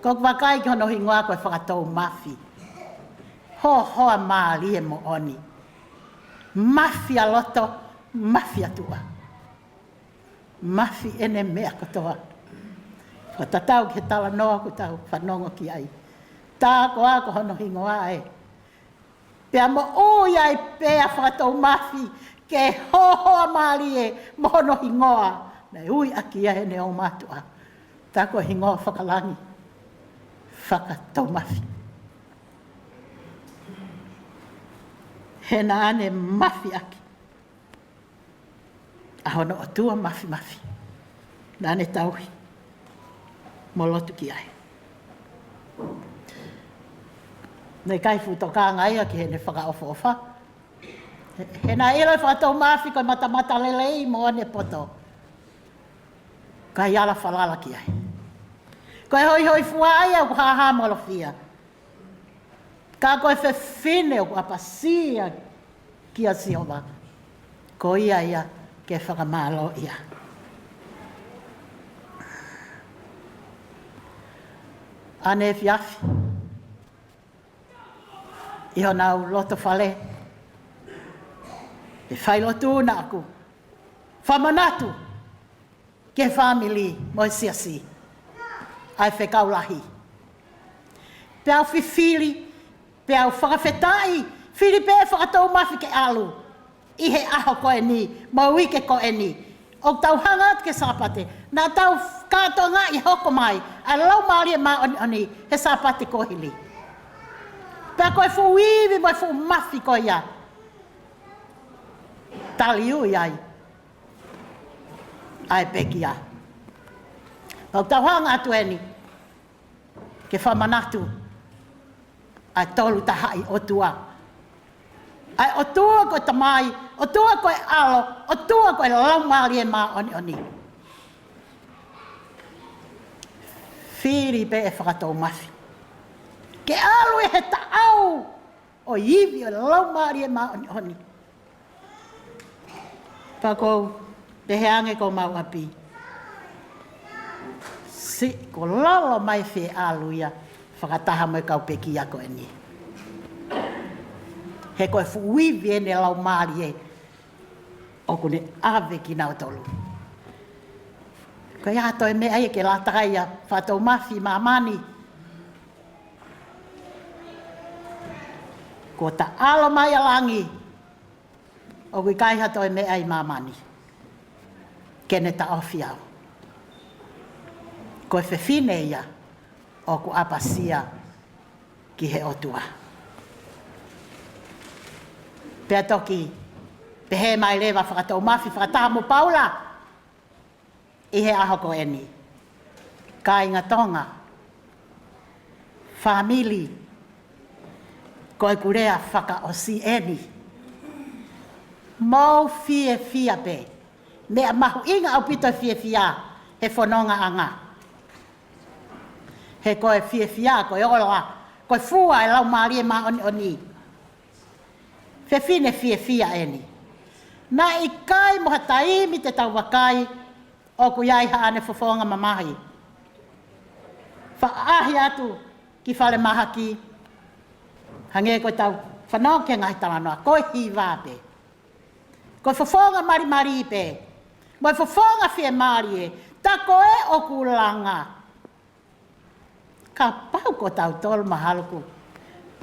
Ko ʻeku vakai ki hono hingoa ko e Fakatoumafi. Hohoa mālie moʻoni. Mafi ʻa loto, mafi ʻa tuʻa. Mafi ʻene meʻa kotoa. Fakatatau ki he talanoa ʻoku tau fanongo ki ai. Tā ko ā ko hono hingoa ē. Pea moʻui ai pē ʻa Fakatoumafi ke hohoa mālie mo hono hingoa. Naʻe ui ʻaki ia ʻe heʻene ʻōmātuʻa. Tā ko e hingoa fakalangi, Fakatoumafi. He naʻa ne mafi ʻaki ʻa hono ʻOtua Mafimafi naʻa ne tauhi mo lotu ki ai. Naʻe ʻikai fuʻu tokanga ia ki heʻene fakaʻofoʻofa. He, he naʻe ʻilo ʻe Fakatoumafi ko e matamatalelei moʻoni e poto. ʻIkai ala falala ki ai. Ko e hoihoifua ia ʻoku hāhāmolofia. Ka ko e fefine ʻoku ʻapasia kia Sihova, ko ia ia ke fakamālōʻia. Ane efiafi, ʻi honau loto fale, ʻe failotu naʻa ku fakamanatu ki he fāmili mo e siasi ʻa e fekau lahi. Pea u fifili, pea u fakafetaʻi, fili pē ʻe Fakatoumafi ke ʻalu ʻi he ʻaho ko eni mo e uike ko eni. ʻOku tau hanga atu ki he Sāpate, naʻa tau kātoangaʻi hoko mai ʻa e Laumālie Māʻoniʻoni he Sāpate kuo hili. Pea ko e fuʻu ivi mo e fuʻu mafi ko ia, taliui ai ʻa e pekia. ʻOku tau hanga atu eni ke fakamanatu ʻa e Tolu Tahaʻi ʻOtua. ʻA e ʻOtua ko e Tamai, ʻOtua ko e ʻAlo, ʻOtua ko e Laumālie Māʻoniʻoni. Fili pē ʻe Fakatoumafi ke ʻalu ʻi he taʻau ʻo e ivi ʻo e Laumālie Māʻoniʻoni. Pea ʻoku ou pehē ange ki homau ʻapi, siʻi kuo lolo mai fie ʻalu ia fakataha mo e kau pekia ko eni. He ko e fuʻu ivi ʻene laumālie ʻoku ne ʻave kinautolu. Ko ia ha toe meʻa ia ke lata ai ʻa Fakatoumafi ʻi māmani. Kuo ta ʻalu mai ʻa langi, ʻoku ʻikai ha toe meʻa ʻi māmani ke ne taʻofi au. Ko e fefine ia ʻoku ʻapasia ki he ʻOtua. Pea toki pehē mai leva Fakatoumafi fakataha mo Paula ʻi he ʻaho ko eni, kāinga Tonga, fāmili, ko ʻeku lea fakaʻosi eni. Mou fiefia pē. Meʻa mahuʻinga ʻaupito e fiefia he fonongaʻanga. He ko e fiefia, ko e ola, ko e fua e Laumālie Māʻoniʻoni. Fefine fiefia eni. Naʻe ʻikai mo ha taimi te tau vakai ʻoku ʻi ai haʻane fofonga mamahi. Faʻahi atu ki falemahaki, hangē ko ʻetau fanongo ki he ngaahi talanoa, ko e hiva pē. Ko e fofonga malimali pē. Mo e fofonga fiemālie, tā ko ē ʻoku langa. Kapau ko tautolu mahalo kuo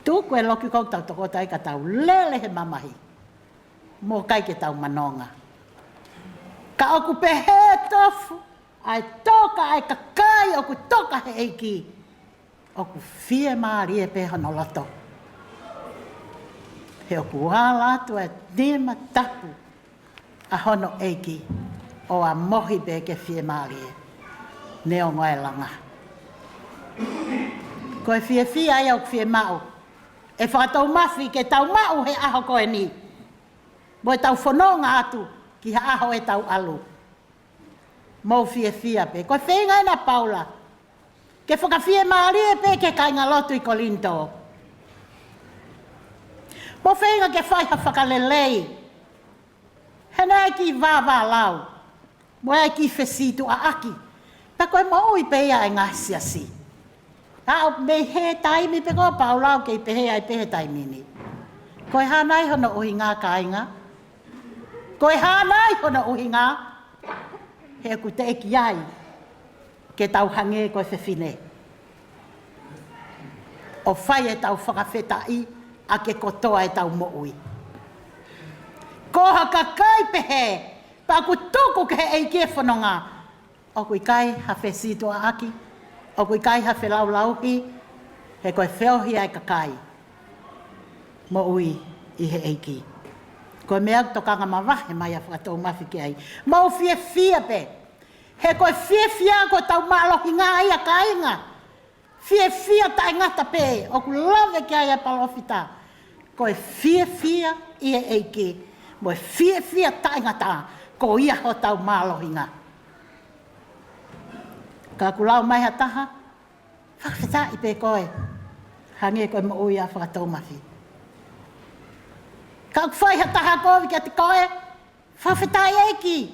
tuku e loki ʻoku tau tokoto ai ka tau lele he mamahi. Mou ʻikai ke tau manonga. Ka ʻoku pehē tofu, ʻa e toka, ʻa e kakai ʻoku toka he ʻEiki, ʻoku fiemālie pē hono loto. He ʻoku ala atu ʻa e nima tapu ʻa hono ʻEiki, ʻo ʻamohi pē ke fiemālie, neongo ʻa e langa. Ko e fiefia ia ʻoku fiemaʻu ʻe Fakatoumafi ke tau maʻu he ʻaho ko eni, mo ʻetau fononga atu ki ha ʻaho ʻe tau ʻalu. Mou fiefia pē. Ko e feinga ena ʻa Paula ke fakafiemālie pē ki he kāingalotu ʻi Kolinitō. Mou feinga ke fai ha fakalelei. He naʻe ʻi ai e kiʻi vāvālau, mo e kiʻi fesītuʻaʻaki. Pea ko e moʻui pē ia ʻa e ngaahi siasi. ʻA ʻo mei he taimi pē ko ē ʻa Paula ʻoku kei pehē ai pē he taimi ni. Ko e hā nai hono ʻuhinga, kāinga? Ko e hā nai hono ʻuhinga? He ʻoku teʻeki ai ke tau hangē ko e fefine, ʻo fai ʻetau fakafetaʻi ʻaki e kotoa ʻetau moʻui. Ko ha kakai pehē, pea ʻoku tuku ki he ʻEiki e fononga, ʻoku ʻikai ha fesītuʻaʻaki, ʻoku ʻikai ha felaulauhi, he ko e feohi ʻa e kakai moʻui ʻi he ʻEiki. Ko e meʻa ʻoku tokanga mavahe mai ʻa Fakatoumafi ki ai. Mou fiefia pē. He ko e fiefia ko ʻetau mālohinga ia, kāinga. Fiefia taʻengata pē ʻoku lave ki ai ʻa e palōfita. Ko e fiefia ʻi he ʻEiki, mo e fiefia taʻengata, ko ia hotau mālohinga. Ka ʻoku lau mai ha taha, fakafetaʻi pē koe, hangē ko e moʻui ʻa Fakatoumafi. Ka ʻoku fai ha taha kovi kiate koe, fakafetaʻi ʻEiki.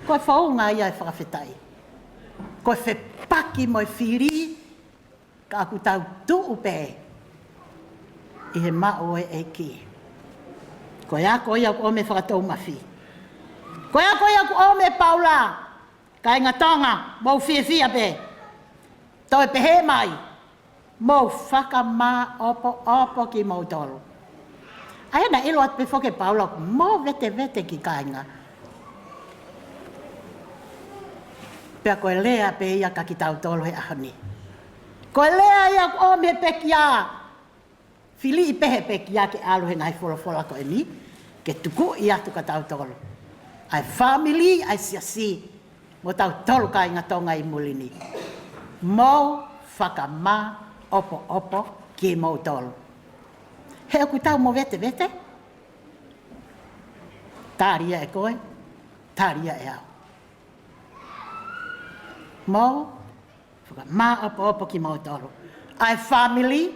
Ko e founga ia e fakafetaʻi. Ko e fepaki mo e fili, ka ʻoku tau tuʻu pē ʻi he maʻu ʻo e ʻEiki. Ko e ako ia ʻoku ʻomi ʻe Fakatoumafi. Ko e ako ia ʻoku ʻomi ʻe Paula. Kāinga Tonga, mou fiefia pē. Toe pehē mai, mou fakamāʻopoʻopo kimoutolu. ʻA ia naʻe ʻilo atu pē foki ʻe Paula ʻoku movetevete e kiʻi kāinga. Pea ko e lea pē ia kia kitautolu he ʻaho ni. Ko e lea ia ʻoku ʻomi he pekia. Fili pē he pekia ke ʻalu he ngaahi folofola ko eni, ke tukuʻi atu kia tautolu. ʻA e fāmili, ʻa e siasi, mo tautolu kāinga Tonga ʻi muli ni. Mou fakamāʻopoʻopo kimoutolu. He ʻoku tau movetevete. Tali ia ʻe koe, tali ia ʻe au. Mou fakamāʻopoʻopo kimoutolu. ʻA e fāmili,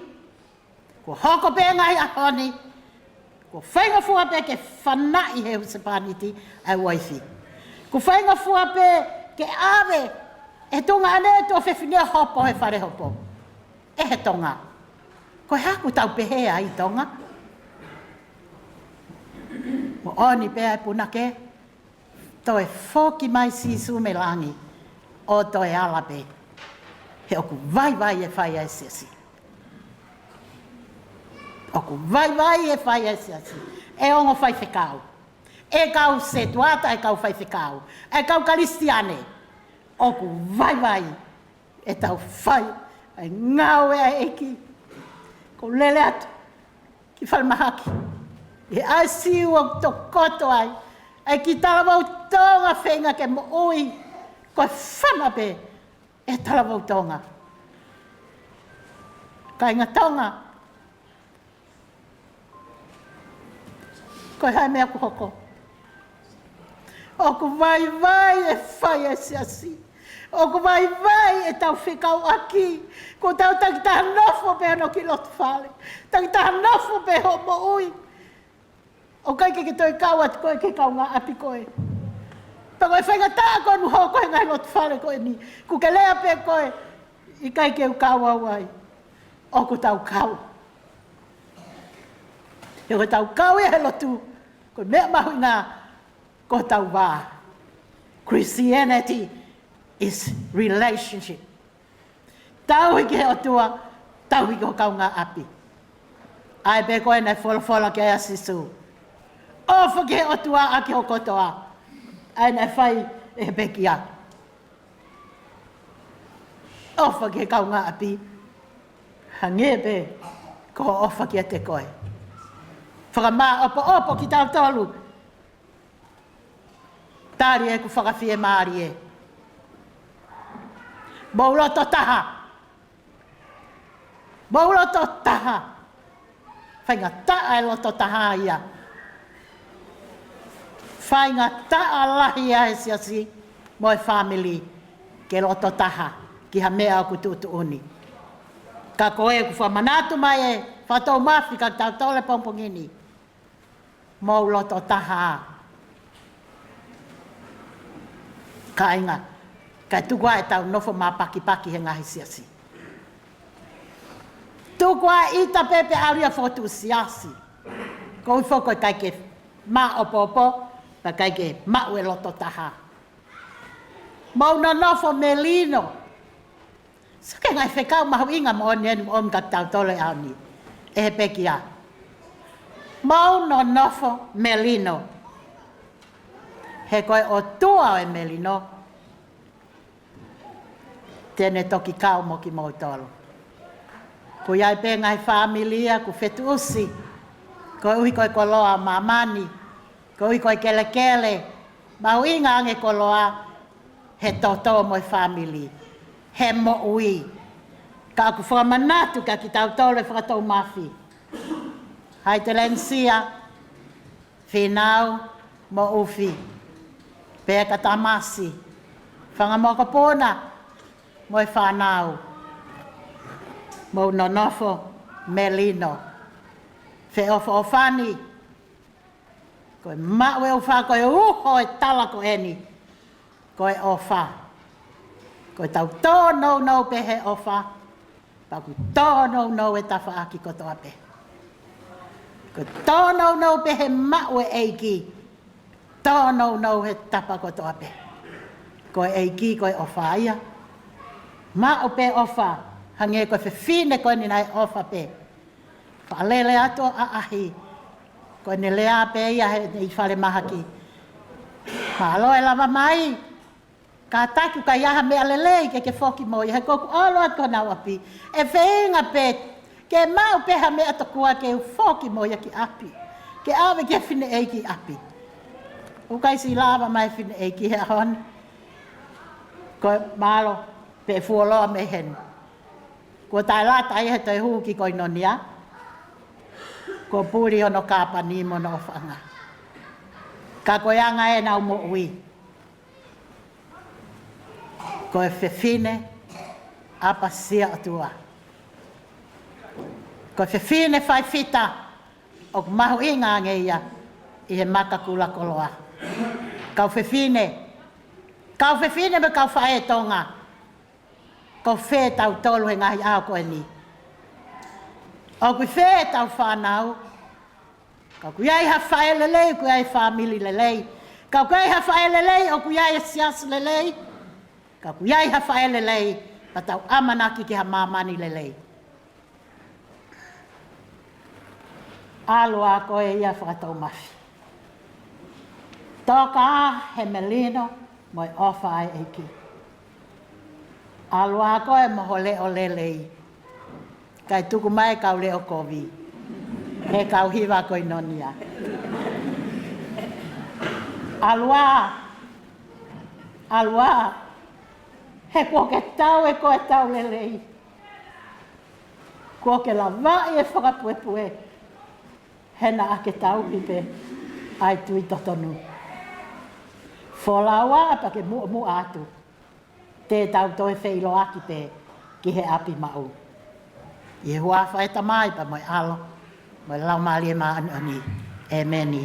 kuo hoko pē ngaahi ʻaho ni, kuo faingofua pē ke fanaʻi he husepāniti ʻa e uaifi. Kuo faingofua pē ke ʻave e tuongaʻane tuofefine ʻo hopo he fale hopo ʻe he Tonga. Ko e hā ʻoku tau pehē ai Tonga? Moʻoni pē ʻa e punake, toe foki mai Sīsū mei langi, ʻo toe ala pē. He ʻoku vaivai e fai ʻa e siasi. ʻOku vaivai e fai ʻa e siasi. ʻE ongo faifekau, ʻe kau setuata, ʻe kau faifekau, ʻe kau Kalisitiane. ʻOku vaivai ʻetau fai ʻa e ngāue ʻa e ʻEiki. Ko e lele atu ki falemahaki, ʻi he ʻaisiu ʻoku tokoto ai ʻa e kiʻi talavou Tonga feinga ke moʻui, ko e fana pē e talavou Tonga. Kāinga Tonga, ko e hā e meʻa ʻoku hoko? ʻOku vaivai e fai ʻa e siasi. ʻOku vaivai ʻetau fekauʻaki. Kuo tau takitaha nofo pē hono kiʻi loto fale. Takitaha nofo pē hoʻo moʻui. ʻOku ʻikai ke ke toe kau atu koe ki he kaungāʻapi ko ē. Pea ko e faingataʻa ko ē ʻoku hoko he ngaahi loto fale ko eni, kuo ke lea pē koe, ʻikai ke u kau au ai. ʻOku tau kau. He ko ʻetau kau ia he lotu, ko e meʻa mahuʻinga, ko ʻetau vā. Christianity is relationship. Tauhi ki he ʻOtua, tauhi ki ho kaungāʻapi. ʻA ia pē ko ē naʻe folofola ki ai ʻa Sīsū, ʻofa ki he ʻOtua ʻaki ho kotoa. ʻA ia naʻe fai ʻe he pekia. ʻOfa ki he kaungāʻapi hangē pē ko hoʻo ʻofa kiate koe. Fakamāʻopoʻopo kitautolu. Tali ʻeku fakafiemālie. Mou loto taha. Mou loto taha. Faingataʻa e loto taha ia. Faingataʻa lahi ia he siasi mo e fāmili ke loto taha ki ha meʻa ʻoku tuʻutuʻuni. Ka ko ʻeku fakamanatu mai ʻe Fatou Mafi kiate kitautolu he pongipongi ni. Mou loto taha. Kāinga, kae tuku ā ʻetau nofo māpakipaki he ngaahi siasi. Tuku ā ʻita pē pea ʻalu ia ʻo fokotuʻu siasi. Koeʻuhi foki ko e ʻikai ke māʻopoʻopo, pea ʻikai ke maʻu e loto taha. Mou nonofo melino. Sio ki he ngaahi fekau mahuʻinga moʻoni eni ʻomi kiate kitautolu he ʻaho ni ʻe he pekia. Mou nonofo melino. He ko e ʻOtua ʻo e melino te ne toki kau mo kimoutolu. ʻOku ʻi ai pē ngaahi fāmili ia ʻoku fetuʻusi koeʻuhi ko e koloa ʻo māmani, koeʻuhi ko e kelekele, mahuʻinga ange koloa he toto mo e fāmili, he moʻui. Ka ʻoku fakamanatu kiate kitautolu ʻe Fatou Mafi, Haitelenisia, Fīnau mo ʻUfi, Peka Tamasi, Fanga Mokopuna mo e fānau, mou nonofo melino. Feʻofoʻofani, ko e maʻu e ʻofa, ko e uho e tala ko eni, ko e ʻofa. Ko ʻetau tōnounou pē he ʻofa, pea ʻoku tōnounou e tafaʻaki kotoa pē. Ko e tōnounou pē he maʻu e ʻEiki, tōnounou he tapa kotoa pē. Ko e ʻEiki ko e ʻofa ia. Maʻu pē ʻofa, hangē ko e fefine ko eni naʻe ʻofa pē. Faʻa lele atu ʻo ʻaʻahi. Ko ʻene lea pē ia heʻene ʻi falemahaki: Mālō e lava mai. Kātaki ʻoku ʻikai ha meʻa lelei ke ke foki mo ia, he ko ʻeku ʻalu atu ki honau ʻapi, ʻe feinga pē ke maʻu pē ha meʻa tokua ke u foki mo ia ki ʻapi, ke ʻave ki he fineʻeiki ʻi ʻapi. ʻOku ʻikai siʻi lava mai fineʻeiki he ʻaho ni. Ko e mālō pē fuoloa mei heni. Kuo taʻelata ia he toe hū ki Koinonia. Kuo puli hono kāpani mo hono ʻofaʻanga. Ka ko e anga ē ʻenau moʻui. Ko e fefine ʻapasia ʻOtua. Ko e fefine faifita ʻoku mahuʻinga ange ia ʻi he maka kula koloa. Kau fefine, kau fefine mo e kau faʻē Tonga, ko fē tautolu he ngaahi ʻaho ko eni? ʻOku ʻi fē ʻetau fānau? Ka ʻoku ʻi ai ha faʻē lelei, ʻoku ʻi ai fāmili lelei. Ka ʻoku ʻi ai ha faʻē lelei, ʻoku ʻi ai e siasi lelei. Ka ʻoku ʻi ai ha faʻē lelei, pea tau ʻamanaki ki ha māmani lelei. ʻAlu ā koe ia Fatou Mafi. Toka ā he melino mo e ʻofa ʻa e ʻEiki. ʻAlu ā koe mo ho leʻo lelei. Kae tuku mai e kau leʻo kovi he kau hiva Koinonia. ʻAlu ā, ʻalu ā, he kuo ke tau e ko e tau lelei. Kuo ke lavaʻi e fakapuepue, he naʻa ke tauhi pē ʻa e tui totonu. Folau ā pea ke muʻomuʻa atu. Te tau toe feʻiloaki pē ki he ʻapi maʻu. ʻI he huafa ʻo e Tamai pea mo e ʻAlo mo e Laumālie Māʻoniʻoni. ʻEmeni.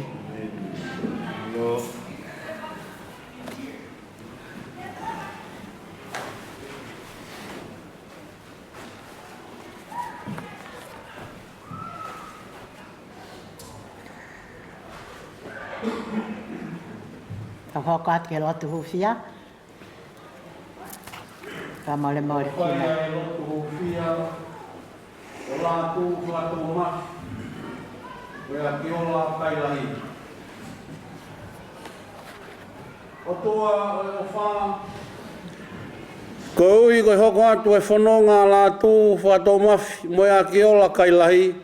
Tau hoko atu ki he lotu hūfia. Ka mole mole. Fai ʻa e lotu hūfia, ʻo lātū Fatou Mafi. Ko e ʻAkiola Kailahi. ʻOtua ʻo e ʻofa. Koeʻuhi ko e hoko atu e fononga Lātū Fakatoumafi mo e ʻAkiola Kailahi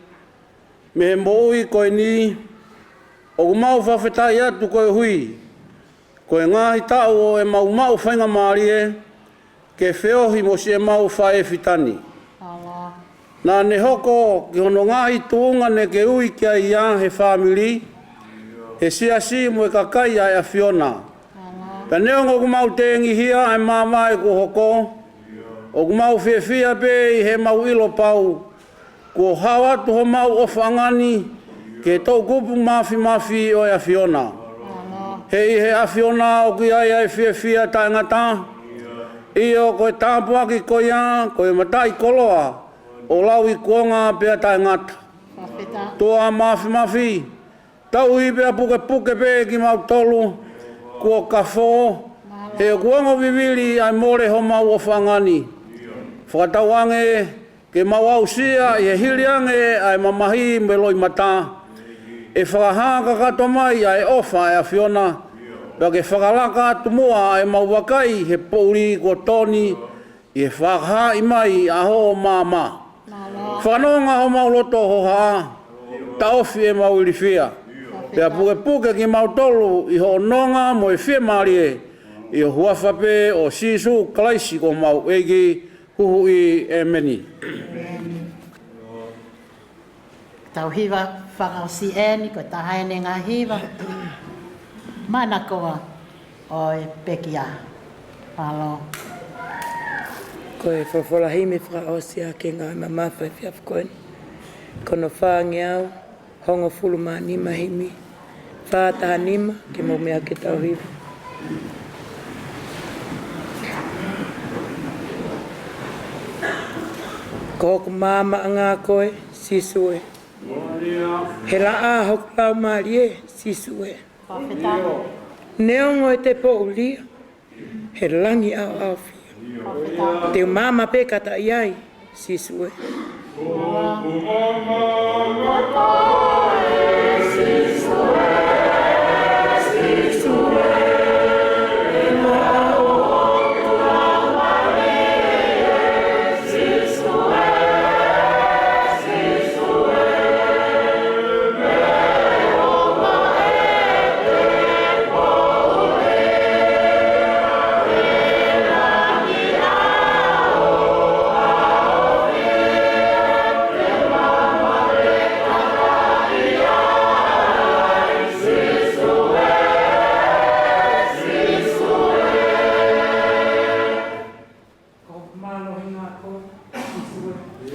mei he moʻui ko eni, ʻoku mau fakafetaʻi atu koeʻuhi ko e ngaahi taʻu ʻo ʻemau maʻu faingamālie ke feohi mo siʻemau faʻē fitani. Naʻa ne hoko ki hono ngaahi tuʻunga naʻe ui ki ai ia he fāmili, he siasi mo e kakai ʻa e ʻAfiona. Pea neongo ʻoku mau tengihia ʻa e māvae kuo hoko, ʻoku mau fiefia pē ʻi heʻemau ʻilo pau kuo hao atu homau ʻofaʻanga ni ki he toʻukupu māfimafi ʻo e ʻAfiona. He ʻi he ʻAfiona ʻoku ʻi ai ʻa e fiefia taʻengata. ʻIo, ko e tāpuaki ko ia, ko e mataʻikoloa ʻo lauikuonga pea taʻengata. ʻOtua māfimafi, tauhi pea pukepuke pē kimautolu kuo kafo, he ʻoku ongo vivili ʻa e mole homau ʻofaʻanga ni. Fakatauange ke mau aʻusia ʻi he hili ange ʻa e mamahi mo e loʻimata, ʻe fakahā kakato mai ʻa e ʻofa ʻa e ʻAfiona, pea ke fakalaka atu muʻa ʻa ʻemau vakai he poʻuli kuo tō ni, ʻi he fakahaaʻi mai ʻa hoʻo maama. Fakanonga homau loto hohaʻa, taʻofi ʻemau ilifia, pea pukepuke kimautolu ʻi hoʻo nonga mo e fiemālie, ʻi ho huafa pē ʻo Sīsū Kalaisi ko homau ʻEiki, huhuʻi, ʻēmeni. Tau hiva fakaʻosi eni, ko e taha eni e ngaahi hiva. Manakoa ʻo e pekia. Mālō. Ko e folofola himi fakaʻosi ʻa e ngaahi mamafa ʻi he efiafi ko eni, ko hono fāngeau hongofulu mā nima, himi fā taha nima, ke mou meʻa ke tau hiva. Ko hoku maamaʻanga koe, Sīsū ē. He laʻā hoku laumālie, Sīsū ē. Neongo ʻete poʻulia he langi ʻaoʻaofia, te u maama pē kātaki ai, Sīsū ē. Ko hoku mālohinga koe, Sīsū ē.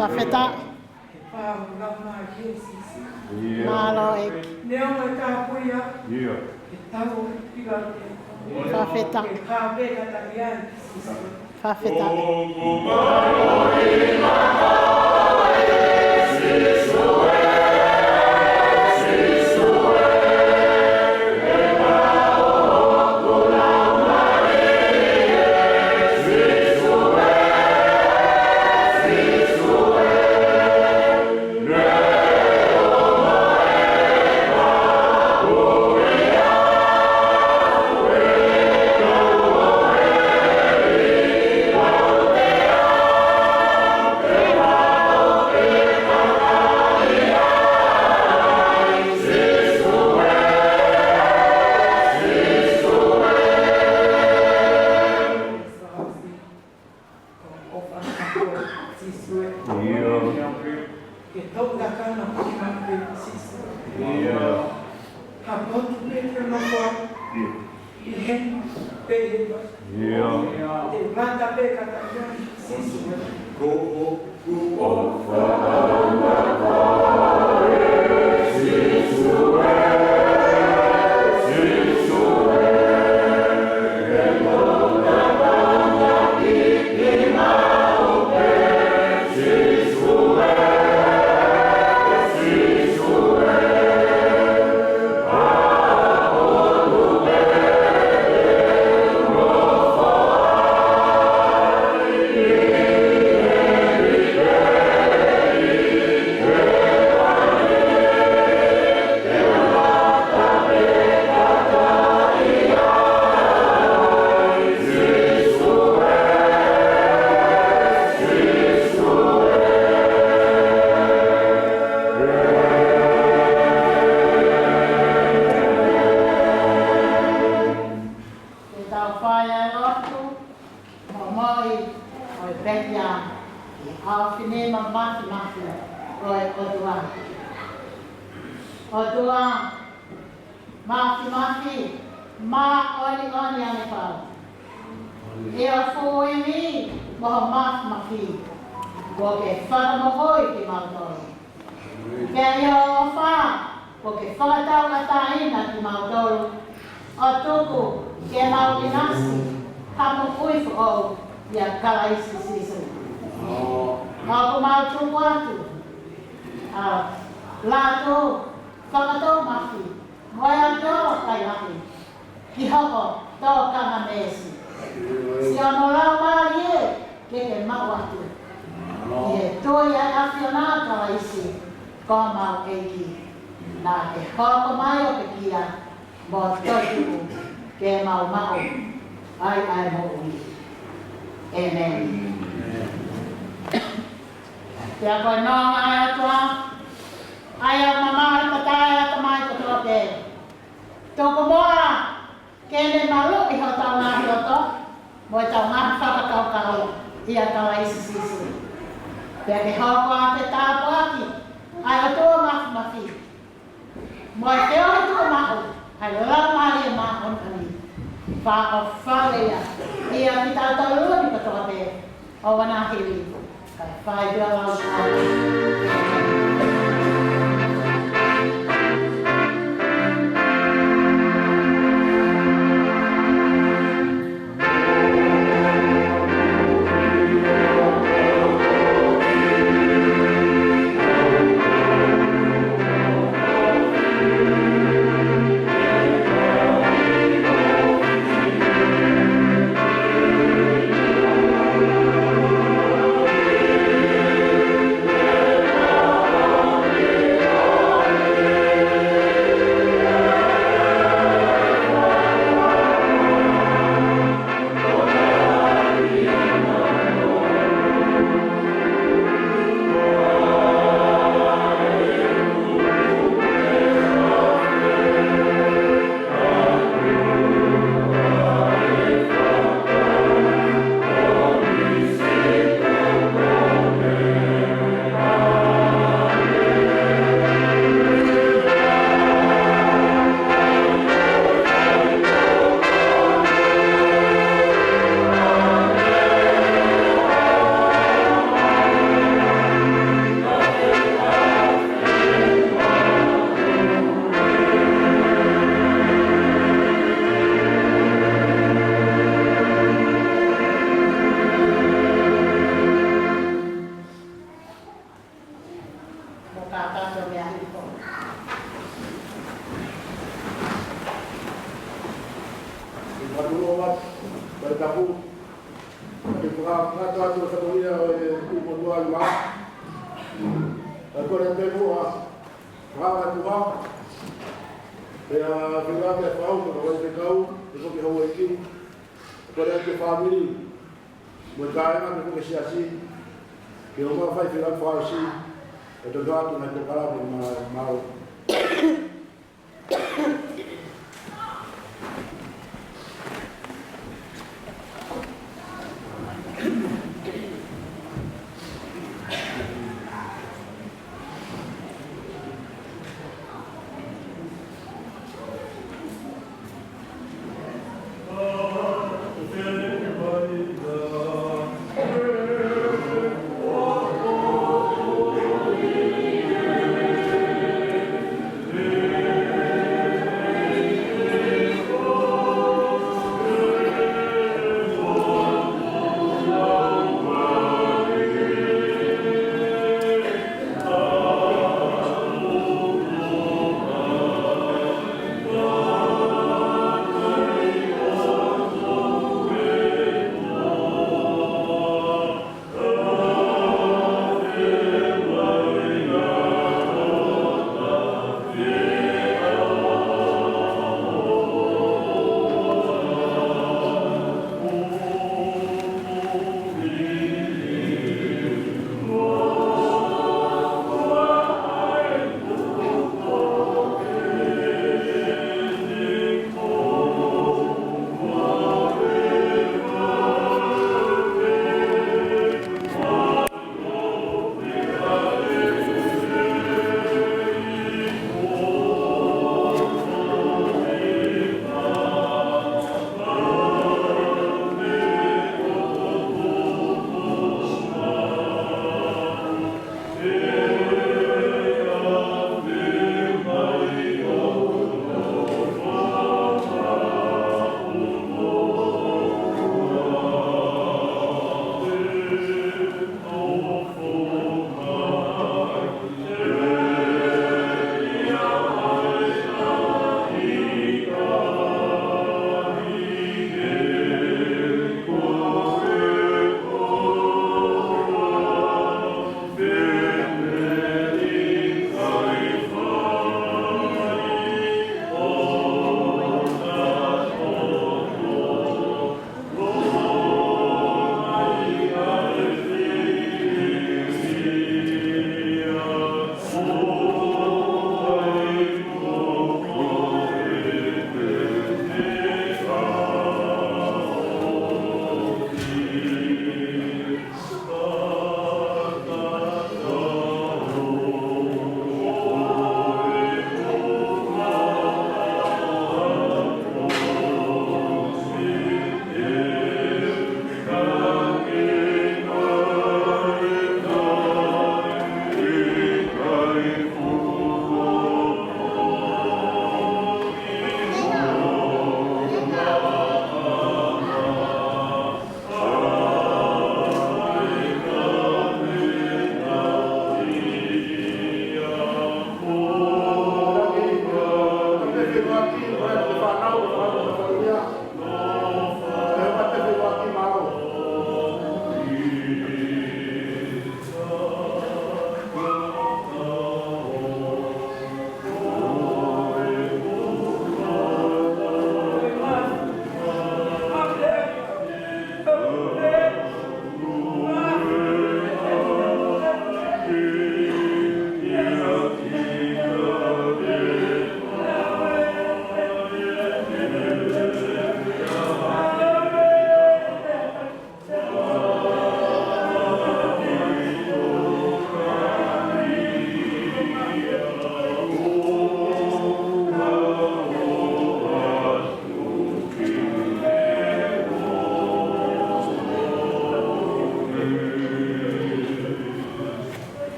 Fakafetaʻi. He pā hoku laumālie, Sīsū. Mālō ʻEiki. Neongo e kāpui au, he tau ʻo e pila ē. Fakafetaʻi. He pā pē kātaki ai, Sīsū. Fakafetaʻi. Ke tau lakanga puna pē, Sīsū. Ha potu pē ke nofo ai. ʻI heni pē he vai. Te u lata pē kātaki ai, Sīsū. Moʻui ʻo e pekia ʻi he ʻofefine mafimafi ʻo e ʻOtua. ʻOtua mafimafi, māʻoniʻoni ange pau. ʻI ho fuʻu ivi mo ho mafimafi, kuo ke fakamoʻui kimautolu. Pea ʻi ho ʻofa, kuo ke fakatauʻatāina kimautolu, ʻo tuku ke mau ʻinasi ha moʻui foʻou ʻia Kalaisi Sīsū. ʻOku mau tuku atu ʻa e lotu fakatou mafi mo e ʻAlo kai lahi ki hoʻo tokanga meesi. Siʻono Laumālie ke ke maʻu atu. ʻI he tui ʻa e ʻAfiona Kalaisi ko homau ʻEiki, naʻa ke hoko mai ʻo pekia mo toetuʻu ke mau maʻu ai ʻa e moʻui. ʻĒmeni. Pea ko e nonga ʻa e ʻOtua, ʻa ia ʻoku mamaʻo ʻi he mata ʻa e ʻatamai kotoa pē, tuku muʻa ke ne maluʻi hotau ngaahi loto mo ʻetau ngaahi fakakaukau ʻia Kalaisi Sīsū. Pea ke hoko ʻa e tāpuaki ʻa e ʻOtua mafimafi mo e feohi tuʻumaʻu ʻa e Laumālie Māʻoniʻoni, fakaʻofa ia ʻia kitautolu ni kotoa pē, ʻo ʻoua naʻa hili, kae fai pē ʻa e lau. Mo ka ka to mea i ko. Matuloa, Baritapu. Ake puha, ngā tātou sa moia o e i motua i mā. Ka kore te mua, ngā ngā tuha. Pea whila ke whau, ka wai te kau, te koki hau e ki. Ka kore te whāmiri, mo e kāinga, te koki siasi. Ke o mā whai whila whāsi, e to dua tu na to kala mo mā, mā o.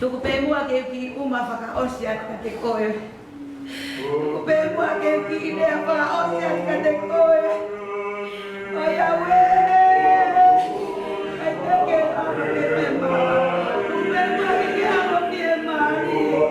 Tuku pē muʻa ke u kiʻi uma fakaʻosi atu kiate koe. Tuku pē muʻa ke u kiʻi lea fakaʻosi atu kiate koe. ʻOiauē. ʻAi pē ke ʻalu pē pē mā. Tuku pē muʻa ke ke ʻalu pē mā. ʻOiauē.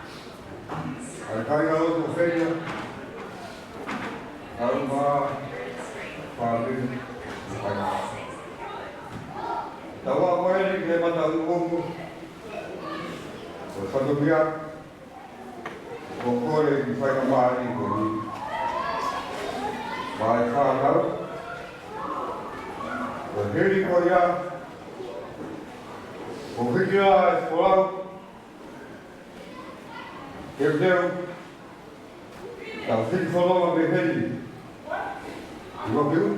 ʻA e kāinga lotu ʻofeina, kae ʻumaʻā e fāmili, kae ʻumaʻā. Tau ʻalu mai ki he matauʻi ongo ʻo e fatongia, ʻo kole ki he faingamālie ko eni. Maʻa e fānau, ʻo hili ko ia, ʻo hiki ʻa e folau, teuteu, tau hiki folau mei heni. ʻI loki u.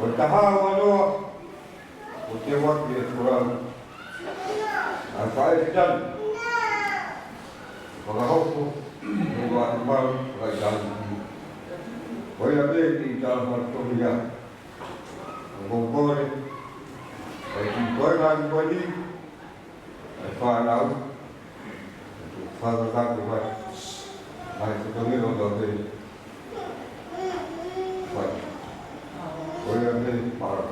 ʻO taha ua noa, ʻo teu ʻaki e folau. ʻA e faʻē fitani. Fakahoko, ʻe ua atu mau, fakaitau. ʻO ia pē ki tala fakatohia. ʻOku ou kole, ʻe ki koe ngaahi kuani, ʻe fānau, fakakakato mai, mai fatongia ʻo tau te. Ko ia mei Paro.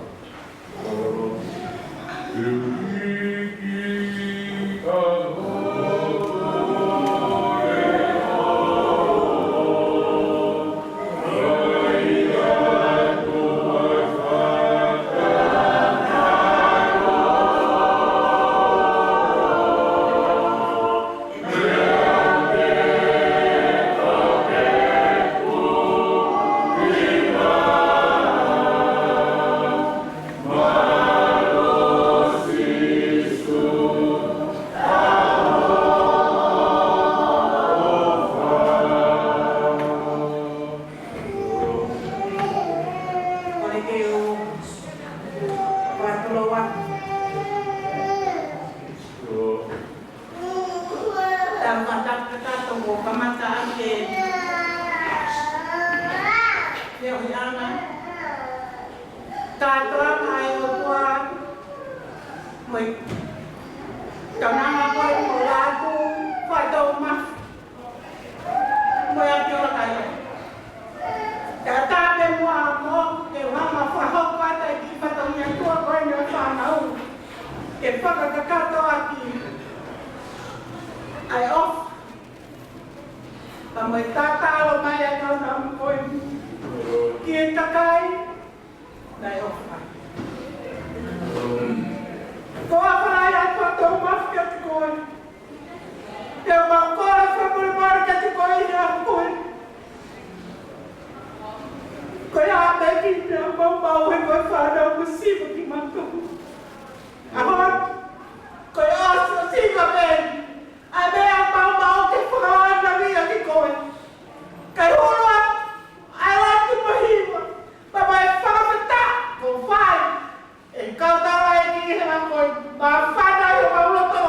Tau ka tapu kitautolu ʻo kamata ʻaki e feohiʻanga. Kātoanga ʻa e ʻOtua mo e Tamai ko e Laumālie Māfimafi mo e ʻApi ʻo Lakai. Ka tape mua mo ke hanga fakahoko atu e kiʻi fatongia ʻa e ʻOtua ko eni ʻo e fānau. Ke fakakakato ʻaki ʻa e ʻofa. Pea mo e tatalo mai ʻa e kau namu ko eni ki he kakai naʻe ʻofa. Ko e ʻofa lahi ʻa e ʻOtua Māfimafi kiate koe. Pea mau kole fakamolemole kiate koe ʻi he ʻaho ko eni. Ko ia pē kiʻi meʻa maumau he ko e fānau masiva kimautolu. ʻAho ni, ko e ʻosi ʻo e siva pē eni. ʻA e meʻa maumau ke fakalāngilangiʻi ʻaki koe. Kae holo atu ʻa e latu mo e hiva, pea mo e fakafetaʻi kuo fai ʻe he kau taulaʻeiki ʻi he ʻaho ko eni. Māfana ʻi homau loto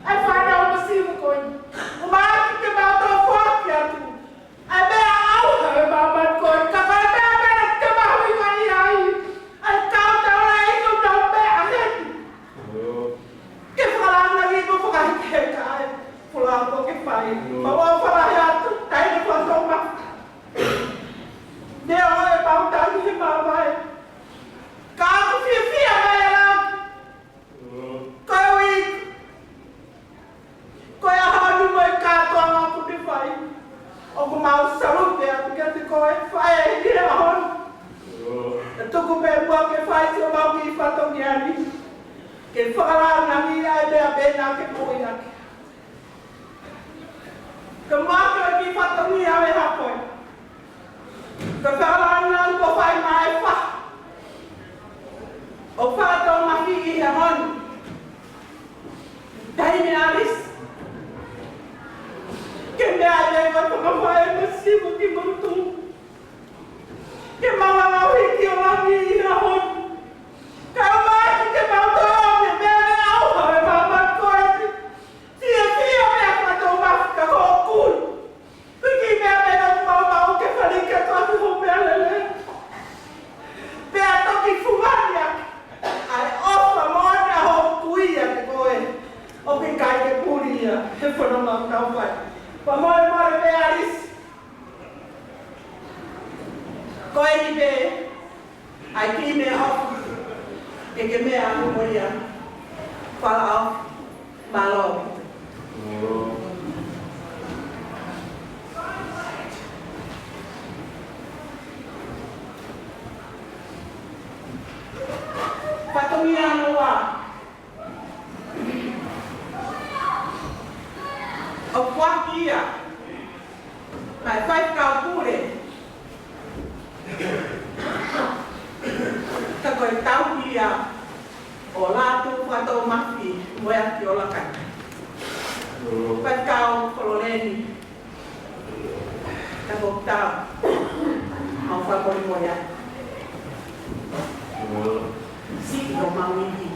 ʻa e fānau masiva ko eni. ʻOmai ke mau toe foaki atu ʻa e meʻa ʻauha ʻo e māmani ko eni, ka ko e meʻa pē naʻa ke mahuʻingaʻia ai ʻa e kau taulaʻeiki ʻoku nau meʻa heni. Ke fakalāngilangiʻi mo fakahekeheka ʻa e folau kuo ke fai. Pea ʻoku ou fakahā atu, taʻahine Faʻu Taumafa, neongo ʻemau tangi he mamae, ka ʻoku fiefia mai ʻa e langi. Ko e uike, ko e ʻaho ni mo e kātoanga ʻoku ne fai, ʻoku mau salute atu kiate koe, faʻē, ʻi he ʻaho ni. Kae tuku pē muʻa ke fai siʻomau kiʻi fatongia ni, ke fakalāngilangiʻi ʻa e meʻa pē naʻa ke moʻui ʻaki. Ka mau kiʻi fatongia ʻo e ʻaho ko eni. Ka fakalāngilangiʻi kuo fai mai ʻe he Faʻu ʻo Faʻu Taumafa ʻi he ʻaho ni, Taʻahine ʻAlisi. Ke meʻa ai ʻa e kau faʻē masiva kimautolu. Ke mau ʻalu hiki ʻo langi ʻi he ʻaho ni. Kae ʻumaʻā ke mau tō ʻi he meʻa ʻauha ʻo e māmani ko eni. Fiefia meʻa Faʻu Taumafa ka ko e kui. Ko e kiʻi meʻa pē naʻa mau maʻu ke fai ke toki hou meʻa lelei. Pea toki fungani ʻaki ʻa e ʻofa moʻoni ʻa hoku kui ʻiate koe. ʻOku ʻikai ke puli ia he fononga ʻoku tau fai. Pea molemole pē ʻAlisi. Ko eni pē ʻa e kiʻi meʻaʻofa ke ke meʻa ʻaki mo ia. Fala ʻofa. Mālō. Fatongia hono ua. ʻOku foaki ia maʻa e Faifekau Pule, ka ko e tauhi ia ʻo Lātūfuatoumafi mo e ʻApi ʻo Lakai. Faifekau Kololeni, ka ko e tau mau fakamolemole ai. Siʻi homau ivi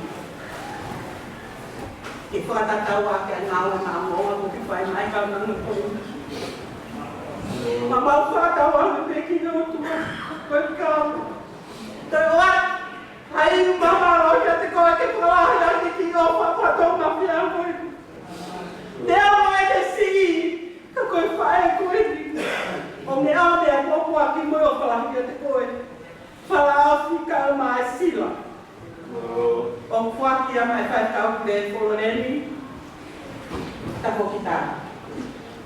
ke fakatatau ʻaki ʻa e ngāue maʻongoʻonga kuo ke fai mai ka nanga ko. Ka mau fakatauange pē ki he ʻOtua, ko e kau. Te ua, hai mālō kiate koe ke fakalahi ʻaki e kiʻi ʻofa Faʻu Taumafa ʻa koe. Neongo ʻene siʻi, ka ko e faʻē ko eni. ʻOku ne ʻomi ʻa e pōpoaki mo e ʻofa lahi kiate koe. Tafokitā.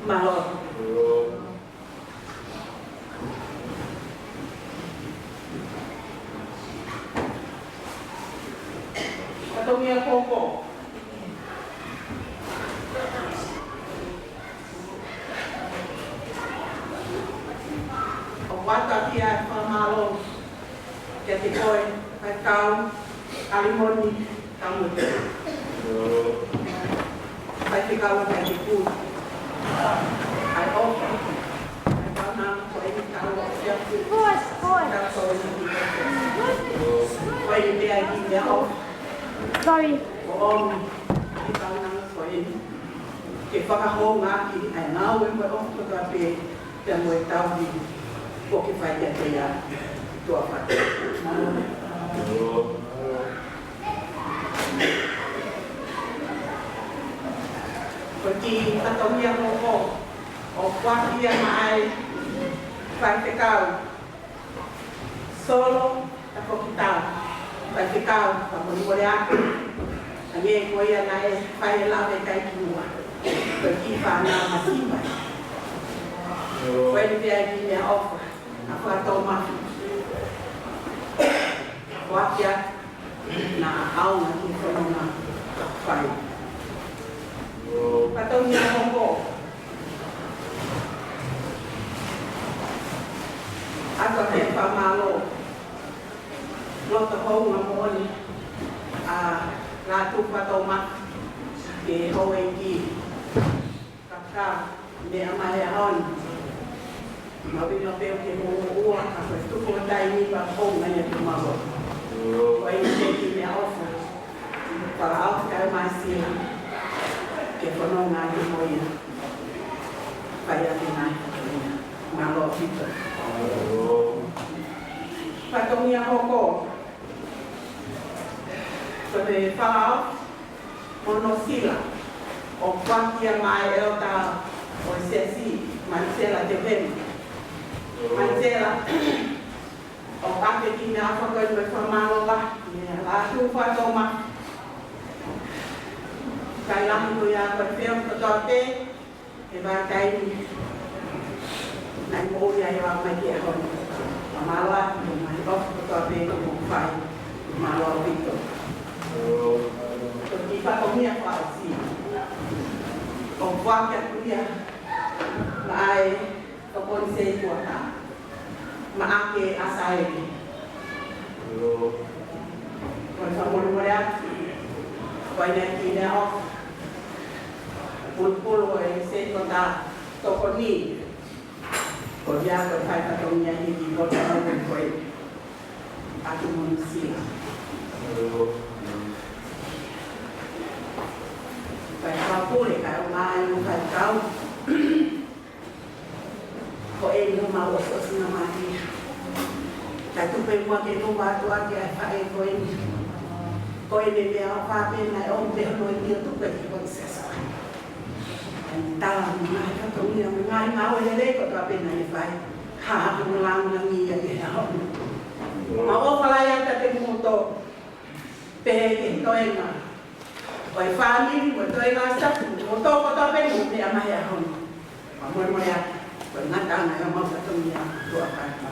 Mālō. Fatongia Hoko. ʻOku ʻoatu ʻa e fakamālō kiate koe, Faifekau ʻAlimoni Tamuetu. Faifekau Tamuetu. ʻA e ʻofa, ʻa e kaunanga ko eni tau ʻofa atu. Ko eni pē ʻa e kiʻi meʻaʻofa. Sorry. ʻOku ʻomi ʻa e kaunanga ko eni ke fakahoungaʻaki ʻa e ngāue mo e ʻofa kotoa pē pea mo e tauhi kuo ke fai kiate ia, Tuʻa Fatu. Ko e kiʻi fatongia hoko, ʻoku ʻoatu ia maʻa e Faifekau Solo Tafokitā, Faifekau, fakamolemole atu. Hangē ko ia naʻe fai e lave kai ki muʻa. Ko e kiʻi fānau masiva. Ko eni pē ʻa e kiʻi meʻaʻofa, ʻa Fakatoumafi. ʻOku ʻoatu ia naʻa ʻaonga ki he fononga fai. Fatongia Hoko. ʻOatu ʻa e fakamālō loto hounga moʻoni ʻa Lātū Fakatoumafi ki he houʻeiki. Kae meʻa mai he ʻaho ni. Mahuʻinga pē ʻoku ke moʻua, ka ko e tuku ʻo e taimi pea ʻoku ngali ʻa e mālō. Ko eni pē kiʻi meʻaʻofa. Fakaʻofa kae ʻumaʻā e sila. Ke fononga atu mo ia. Fai atu nai. Mālō ʻaupito. Fatongia Hoko. Ko e fakaʻofa mo hono sila, ʻoku ʻoatu ia maʻa e ʻelder ʻo e siasi, Manisela Teveni. Manisela, ʻoku ʻoatu e kiʻi meʻaʻofa ko eni mo e fakamālō lahi, meia Lātū Fakatoumafi. Kae lahi ko ia ko e feohi kotoa pē, he vakai ni, naʻe moʻui ai ʻo aʻu mai ki he ʻaho ni. Fakamālō atu, mo e ʻofa kotoa pē kuo mou fai. Mālō ʻaupito. Ko e kiʻi fatongia fakaʻosi, ʻoku ʻoatu ia maʻa e tokoni seikuata, Maʻake ʻAsaele. Ko e fakamolemole atu, ko eni ʻa e kiʻi meʻaʻofa. Pulupulu ʻo e seikuata tokoni. Ko ia ko e fai fatongia hiki ko e tau ko e atu mo e sila. Fai fakapule kae ʻumaʻā e faifekau. Ko eni ʻoku mau ʻosi ʻosi na mati. Kae tuku pē muʻa ke tuku atu ʻaki ʻa e faʻē ko eni. Ko eni meʻaʻofa pē naʻe ʻomi pē hono ʻEiki ʻo tuku ʻi he Koniseso. ʻA e tala mo e ngaahi fatongia mo e ngaahi ngāue lelei kotoa pē naʻe fai. Haʻu mo langilangiʻia ʻi he ʻaho ni. Mau ʻofa lahi atu kiate kimoutolu. Pehē ki he toenga ʻo e fāmili, mo e toenga ʻo e siasi, mo e toko taha pē mo e meʻa mai he ʻaho ni. Fakamolemole atu, ko e ngataʻanga ia ʻemau fatongia, Tuʻa Fatu.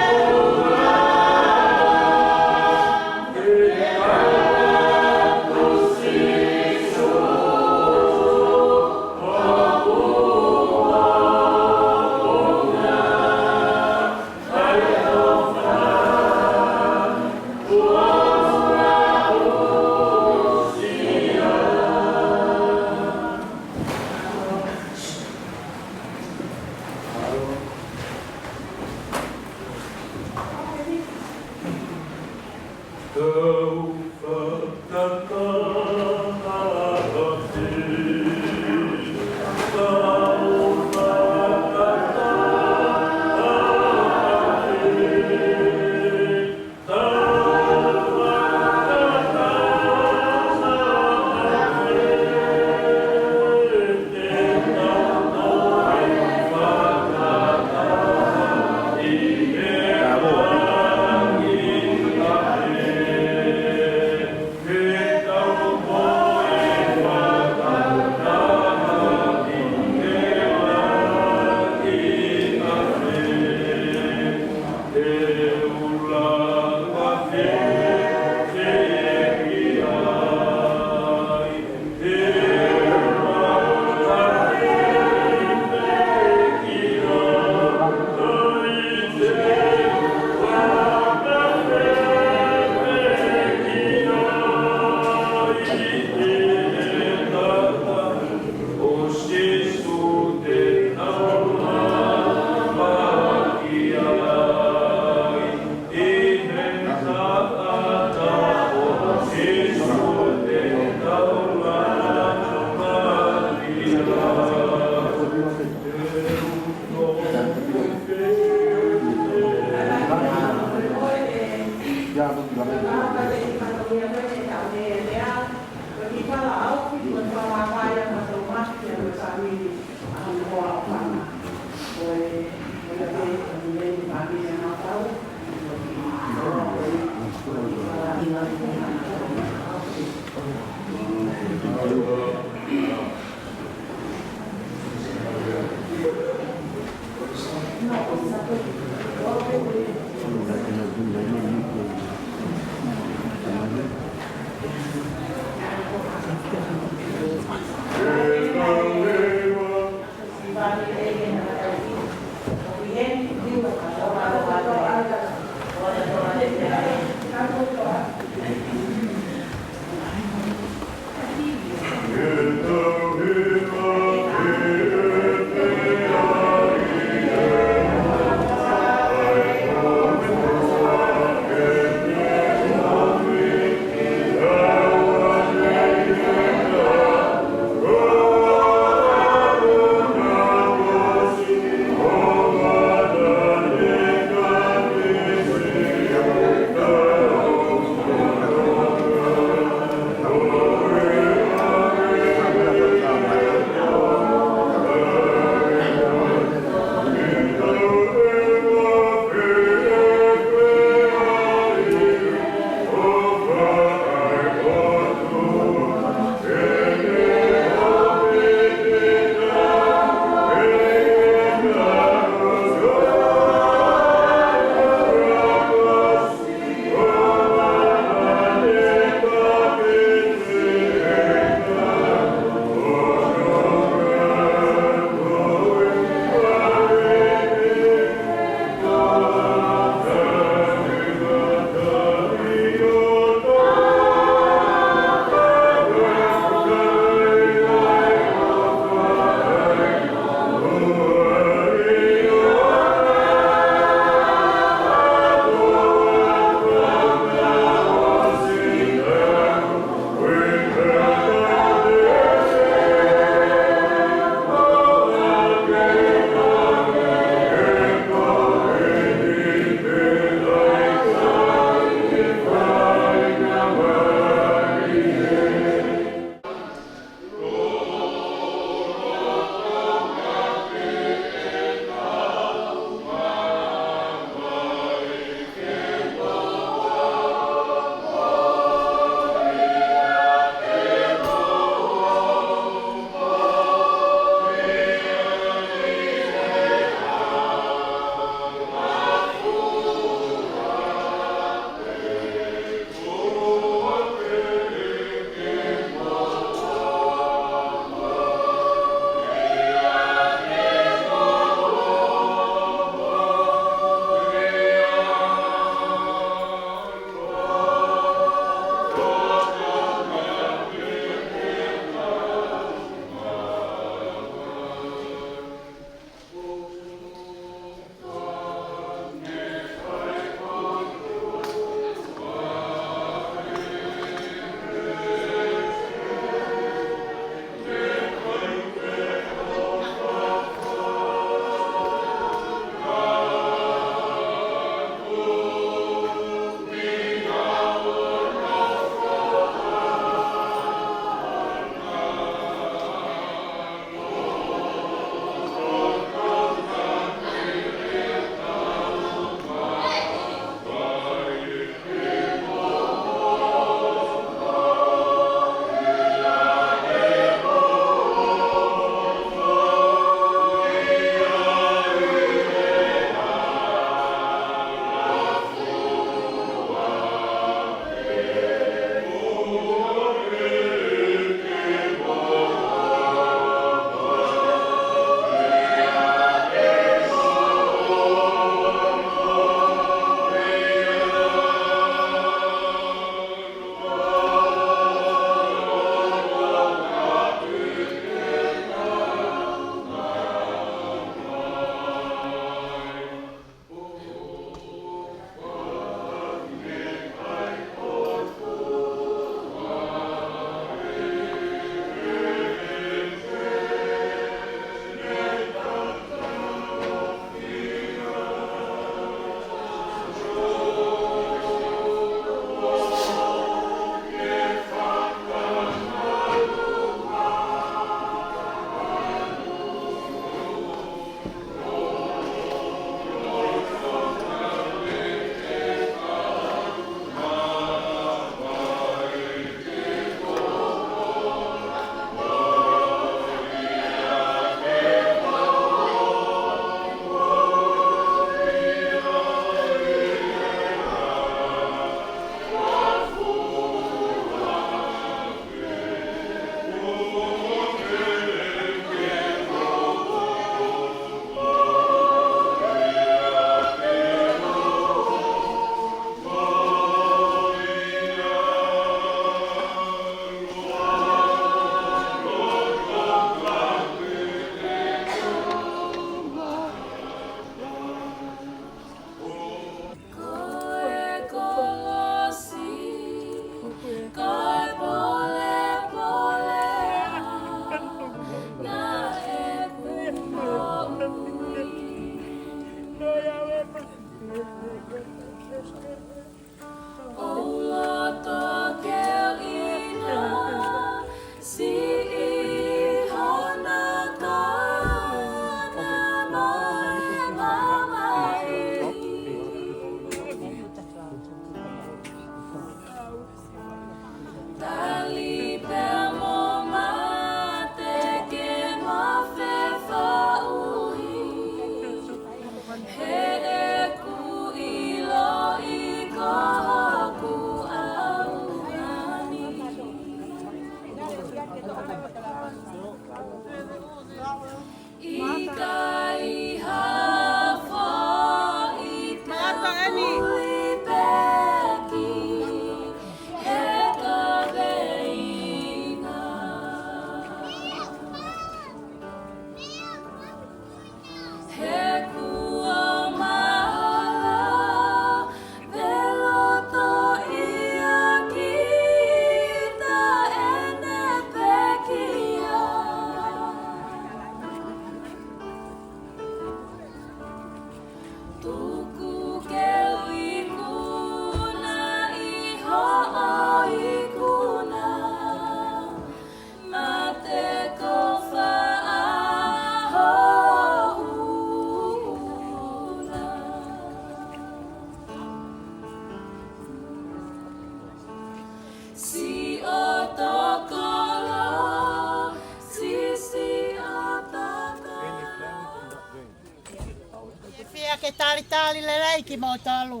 ke talitali lelei kimoutolu.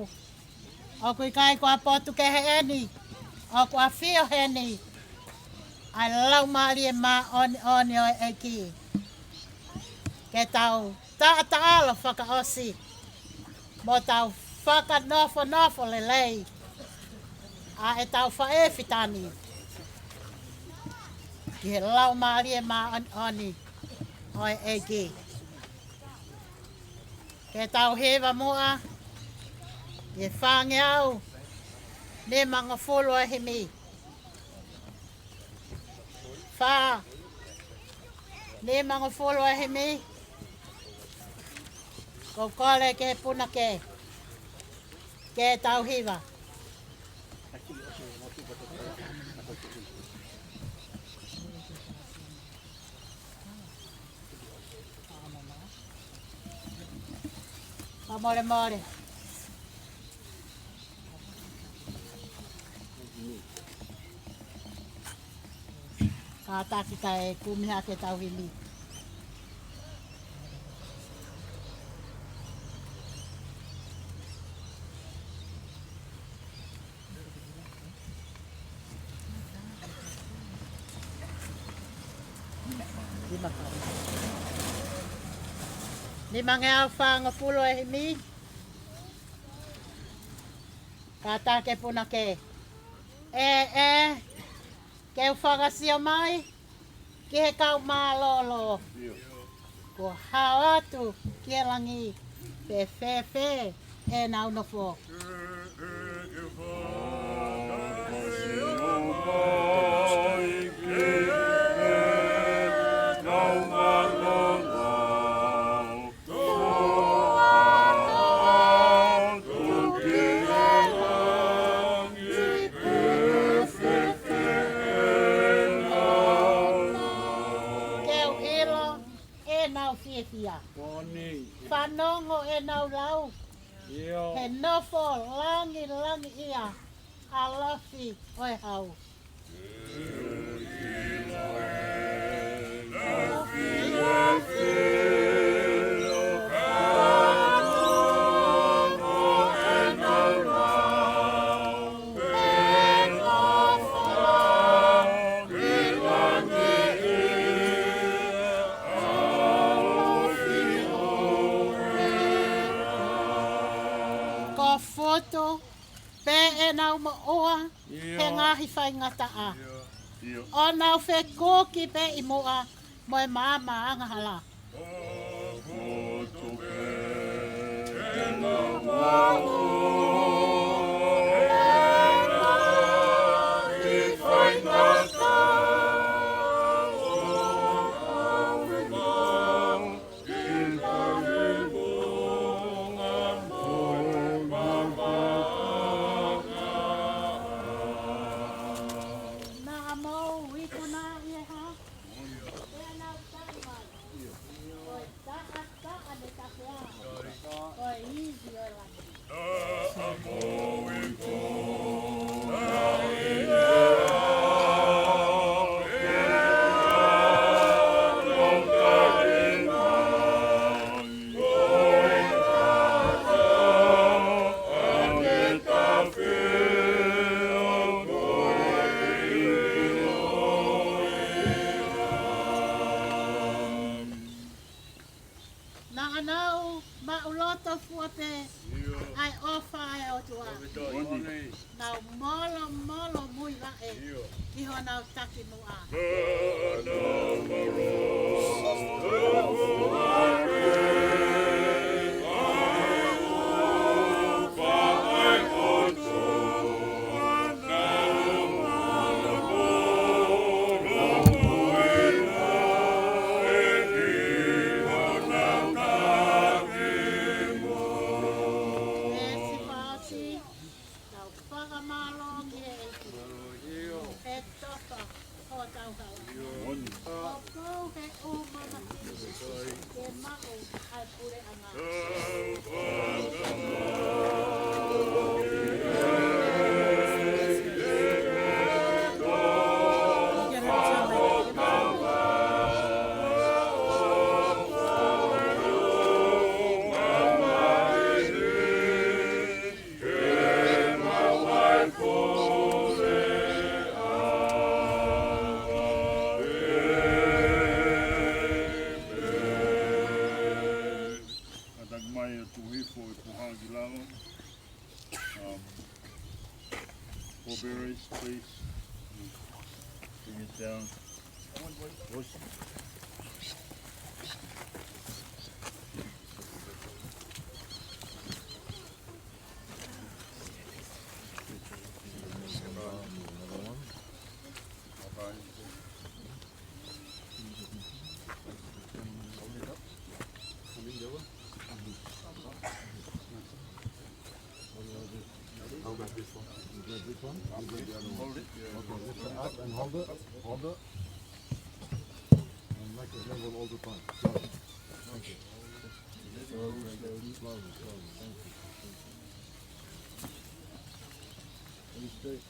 ʻOku ʻikai ko ha potu kehe eni, ʻoku ʻafio heni ʻa e Laumālie Māʻoniʻoni ʻo e ʻEiki. Ke tau taʻataʻalo fakaʻosi, mo tau fakanofonofo lelei ʻa ʻetau faʻē fitani ki he Laumālie Māʻoniʻoni ʻo e ʻEiki. Ke tau hiva muʻa ʻi he fāngeau nimangofulu ʻo e himi. Fā, nimangofulu ʻo e himi. Ko e kole ki he punake ke tau hiva. Fakamolemole. Kātaki kae kumi hake ʻetau himi. Nimangeau fāngofulu ʻo e himi. Kātaki e punake. ʻE, ʻe, ke u fakasio mai ki he kau mālōlō. Kuo hao atu ki he langi, pea fēfē ʻenau nofo. Ke u ʻilo ʻenau fiefia. Moʻoni. Fanongo ʻenau lau. ʻIo. He nofo langilangiʻia ʻalofi ʻo e hau. Ko e fotu pē ʻenau moʻua, ʻio, he ngaahi faingataʻa. ʻIo. ʻIo. ʻO nau fekuki pē ʻi muʻa mo e maama angahala. Naʻa mou ikuna ʻi he hā? Pea nau tali mai. Ko e taʻataʻa ne takeʻa. Ko e ivi ʻo e langi. Naʻa nau maʻuloto fua pē ʻa e ʻofa ʻa e ʻOtua. Nau molomolo muivaʻe ki honau takimuʻa. Tau fakamālō ki he ʻEiki. He toto hotau hala. ʻOku ʻi he ʻū mama ke maʻu ʻa e puleʻanga. Hold up this one. You grab this one. You grab the other one. Hold it. Okay, lift it up and hold it. Hold it. And make it level all the time. Slowly. Thank you. Slowly, slowly, slowly. Thank you. Thank you. Stay straight.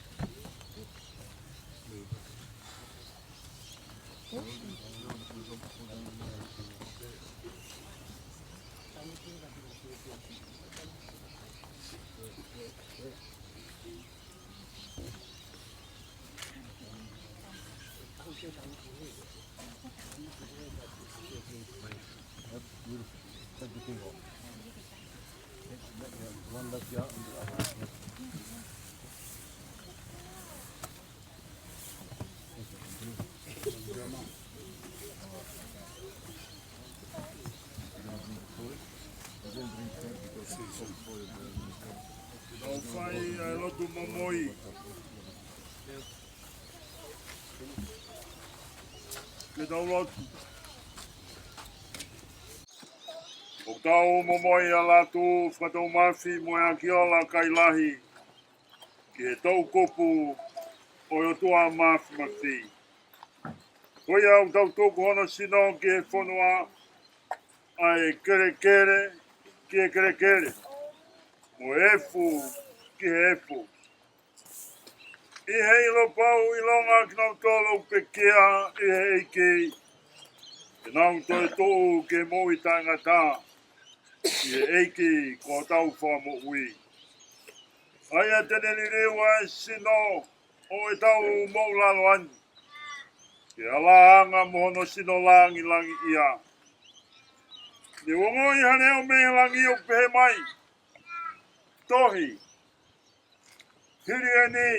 That's beautiful. Take the thing off. Yeah, one leg out and the other one. Tau fai ʻa e lotu momoi. Ke tau lotu. ʻOku tau momoi ʻa e lotu fakatou mafi mo e ʻakiola kai lahi ki he toʻukupu ʻo e ʻOtua Mafimafi. Ko ia ʻoku tau tuku hono sino ki he fonua, ʻa e kelekele ki he kelekele, mo e efu ki he efu. ʻI he ʻilo pau ʻilonga kinautolu ʻoku pekia ʻi he ʻEiki, ke nau toetuʻu ki he moʻui taʻengata ʻi he ʻEiki ko hotau Fakamoʻui. ʻA ia te ne liliu ʻa e sino ʻo ʻetau moʻulaloa ni ki he ʻalāanga mo hono sino langilangiʻia. Ne u ongoʻi ha leʻo mei he langi ʻoku pehē mai, tohi, hili eni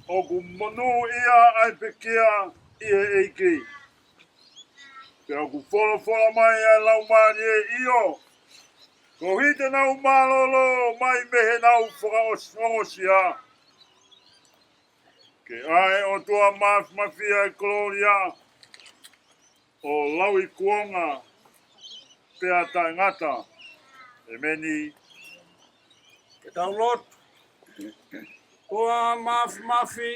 ʻoku monūʻia ʻa e pekia ʻi he ʻEiki. Pea ʻoku folofola mai ʻa e Laumālie, ʻio, koeʻuhi te nau mālōlō mai mei heʻenau fakaongosia. Ke ʻa e ʻOtua Mafimafi ʻa e kolōlia ʻo lauikuonga pea taʻengata. ʻEmeni. Ke tau lotu. ʻOtua Mafimafi,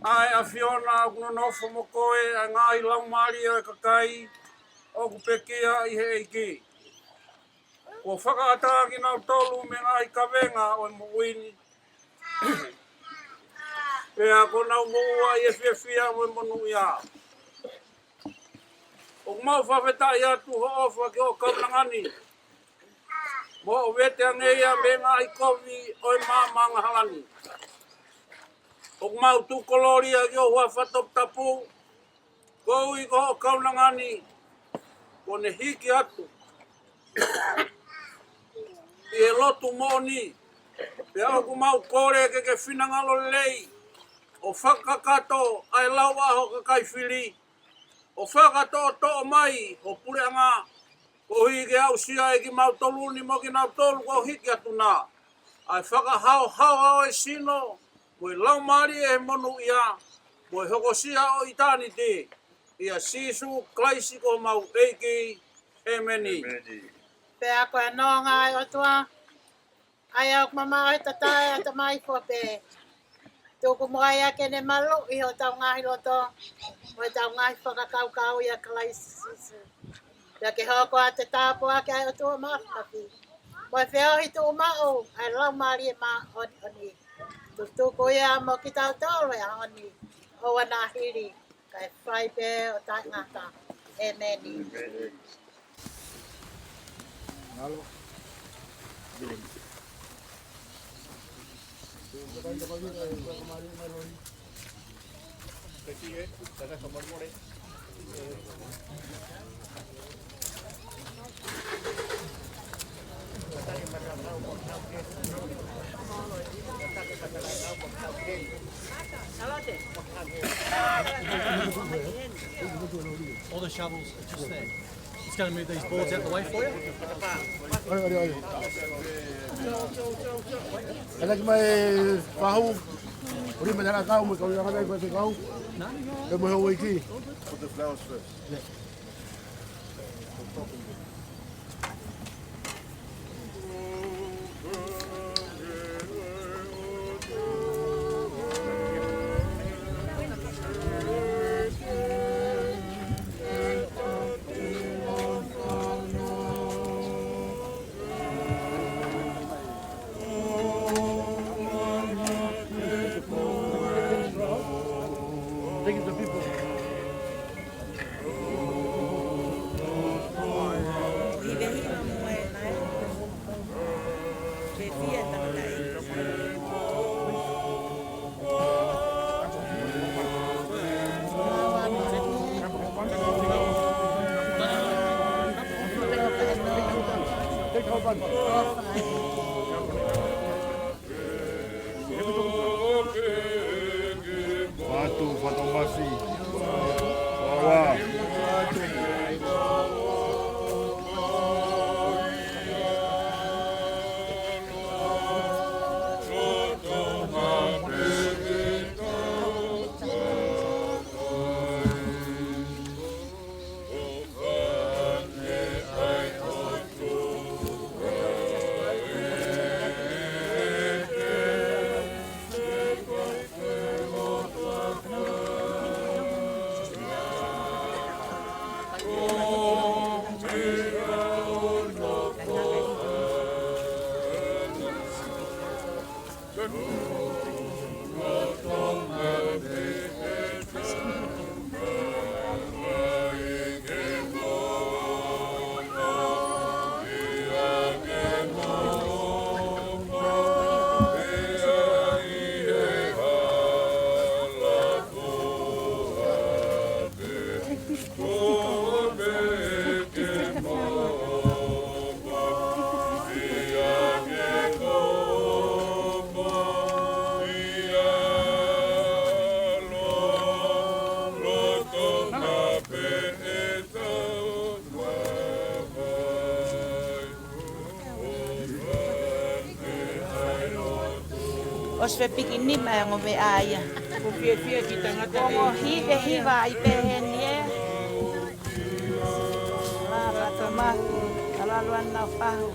ʻa e ʻAfiona ʻoku nonofo mo koe, ʻa e ngaahi laumālie ʻo e kakai ʻoku pekia ʻi he ʻEiki. Kuo fakaʻatā kinautolu mei he ngaahi kavenga ʻo e moʻui ni, pea kuo nau moʻua ʻi he fiefia mo e monūʻia. ʻOku mau fakafetaʻi atu ho ʻofa ki hoʻo kaunanga ni, mo hoʻo veteangeia mei he ngaahi kovi ʻo e maama angahala ni. ʻOku mau tuku kolōlia ki ho huafa toputapu, koeʻuhi ko hoʻo kaunanga ni kuo ne hiki atu ʻi he lotu moʻoni. Pea ʻoku mau kole ke ke finangalo lelei ʻo fakakakato ʻa e lau ʻa ho kakai fili, ʻo fakatoʻotoʻo mai ho puleʻanga, koeʻuhi ke aʻusia ʻe kimautolu ni mo kinautolu kuo hiki atu na ʻa e fakahaohaoa ʻo e sino mo e laumālie ʻi he monūʻia mo e hokosia ʻo ʻitāniti, ʻia Sīsū Kalaisi ko homau ʻEiki. ʻEmeni. ʻEmeni. Pea ko e nonga ʻa e ʻOtua, ʻa ia ʻoku mamaʻo he tatae ʻa e Tamai Foʻou pē, tuku muʻa ia ke ne maluʻi hotau ngaahi loto mo ʻetau ngaahi fakakaukau ʻia Kalaisi Sīsū. Pea ke hoko ʻa e tāpuaki ʻa e ʻOtua Mafimafi mo e feohi tuʻumaʻu ʻa e Laumālie Māʻoniʻoni, tutuku ia mo kitautolu he ʻaho ni, ʻo ʻaneafi, kae fai pē ʻo taʻengata. ʻEmeni. All the shovels are just there. Just gonna move these boards out the way for you. ʻAle, ʻale, ʻale. ʻAnaki mai fahu. Uri me nana kau, mo kau nana kau, ko e kau. Pea mo e houʻeiki. Put the flowers first. Yeah. Fatu, Fatu Masi. Wawa. ʻOsi fepiki nima e ongo meʻa ia. Ko fiefia ki tangata ko e ongo hiva, hiva ʻi pehē ni ē. Lava tomaku, kalalu ana fahu.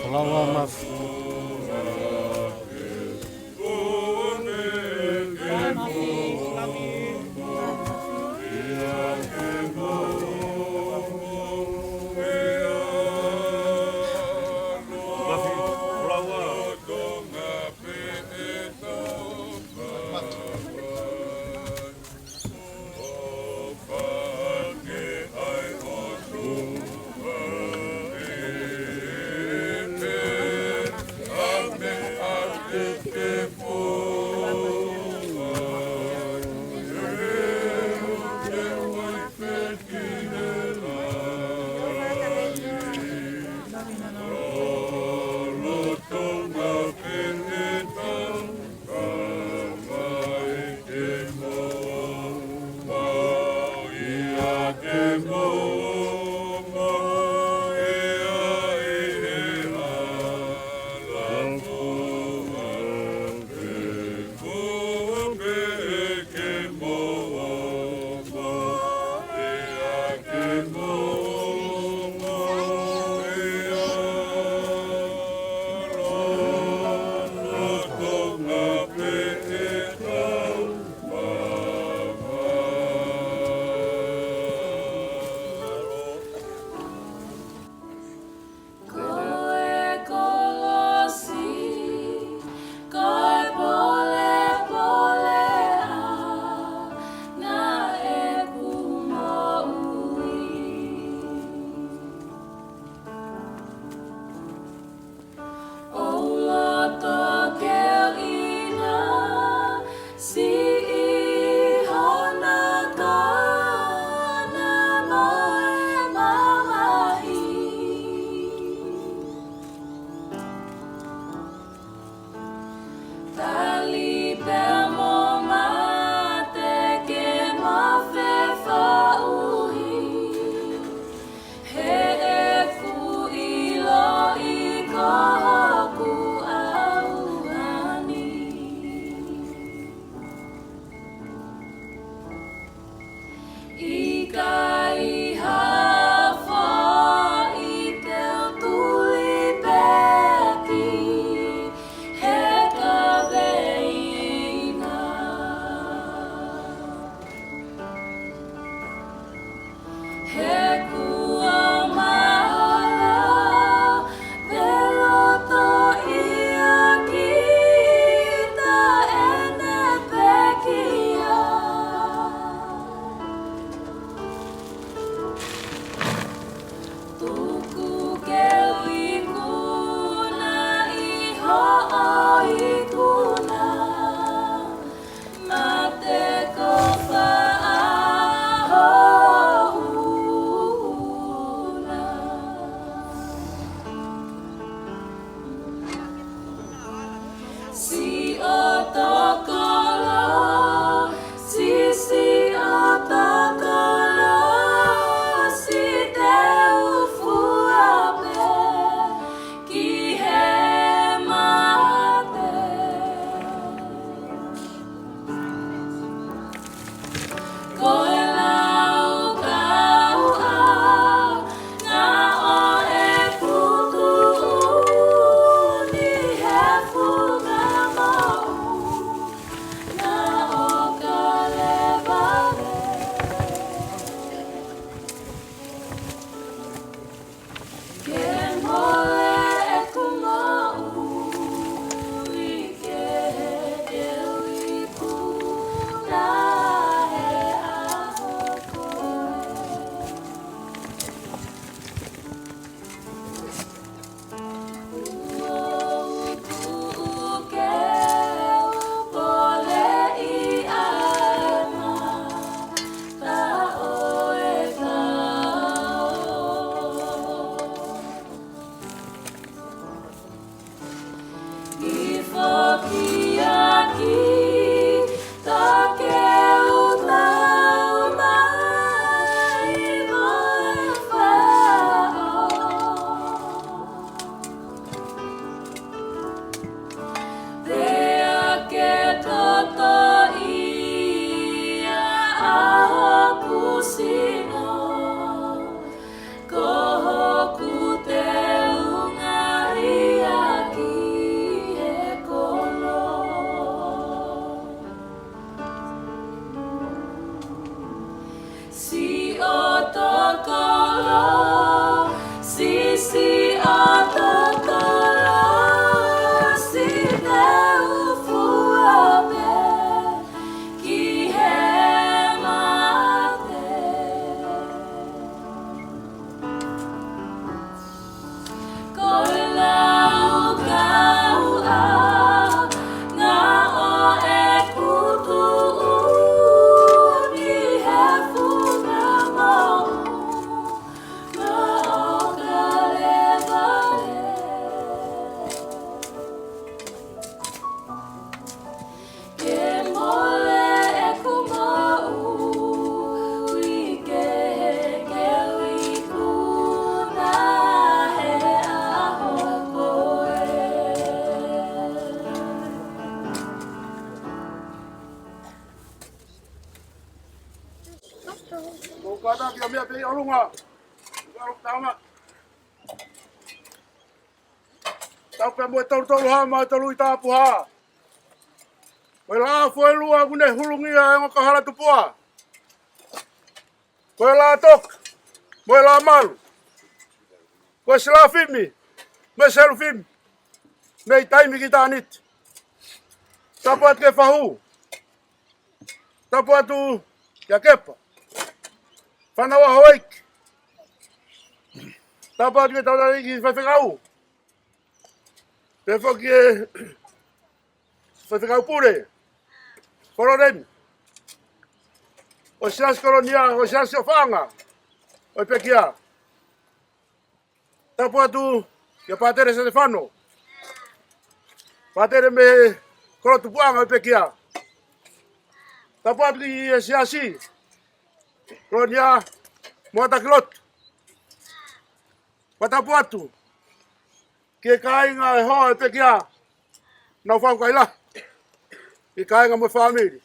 Falaoa mafi. Sino, ko hoku teunga ia ki he kolo. Siʻoto kolo, si siʻoto kolo, si teu fua pē ki he mate. Ko e laukau ʻa ngā ʻo e kutu ʻu ki he funga moʻunga ʻo Kalevale. Ke mole ʻeku moʻui ke ke ikuna he ʻaho ko ē. Ko kata kia mea pei ʻolunga. Kalo tama. Tau pē mo e tolu tolu hā, mo e tolu i tāpuhā. Ko e laʻā foʻi lua ʻoku ne hulungia e ongo kauhala tupuʻa. Ko e laʻā toka, mo e laʻā malu. Ko e selafimi, mo e selufimi. Mei taimi ki tāniti. Tapu atu ki he fahu. Tapu atu kia Kepa. Fānau ʻa houʻeiki. Tapu atu ki he tauʻatāina faifekau. Pea foki e faifekau pule. Koloneli. ʻO e Siasi Kolonia, ʻo e Siasi ʻOfaʻanga ʻo e pekia. Tapu atu kia Pātele Setefano. Pātele mei he kolo tupuʻanga ʻo e pekia. Tapu atu ki he Siasi Kolonia mo e taki lotu. Pea tapu atu ki he kāinga ʻo e hoa ʻo e pekia. Nau fau kaila. Ki he kāinga mo e fāmili.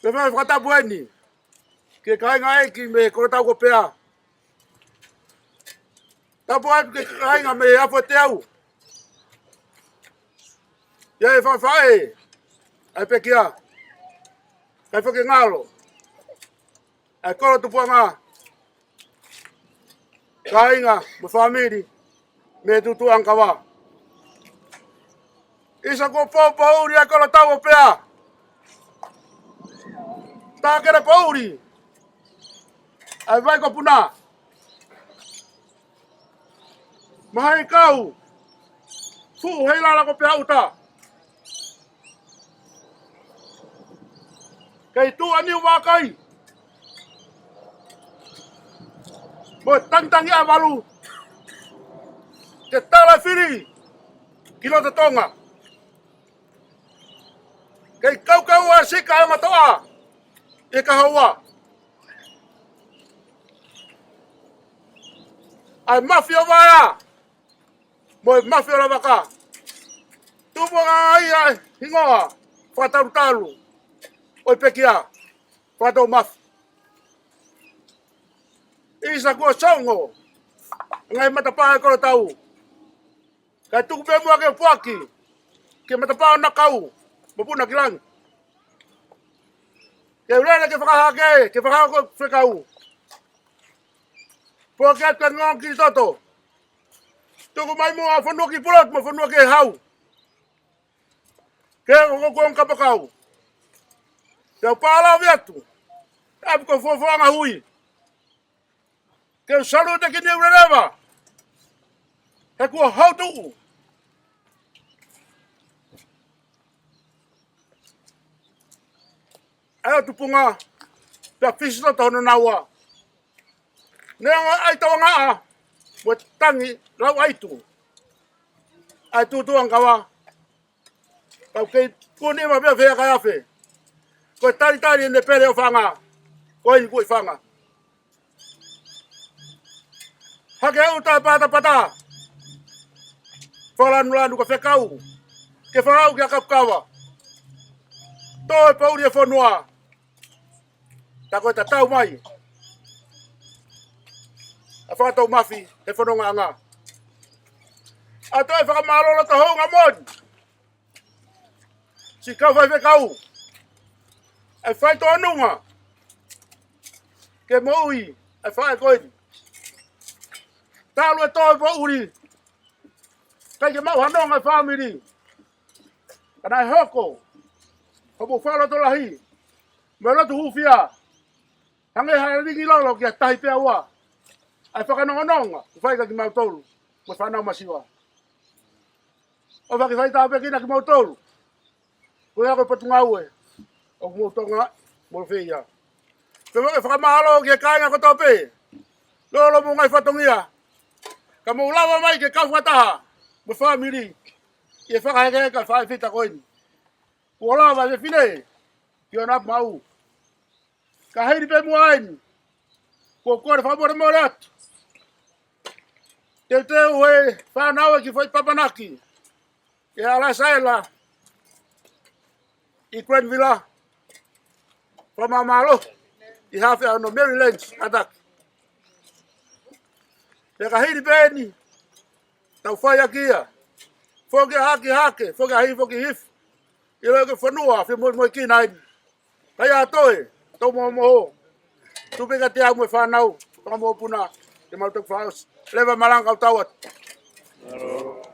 Pea fai fakatapu eni ki he kāinga ʻeiki mei he kolotau ko Pea. Tapu atu ki he kāinga mei he Afuateau. ʻI ai e faʻefaʻe ʻa e pekia. Kae fakangalo ʻa e kolo tupuʻanga, kāinga mo e fāmili mei he Tutuʻanga Kava. ʻIsa kuo poupou ʻuli ʻa e kolotau ʻo Pea. Takele poʻuli ʻa e vai ko Puna. Mahaikau, fuʻu heilala ko Pea ʻuta. Kei tuʻa niu vakai. Mo e tangitangi ʻa e valu. Ke tala fili ki loto Tonga. Kei kaukau ʻa e sika ʻa e matoʻa ʻi he kahaua. ʻA e mafi ʻo Vaea mo e mafi ʻo Lavaka. Tupuʻanga ia ʻa e hingoa fakatalutalu ʻo e pekia, fakatou mafi. ʻIsa kuo songo ngaahi matapā ʻa e kolotau. Kae tuku pē muʻa ke u puaki ki he matapā ʻo Nakau mo Punakilangi. Ke u lele ke fakahake, ke fakahako fekau. Puaki atu ke ngong ki toto. Tuku mai muʻa fonua ki Pulotu mo fonua ki Hau. Ke ko ko ko kapakau. Ke u pālavi atu. ʻApi ko Fofoʻanga Hui. Ke u salute ki Niu Leleva. He kuo hau tuʻu ʻa e tupuʻanga pea fisi loto hono naua. Neongo ʻa e ʻaitauangaʻa mo e tangi lau ʻaitu ʻa e Tutuʻanga Kava. Kau kei kuni ma pea fea kai afe. Ko e talitali ʻene pele ʻo Fanga. Ko eni kuo ʻi Fanga. Hake ʻuta patapata. Fakalanulanu ka fekau. Ke fakau ki a kapukava. Toe poʻuli e fonua. Tā ko e tatau mai ʻa Fakatoumafi he fonongaʻanga. ʻA e toe fakamālō loto houngaʻia moʻoni siʻi kau faifekau ʻe fai tōnunga ke moʻui ʻa e faʻē ko eni. Talu e tō e poʻuli, ʻikai ke maʻu ha nonga e fāmili. Ka naʻe hoko hoʻomou fakalotolahi mo e lotu hūfia, hangē ha lingilolo ki ha tahi pē ʻe ua ʻa e fakanonganonga kuo fai kia kimautolu mo e fānau masiva. ʻOfa ke fai tāpuekina kimoutolu. Ko ia ko e Potungāue ʻoku mou tokangaʻi mo feia. Pea mo e fakamālō ki he kāinga kotoa pē, lolotonga e fatongia, ka mou lava mai ke kau fakataha mo e fāmili ʻi he fakahekeheka ʻa e faʻē fita ko eni. Kuo lava e fefine ki ʻona maʻu. Ka hili pē muʻa eni, ʻoku ou kole fakamolemole atu. Teuteu e fānau ʻa e kiʻi foʻi papanaki ʻe ʻAlasaela ʻi Granville, fakamālō ʻi he ʻAfio ʻa Maryland ʻataki. Pea ka hili pē eni, tau fai ʻaki ia. Foki ʻa Hakihake, foki ʻa Hifokihifo, ʻilo ki he fonua fie momoʻi kina eni. Ka ʻi ai ha toe, tau momoho. Tuku pē kiate au mo e fānau, fakamoʻopuna, te mau toki fakaʻosi. Leva e malanga, kau tau atu.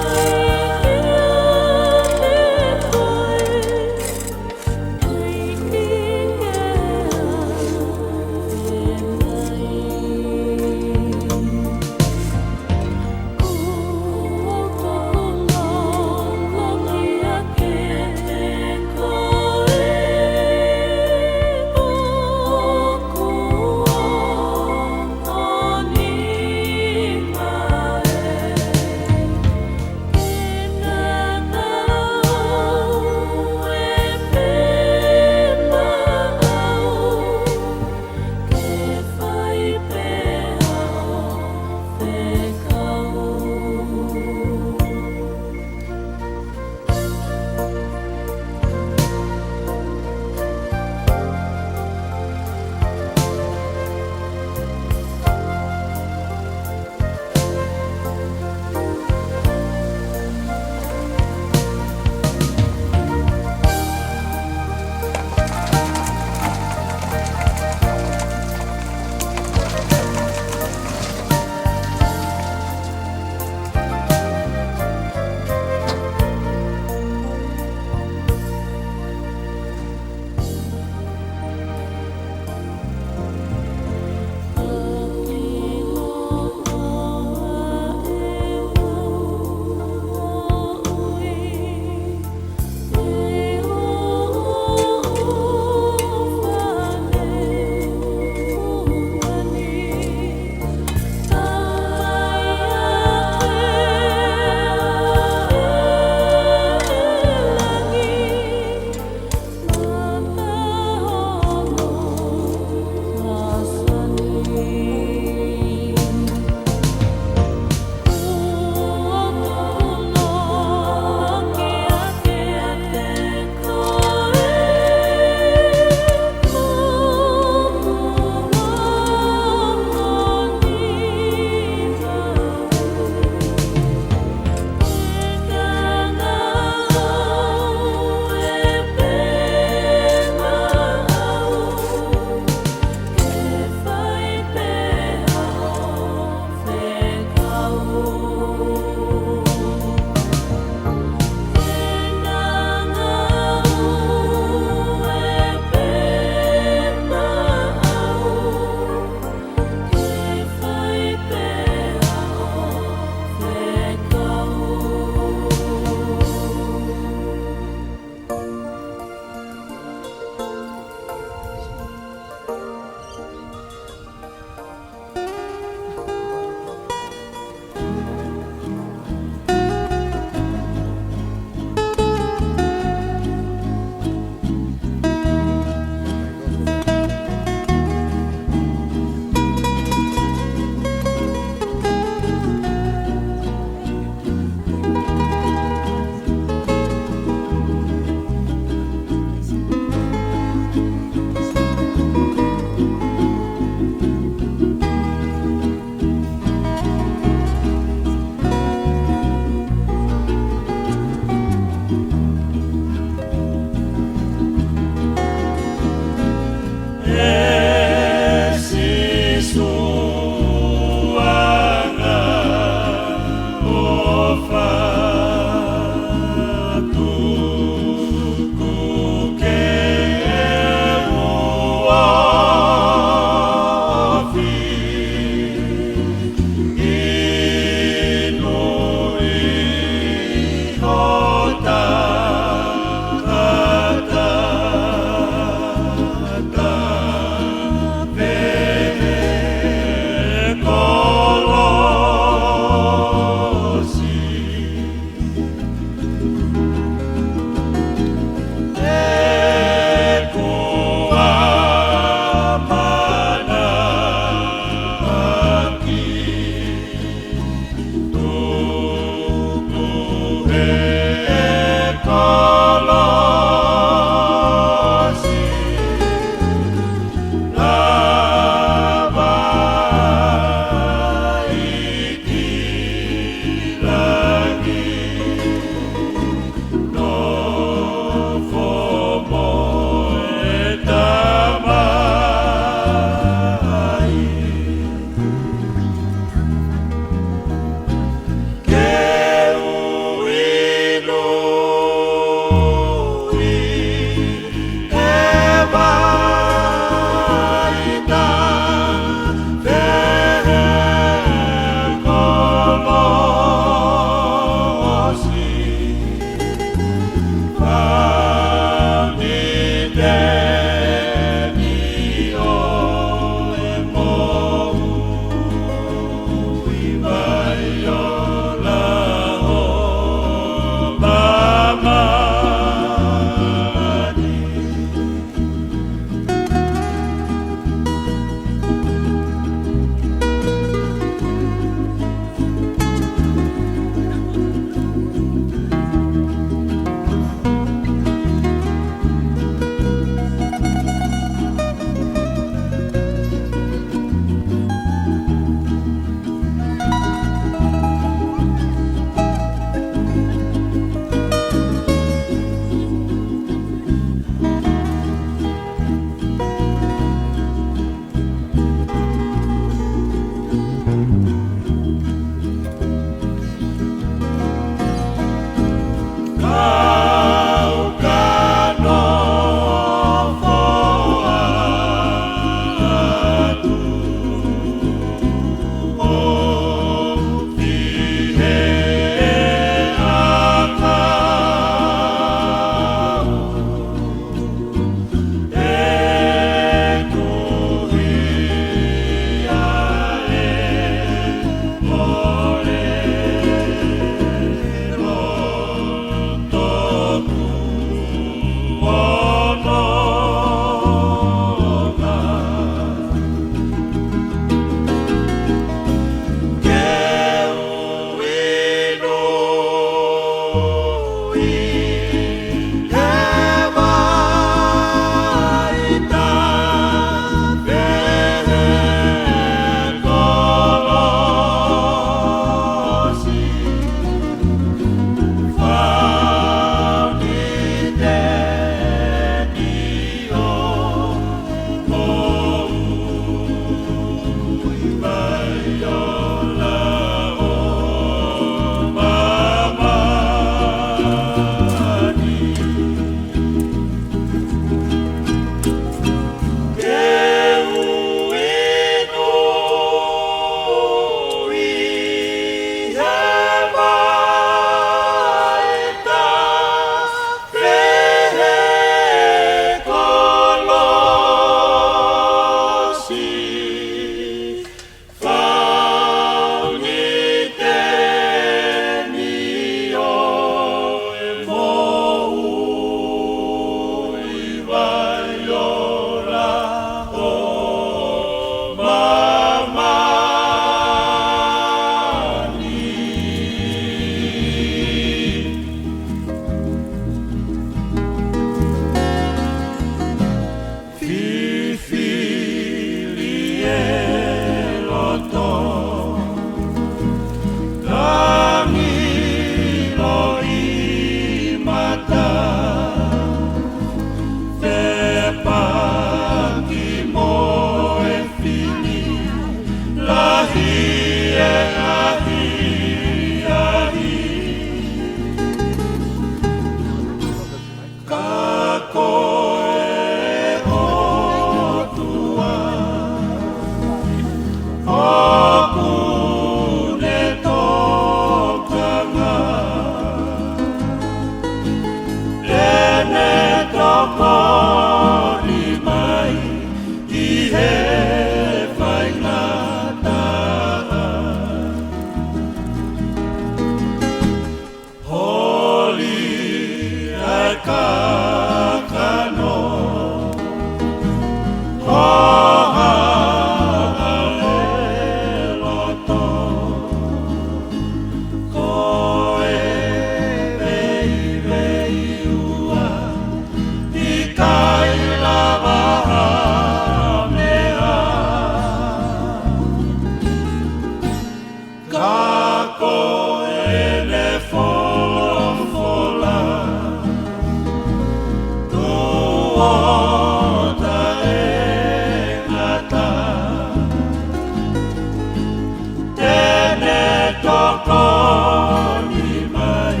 Tokoni mai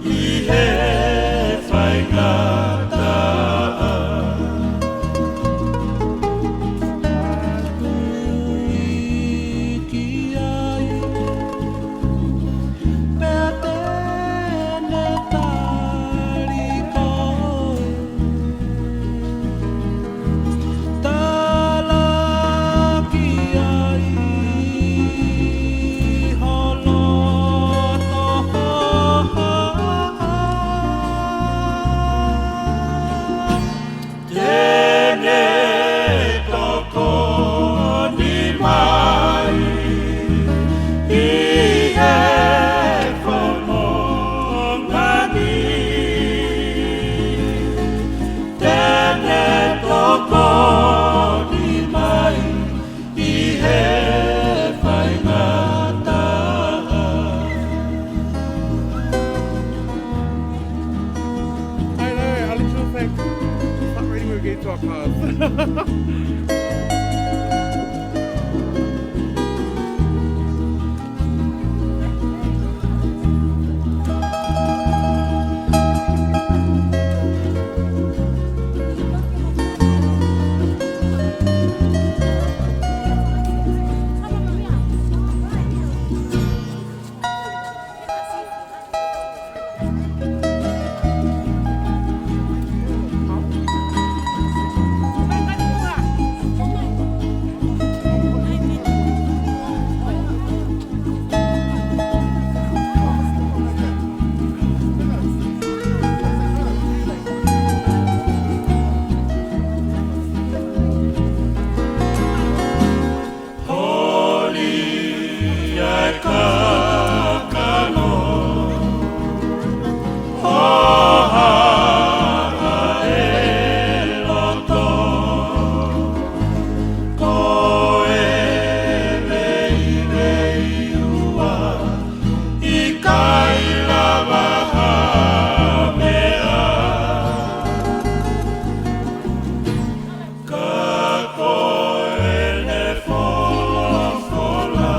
ʻi he faingataʻa. Ki ai, pea te ne tali koe. Talaki ai ho loto hohaʻa. Te ne tokoni mai ʻi he fononga ni. Te ne tokoni mai ʻi he faingataʻa. I know, I literally was like, it's not ready, we're getting to our cars. Holi ʻa e kakano, hohaʻa e loto, ko e veiveiua, ʻikai lava ha meʻa. Ka ko ʻene folofola,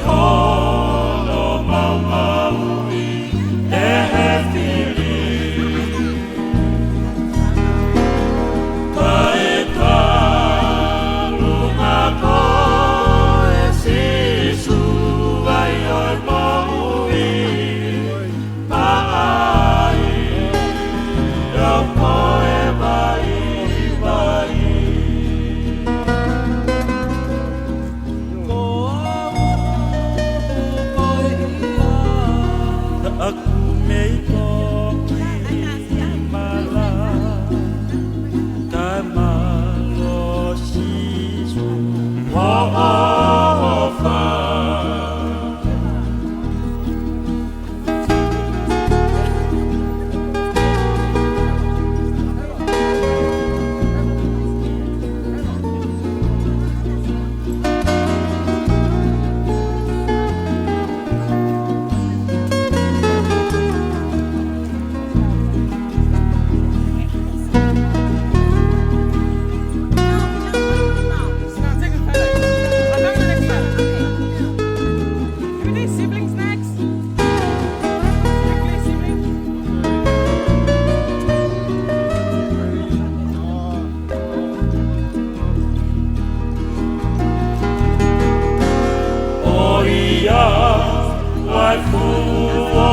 Hono maumauʻi ʻe he fili. Ka e kalunga koe Sīsū, ʻa ia ʻoku moʻui maʻae, ʻa ia ko e vaivai. Ko au ko e hia, naʻa ku mei toki mala, kae mālō Sīsū hoʻo ʻofa. Siblings next. ʻOiauē, fuofua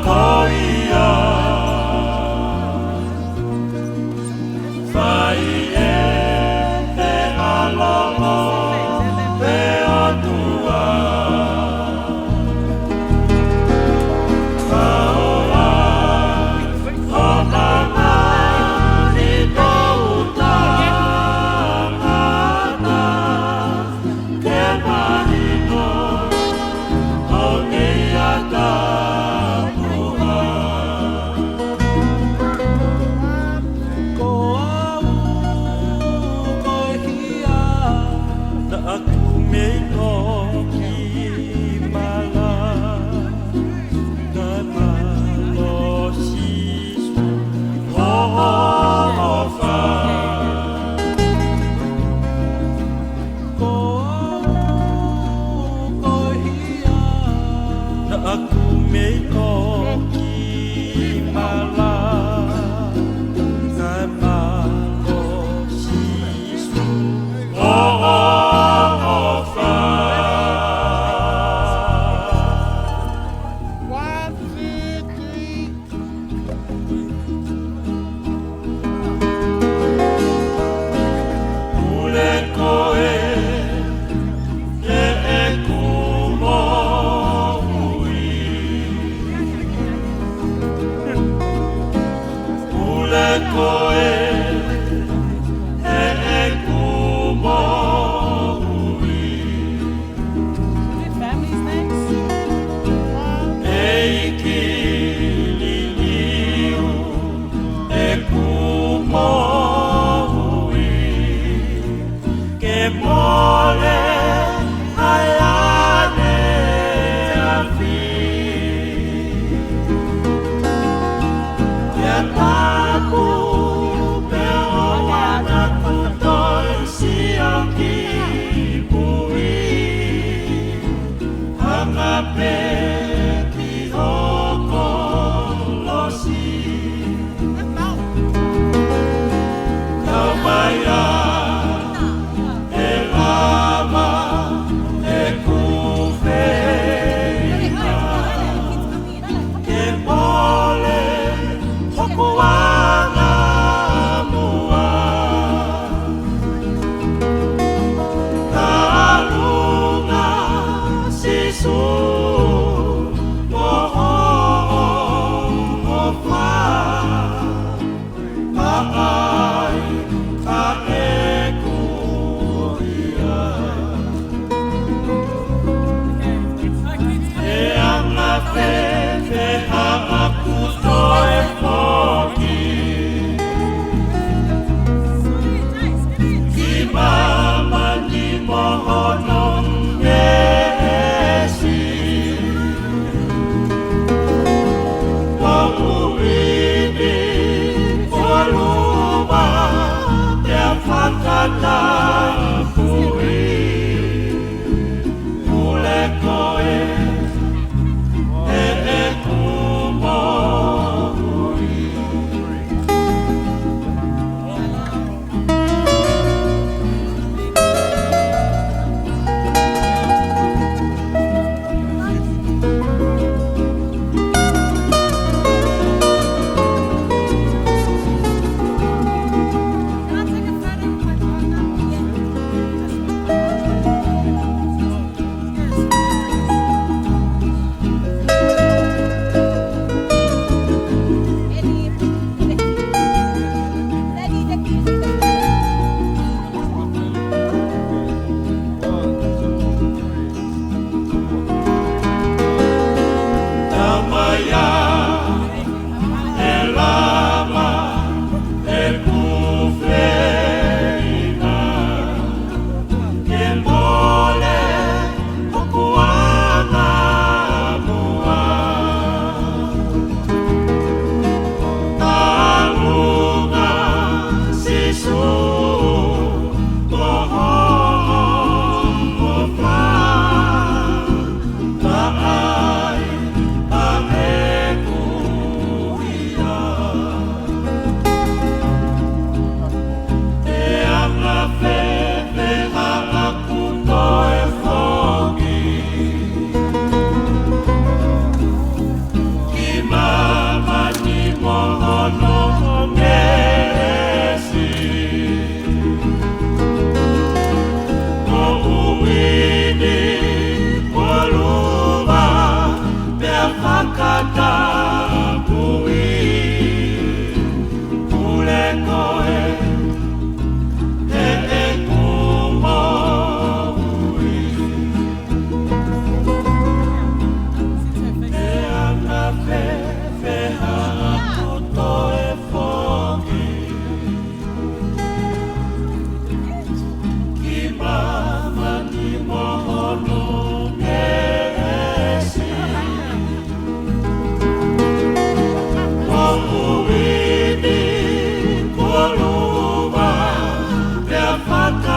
ko ia. Fai ʻe he ʻAlo ʻo e ʻOtua. Kaoa ho mamahi ʻo tangata. Ke mahino ʻoku ne ʻi ai ha tapuhā. Ko au ko e hia, naʻa ku mei toki mala, kae mālō Sīsū hoʻo ʻofa. Ko au ko e hia, naʻa ku mei toki mala, kae mālō Sīsū hoʻo ʻofa. One, two, three. Pule koe, heʻeku moʻui. Pule koe, heʻeku moʻui. Is it family's next? ʻEiki liliu ʻeku moʻui, ke mole ai ʻaneafi. Ke tapu pē ʻo ʻana kuo toe sio ki mui. Hanga pē ki ho kolosi. Kau mai ā, ʻe lava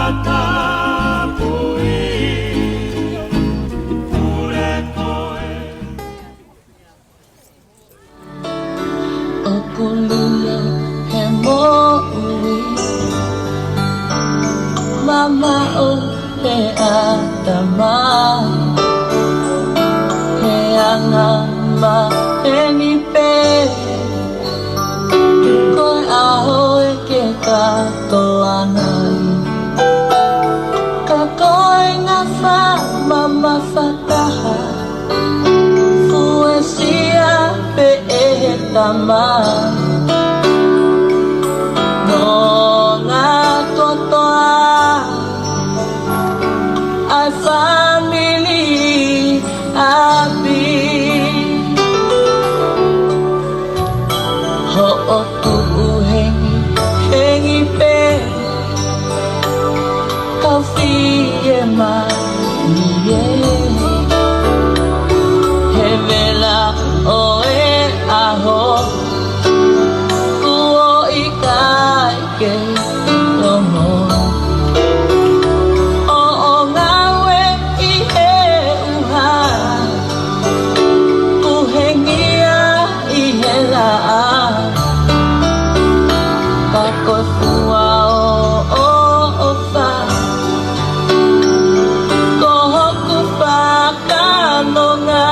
Tapuʻi pule koe. ʻOku lilo he moʻui, mamaʻo he ʻatamai, he anga maheni pē, ko e ʻaho ē ke kātoa ai. Ka ko e ngafa mamafa taha, fuesia pē ʻe he tama. Nonga kotoa ʻa e fāmili ʻapi. Hoʻo tuʻu hengihengi pē, kau fiemālie. He vela ʻo e ʻaho, kuo ʻikai ke longo. Hoʻo ngāue ʻi he ʻuha, kuhengia ʻi he laʻā. Ka ko e fua ʻo hoʻo ʻofa, ko hoku fakanonga.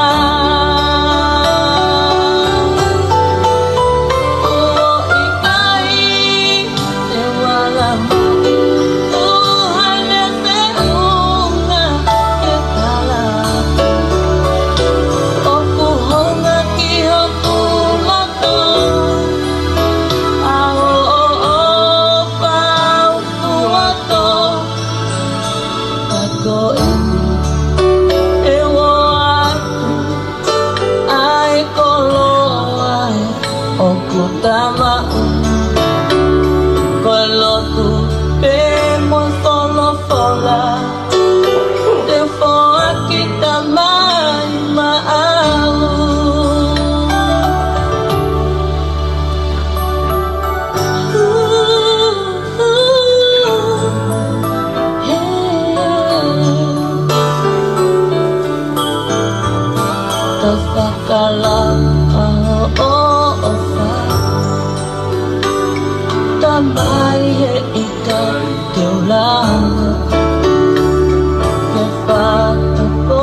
Kuo ʻikai te u ala mai, ʻuha ne feʻunga ke tala. ʻOku hounga ki hoku loto ʻa hoʻo ʻofa utuato. Ka ko eni ʻe ua atu ʻa e koloa ē ʻoku ta maʻu. Ko e lotu pē mo e folofola, te u foaki Tamai maʻau. Ka fakalau ʻa hoʻo ʻofa, Tamai, heʻikai ke u langa, ke fakapokia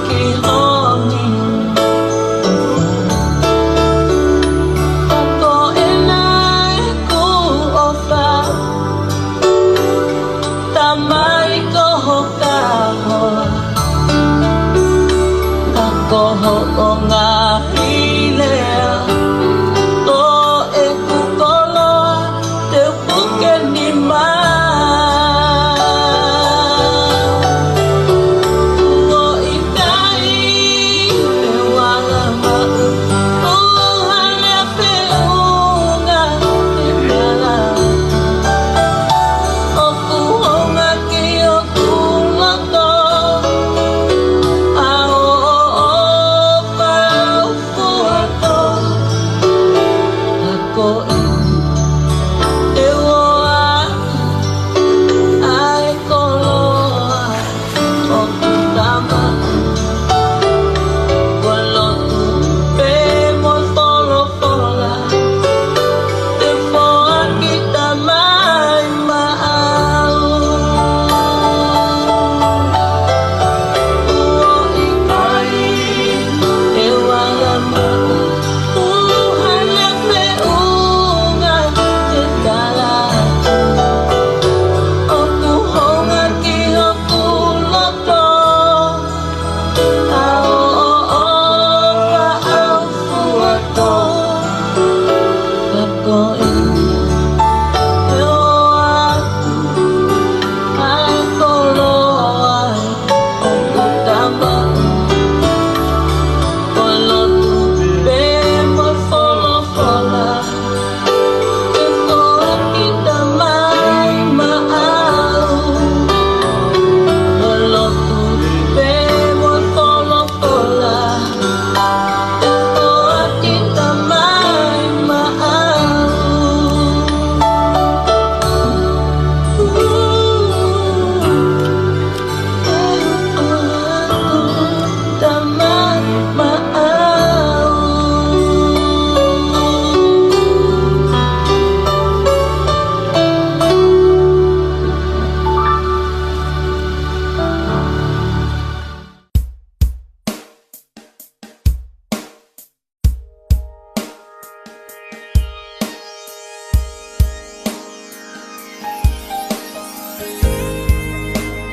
ki ho nima ʻofa. Ka ko ena ʻeku ʻofa, Tamai, ko ho kahoa. Ka ko hoʻo ngaahi lea, ko ʻeku koloa, te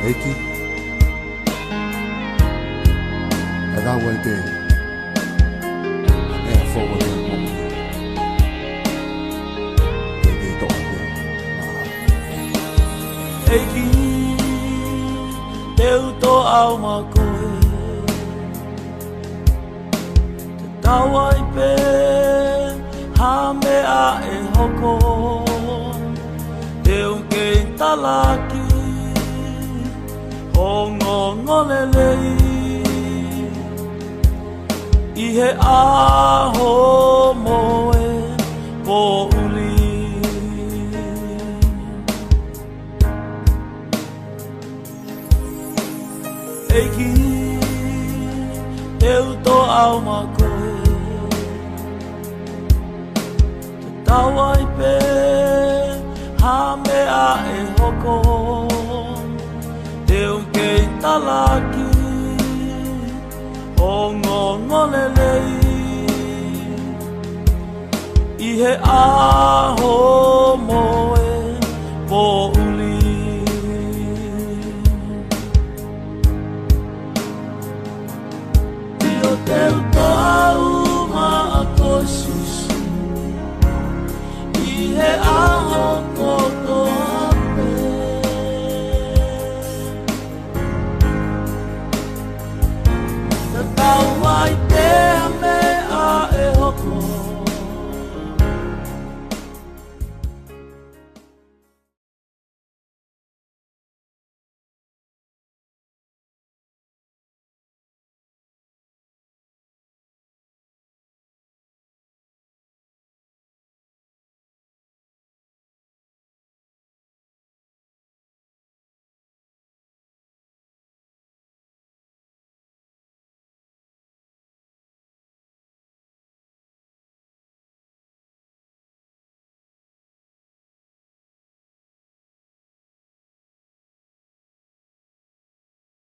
ʻEiki, ʻa e kau ai pē ʻa e meʻa fou ʻa e moʻui. Ke ke toʻa pē maʻa. ʻEiki, te u toʻa au maʻa koe. Tatau ai pē ha meʻa ʻe hoko, te u kei talaki ho ongoongolelei ʻi he ʻaho mo e poʻuli. ʻEiki, te u toʻa au maʻa koe. Tatau ai pē ha meʻa ʻe hoko, te u kei talaki ho ongoongolelei ʻi he ʻaho